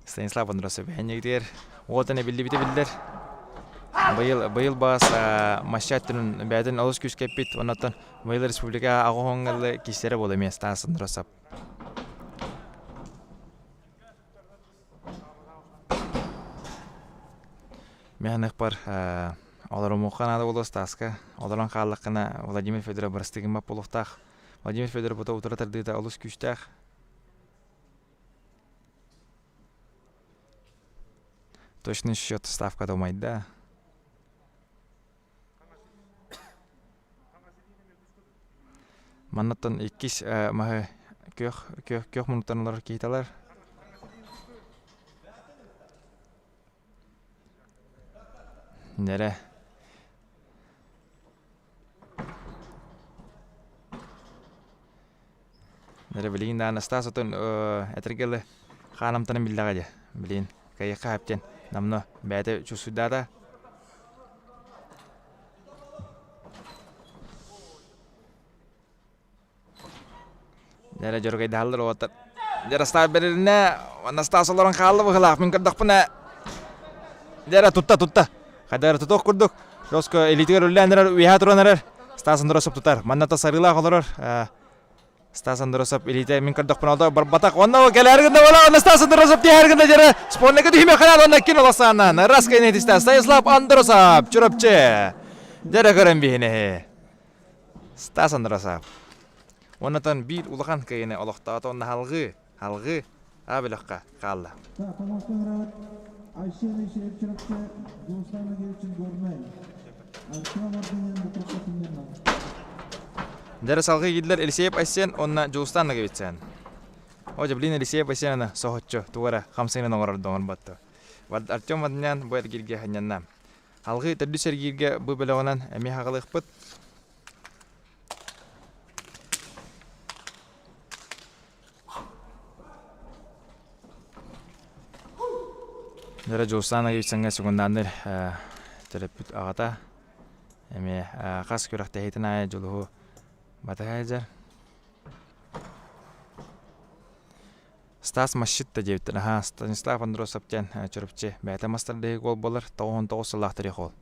Станислав Андросов эһэнньигитигэр уотан эбиллибитэ биллэр. Быйыл, быйыл баас маща өттүнэн бэйэтин олус күүскэ эппит. Оннуттан быйыл республика аҕа киисэрэ буола эмиэ Стас Андросов. Мин олорумуохха наада буолуо Стаска. Олорон хааллаххына Владимир Федоров бырастыы гыммат буолуохтаах. Владимир Федоров утары тардыыта олус күүстээх. Точный счет ставката умайда. Маннаттан иккис маһы күөх күөх күөх муннуктан олорор киһитэлэр. Нэрэ. Нэрэ билигин да Анастас отон этэргэ дылы хаан амтанын биллэҕэ дии. Билигин кыайыахха сөп диэн намно бэйэтэ чувствуйдаата. Дьэ дьоругайдаһаллар уолаттар. Ярослав бэрилинэ Анастас олорон хаалла быһыылаах. Мин көрдөхпүнэ Дьэ тутта тутта. Хайда эрэ тутуох курдук. Роско илиитигэр үллээн эрэр, үөһэ туран эрэр. Стас Андросов тутар. Манна сарыылаах олорор. Стас Андросов илиитэ мин көрдөхпүнэ ото барбатах. Онно кэлээр гына буола. Онно Стас Андросов тиһэр гына дьэрэ. Спорника түһүмэ ханаат онно кин олосаанан. Раска инетиста Станислав Андросов Чурапчы. Дьэрэ көрөн биһинэһи. Стас Андросов. Оннотон биир улахан кыайыны олохтоото онно халҕыы, халҕыы аа бөлөххө хаалла. Дьэ салгыы киирдилэр Елисеев Айсен уонна Дьулустан Ноговицын. О, дьэ, блин, Елисеев Айсен соһуччу тугу эрэ хамсыгынан оҥорор оҥорботто. Артем Ваднян бу эргииргэ ханньанна. Алгыы төрдүс эргииргэ бу бөлөҕүнэн эмиэ хаҕалыахпыт. Дьэ Дьулустаан Ноговицыҥҥа секундаанныр төрөппүт аҕата эмиэ хас күрэхтэһиитин аайы дьулуһу батыһа сылдьар. Стас Масчит да диэбиттэр. Аһаа, Станислав Андросов диэн Чурапчы бэйэтэ мас тардыһыы гол буолар. 99 сыллаах төрүөх уол.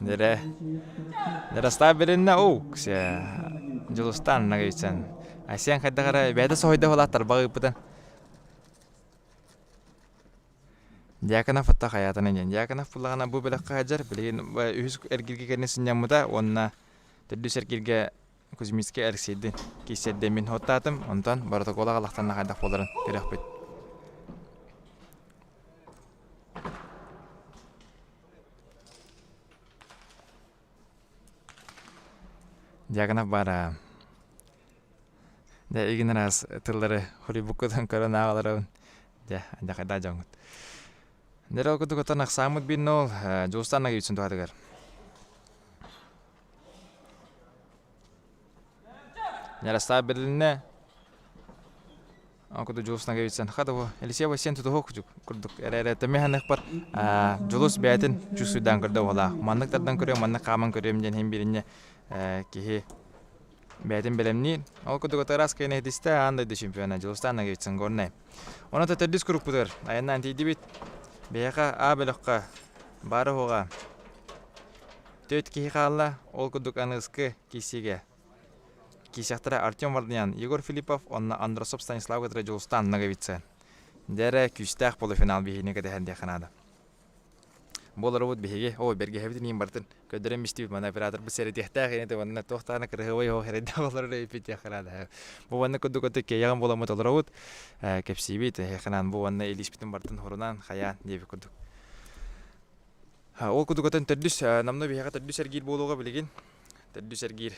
Дэрэ Дэрастаав билиннэ укся Дьулустаан Ноговицын Айсен хайдах эрэ бэйэтэ соһуйда буолаат тарбаҕы ыыппытын Дьяконов отто хайаатана диэн. Дьяконов буллаҕына бу бөлөххө сылдьар. Билигин үһүс эргииргэ кэннэ сынньаммыта уонна төрдүс эргииргэ Кузьминскай Алексейдин киирсэрдэ мин суоттаатым. Онтон боротокуола аҕалахтанна хайдах буоларын көрүөхпүт. Дьяконов баара. Дьэ, игин араас тыллары хоруйбуккутун көрөн ааҕаларабын. Дьэ, дьахайдаа дьоҥҥут. Дьэ, ол курдук оттон ахсааммыт биир нол Дьулустан Ноговицын туһатыгар. Ярослав бэрилиннэ. Куду Дьулус Ноговицын хата бу Елисей Васен тутуһу курдук эрэ тэмиһаныхпар Дьулус бэйэтин чувствуйдаан көрдө буолаах. Маннык тардан көрүөм, маннык хааман көрүөм диэн иһин бииринньэ киһи бэйэтин бэлэмниир. Ол курдук ыраас кыайан иһитистэ аан дойду чемпиона Дьулустаан Ноговицын Горнай. Онон төрдүс курукпутугар айаннаан тиийдибит. Биһиэхэ А бөлөххө баара уһуга төрт киһи хаалла. Ол курдук аныгыскы киирсиигэ Киирсиэхтэрэ Артем Варданян, Егор Филиппов уонна Андросов Станислав кытары Дьулустаан Ноговицын. Дьэ эрэ күүстээх полуфинал биһигини кэтэһэн диэххэ наада. Бу олоробут биһиги, ой, бэргэһэбитин иин барытын көрдөрөн истибит, маны операторбыт сэрэтиэхтээх ини уонна туох даҕаны кыраһыабай оһох эрэйдээх олорор эбиппит диэххэ наада. Бу уонна курдук өтө киэйэҕин буоламмыт олоробут, кэпсиибит, эһиэхэ бу уонна илииспитин барытын хорунан, хайаан диэбит курдук. Ол курдук өтөн төрдүс, намно биһиэхэ төрдүс эргиир буолуоҕа билигин. Төрдүс эргиир.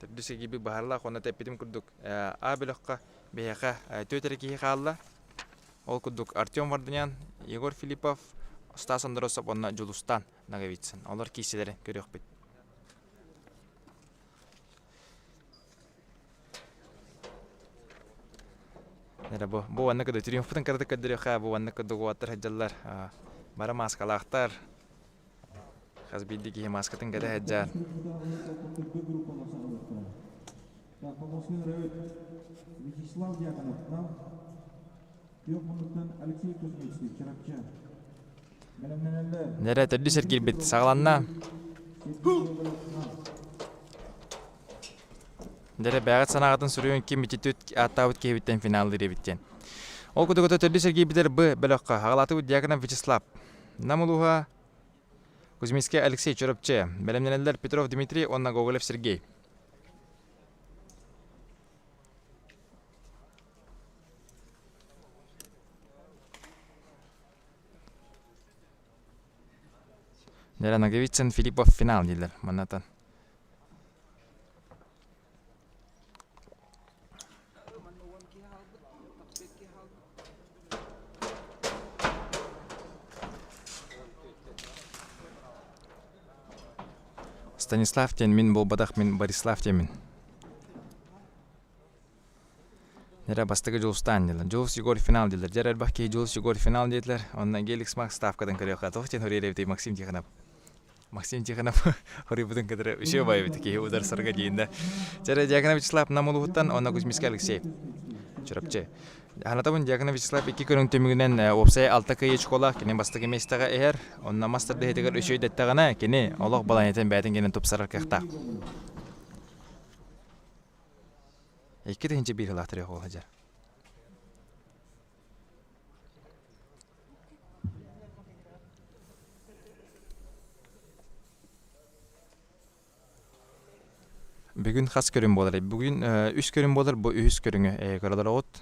Төрдүс эргиирбит баһарлаах уонна тэппитим курдук А бөлөххө биһиэхэ түөрт эрэ киһи хаалла. Ол курдук Артем Варданян, Егор Филиппов, Стас Андросов уонна Дьулустан Ноговицын. Олор киирсилэри көрүөхпүт. Эрэ бу бу уонна кыды триумфпутун кыратык көрдөрүөххэ бу уонна курдук уолаттар сылдьаллар. Бары мааскалаахтар. Хас биирдии киһи мааскатын кэтэ сылдьар.
Вячеслав Дьяконов, Алексей Кузьминский, Чурапчы.
Нэрэ төрдүс эргийбит саҕаланна. Дэрэ бэҕэт санааҕытын суруйун ким ититүт ааттаабыт киһибиттэн финаллыыр эбит диэн. Ол курдук төрдүс эргийбитэр Б бөлөххө аҕалаатыбыт Дьяконов Вячеслав. Нам улууһа Кузьминскай Алексей Чурапчы. Бэлэмнэнэллэр Петров Дмитрий уонна Гоголев Сергей. Дьэ, Ноговицын Филиппов финал дииллэр маннатан. Станислав диэн мин буолбатах, мин Борислав диэммин. Эрэ бастакы Дьулустаан дииллэр. Дьулус Егор финал дииллэр. Дьэ элбэх киһи Дьулус Егор финал диэтилэр. Онно Геликс Макс ставкатын көрүөххэ. Туох диэн хоруйар эбитий Максим Тихонов? Максим Тихонов хоруйбутун кытары үчүгэй баайы эбит киһи ударсарга диэн да. Дьэ Дьяконов Вячеслав Нам улууһуттан, онно Кузьминскай Алексей. Чурапчы. Анатабын Дьяконов Вячеслав икки көрүҥ түмүгүнэн уопсайа алта кыайыы очколаах кини бастакы миэстэҕэ иһэр. Онно мас тардыһыытыгар үчүгэй дэттэҕинэ, кини олох балаһыанньатын бэйэтин гинэн тупсарар кыахтаах. 2001 сыллаах төрүөх уол сылдьар. Бүгүн хас көрүҥ буолар? Бүгүн үс көрүҥ буолар, бу үһүс көрүҥү көрөлөр оҕут.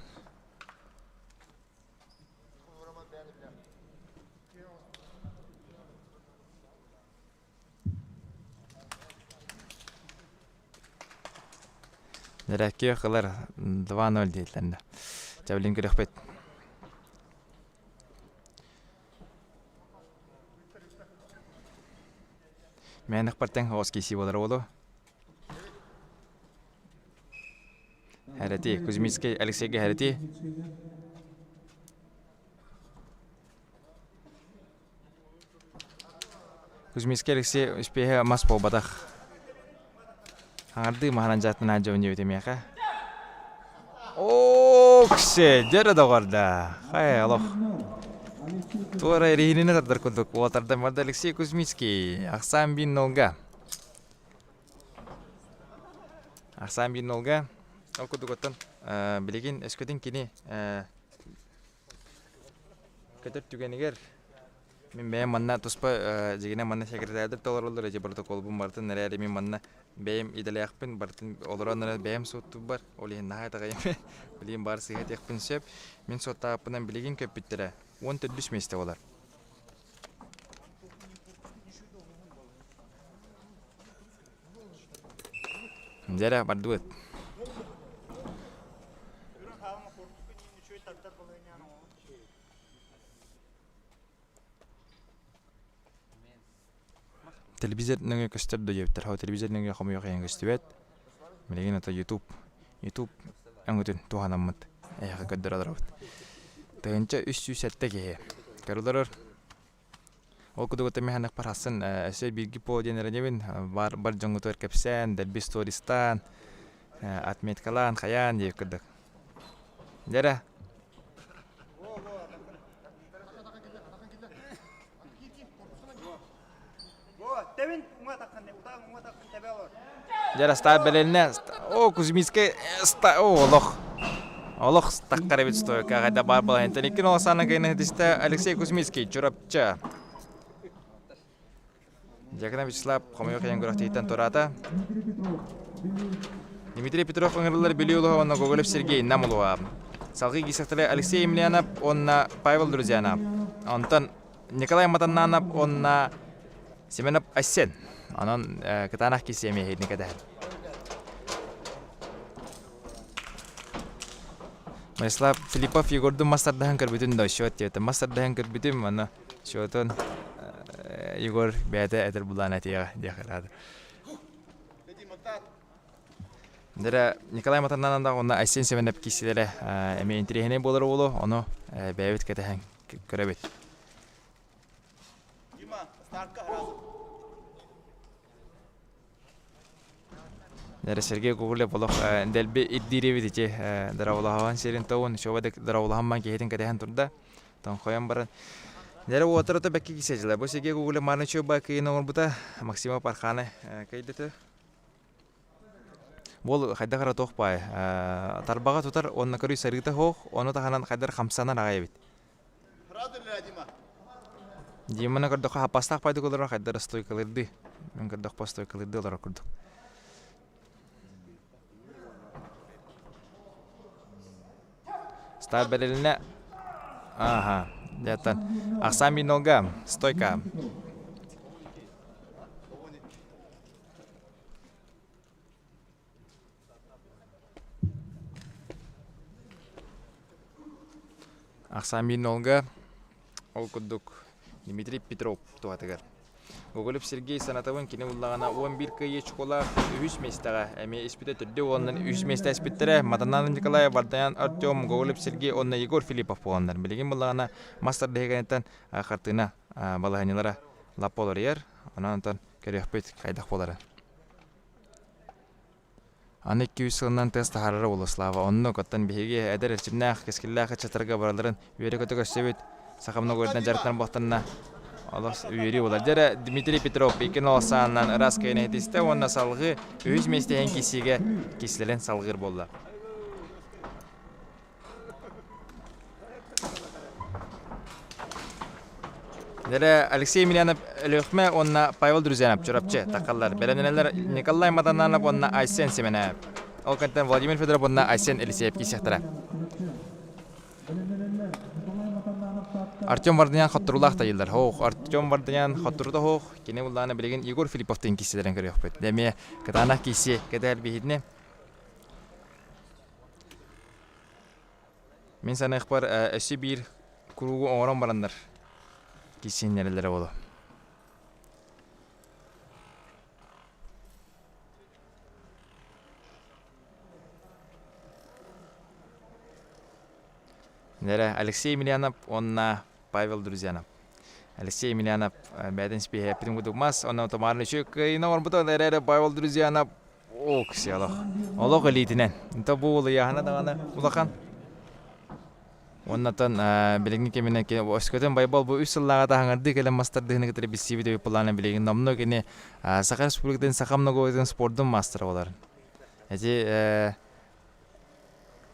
Нэрээккиэх ылар 2-0 дииллэрнэ. Чэ билин көрүөхпүт. Мээнэх партэн хоҕус киисии буолар уолу. Хэрэти, Кузьминский Алексейга хэрэти. Кузьминский Алексей успеһа мас буолбатах. Аҥардыы маһынан дьааттанаат дьон диэбитэ миэхэ. Оксе, дьэрэ доҕор да. Хайа, олох. Туора эриһинини тардар курдук уотардан барда Алексей Кузьминский. Ахсаан биин нолга. Ахсаан биин нолга. Ол курдук оттон билигин өскөтүн кини Көтөр түгэнигэр мин бэйэм манна туспа дьигинэ манна секретарьдар толороллор эти протоколбун барытын эрээри мин манна бэйэм идэлээхпин барытын олорон эрэ бэйэм суоттуурбар ол иһин наһаа итэҕэйим билигин баар сыыһа этиэхпин сөп мин суоттаабыппынан билигин көппүттэрэ 14 миэстэ буолар Дьэ эрэ бардыбыт. Телевизор нөҥүө көстөр да диэбиттэр. Хоо телевизор нөҥүө хомуйуох иһин көстүбэт. Билигин ата YouTube. YouTube өҥөтүн туһанаммыт. Эһиэхэ көрдөрө олоробут. 1307 киһи. Көрө олорор. Ол курдук миһанах парасын өссө биирги по диэн эрэнэбин бар бар дьоҥҥутугар кэпсээн, дэлби стористаан, отметкалаан, хайаан диэбит курдук. Дьэрэ. Дьэ Стар бэлэннэ. О, Кузьминскай о, олох. Олох таххар эбит стойка. Хайда бар балайынтан иккин ол саана кайна хитистэ Алексей Кузьминский, Чурапча. Дьякона Вячеслав хомойуох иһин күрэхтэһииттэн туораата. Дмитрий Петров ыҥырыллар Бүлүү улууһа уонна Гоголев Сергей Нам улууһа. Салгыы киирсэхтэрэ Алексей Емельянов уонна Павел Друзьянов. Онтон Николай Матаннанов уонна Семенов Айсен. Онон кытаанах киирсиэ эмиэ иһитинник этэһэр. Вячеслав Филиппов Егордун мас тардаһан көрбүтүн да счет диэтэ. Мас тардаһан көрбүтүм, аны счетун Егор бэйэтэ этэр булаан этиэҕэ диэх ыраады. Дэрэ Николай Матаннанан да уонна Айсен Семенов киирсилэрэ эмиэ интэриэһинэй буолар уолу, ону бэйэбит кэтэһэн көрөбүт. Дэрэ Сергей Гоголев олох дэлби ирдиир эбит ити дыравалаһаан сирин тоҕун шоба дыравалаһамман киһитин кэтэһэн турда тоҥхойон баран Дэрэ уотар бэкки кисэдьилэ. Бу Сергей Гоголев мааны чуба кыйын оҥорбута Максима Парханы кыйдыты. Буол хайдах эрэ туох баай тарбаҕа тутар уонна көрүй сарыыта суох, ону таһынан хайдар хамсанар аҕай эбит. Диманы көрдөххө хаппастаах байдык олорор хайдар стойкалырдыы. Мен көрдөхпө стойкалырдыы олорор курдук. Стар бэрилинэ Ага, дьаттан. Ахсаан минолга, стойка. Ахсаан Минолга ол курдук Дмитрий Петров туһатыгар. Гоголев Сергей санатабын кини буллаҕына 11 кыайыы чукулаах үһүс миэстэҕэ эмиэ испитэ төрдү уонна үһүс миэстэ испиттэрэ Матанан Николаев, Вардаян Артем, Гоголев Сергей уонна Егор Филиппов буоланнар. Билигин буллаҕына мас тардыһыганытан хартыына балаһыанньалара лаппа уларыйар. Онон онтон көрүөхпүт хайдах буолара. Аны 200 сылынан тыас таһаарара буолуо Слава. Оннук, оттон биһиги эдэр эрчимнээх, кэскиллээх ыччаттарга барыларын үөрэ-көтө көрсөбүт. Саха многоэтинэн дьарыктанар буолтанна олох үөрүү буолар. Дьэ эрэ Дмитрий Петров икки саанынан ыраас кыайан иһитистэ уонна салҕыы үһүс миэстэ иһин киирсиигэ киирсилэрин салҕыыр буолла. Дьэ, Алексей Емельянов Өлүөхүмэ уонна Павел Друзьянов Чурапчы таххаллар. Бэлэмнэнэллэр Николай Матананов уонна Айсен Семенов. Ол кэнниттэн Владимир Федоров уонна Айсен Елисеев киирсиэхтэрэ. Артем Варданян хотторуулаах тайыллар. Хоох, Артем Варданян хотторуута хоох. Кини буллаана билигин Егор Филипповтыын киирсилэрин көрүөхпүт. Эмиэ кытаанах киирсиэ кэтэһэр биһитини. Мин саныахпар, өссө биир кругу оҥорон бараннар киирсиһиннэрэллэрэ буолуо. Нэрэ Алексей Емельянов уонна Павел Друзьянов. Алексей Емельянов бэйэтин испииһэппитин курдук мас, онно Томарный кыайыыны оҥорбута, эрээри Павел Друзьянов Ок, олох. Олох илиитинэн. Инта бу улуйааһына даҕаны улахан. Уоннатан билиҥҥи кэминэн өскөтүн Байбал бу үс сыллааҕыта хаҥардыы кэлэн мастардыһыны кытары билсибит эбит былаана билигин номнуо кини Саха Республикатын саха многоэтин спордун маастара буолар. Эти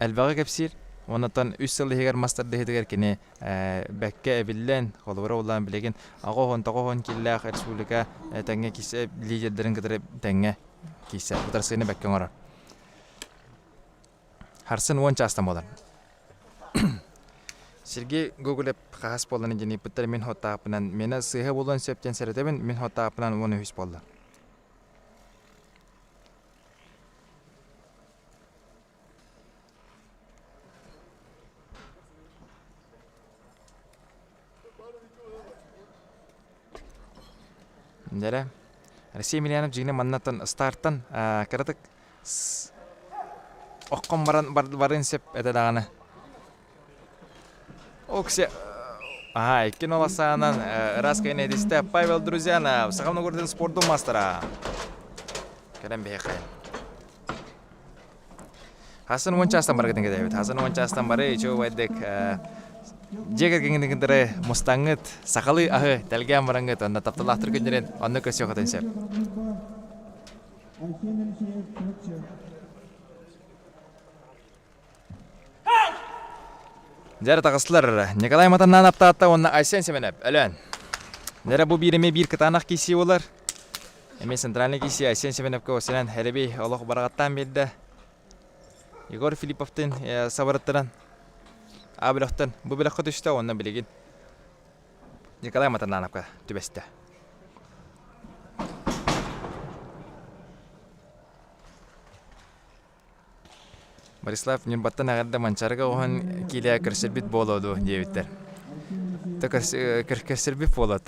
элбэҕи кэпсиир. Онтон үс сыл иһигэр мас тардыһыытыгар кини бэккэ эбиллэн, холобура улаан билигин аҕа 19 киилэлээх республика тэҥҥэ киирсэ лидердэрин кытары тэҥҥэ киирсэр. Утарсыыны бэккэ оҥорор. Харсын 10 чаастан буолар. Сергей Гоголев хаһас буоллан диэн ыйыппыттар мин хоттааппынан миэнэ сыыһа буолуон сөп диэн сэрэтэбин мин хоттааппынан 13 буолла. Дьэрэ, Алексей Емельянов дьиҥинэ маннаттан стартан кыратык оххон баран барыан сөп этэ даҕаны. Оксе Ага, икки ноласаанан ыраас кэнэдистэ Павел Друзьянов, Саха Новгородын спордун мастера. Кэлэн биһиэхэ. Хасын уон чаастан баргытын кэтэбит. Хасын уон чаастан бары үчүгэй дьиэ кэргэҥҥитин кытары мустаҥҥыт, сахалыы аһы тэлгээн бараҥҥыт, онно тапталаахтар күннэрин онно көрсүөххүтүн сөп. Дьэ таҕыстылар Николай Матаннан аптаатта уонна Айсен Семенов өлөөн. Дьэ бу биир эмиэ биир кытаанах киирсии буолар. Эмиэ центральный киирсии Айсен Семеновка осенен эрэби олох бараҕаттаан биэрдэ. Егор Филипповтын сабарыттаран А бөлөхтөн бу бөлөххө түстэ уонна билигин Николай Матаннановка түбэстэ. Борислав Ньурбаттан эҕэрдэ Манчаарыга оһон киилэ көрсөрбүт буолуо дуо диэбиттэр. То көрсөрбүт буолуо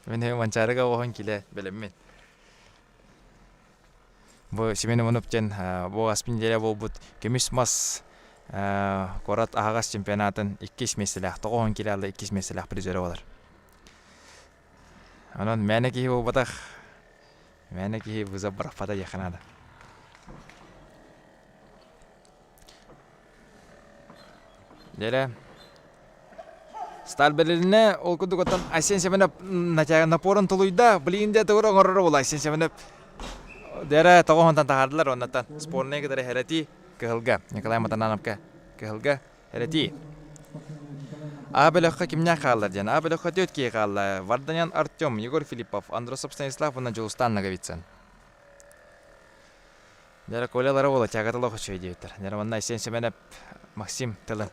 Мин Манчаарыга оһон киилэ бэлэммин. Бу Семен Иванов диэн бу ааспыт неделя буолбут көмүс мас куорат аһаҕас чемпионатын иккис миэстэлээх, тоҕо оһон киилэ алла иккис миэстэлээх призерэ буолар. Онон мээнэ киһи буолбатах Мээнэ киһи вызов бырахпата диэххэ наада. Дьэрэ Сталь бэлилинэ ол курдук оттон Айсен Семенов напорын тулуйда. Блин дэ тугур оҥорор була Айсен Семенов. Дьэрэ тоҕо онтон таһаардылар оннаттан спорнай кытары хэрэтии кыһылга Николай Матанановка кыһылга Эрэтии. А бөлөххө кимнээх хааллар диэн. А бөлөххө түөрт киһи хаалла. Варданян Артем, Егор Филиппов, Андросов Станислав уонна Дьулустаан Ноговицын. Дьэ, Коля Лара тягата олох үчүгэй диэбиттэр. Дьэ, манна Айсен Семенов Максим тылын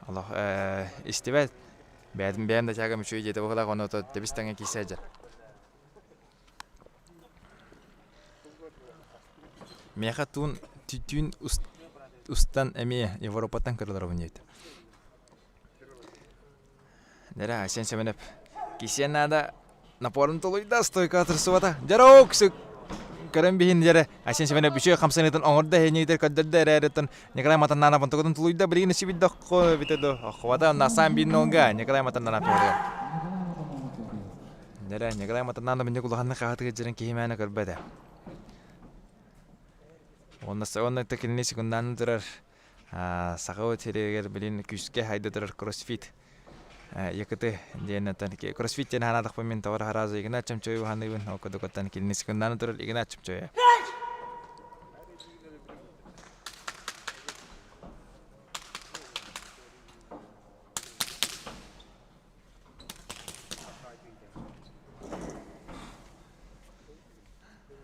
олох истибэт. Бэйэтин бэйэм да тягам үчүгэй диэтэ быһыылаах, ону тэбис тэҥҥэ киирсэ сылдьар. Миэхэ туун түүн устан эмиэ Европаттан көрөлөрөбүн диэбитэ. Дьэрэ Айсен Семенов кисиэн наада напорун толуйда стойка тырсыбата. Дьэрэ оксүк көрөн биһин дьэрэ Айсен Семенов үчүгэй хамсаныытын оҥордо эһинигитер көрдөрдө эрээриттэн Николай Матаннанов онтукутун тулуйда билигин сибиддоххо эбитэ до оххубата насаан биир нолга Николай Матаннанов Дьэрэ, Николай Матаннанов инник улаханнык хаһытыгар дьэрин киһи мээнэ көрбөт ээ. Уонна уонна кинини секундааны турар саха сиригэр билин күүскэ хайда турар кроссфит якыты диэн кроссфит диэн ханаатахпын мин тоҕо хараазы Игнат Чомчоеву ханыыбын ол курдук кинини секундааны турар Игнат Чомчоев.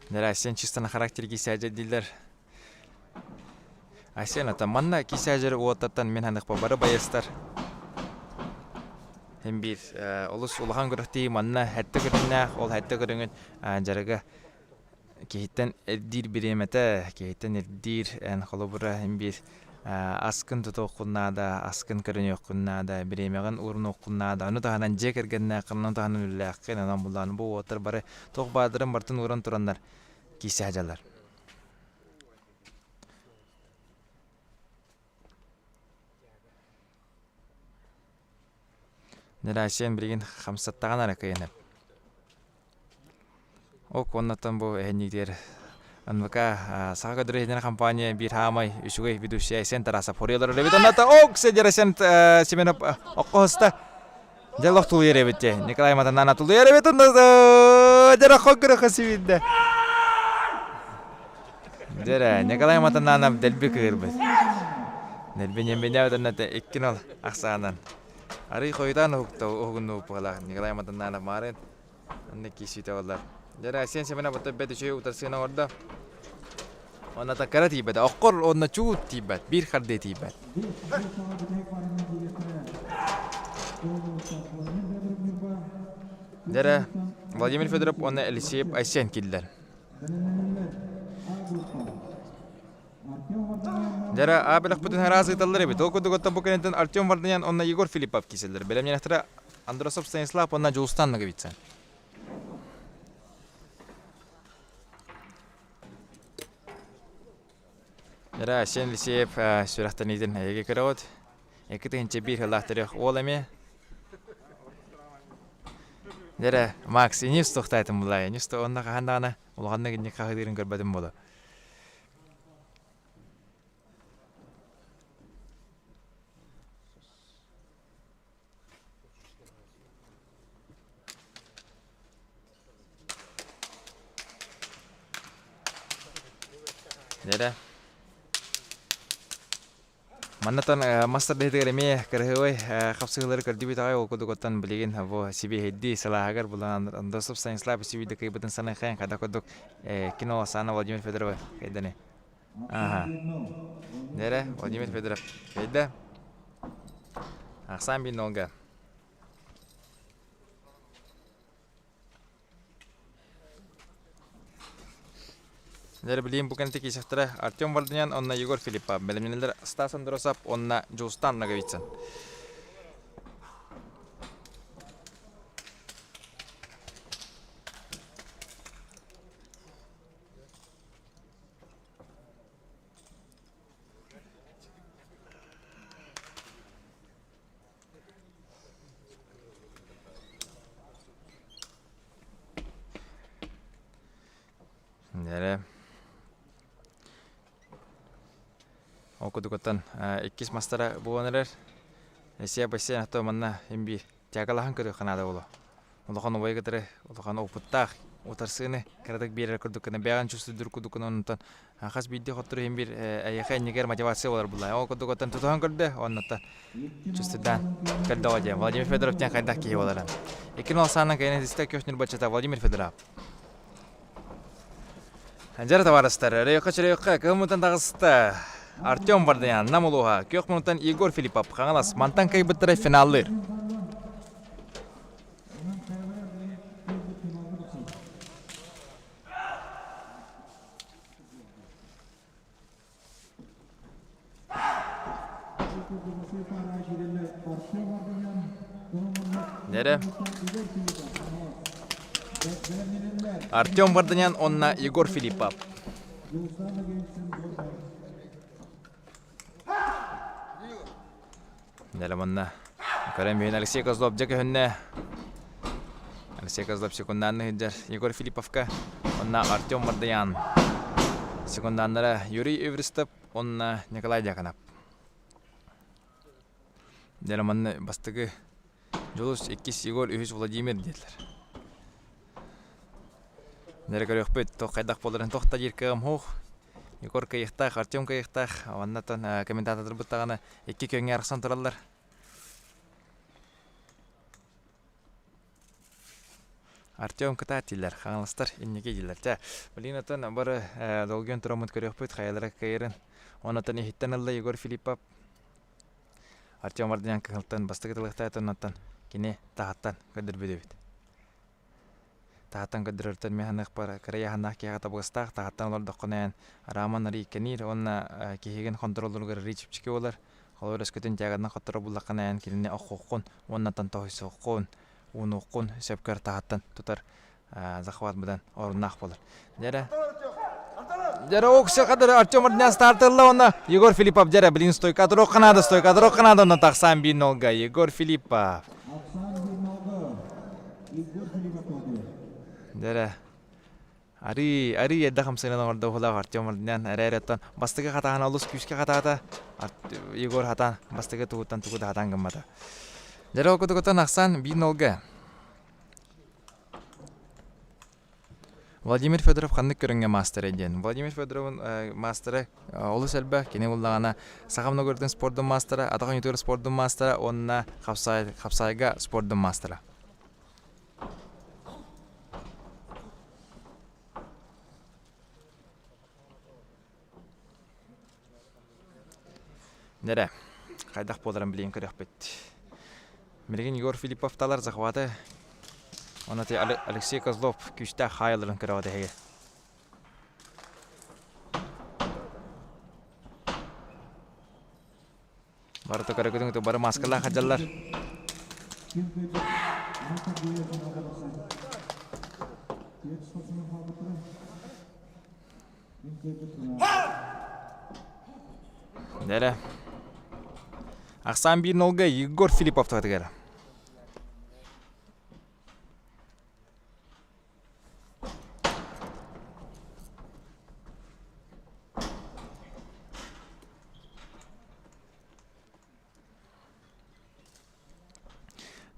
Нэрэ Айсен чисто на характере кисээдьэ дииллэр. Айсен ата манна кисээдьэр уоттартан мин ханыхпа бары байыстар. Хим биир олус улахан күрэхтии манна хэттэ көрүҥнээх, ол хэттэ көрүҥүн дьарыга Киһиттэн ирдиир бириэмэтэ, киһиттэн ирдиир эн холобура эн биир аскын тутуоххун наада, аскын көрүнүөххүн наада, бириэмэҕин уурунуоххун наада. Ону таһынан дьиэ кэргэннээххин, ону таһынан үлэлээххин, онон булаан бу уолаттар бары туох баардарын барытын ууран тураннар киирсэ сылдьаллар. Нерасиан билигин хамсаттаҕына эрэ кыайан Ок уоннаттан бу эһэнньиитигэр НВК Саха көдөрүһүнэр компания биир хаамай үчүгэй ведущий Айсен Тарасов хоруйалар эбит онната ок Айсен Семенов оккоһуста дьэ олох тулуйар эбит дьэ Николай Матанана тулуйар эбит онна дьэ хоггура хасибидде дьэ Николай Матананов дэлби кыырбыт дэлби ньэмбинэ онната иккин ол ахсаанан арый хойутаан уһукта уһугуннубуппалаах Николай Матананов маарын Онно киирсиитэ буолла. Дьэ, Айсен Семенов оттон бэт үчүгэй утарсыыны оҥордо. Уонна таккара тиийбэтэ. Оккор уонна чуут тиийбэт. Биир хардыы тиийбэт. Дьэ, Владимир Федоров уонна Елисеев Айсен киирдилэр. Дьэ, А бөлөхпүтүн араас ыыталлар эбит. Ол курдук оттон бу кэнниттэн Артем Варданян уонна Егор Филиппов киирсэллэр. Бэлэмнэнэхтэрэ Андросов Станислав уонна Дьулустан Ноговицын. Дьэ, Айсен Елисеев сүрэхтэниитин эһиги көрөҕүт. 2001 сыллаах төрүөх уол эмиэ. Дьэрэ, Макс, инис тохтоотум булаа. Инис онно хаһан даҕаны улаханнык инник хаһыытыырын көрбөтүм буолуо. Дьэрэ. Маннатан мастер дэһитигэр эмиэ кыраһыабай хапсыһыылары көрдүбүт аҕай ол курдук оттон билигин бу сибиэһэйдии сылааһыгар булан Андросов Станислав Сибиирдэ кыайбытын саныаххайын хайдах курдук кино Саана Владимир Федорова кайданы Ага. Нэрэ Владимир Федоров кайда Ахсан бин нолга Дьэ билигин бу кэнники киирсэхтэрэ Артем Варданян уонна Егор Филиппов, бэлэмнэнэллэр Стас Андросов уонна Дьулустан Ноговицын. Эрэ Ол курдук иккис мастара буолан эрэр. Эсиэ бассейн ато манна имби тягалаһан көрүөххэ наада буолуо. Улахан убайы кытары улахан опыттаах утарсыыны кыратык биэрэр курдук гына бэйэҕин чувствуйдуур курдук гына онтон хас биирдии хоттору иһин биир эйиэхэ иннигэр мотивация буолар булла. Ол курдук оттон тутуһан көрдө оннуттан чувствуйдаан көрдөҕө диэн Владимир Федоров диэн хайдах киһи буоларын. Икки нол саанан кайнетиста көс ньурбаччыта Владимир Федоров. Дьэ, табаарыстар, өрөйөххө-чөрөйөххө кыһыл мунтан таҕыста Артем Варданян, Нам улууһа, күөх мунтан Егор Филиппов, Хаҥалас, мантан кыайбыттара финаллыыр. Нэрэ. Артем Варданян уонна Егор Филиппов. Нэрэ манна көрөн биһин Алексей Козлов дьэ көһүннэ. Алексей Козлов секундаанны сылдьар Егор Филипповка уонна Артем Мардаян. Секундааннара Юрий Эверстов уонна Николай Дьяконов. Дьэ манна бастакы Дьулус, иккис Егор, үһүс Владимир диэтилэр. Нэрэ көрүөхпүт, туох хайдах буоларын туох да диир кыаҕым суох. Егор кыайыахтаах, Артем кыайыахтаах. Оннотон комментатордарбыт даҕаны икки күөҥҥэ арахсан тураллар. Артем кытаат дииллэр, хаҥаластар инники дииллэр. Чэ, билигин оттон бары долгуйан тураммыт көрүөхпүт, хайалара кыайарын. Оннотон иһиттэн ылла Егор Филиппов. Артем Варданян кыһылтан бастакы тылыахтаата оннуттан кини таһыттан көрдөрбүт эбит. Таһыттан көрдөрөртөн мин саныахпар кыра ыйааһыннаах киһиэхэ табыгастаах таһыттан олордоххуна эн арааман арый кэниир уонна киһигин хонтуруоллууругар арый чэпчэки буолар. Холобур өскөтүн тягадан хотторо буллаххына эн кинини оххуоххун уонна тоһуйсуоххун, уунуоххун сөпкөр таһыттан тутар захват быдан оруннаах буолар. Дьэрэ Дьэрэ окся кадыр Артем Ордняс стартылла уонна Егор Филиппов дьэрэ блин стойка туруох канада стойка туруох канада онно тахсан биир нолга Егор Филиппов. Дьэрэ Арыы, арыы эрдэ хамсыгынан оҥордо уһулаах Артем Орднян эрэ оттон бастакы хатаана олус күүскэ хатаата. Егор хатаан бастакы тугуттан тугу да хатаан гыммата. Дьэрэ ол кутугуттан ахсан биир нолга. Владимир Федоров ханнык көрүҥҥэ маастара диэн. Владимир Федоровын маастара олус элбэх. Кини буллаҕына саха многородын спордун маастара, атах оонньуутугар спордун маастара уонна хапсаайга спордун маастара. Нэрэ, хайдах буоларын билигин көрүөхпүт. Билигин Егор Филиппов талар захваты. Оны Алексей Козлов күүстээх хаайыларын көрөҕүт эһиги. Барыта көрөкүтүн бары маскалаах хадьаллар. Нэрэ. Ахсаан 1-0-га Егор Филиппов туһатыгар.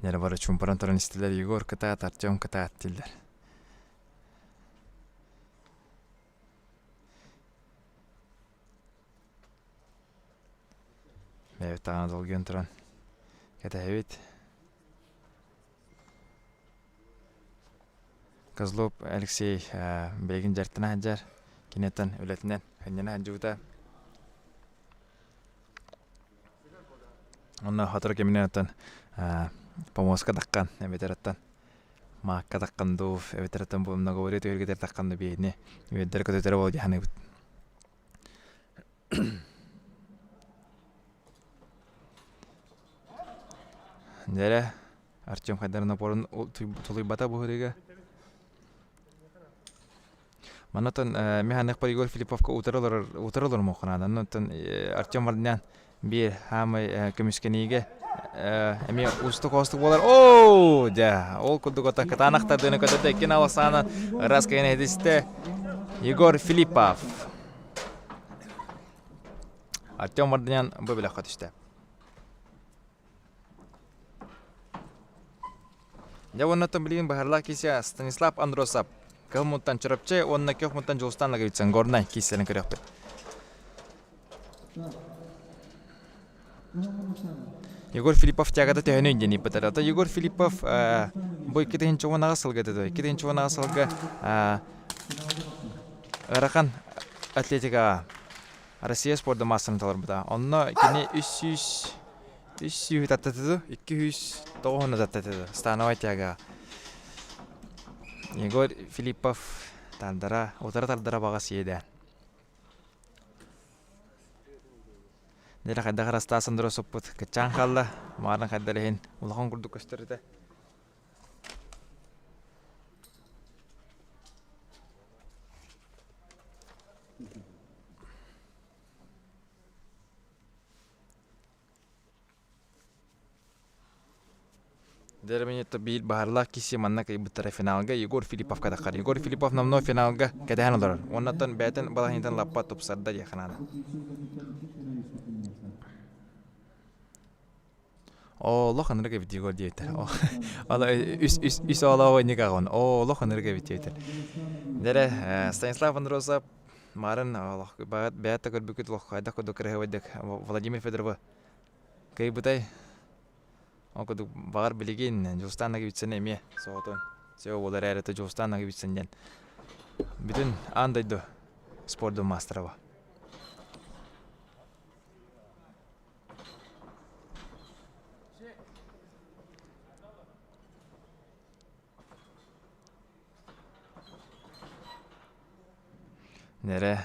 Нэрэ бары чуумпуран туран истилэр Егор кытаат, Артем кытаат дииллэр. Бэйэбит даҕаны долгуйан туран кэтэһэбит. Козлов Алексей билигин дьарыктана сылдьар. Киниттэн үлэтинэн сынньана сылдьыбыта. Онно сотору кэминэн оттон помоска таххан эбэтэр оттон маакка таххан дуу, эбэтэр оттон бу многоборье түһүлгэтигэр таххан дуу биһигини үөрдэр-көтүтэр буолуо дии саныыбыт. Дьэ Артем хайдарын опорун тулуйбата бу Манатан механикпар Егор Филипповка утары олорор утары олорумуохха наада. Онтон Артем Варданян биир хаамай көмүскэниигэ эмиэ уустук-оостук буолар. Оо, дьэ, ол курдук оттон кытаанахтардыны көтөтө иккин аласаана ыраас кэйэн этистэ Егор Филиппов. Артем Варданян бу бөлөххө түстэ. Дьэ уоннаттан билигин быһаарылаах киисэ Станислав Андросов Кыһыл мунтан Чурапчы уонна Күөх мунтан Дьулустаан Ноговицын Горнай киисэлэрин көрүөхпүт. Егор Филиппов тягата төһөнүй диэн ыйыппыттар. Ата Егор Филиппов бу 2018 сылга этэ 2018 сылга ыарахан атлетикаҕа Россия спорда маастарын толорбута. Онно кини 300 300 таттатыды, 209 таттатыды. Становой тяга. Егор Филиппов тардара, утары тардара баҕас иэдээн. Дьэ хайдах ырастаасан суппут кыччаан хаалла. Маарын хайдар иһин улахан курдук көстөр этэ. Деревнята биир баһарлаах киси манна кыайбыттара финалга Егор Филипповка таххар. Егор Филиппов номнуо финалга кэтэһэн олорор. Уоннаттан бэйэтин балаһыйатын лаппа тупсарда диэххэ наада. Олох ынырык эбит Егор диэбиттэр. Ала үс үс үс оҕолоох инник аҕын. Олох ынырык эбит диэбиттэр. Дэрэ Станислав Андросов марын олох бэйэт да көрбүккүт олох хайдах курдук кыраһыабайдык Владимир Федоровы кыайбытай. Ол курдук баҕар билигин Дьулустаан Ноговицын эмиэ соҕотун сео буолар эрээри Дьулустаан Ноговицын диэн бүтүн аан дойду спордун маастара Нэрэ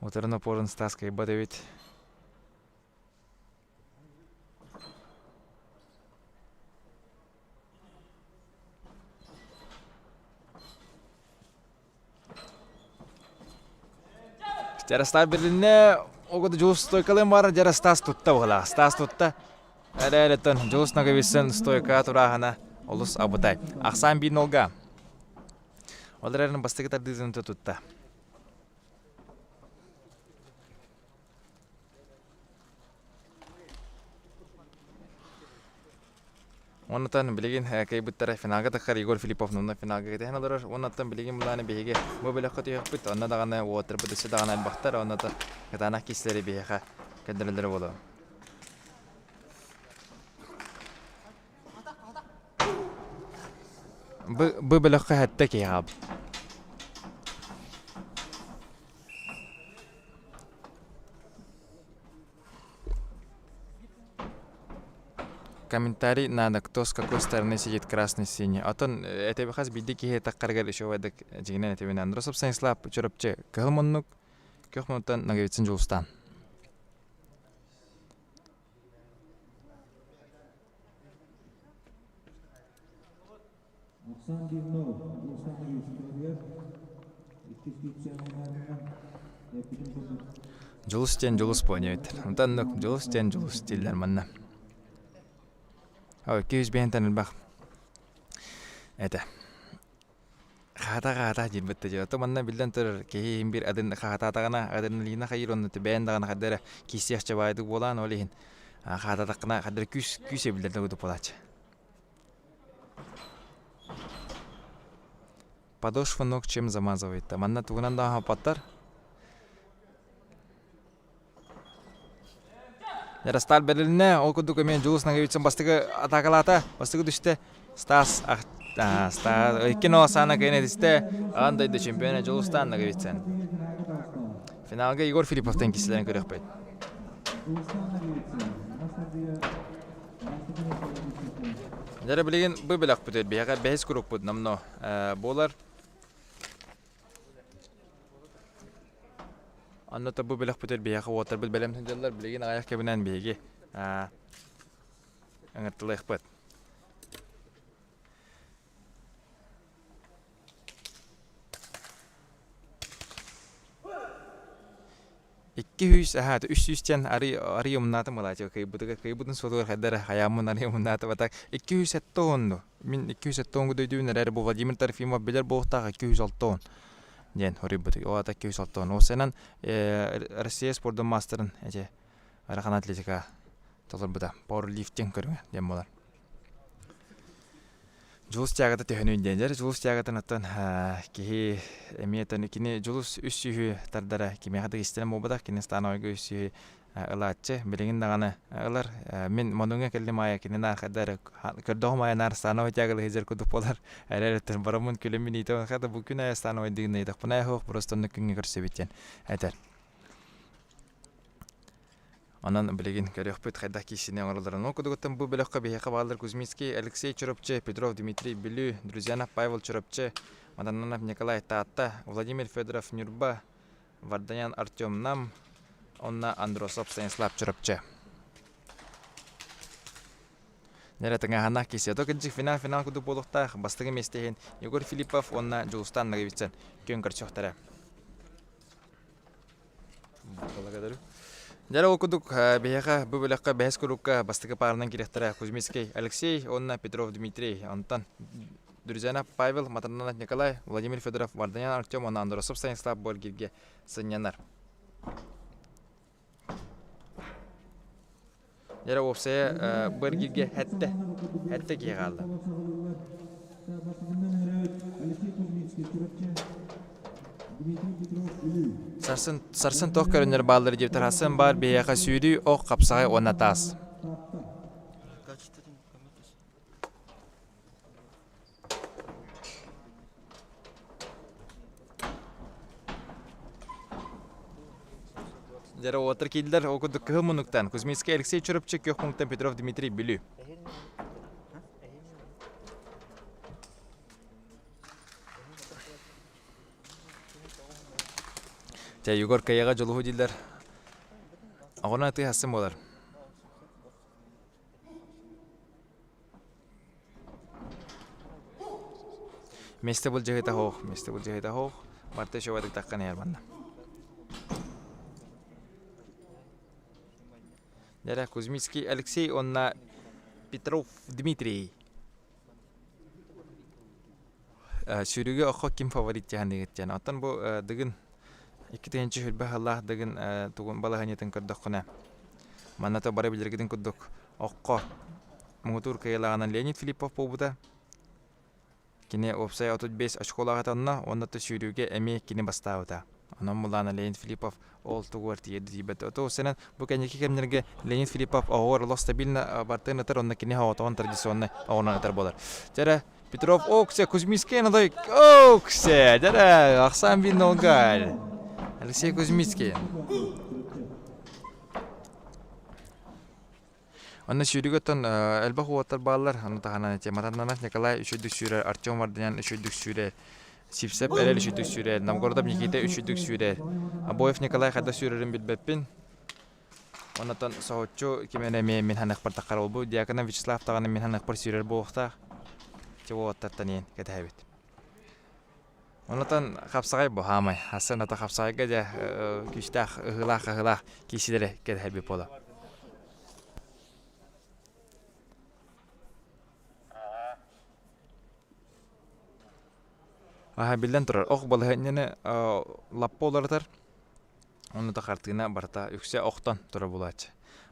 Утарын опорун Стас кыайбат эбит. Дьарастаах билиннэ, оҕото Дьулус стойкалыан баар, Дьарастаас тутта быһылаах. Стас тутта. Эрэ-эрэттэн Дьулус Ноговицын стойка турааһына олус абытай. Ахсаан биир нолга. Ол эрэрин бастакы тардыытын тутта. Оннуттан билигин кыайбыттара финалга таххар Егор Филиппов нунна финалга кэтэһэн олорор. Оннуттан билигин былааны биһиги бу бөлөххө түһүөхпүт. Онно даҕаны уолаттарбыт өссө даҕаны элбэхтэр. Онно кытаанах киислэри биһиэхэ көрдөрөллөрө буолуо. Бу бөлөххө сэттэ киһи хаалбыт. Комментарий надо, кто с какой стороны сидит красный синий. Отон этэби хас биирдии киһи таххарыгар үчүгэйдик дьиҥинэн этибин Андросов Станислав Чурапчы кыһыл муннук күөх муннуктан Ноговицын Дьулустаан. Дьулус диэн Дьулус буолан эбиттэр. Онтон оннук Дьулус диэн Дьулус дииллэр манна. Ой, 205-тэн элбэх этэ. Хаата-хаата диирбит да дьэ. Ото манна биллэн турар киһи иһин биир атын хаатаатаҕына адреналина хайыыр онно бэйэн даҕаны хайда эрэ киирсиэхчэ баайдык буолаан ол иһин хаататаххына хайда эрэ күүс күүс эбиллэр да курдук буолааччы. Подошва ног чем замазывает. Манна тугунан да аһаппаттар. Яросталь бэрилиннэ, ол курдук эмиэ Дьулус Ноговицын бастакы атаакалаата, бастакы түстэ. Стас Стас икки саана кыайан этистэ. Аан дойду чемпиона Дьулустаан Ноговицын. Финалга Егор Филипповтан кисилэрин көрүөхпүт. Дьэ билигин бу бөлөхпүт биһиэхэ бэһис курукпут номно буолар. Онно бу бөлөхпүтүгэр биһиэхэ уоттарбыт бэлэм сылдьаллар. Билигин аҕыйах кэминэн биһиги ыҥыртылыахпыт. 200 аһаат 300 диэн арый арый умнаатым былаачыга кыайбытыгар кыайбытын суотугар хайда эрэ хайааммын арый умнаатым а так 270 уонну мин 270 уонга дөйдүүбүн эрээри бу Владимир Трофимов билэр буолуохтаах 260 диэн хоруйбут ол аата 260 уопсайынан Россия спордун маастарын эти ыарахан атлетика толорбута пауэрлифтинг көрүҥэ диэн буолар Дьулус тягата төһөнүй диэн дьэр Дьулус тягатын оттон киһи эмиэ оттон кини Дьулус үс сүүһү тардара кимиэхэ да истэрин буолбатах кини становойга үс сүүһү ылааччы билигин даҕаны ылар мин модуҥҥа кэллим аайы кини наар хайда эрэ көрдөҕүм аайы наар становой тягалыы сылдьар курдук буолар эрэр өттүн бараммын күлүммүн иитэ хата бу күн аайы становойдыгын ыйытахпына суох просто оннук күҥҥэ көрсөбүт диэн этэр Онон билигин көрүөхпүт хайдах киирсиини оҥороллорун. Ол курдугуттан бу бөлөххө биһиэхэ бааллар Кузьминский, Алексей Чурапчы, Петров Дмитрий Бүлүү, Друзьянов Павел Чурапчы, Мадананов Николай Таатта, Владимир Федоров Ньурба, Варданян Артем Нам, онно Андросов Станислав Чурапчы. Нэрэ тыҥааһыннаах киирсии. Ото кырдьык финал-финал курдук буолуохтаах. Бастакы миэстэ иһин Егор Филиппов уонна Дьулустан Ноговицын күөн көрсүөхтэрэ. Благодарю. Дьэ ол курдук биһиэхэ бу бөлөххө бэһис курукка бастакы пааранан кириэхтэрэ Кузьминский Алексей уонна Петров Дмитрий. Онтон Друзьянов Павел, Матананов Николай, Владимир Федоров, Варданян Артем уонна Андросов Станислав Боргирге сынньанар. Дьэ уопсайа Быргиргэ хэттэ, хэттэ киһи хаалла. Сарсын, сарсын туох көрөннөр бааллар диэбитэр Хасан баар биһиэхэ сүүрүү, ох, хапсаҕай уонна таас. Дьэ, уолаттар киирдилэр. Ол курдук кыһыл муннуктан Кузьминский Алексей Чурапчы, күөх муннуктан Петров Дмитрий Бүлүү. Чэ, Егор кыайыыга дьулуһуу дииллэр. Оҕону атыы хассын буолар. Миэстэ былдьаһыыта суох, миэстэ былдьаһыыта суох. Барыта еще бадыктаххын иһэр манна. Дьэ, Кузьминский Алексей уонна Петров Дмитрий. Сүүрүүгэ оххо ким фаворит дьаһаныгыт диэн. Оттон бу Дыгын 2020 сыллаах Дыгын тугун балаһыанньатын көрдөххүнэ, манна то бары билэргитин курдук оххо муҥутуур кыайыылааҕынан Леонид Филиппов буолбута. Кини уопсай 35 очколаах этэ онно уонна то сүүрүүгэ эмиэ кини бастаабыта. Онон Мулана Леонид Филиппов ол тугугар тиийэрди тиийбэт. Ото сэнэн бу кэнники кэмнэргэ Леонид Филиппов оҕоҕор олох стабильно бартыан ытар, онно кини оҕотоҕун традиционнай оҕонон ытар буолар. Дьэрэ Петров Оксе, Кузьминский Анатолий Оксе, дьэрэ Ахсан бин Нолгаль, Алексей Кузьминский. Онно сүүрүүгэ оттон элбэх уолаттар бааллар. Ону таһынан эти Матаннанов Николай үчүгдүк сүүрэр, Артем Варданян үчүгдүк сүүрэр, Сивцев Эрэл үчүгдүк сүүрэр, Новгородов Никита үчүгдүк сүүрэр. Обоев Николай хайдах сүүрэрин билбэппин. Оннотон соһуччу ким эрэ эмиэ мин ханыахпар таххар ол Дьяконов Вячеслав даҕаны мин ханыахпар сүүрэр буолуохтаах. Ити уолаттартан иэн кэтэһэбит. Онотон хапсаҕай бу хаамай. Асан ата хапсаҕайга дьэ күүстээх ыһыылаах-ыһыылаах киисилэри кэтэһэрбит буола. Аха биллэн турар, ох балаһыанньаны лаппа уларытар. Онно да хартыына барыта үксэ охтон турар буолааччы.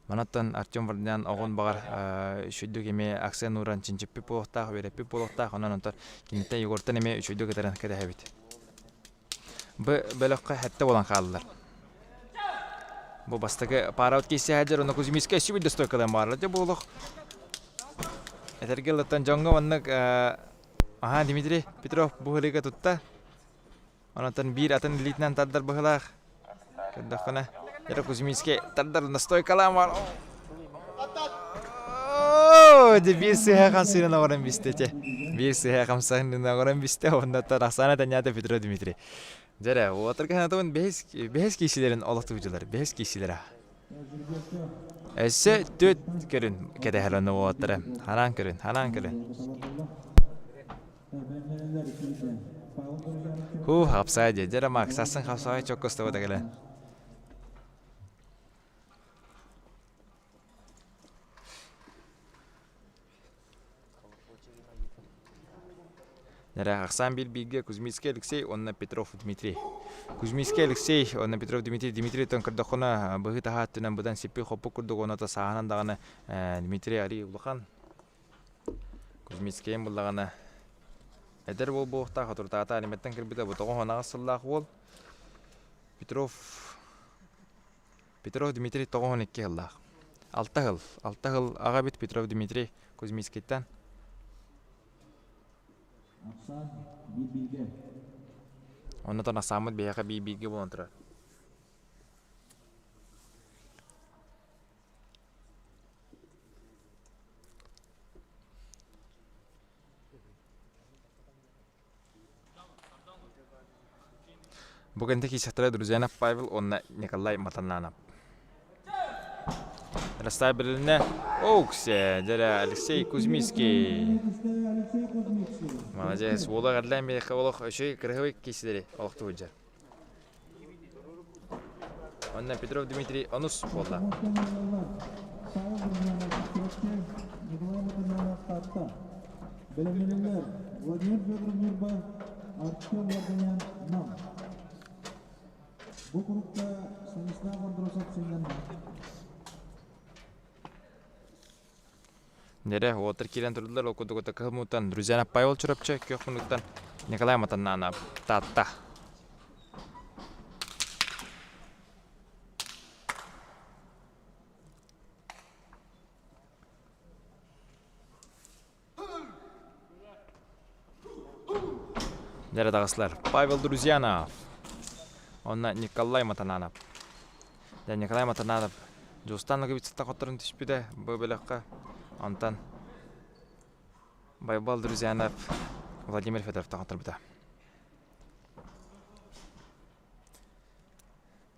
Манаттан Артем Варданян оҕун баҕар үчүгэйдик эмиэ акцент ууран чинчиппит буолуохтаах, үөрэппит буолуохтаах, онон онтон киниттэн Егортан эмиэ үчүгэйдик ытарын кэтэһэбит. Бу бөлөххө сэттэ буолан хааллылар. Бу бастакы пара киирсэ сылдьар, онно Кузьминскай өссө биирдэ стойкалаан баҕарар. Дьэ бу олох этэргэ ылыттан дьоҥҥо маннык аһаа Дмитрий Петров бу ырыга тутта. Онтон биир атын илиитинэн тардар быһыылаах. Көрдөххүнэ, Яра Кузьминский тардар настойкалаан бар. Дьэ биир сыһа хамсыырын оҥорон бистэ чэ. Биир сыһа хамсыырын оҥорон бистэ оннуттан Оксана Танята Петро Дмитрий. Дьэрэ, уотарга санатабын бэһис бэһис киисилэрин олохтугдьулар, бэһис киисилэрэ. Өссө түөрт көрүн кэтэһэр онно уолаттара. Ханаан көрүн, ханаан көрүн. Һуу, хапсаай диэ. Дьэ эрэ Макс, сарсын хапсаҕай чоккостубута кэлэн. Нэрэ ахсаан биир бииргэ Кузьминский Алексей уонна Петров Дмитрий. Кузьминский Алексей уонна Петров Дмитрий Дмитрий тон көрдөххүнэ быһыы таһаа өттүнэн быдан сиппи-хоппу курдук уонна сааһынан даҕаны Дмитрий арый улахан Кузьминскайын буллаҕына эдэр уол буолуохтаах отурутаата аниматтан кэлбитэ бу 98 сыллаах уол Петров Петров Дмитрий 92 сыллаах. Алта сыл. Алта сыл аҕа эбит Петров Дмитрий Кузьминскайтан. Оннотон ахсааммыт биһиэхэ биир-бииргэ буолан турар. Бу кэнтэ киирсэхтэрэ Друзьянов Павел уонна Николай Матананов. Расставлены Оуксе, дьэрэ Алексей Кузьминский. Молодец, уола эҕэрдэлээн биэриэххэ олох үчүгэй кыраһыабай киирсилэри олохтуу сылдьар. Онно Петров Дмитрий онус буолла.
Бэлэмнэнэллэр Владимир Федоров Ньурба, Артем Варданян Нам. Бу курукка Станислав Андросов сынньанна.
Нэрэ, уолаттар киирэн турдулар, ол курдук кыһыл муннуктан Друзьяна Павел Чурапчы, күөх муннуктан Николай Матаннанов, Таатта. Дьэрэ таҕыстылар. Павел Друзьянов. Онно Николай Матананов. Дьэ, Николай Матананов Дьулустаан Луковицыттан хотторон түспүтэ бу бөлөххө. Онтон Байбал Друзьянов Владимир Федоровтан хотторбута.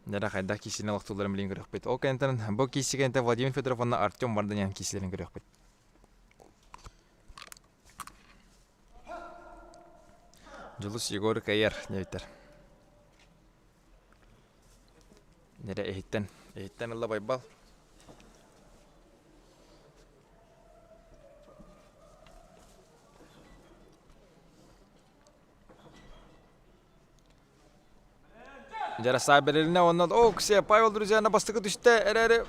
Дьэ, хайдах киисини олохтуулларын билин көрүөхпүт. Ол кэнниттэн бу кииси кэнниттэн Владимир Федоров уонна Артем Варданян киисилэрин көрүөхпүт. Дьулус Егор Кайер диэбиттэр. Нэрэ иһиттэн, иһиттэн ылла Байбал. Дьарасаа бэрилинэ уонна о ксе Павел друзьяна бастакы түстэ эрээри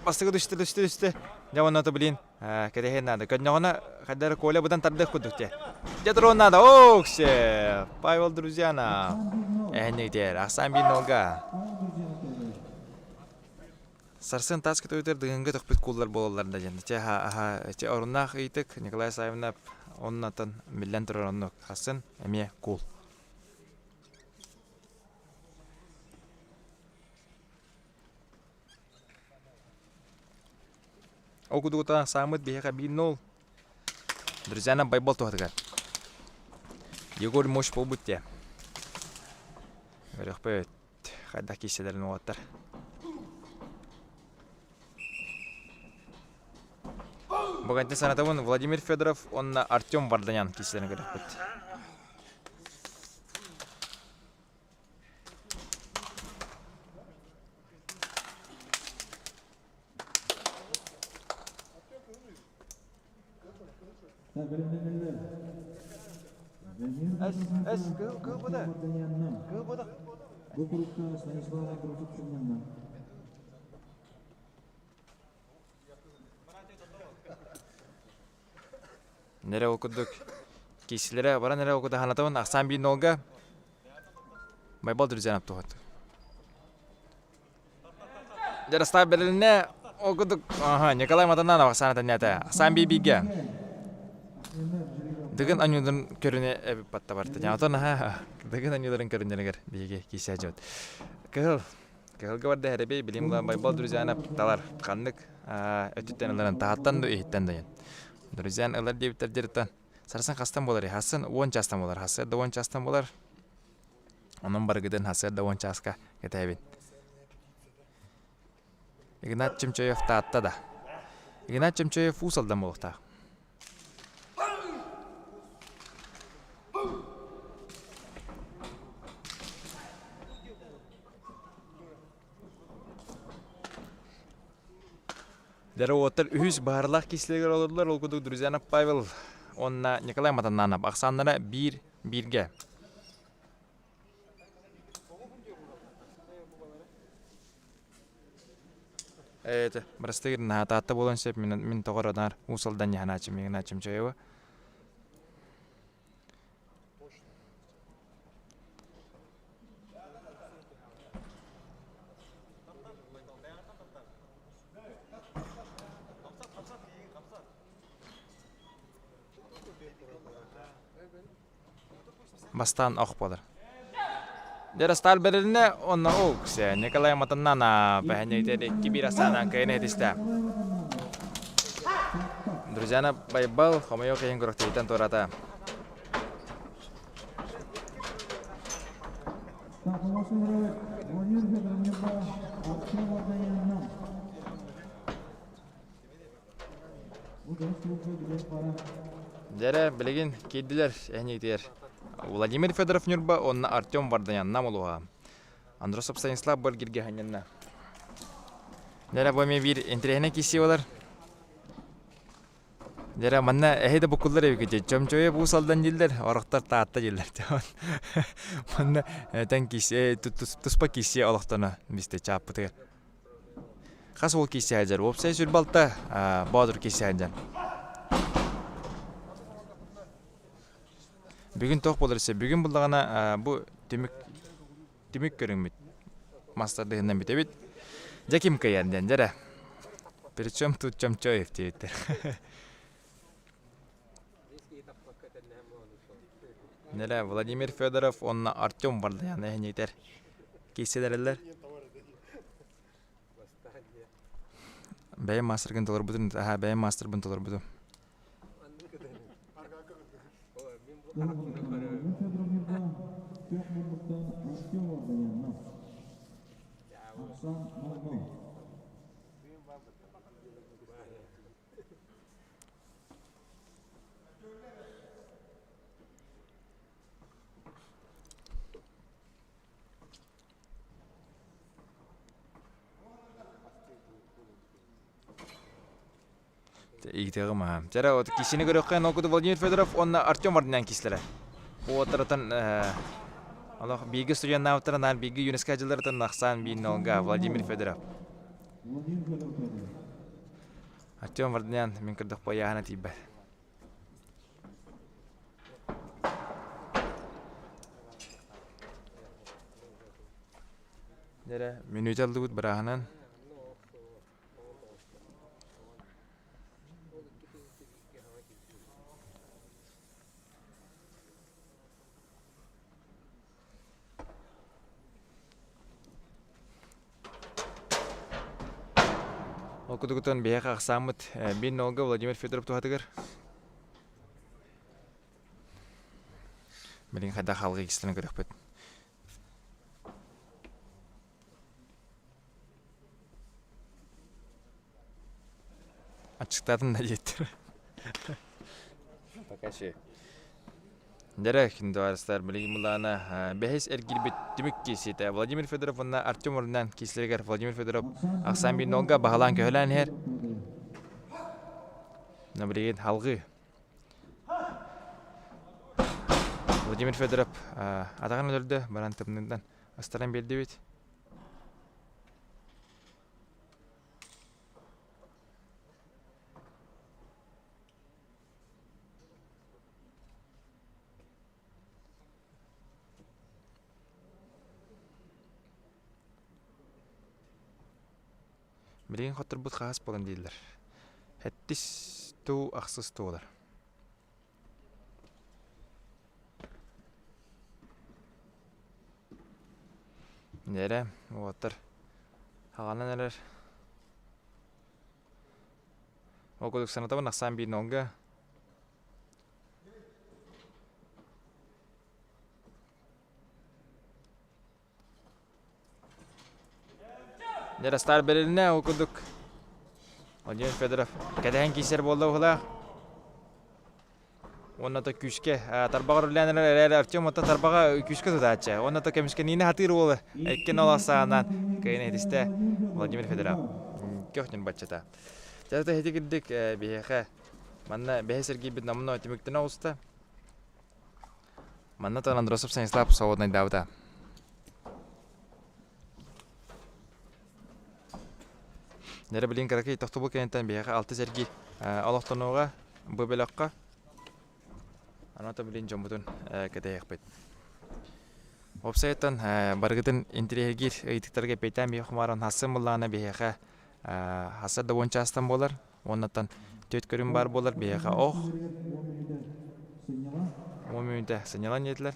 бастакы түстэ түстэ түстэ дьэ уонна то блин кэтэһиэн наада көннөҕүнэ хайда эрэ Коля быдан тардыах курдук дьэ дьэ туруон наада о ксе Павел друзьяна эһэннигитээр ахсаан биир нолга Сарсын таас көтөбүтэр дыгыҥҥа төхпүт кууллар буолаллар да диэн. Чэ, аха, чэ, оруннаах ыйытык Николай Саввина оннотон биллэн турар оннук. Сарсын эмиэ куул. Ол кудугута саамыт биһиэхэ биир нол. Друзьянам байбал туһатыгар. Егор мощь буолбут диэ. Көрөхпөт. Хайдах киирсэлэрин уолаттар. Бу санатабын Владимир Федоров уонна Артем Варданян киирсэлэрин көрөхпүт. Эс, эс, кыл, кыл буда. Кыл буда.
Бу курукка Станислав Андросов сынньанна.
Нэрэ ол курдук киисилэрэ баран эрэ ол курдук ханатабын ахсаан биир нолга Байбал Друзьянов туһат. Ярослав бэрилиннэ ол курдук аха Николай Матананов ахсаан этэннээтэ. Ахсаан бии бииргэ. Дыгын аньууларын көрүнэ эбит батта барта. Отон аха Дыгын аньууларын көрүннэригэр биһиги киисэ дьот. Кыһыл Кыһылга барда эрэбэй билим Байбал Друзьянов талар ханнык өттүттэн ыларын таһаттан да иһиттэн да Друзьян ылар диэбиттэр дьарыттан сарсын хастан буолар хассын уон чаастан буолар хасыарда уон чаастан буолар онон барыгытын хасыарда уон чааска кэтээбин Игнат Чемчоев Таатта да Игнат Чемчоев Уус Алдан буолуохтаах Дьэ уоттар үһүс баһарлаах киислэригэр олордулар. Ол курдук Друзьянов Павел уонна Николай Матаннанов ахсааннара биир бииргэ. Ээ, бырастыы наһаа Таатта буолуон сөп мин мин тоҕо эрэ наар Уус Алдан дьаһанааччым Игнат Чемчоева. Бастаан ох буолар. Дьэ, бэрилинэ уонна укс Николай Матаннана бэһэнньэгитэр 2-1 ахсаанан кыайан иһитистэ. Друзьяна Байбал хомойуох иһин күрэхтэһииттэн туората. Дьэрэ, билигин киирдилэр эһинигитигэр Владимир Федоров Ньурба уонна Артем Варданян Нам улууһа. Андросов Станислав Бөлгиргэ ханньанна. Дьэрэ, бу эмиэ биир интэриэһинэй киирсии буолар. Дьэрэ, манна эһи да буккуллар эбиккит. Чөмчөйө буус алдан дииллэр, орохтор Таатта дииллэр. Манна тэн киирсии, туспа киирсии олохтоно бисте чааппытыгар. Хас уол киирсэ сылдьар? Уопсай сүрбалта Боотур киирсэ сылдьар. Бүгүн туох буолар десе, бүгүн буллаҕына бу түмүк түмүк көрүҥмүт мастардыһынан бүтэбит. Дьэ ким кыайар диэн дьэрэ. Причем тут Чомчоев диэбиттэр. Нэлэ Владимир Федоров уонна Артем Вардаян эһинитэр киирсэлэрэллэр. Бэйэм маастаргын толорбутум, аһаа бэйэм маастарбын толорбутум. Иитиэҕим аа. Чэрэ вот кисини көрүөххэ Нокуду Владимир Федоров уонна Артем Варданян кислэрэ. Уоттарытан олох бииргэ студеннаабыттара наар бииргэ ЮНЕСКО дьылларытан ахсаан биир нолга Владимир Федоров. Артем Варданян мин көрдөхпө ыйааһына тиийбэт. Дьэрэ, мүнүүтэ ыллыбыт бырааһынан. Ол кутугутан биһиэхэ ахсааммыт биир нолга Владимир Федоров туһатыгар. Билигин хайдах халҕыы кистэлэҥ көрүөхпүт. Аччыктаатын да диэттэр. Пока ще. Дьэрэ, күндү билигин былаана бэһис эргирбит түмүк киирсиитэ Владимир Федоров уонна Артем Урунан киирсилэригэр Владимир Федоров ахсаан биир нолга баһылаан көһөлөөн иһэр. Билигин халҕыы. Владимир Федоров атаҕын өлөрдө, баран тымныынан астаран биэрдибит. Билигин хотторбут хаһыс буолан дииллэр. Сэттис туу ахсыс туолар. Дьэрэ, уолаттар хаҕанан эрэр. Ол курдук санатабын ахсаан биир нолга. Дьарастаар бэрилинэ ол курдук Владимир Федоров кэтэһэн киирсэр буолла быһыылаах. Уонна то күүскэ тарбаҕар үлэлээн эрэр эрээри Артем отто тарбаҕа күүскэ тутааччы. Уонна то көмүскэниини хатыыр уолу икки нол саанан кыайан этистэ Владимир Федоров. Көх баччата. Дьэ ити кирдик биһиэхэ манна бэһис эргийбит номно түмүктэнэ оҕуста. Манна тон Андросов Станислав свободнайдаабыта. Нэрэ билин кыракый тохтобул кэнниттэн биһиэхэ алты сэрги олохтонууга бу бөлөххө Аната билин дьоммутун кэтэһиэхпит. Уопсайыттан барыгытын интириэһиргиир ыйытыктарга эппиэттээн биһиэхэ хумааран хассын буллаҕына биһиэхэ хасса да уон чаастан буолар уоннаттан түөрт көрүҥ баар буолар биһиэхэ ох уон мүнүүтэ сынньалаҥ диэтилэр.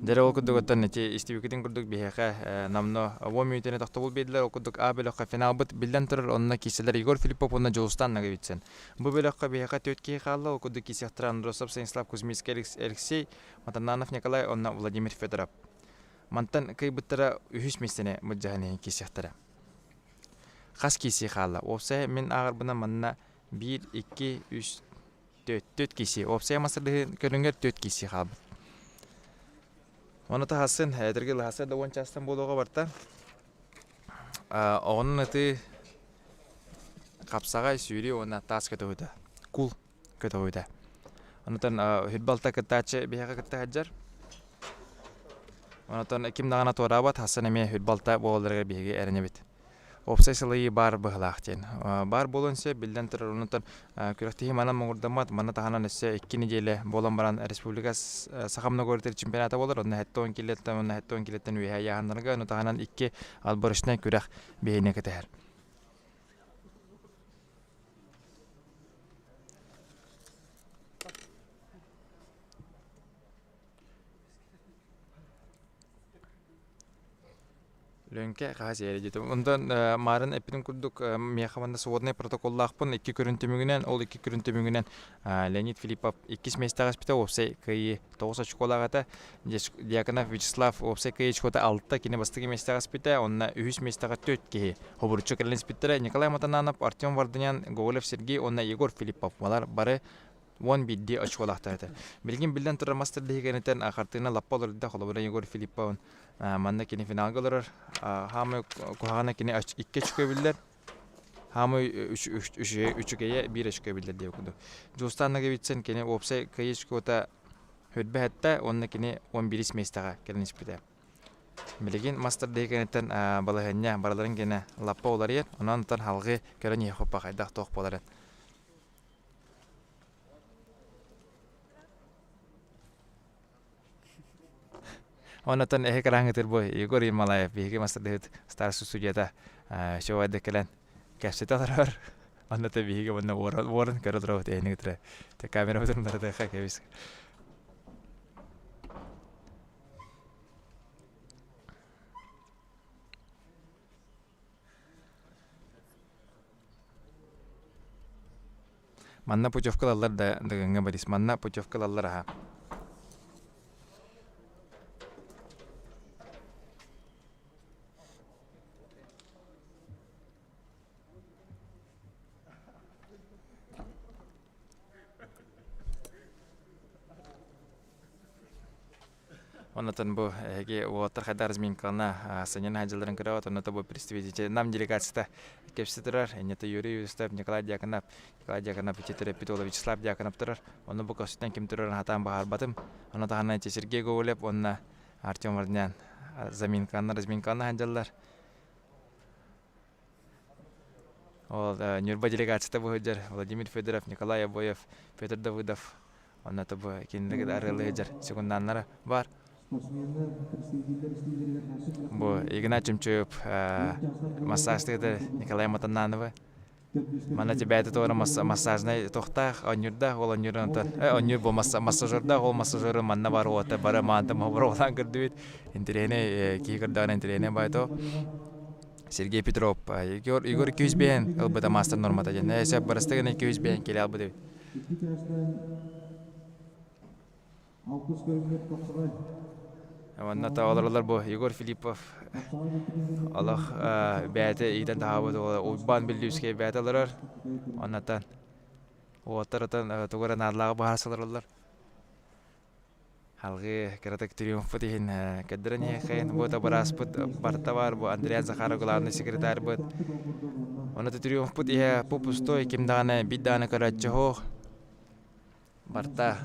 Дьэ ол курдук оттон ити истибиккитин курдук биһиэхэ намно уон мүнүүтэни тохтобул биэрдилэр. Ол курдук А бөлөххө финалбыт биллэн турар онно киирсэлэр Егор Филиппов уонна Дьулустан Ноговицын. Бу бөлөххө биһиэхэ түөрт киһи хаалла. Ол курдук киирсиэхтэрэ Андросов Станислав Кузьминский Алексей, Матананов Николай уонна Владимир Федоров. Мантан кыайбыттара үһүс миэстэни былдьаһан иһин киирсиэхтэрэ. Хас киирсии хаалла? Уопсайа мин ааҕарбынан манна биир, икки, үс, түөрт, түөрт киирсии. Уопсайа мас көрүҥэр түөрт киирсии хаалбыт. Ону таһасын, этэргэ лаһаса да уон чаастан буолуоҕа барта. Оҕонун ытыы хапсаҕай сүүрүү уонна таас көтөҕүүтэ. Кул көтөҕүүтэ. Онтон Хүрбалта кыттааччы биһиэхэ кытта сылдьар. Онтон ким даҕаны туораабат, хассан эмиэ Хүрбалта буолалларыгар биһиги эрэнэбит. Уопсай сылайыы баар быһыылаах диэн. Баар буолуон сөп, биллэн турар, онтон күрэхтэһии манан муҥурдаммат, манна таһынан өссө икки нэдиэлэ буолан баран республика Саха многоуровневый чемпионата буолар, онно 70 килоттан уонна 70 килоттан үөһэ ыйааһыннарга, ону таһынан икки отборочнай күрэх биһиэни кэтэһэр. Лөҥкө хаһа сиэрэ диэтим. Онтон маарын эппитим курдук миэхэ манна своднай протоколлаахпын икки көрүн түмүгүнэн, ол икки көрүн түмүгүнэн Леонид Филиппов иккис миэстэҕэ испитэ, уопсай кыайыы тоҕус очколаах этэ. Дьяконов Вячеслав уопсай кыайыы очкота алта, кини бастакы миэстэҕэ испитэ, онно үһүс миэстэҕэ түөрт киһи хобуруччу кэлэн испиттэрэ. Николай Матананов, Артем Варданян, Гоголев Сергей уонна Егор Филиппов балар бары уон биирдии очколаахтар этэ. Билигин биллэн турар мас тардыһыганытан хартыына лаппа олордо, холобура Егор Филипповын манна кини финалга олорор. Хаамай куһаҕана кини икки очко биллэр. Хаамай үчүгэйэ биир очко биллэр диэбит курдук. Дьулустаан Ноговицын кини уопсай кыайыы очкота Хүрбэ эттэ уонна кини уон биирис миэстэҕэ кэлэн испитэ. Билигин мас тардыһыы кэнниттэн балаһыанньа барыларын гэнэ лаппа уларыйар, онон онтон халҕыы көрөн иһиэххэ хайдах туох буоларын. Оннотон эһи кыраҥытыр бу Егор Ермолаев биһиги мас тардыһыт старший судьята шоу кэлэн кэпсэтэ олорор. Онно то биһиги уонна уоран көрө олоробут эһини кытары. Те камерабытын барытыахха кэбис. Манна путевка ылаллар да Дыгыҥҥа Борис, манна путевка ылаллар аһа. Оннотон бу эһиги уолаттар хайдах разминкалана сынньана сылдьалларын көрөҕүт. Онно бу представитель нам делегацията кэпсэ турар. Инньэ Юрий Юстов, Николай Дьяконов, Николай Дьяконов ити төрөппүт уола Вячеслав Дьяконов турар. Онно бу көстүтэн ким турарын хатаан баһаарбатым. Ону таһынан ити Сергей Гоголев уонна Артем Варднян заминканы разминкалана сылдьаллар. Ол Ньурба делегацията бу сылдьар Владимир Федоров, Николай Обоев, Петр Давыдов онно бу кинилэргэ арыалыы сылдьар секунданнара баар. Бу Игнат Чемчуев массажтыгар Николай Матаннановы Манна бэйэтэ туора массажнай туохтаах оонньуурдаах ол оонньуурун онтон оонньуур бу массажердаах ол массажеры манна бар уота бары маанта моһобор көрдүбүт интэриэһинэй киһи көрдөҕүнэ интэриэһинэй баайто Сергей Петров Егор Егор 205 ылбыта маастар нормата диэн сөп барыстыгын 205 килэ албыт эбит Уонна олороллор бу Егор Филиппов олох бэйэтэ иитэн таһаабыт уола Уйбаан Бүллүүскэй бэйэтэ олорор. Оннотон уолаттар отон тугу эрэ наадалааҕы быһаарса олороллор. Алгыы кыратык триумфпут иһин көрдөрөн иһиэххэйин. Бу бырааспыт барыта баар, бу Андриан Захаров главный секретарьбыт. Онно триумфпут иһэ пупустой ким даҕаны биир даҕаны көрөөччү суох. Барыта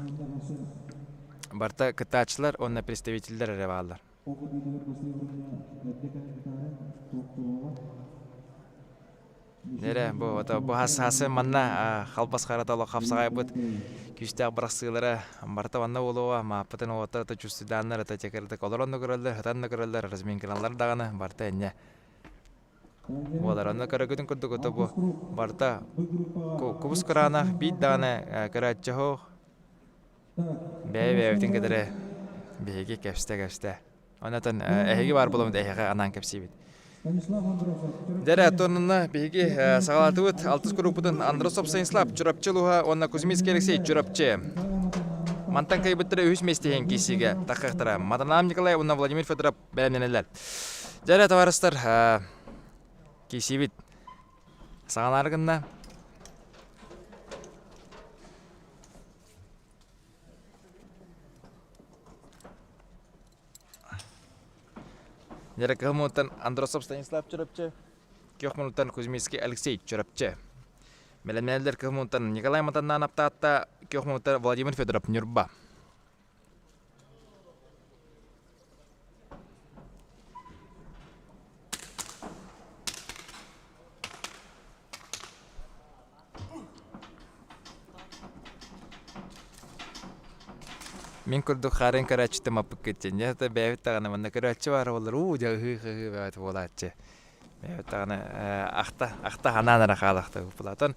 барыта кыттааччылар уонна представителлэр эрэ бааллар. Нэрэ, бу ото бу хас манна халбас харата олох хапсаҕайбыт күүстээх бырахсыылара барыта манна буолуоҕа мааппытын уоттар ата чувствуйдааннар ата чекердик олорон да көрөллөр сытан да көрөллөр разминкалалар даҕаны барыта инньэ буолар онно көрөгүтүн курдук ото бу барыта кубус кыраанах биир даҕаны көрөөччү суох бэйэ-бэйэбитин кытары биһиги кэпсэтэ-кэпсэтэ Онон эһиги баар буоламмыт эһиэхэ анаан кэпсиибит. Дьэрэ, оттон биһиги саҕалаатыбыт алтыс куруппутун Андросов Станислав Чурапчы улууһа уонна Кузьминский Алексей Чурапчы. Мантан кыайбыттара үһүс миэстэ иһин киирсиигэ таххыахтара. Матанаам Николай уонна Владимир Федоров бэлэмнэнэллэр. Дьэрэ, товарыстар, киирсиибит саҕалаары гынна. Дьэ, кыһыл муннуктан Андросов Станислав Чурапчы, күөх муннуктан Кузьминский Алексей Чурапчы. Бэлэмнэнэллэр кыһыл муннуктан Николай Матаннаанап Таатта, күөх муннуктан Владимир Федоров Ньурба. Мин курдук хаарын көрөөччүтэ маппыккыт диэн. Дьэ, это бэйэбит даҕаны манна көрөөччү баара буоллар, уу, дьэ, ыһыы-хаһыы бэйэбит буолааччы. Бэйэбит даҕаны ахта, ахта ханаан эрэ хаалахта Платон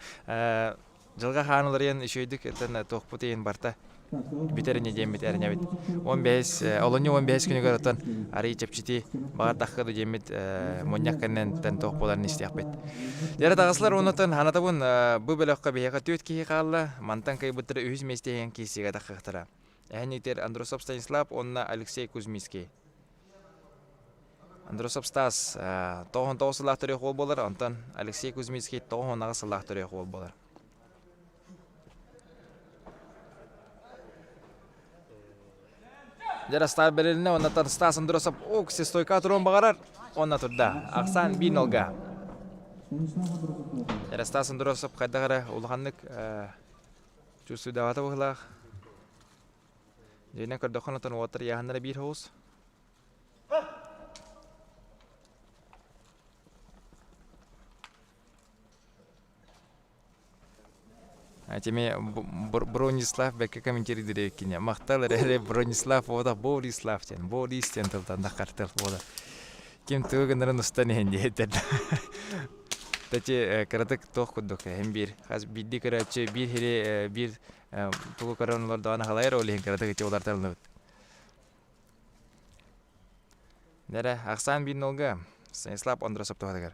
дьылҕа хаан уларыйан үчүгэйдик этэн туохпут иһин барта бүтэр ини диэммит эрэнэбит. 15 олунньу 15 күнүгэр оттон арыый чэпчэтии баҕардахха да диэммит мунньах кэнниттэн туох буоларын истиэхпит. Дьэрэ таҕыслар уоннатан ханатабын бу бөлөххө биһиэхэ түөрт киһи хаалла. Мантан кыайбыттара үһүс миэстэ иһин киирсиигэ таххыахтара. Эһэниитэр Андросов Станислав уонна Алексей Кузьминский. Андросов Стас 99 сыллаах төрүөх уол буолар, онтон Алексей Кузьминский 98 сыллаах төрүөх уол буолар. Дьэ Стас бэрилинэ уонна Стас Андросов укси стойка туруон баҕарар уонна турда. Ахсаан биир нолга. Стас Андросов хайдах эрэ улаханнык чувствуйдаабата быһыылаах. Дьиҥинэн көрдөххө онтон уолаттар ыйааһыннара биир соҕус. Тими Бронислав бэккэ комментируйдур эбиккин махтал эрэ Бронислав буолбатах Борислав диэн Борис диэн тылтан таххар тыл буолар ким тугу гынарын устан иһин диэтэр Тати кыратык туох курдук иһин биир хас биирдии көрөөччү биир сири биир тугу көрөн олордоҕуна халайар ол иһин кыратык ити уларытыллыбыт Дэрэ, ахсаан биир нолга Станислав Андросов туһатыгар.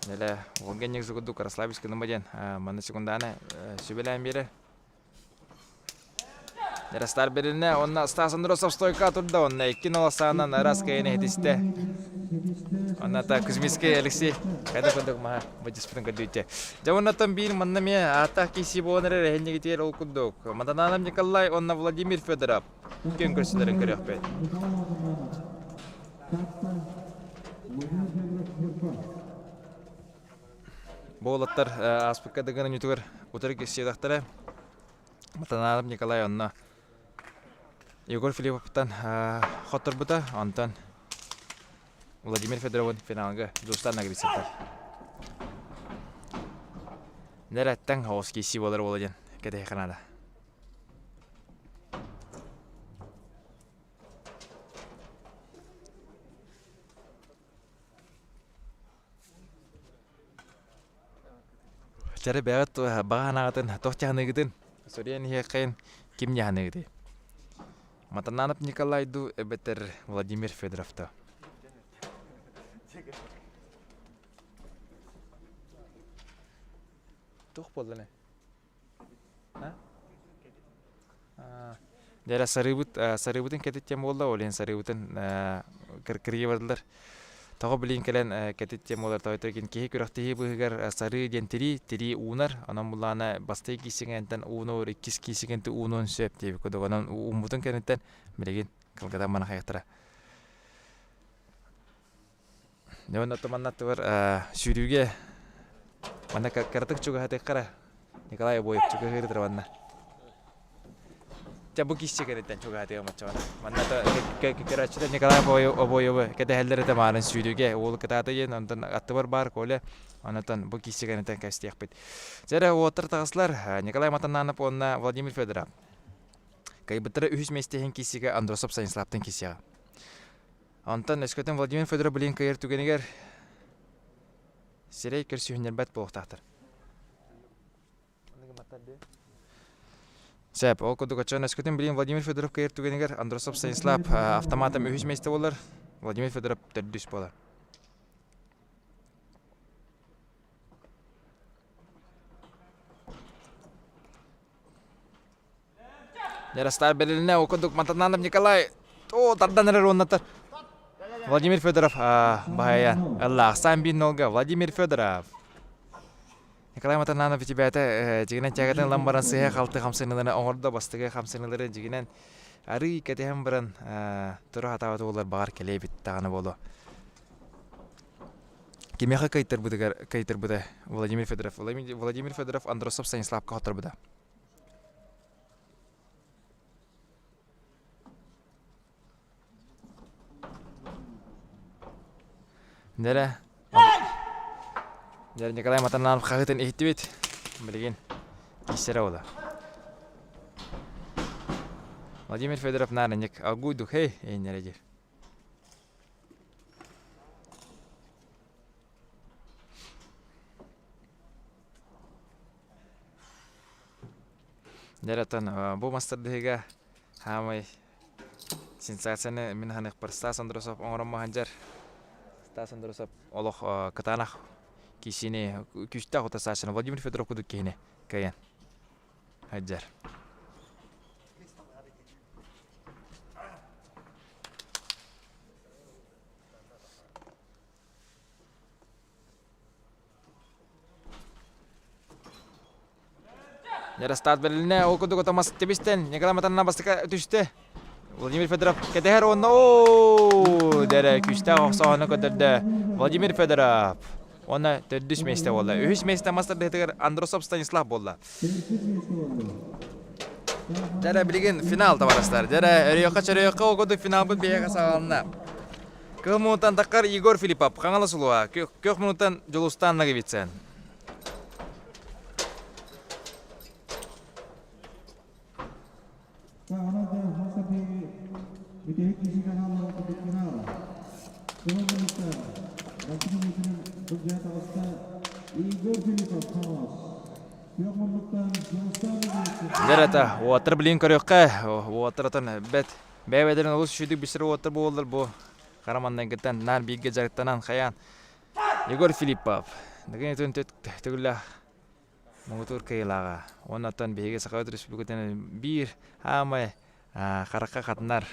Нэлэ, Волгенник курдук расслабись гыныма диэн манна секунданы сүбэлээн биэрэр. Яростар берилне, онна Стас Андросов стойка турда, онна 2-0 саанан Раска иһитистэ. Онната Кузьминский Алексей хайда курдук маһа бадьыспытын көрдүүтэ. Дьэ оннотон биир манна эмиэ ааттаах киси буолан эрэр эһиннигитигэр ол курдук Матананов Николай уонна Владимир Федоров күөн көрсүлэрин көрүөхпүт. Бу уолаттар ааспыкка дыгын онньутугар утары киссиэтэхтэрэ. Матананов Николай онно Егор Филипповтан хотторбута, онтон Владимир Федоровын финалга Дьулустан Нагрицевтар. Нэрэттэн оҕус киирсии буолар буола диэн кэтэһиэххэ наада. Чары бэҕэт баҕа санааҕытын туох дьаһаныыгытын суруйан иһиэххэйин ким дьаһаныыгытый? Матананов Николай дуу эбэтэр Владимир Федоров дуу? Туох буолла Дьэ сарыыбыт сарыыбытын кэтит диэн буолла, ол иһин сарыыбытын кыргыы бардылар. Тоҕо билигин кэлэн кэтит диэн буолар, тоҕо киһи күрэхтэһии быыһыгар сарыы диэн тирии, тирии уунар, онон буллаҕына бастакы киисигинтэн уунуур, иккис киисигинтэн уунуон сөп диэбит курдук. Онон ууммутун кэнниттэн билигин кылгатан манахайахтара. Дьэ уонна манна аттыбар сүүрүүгэ манна кыратык чугаһатыахха эрэ Николай Обоев чугаһыыр турар манна. Дьэ бу киһи кэнниттэн чугаһатыам оччоҕуна. Манна көрөөччүлэр Николай Обоевы кэтэһэллэр этэ маарын сүүрүүгэ уол кытаата диэн онтон аттыбар баар Коля онтон бу киһи кэнниттэн кэпсэтиэхпит. Дьэ эрэ уоттар таҕыстылар Николай Матананов уонна Владимир Федоров. Кыайбыттара үһүс миэстэ иһин киирсиигэ Андросов Станиславтан киирсиэҕэ. Онтон өскөтүн Владимир Федоров билигин кыайар түгэнигэр сирэй көрсүһүннэрбэт буолуохтаахтар. Сөп, ол курдук оччоон өскөтүн билигин Владимир Федоров кыайар түгэнигэр Андросов Станислав автоматом үһүс миэстэ буолар, Владимир Федоров төрдүс буолар. Яростар бэрилинэ ол курдук Матананов Николай о тардан эрэр уоннатар Владимир Федоров баһайан ылла ахсаан биир нолга Владимир Федоров Николай Матананов итибээтэ дьигинэн тягатын ылан баран сыһа халты хамсаныылары оҥордо бастакы хамсаныылары дьигинэн арыы кэтэһэн баран тура хатаабат уоллар баҕар кэлиэбит даҕаны буолуо Кимиэхэ кыайтарбытыгар кыайтарбыта Владимир Федоров Владимир Федоров Андросов Станиславка хотторбута Дэрэ. Дэрэ Николай Матананов хаһыытын иһиттибит. Билигин киссэрэ буола. Владимир Федоров нааранньык алгуйдук хей эйнэрэ диир. Дьэ оттон бу мастардыһыыга хаамай сенсацияны мин ханыахпар Стас Андросов оҥорон сылдьар. Стас Андросов олох кытаанах киисини күүстээх утарсааччыны Владимир Федоров курдук киһини кыайан сылдьар. Яростат бэрилинэ, ол курдук отомас тибистэн, Николай Матанна бастакы түстэ. Владимир Федоров кэтэһэр уонна оо дэрэ күүстээх охсооһуну көрдөрдө Владимир Федоров. Уонна төрдүс миэстэ буолла. Үһүс миэстэ мас тардыһытыгар Андросов Станислав буолла. Дьэрэ билигин финал табарастар. Дьэрэ өрүөххэ-чөрүөххэ ол курдук финалбыт биһиэхэ саҕаланна. Кыһыл муннуттан таххар Егор Филиппов, Хаҥалас улууһа, күөх муннуттан Дьулустаан Ноговицын. Дьэ, уоттар билигин көрүөххэ, уоттар отон бэт Бэйэ-бэйэлэрин олус үчүгэйдик билсэр уолаттар буолаллар бу хара маннайгыттан наар бииргэ дьарыктанан хайаан Егор Филиппов Дыгын төгүллээх муҥутуур кыайыылааҕа уонна оттон биһиги Саха Республикатын биир аамай харахха хатанар.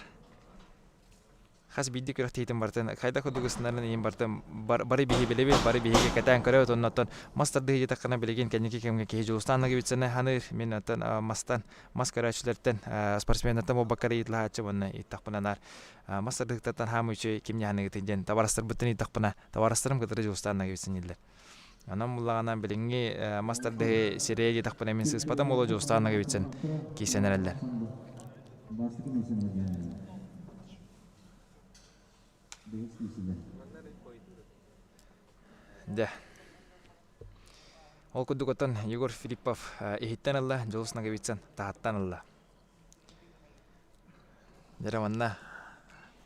Хас биирдии күрэхтэһиитин барытын хайдах курдук ыстанарын иһин барытын бары биһи билэбит, бары биһиги кэтээн көрөбүт. Оннуттан мас тардыһыы диэтэххинэ билигин кэнники кэмҥэ киһи Дьулустаан Ноговицыны саныыр. Мин оттон мастан мас көрөөччүлэртэн спортсменнартан буолбакка эрэ ыйыталаһааччы уонна ыйыттахпына наар мас тардыһыктартан хаамыы үчүгэй ким ньаһаныгытый диэн табаарыстарбыттан ыйыттахпына табаарыстарым кытары Дьулустаан Ноговицын дииллэр. Онон буллаҕына билиҥҥи мас тардыһыы сирэйэ диэтэхпинэ мин сыыспатым буолуо Дьулустаан Ноговицын киирсэн эрэллэр. Дьэ. Ол курдук оттон Егор Филиппов иһиттэн ылла, Дьулус Ноговицын таһаттан ылла. Дьэ манна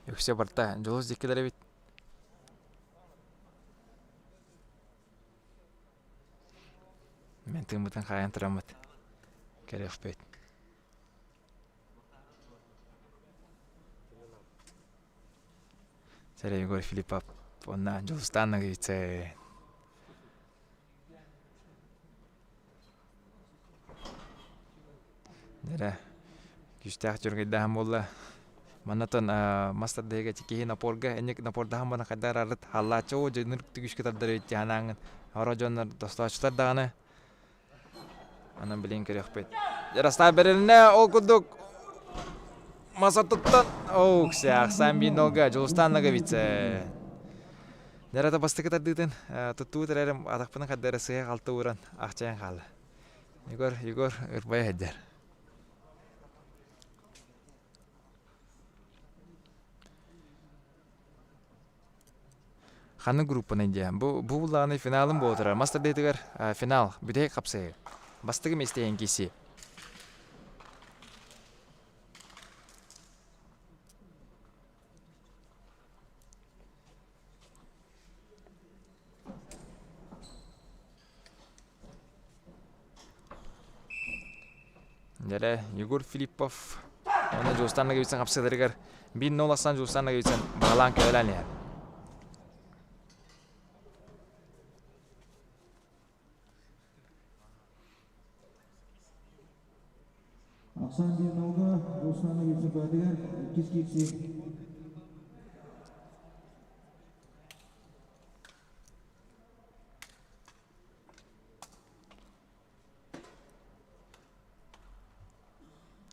үксэ барта Дьулус диккилэр эбит. Мен тыыммытын хаайан тураммыт кэлиэхпит. Сэрэ Егор Филиппов уонна Дьулустаан Ноговицын. Эрэ күүстээх дьүрүһүйдээһин буолла. Маннатан мас тардыһыыга киһи напорга инник напордаһан баран хайдах араарыт хааллааччы оо дьоннор күүскэ тардар эбит дии санааҥҥын хоро дьоннор тостооччулар даҕаны Онон билин көрүөхпүт. Ярослав бэрилинэ ол курдук мас ортотуттан оук саахсан биир нолга Дьулустаан Ноговица. Нерата бастакы тардыытын туттубут эрэрим атахпынан хардары сыһа халты ууран ахчайан хаалла. Егор, Егор ырбайа сылдьар. Ханнык группаны диэн? Бу бу буллаҕына финалын буола турар. Мас тардыытыгар финал, бүтэһик хапсыһыы. Бастакы миэстэһин киирсии. Дьэрэ, Егор Филиппов уонна Дьулустаан Ноговицын хапсыыларыгар биир нол асан Дьулустаан Ноговицын баҕалаан көөлөөн иһэр.
Ахсаан диэн нолга Дьулустаан Ноговицын көтүгэр иккис киирсии.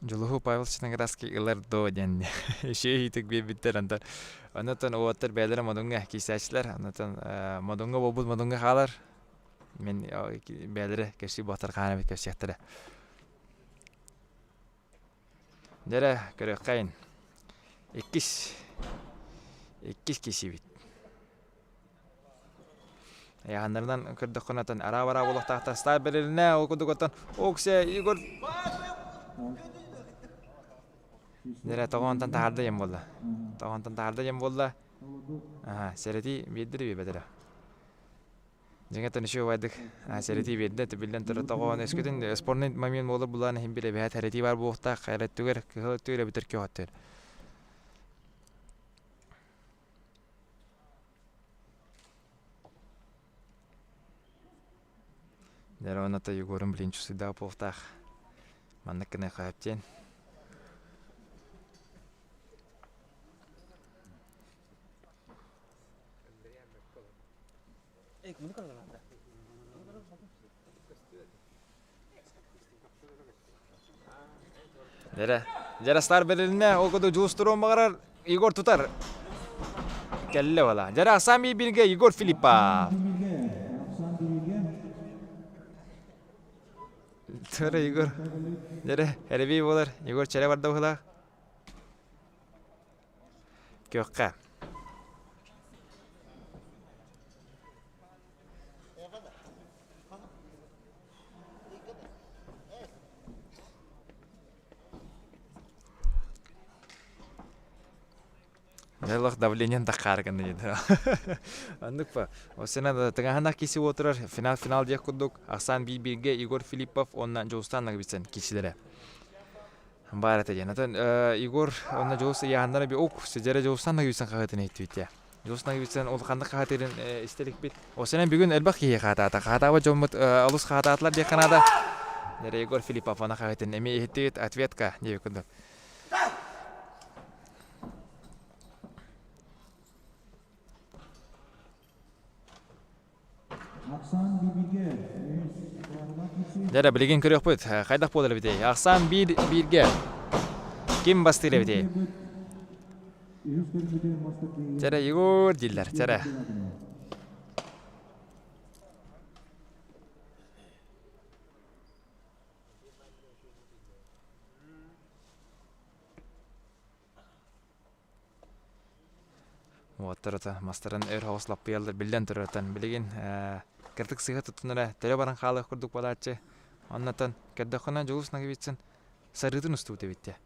Дьулуһу Павел Черноградский ылар дуо диэн үчүгэй биэрбиттэр онтон оннотон уолаттар бэйэлэрэ модуҥҥа киирсээччилэр оннотон модуҥҥа буолбут модуҥҥа хаалар мин бэйэлэрэ кэпсии буолтар хаһан эбит кэпсиэхтэрэ Дьэрэ көрүөххэйин иккис иккис киирсиибит Айааннарынан көрдөххүнэ оттон араа-бараа буолуохтаахтар. Стар бэрилинэ, ол курдук оттон Оксе Егор Дьэрэ тоҕо онтон таһаарда диэн буолла. Тоҕо онтон таһаарда диэн буолла. Аха, сэрэтии биэрдэ биэрбэтэ Дьиҥэ үчүгэй убайдык сэрэтии биэрдэ, биллэн турар тоҕо өскөтүн спорный момент буолар булаан иһин бир эбэһээт сэрэтии баар буолуохтаах, хайа өттүгэр, кыһыл өттүгэр эбэтэр күөх өттүгэр. Дьэ уонна Егорум блин чувствуйдаах буолуохтаах. Маннык гына хаһып диэн. Дьэрэ, Дьэрэ бэрилинэ, ол курдук дьулустуруон баҕарар Егор тутар. Кэллэ бала. Дьэрэ Ахсаан бииргэ Егор Филиппов. Төрө Егор. Дьэрэ, эрэбий буолар. Егор чэрэ барда быһылаах. Күөххэ. Дьэ давлением таххаары гынна диэн. Оннук па. Осена тыҥаһынах киси уотурар финал финал диэх курдук Ахсаан биир-бииргэ Егор Филиппов уонна Дьулустаан Ноговицын киирсилэрэ. Баар этэ диэн. Атын Егор уонна Дьулус ыйааһыннара би ук сидьэрэ Дьулустаан Ноговицын хаһыатын иһиттибит Дьулус Ноговицын улаханнык хаһыатыырын истэ иликпит. Осенен бүгүн элбэх киһи хаһаатаата. Хаһаатаабыт дьоммут олус хаһаатаатылар диэххэ наада. Дьэрэ Егор Филиппов ана хаһыатын эмиэ иһиттибит. Ответка диэбит курдук. Дьэ билигин көрүөхпүт. Хайдах буолар эбитий? Ахсаан биир бииргэ. Ким бастыыр эбитий? Чэрэ Егор дииллэр. Чэрэ. Уоттар ото мастарын өр соҕус лаппыйаллар биллэн турартан билигин кырдык сыыһа туттунара төлө баран хаалыах курдук буолааччы. Оннотон көрдөххүнэ Дьулус Ноговицын сарыытын устубут эбит дии.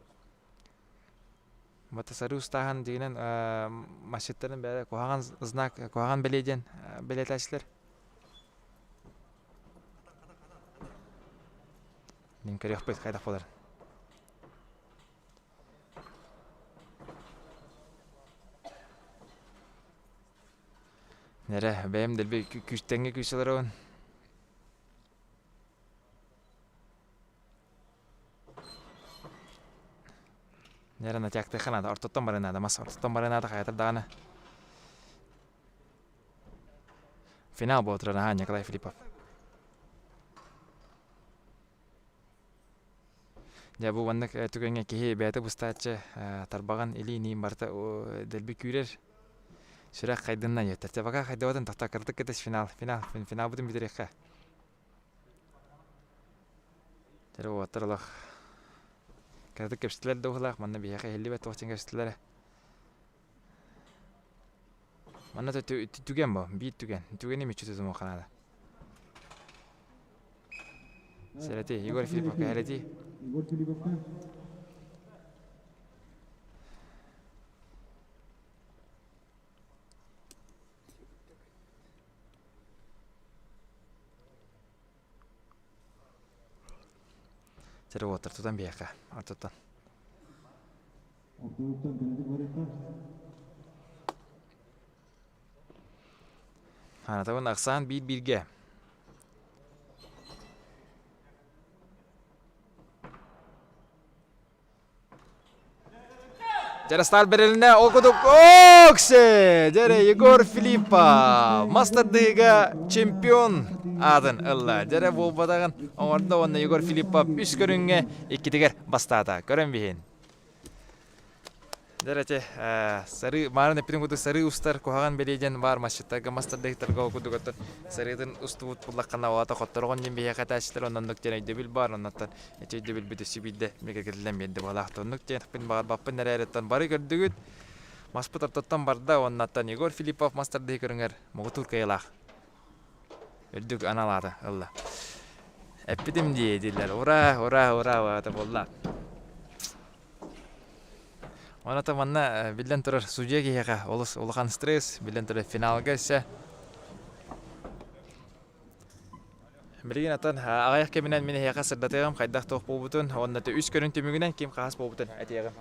Бата сарыы устааһын дьиҥинэн масчыттарын бэйэ куһаҕан знак куһаҕан бэлиэ диэн бэлиэтээччилэр. Мин көрүөхпүт хайдах буоларын. Эрэ, бэйэм дэлби күүстэҥҥэ күүс олоробун. Эрэ натяктыахха наада, ортоттон барыан наада, мас ортоттон барыан наада хайатар даҕаны. Финал буола турар, аһаа, Николай Филиппов. Дьэ бу маннык түгэҥҥэ киһи бэйэтэ быстааччы тарбаҕын илии-иниин барыта дэлби күүрэр. Сүрэх хайдынна диэттэр. Чэ пока хайдыбатын тохтоо кыратык кэтэс финал финал финалбытын бүтэриэххэ. Дьэ уолаттар олох кыратык кэпсэтилэр да уһулаах манна биһиэхэ иһиллибэт туох диэн кэпсэтилэрэ. Манна түгэн бу биир түгэн түгэни мүччү тутумуохха наада. Сэрэтии, Егор Филипповка сэрэтии.
Егор Филипповка.
Сэрэ уоттар тутан биһиэхэ, ортоттон.
Ортолуктан көнөтүк барыахха.
Хаанатабын ахсаан биир-бииргэ. Дьэ, бэрилинэ ол курдук Оксе! Дьэ, Егор Филиппов мастардыыга чемпион аатын ылла. Дьэ, буолбатаҕын оҥордо уонна Егор Филиппов үс көрүҥҥэ иккитигэр бастаата. Көрөн биһин. Дьэ ити сарыы маарын эппитин курдук сарыы устар куһаҕан бэлиэ диэн баар масчыттарга мастардыһыттарга ол курдук оттон сарыытын устубут буллаххына оҕото хоттороҕун диэн биһиэхэ этээччилэр оннук диэн өйдөбүл баар оннуттан ити өйдөбүлбүт өссө биирдэ бигэргэтиллэн биэрдэ быһалаах оннук диэн баҕарбаппын эрээриттэн бары көрдүгүт маспыт ортоттон барда уоннаттан Егор Филиппов мастардыһы көрүҥэр муҥутуур кыайыылаах үрдүк анал ааты ылла. Эппитим дии дииллэр. Ура, ура, ура, это буолла. Онон манна биллэн турар судьуйа киһиэхэ олус улахан стресс, биллэн турар финалга өссө. Билигин атын аҕыйах кэминэн мин эһиэхэ сырдатыаҕым хайдах туох буолбутун уонна үс көрүн түмүгүнэн ким хаһыс буолбутун этиэҕим.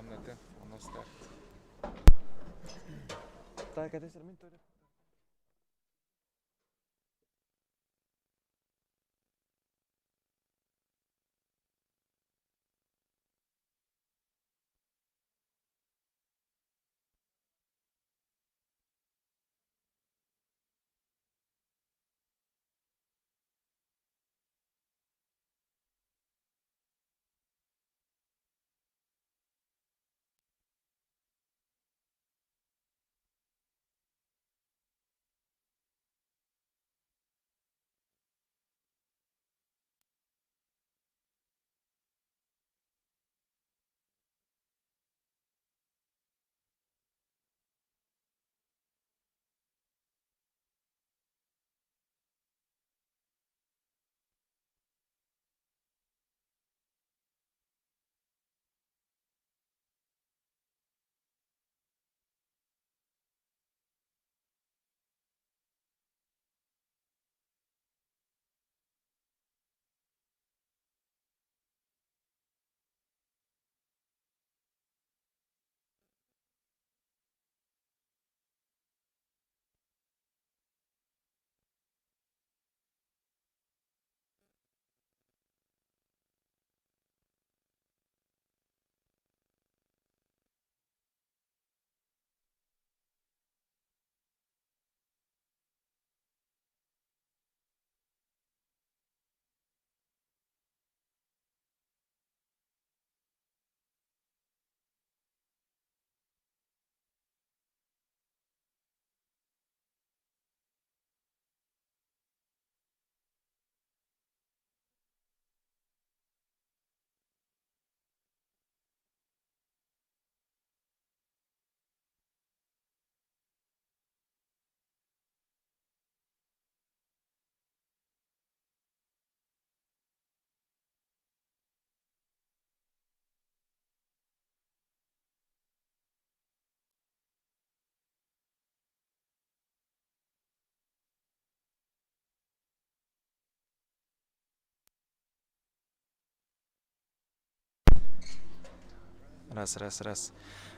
Раз, раз, раз.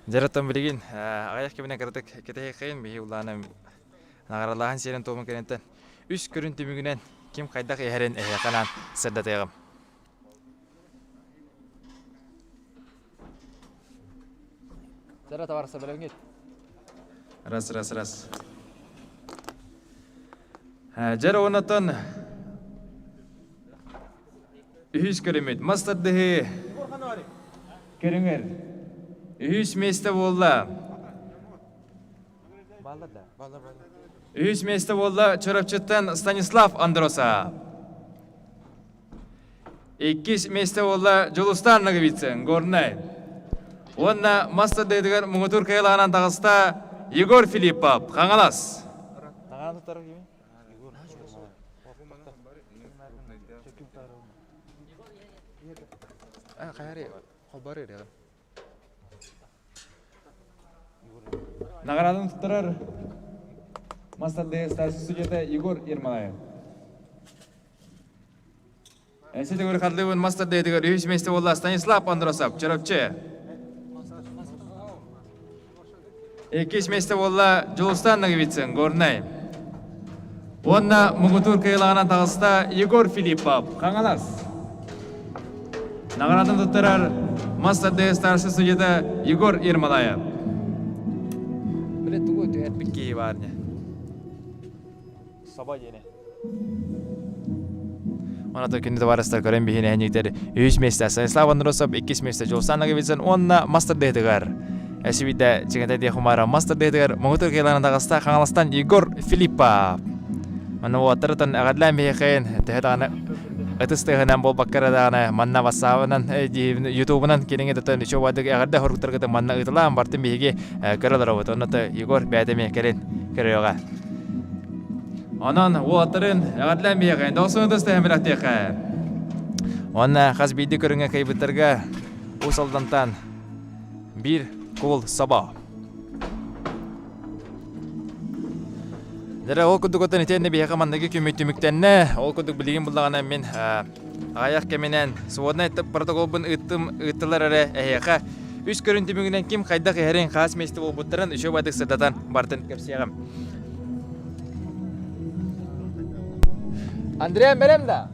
Дьэ, билигин аҕыйах кэминэн кыратык кэтэһиэххэйин биһи улаана наҕаралааһын сиэрин туомун кэнниттэн үс көрүн түмүгүнэн ким хайдах иһэрин эһиэхэ анаан сырдатыаҕым. Сара товарса бэлэмҥит? Раз, раз, раз. Дьэр онотон үһүс көрүмүт мас тардыһыы көрүҥэр үһүс миэстэ буолла. Үһүс миэстэ буолла Чурапчыттан Станислав Андроса. Иккис миэстэ буолла Дьулустаан Ноговицын, Горнай. Уонна мас тардыытыгар муҥутуур кыайылаҕынан таҕыста Егор Филиппов, Хаҥалас. Наҕарааданы туттарар мас тардыы старший судьята Егор Ермолаев. Эссе төгүл хардыбын мас тардыытыгар үһүс миэстэ буолла Станислав Андросов, Чурапчы. Иккис миэстэ буолла Дьулустан Ноговицын, Горнай. Уонна муҥутуур кыайылаҕынан таҕыста Егор Филиппов, Хаҥалас. Наҕарааданы туттарар мас тардыы старший судьята Егор Ермолаев. Биле тугу түһэрбит киһи баар не? Саба диэни. Онато күндү табаарыстар көрөн биһиги нэһиниктэр үһүс миэстэ Станислав Андросов, иккис миэстэ Жулсан Ноговицын уонна мастер дыһытыгар Эсибидэ чиҥэтэ диэх умара мастер дыһытыгар муҥутуур кыайылаан таҕыста Хаҥаластан Егор Филиппов. Манна уолаттарытан эҕэрдлээн биһиэхэйин төһө даҕаны ытыс тыаһынан буолбакка эрэ даҕаны манна вассаабынан ютубунан киниҥи тутан үчүгэй эҕэрдэ хоруктаргытын манна ыытылаан бартын биһиги көрө олоробут. Онно Егор бэйэтэ эмиэ кэлин көрүөҕэ. Онон уолаттарын эҕэрдлээн биһиэхэ дохсун ытыс тэһэн бэлэхтиэххэ. Уонна хас биирдии көрүҥҥэ кыайбыттарга Уус Алдантан биир куул собо. Дьэ, ол курдук оттон итиэннэ биһиэхэ манныгы күммүт түмүктэннэ. Ол курдук билигин буллаҕына мин аҕыйах кэминэн своднай протоколбун ыыттым ыыттылар эрэ эһиэхэ үс көрүн түмүгүнэн ким хайдах иһэрин хаас миэстэ буолбуттарын үчүгэй сырдатан бартын кэпсиэҕим. Андрей бэлэм да?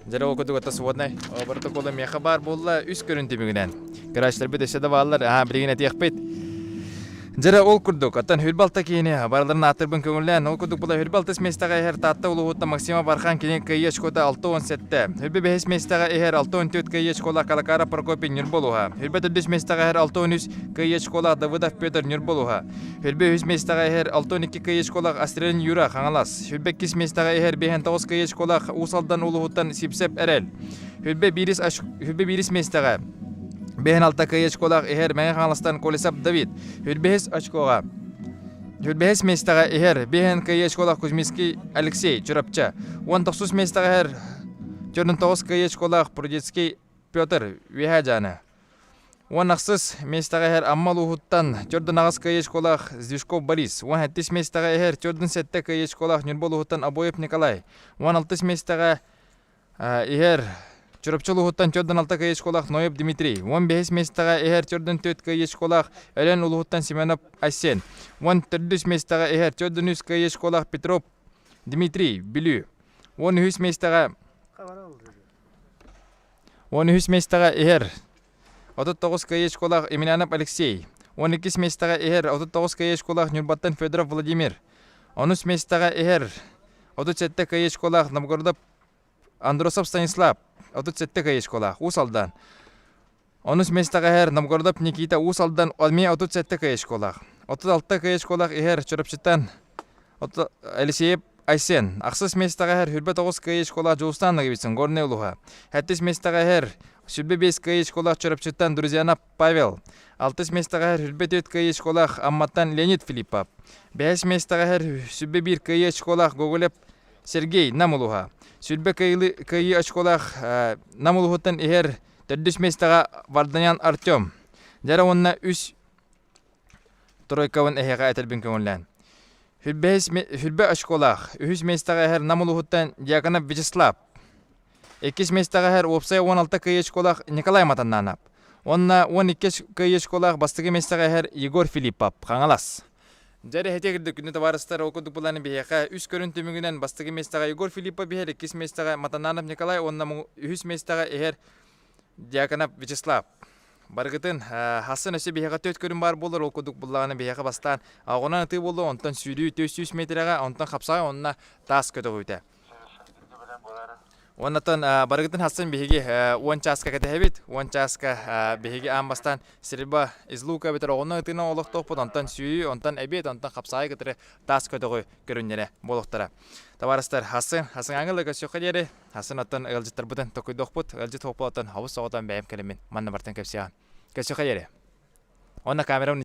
Дьэ ол курдук своднай протокола миэхэ баар буолла үс көрүн түмүгүнэн. Көрөөччүлэрбит өссө да бааллар, аха билигин этиэхпит. Дьэ ол курдук, оттон Хүрбалта киини барыларын ааттырбын көҥүллээн, ол курдук була Хүрбалтыс миэстэҕэ иһэр Таатта улууһуттан Максима Бархан кини кыайыы очкота 67. Хүрбэ бэһис миэстэҕэ иһэр 64 кыайыы очкола Калакара Прокопий Ньурба улууһа. Хүрбэ төрдүс миэстэҕэ иһэр 63 кыайыы очкола Давыдов Петр Ньурба улууһа. Хүрбэ үһүс миэстэҕэ иһэр 62 кыайыы очколаах Астрелин Юра Хаҥалас. Хүрбэ иккис миэстэҕэ иһэр 59 кыайыы очколаах Уус Алдан улууһуттан Сипсеп Эрэл. Хүрбэ биирис, Хүрбэ биирис миэстэҕэ 56 кыайыы очколаах иһэр Мэҥэ Хаҥаластан Колесов Давид. Хүрбэһис очкоҕа Хүрбэһис миэстэҕэ иһэр 5 кыайыы очколаах Кузьминский Алексей Чурапча. 19 миэстэҕэ иһэр 49 кыайыы очколаах Прудецкий Петр Үөһээ Дьааны. 18 миэстэҕэ иһэр Амма улууһуттан 48 кыайыы очколаах Сдвижков Борис, 17 миэстэҕэ иһэр 47 кыайыы очколаах Ньурба улууһуттан Обоев Николай, 16 миэстэҕэ иһэр Чурапчы улууһуттан 46 кыайыы очколаах Ноев Дмитрий, 15 миэстэҕэ иһэр 44 кыайыы очколаах Өлөөн улууһуттан Семенов Айсен, 14 миэстэҕэ иһэр 43 кыайыы очколаах Петров Дмитрий, Бүлүү, 13 миэстэҕэ 13 миэстэҕэ иһэр 39 кыайыы очколаах Емельянов Алексей, 12 миэстэҕэ иһэр 39 кыайыы очколаах Ньурбаттан Федоров Владимир, 13 миэстэҕэ иһэр 37 кыайыы очколаах Новгородов Андросов Станислав, 37 кыайыы очколаах Уус Алдан, 13 миэстэҕэ иһэр Новгородов Никита Уус Алдан эмиэ 37 кыайыы очколаах, 36 кыайыы очколаах иһэр Чурапчыттан Елисеев Айсен, ахсыс миэстэҕэ иһэр 29 кыайыы школа Дьулустаан Ноговицын, Горнай улууһа. Сэттис миэстэҕэ иһэр 25 кыайыы школа Чурапчыттан Друзьянов Павел. Алтыс миэстэҕэ иһэр 24 кыайыы школа Амматтан Леонид Филиппов. Бэһис миэстэҕэ иһэр 101 кыайыы школа Гоголев Сергей Нам улууһа. 100 кыайыы очколаах Нам улууһуттан иһэр Төрдүс миэстэҕэ Варданян Артем. Дьэ эрэ уонна үс тройкабын эһиэхэ этэрбин көҥүллээн. Хүрбэһис хүрбэ очколаах үһүс миэстэҕэ иһэр Нам улууһуттан Дьяконов Вячеслав. Иккис миэстэҕэ иһэр уопсай 16 кыайыы очколаах Николай Матаннанов. Уонна 12 кыайыы очколаах бастакы миэстэҕэ иһэр Егор Филиппов, Хаҥалас. Дьэ эһэтиэ кырдык күндү табаарыстар, ол курдук былааны биһиэхэ үс көрүн түмүгүнэн бастакы миэстэҕэ Егор Филиппов иһэр, иккис миэстэҕэ Матананов Николай уонна үһүс миэстэҕэ иһэр Дьяконов Вячеслав. Барыгытын хассын өссө биһиэхэ төрт көрүн баар буолар, ол курдук буллаҕына биһиэхэ бастаан оҕунан ытыы буолуо, онтон сүүрүү 400 миэтэрэҕэ, онтон хапсаҕай уонна таас көтөҕүүтэ. Уоннаттан барыгытын хассын биһиги уон чааска кэтэһэбит. Уон чааска биһиги аан бастаан стрельба из лука эбэтэр оҕону ытыынан олохтоохпут, онтон сүүрүү, онтон эбиэт, онтон хапсаҕай кытары таас көтөҕү көрүннэрэ буолуохтара. Табаарыстар, хассын, хасыҥааҥы ыла көрсүөххэ диэри, хассын оттон ыалдьыттарбытын токуйдуохпут, ыалдьыт хуоппалаттан хобус соҕотон бэйэм кэлэммин манна бартан кэпсиэҕим. Көрсүөххэ диэри. Уонна камерам.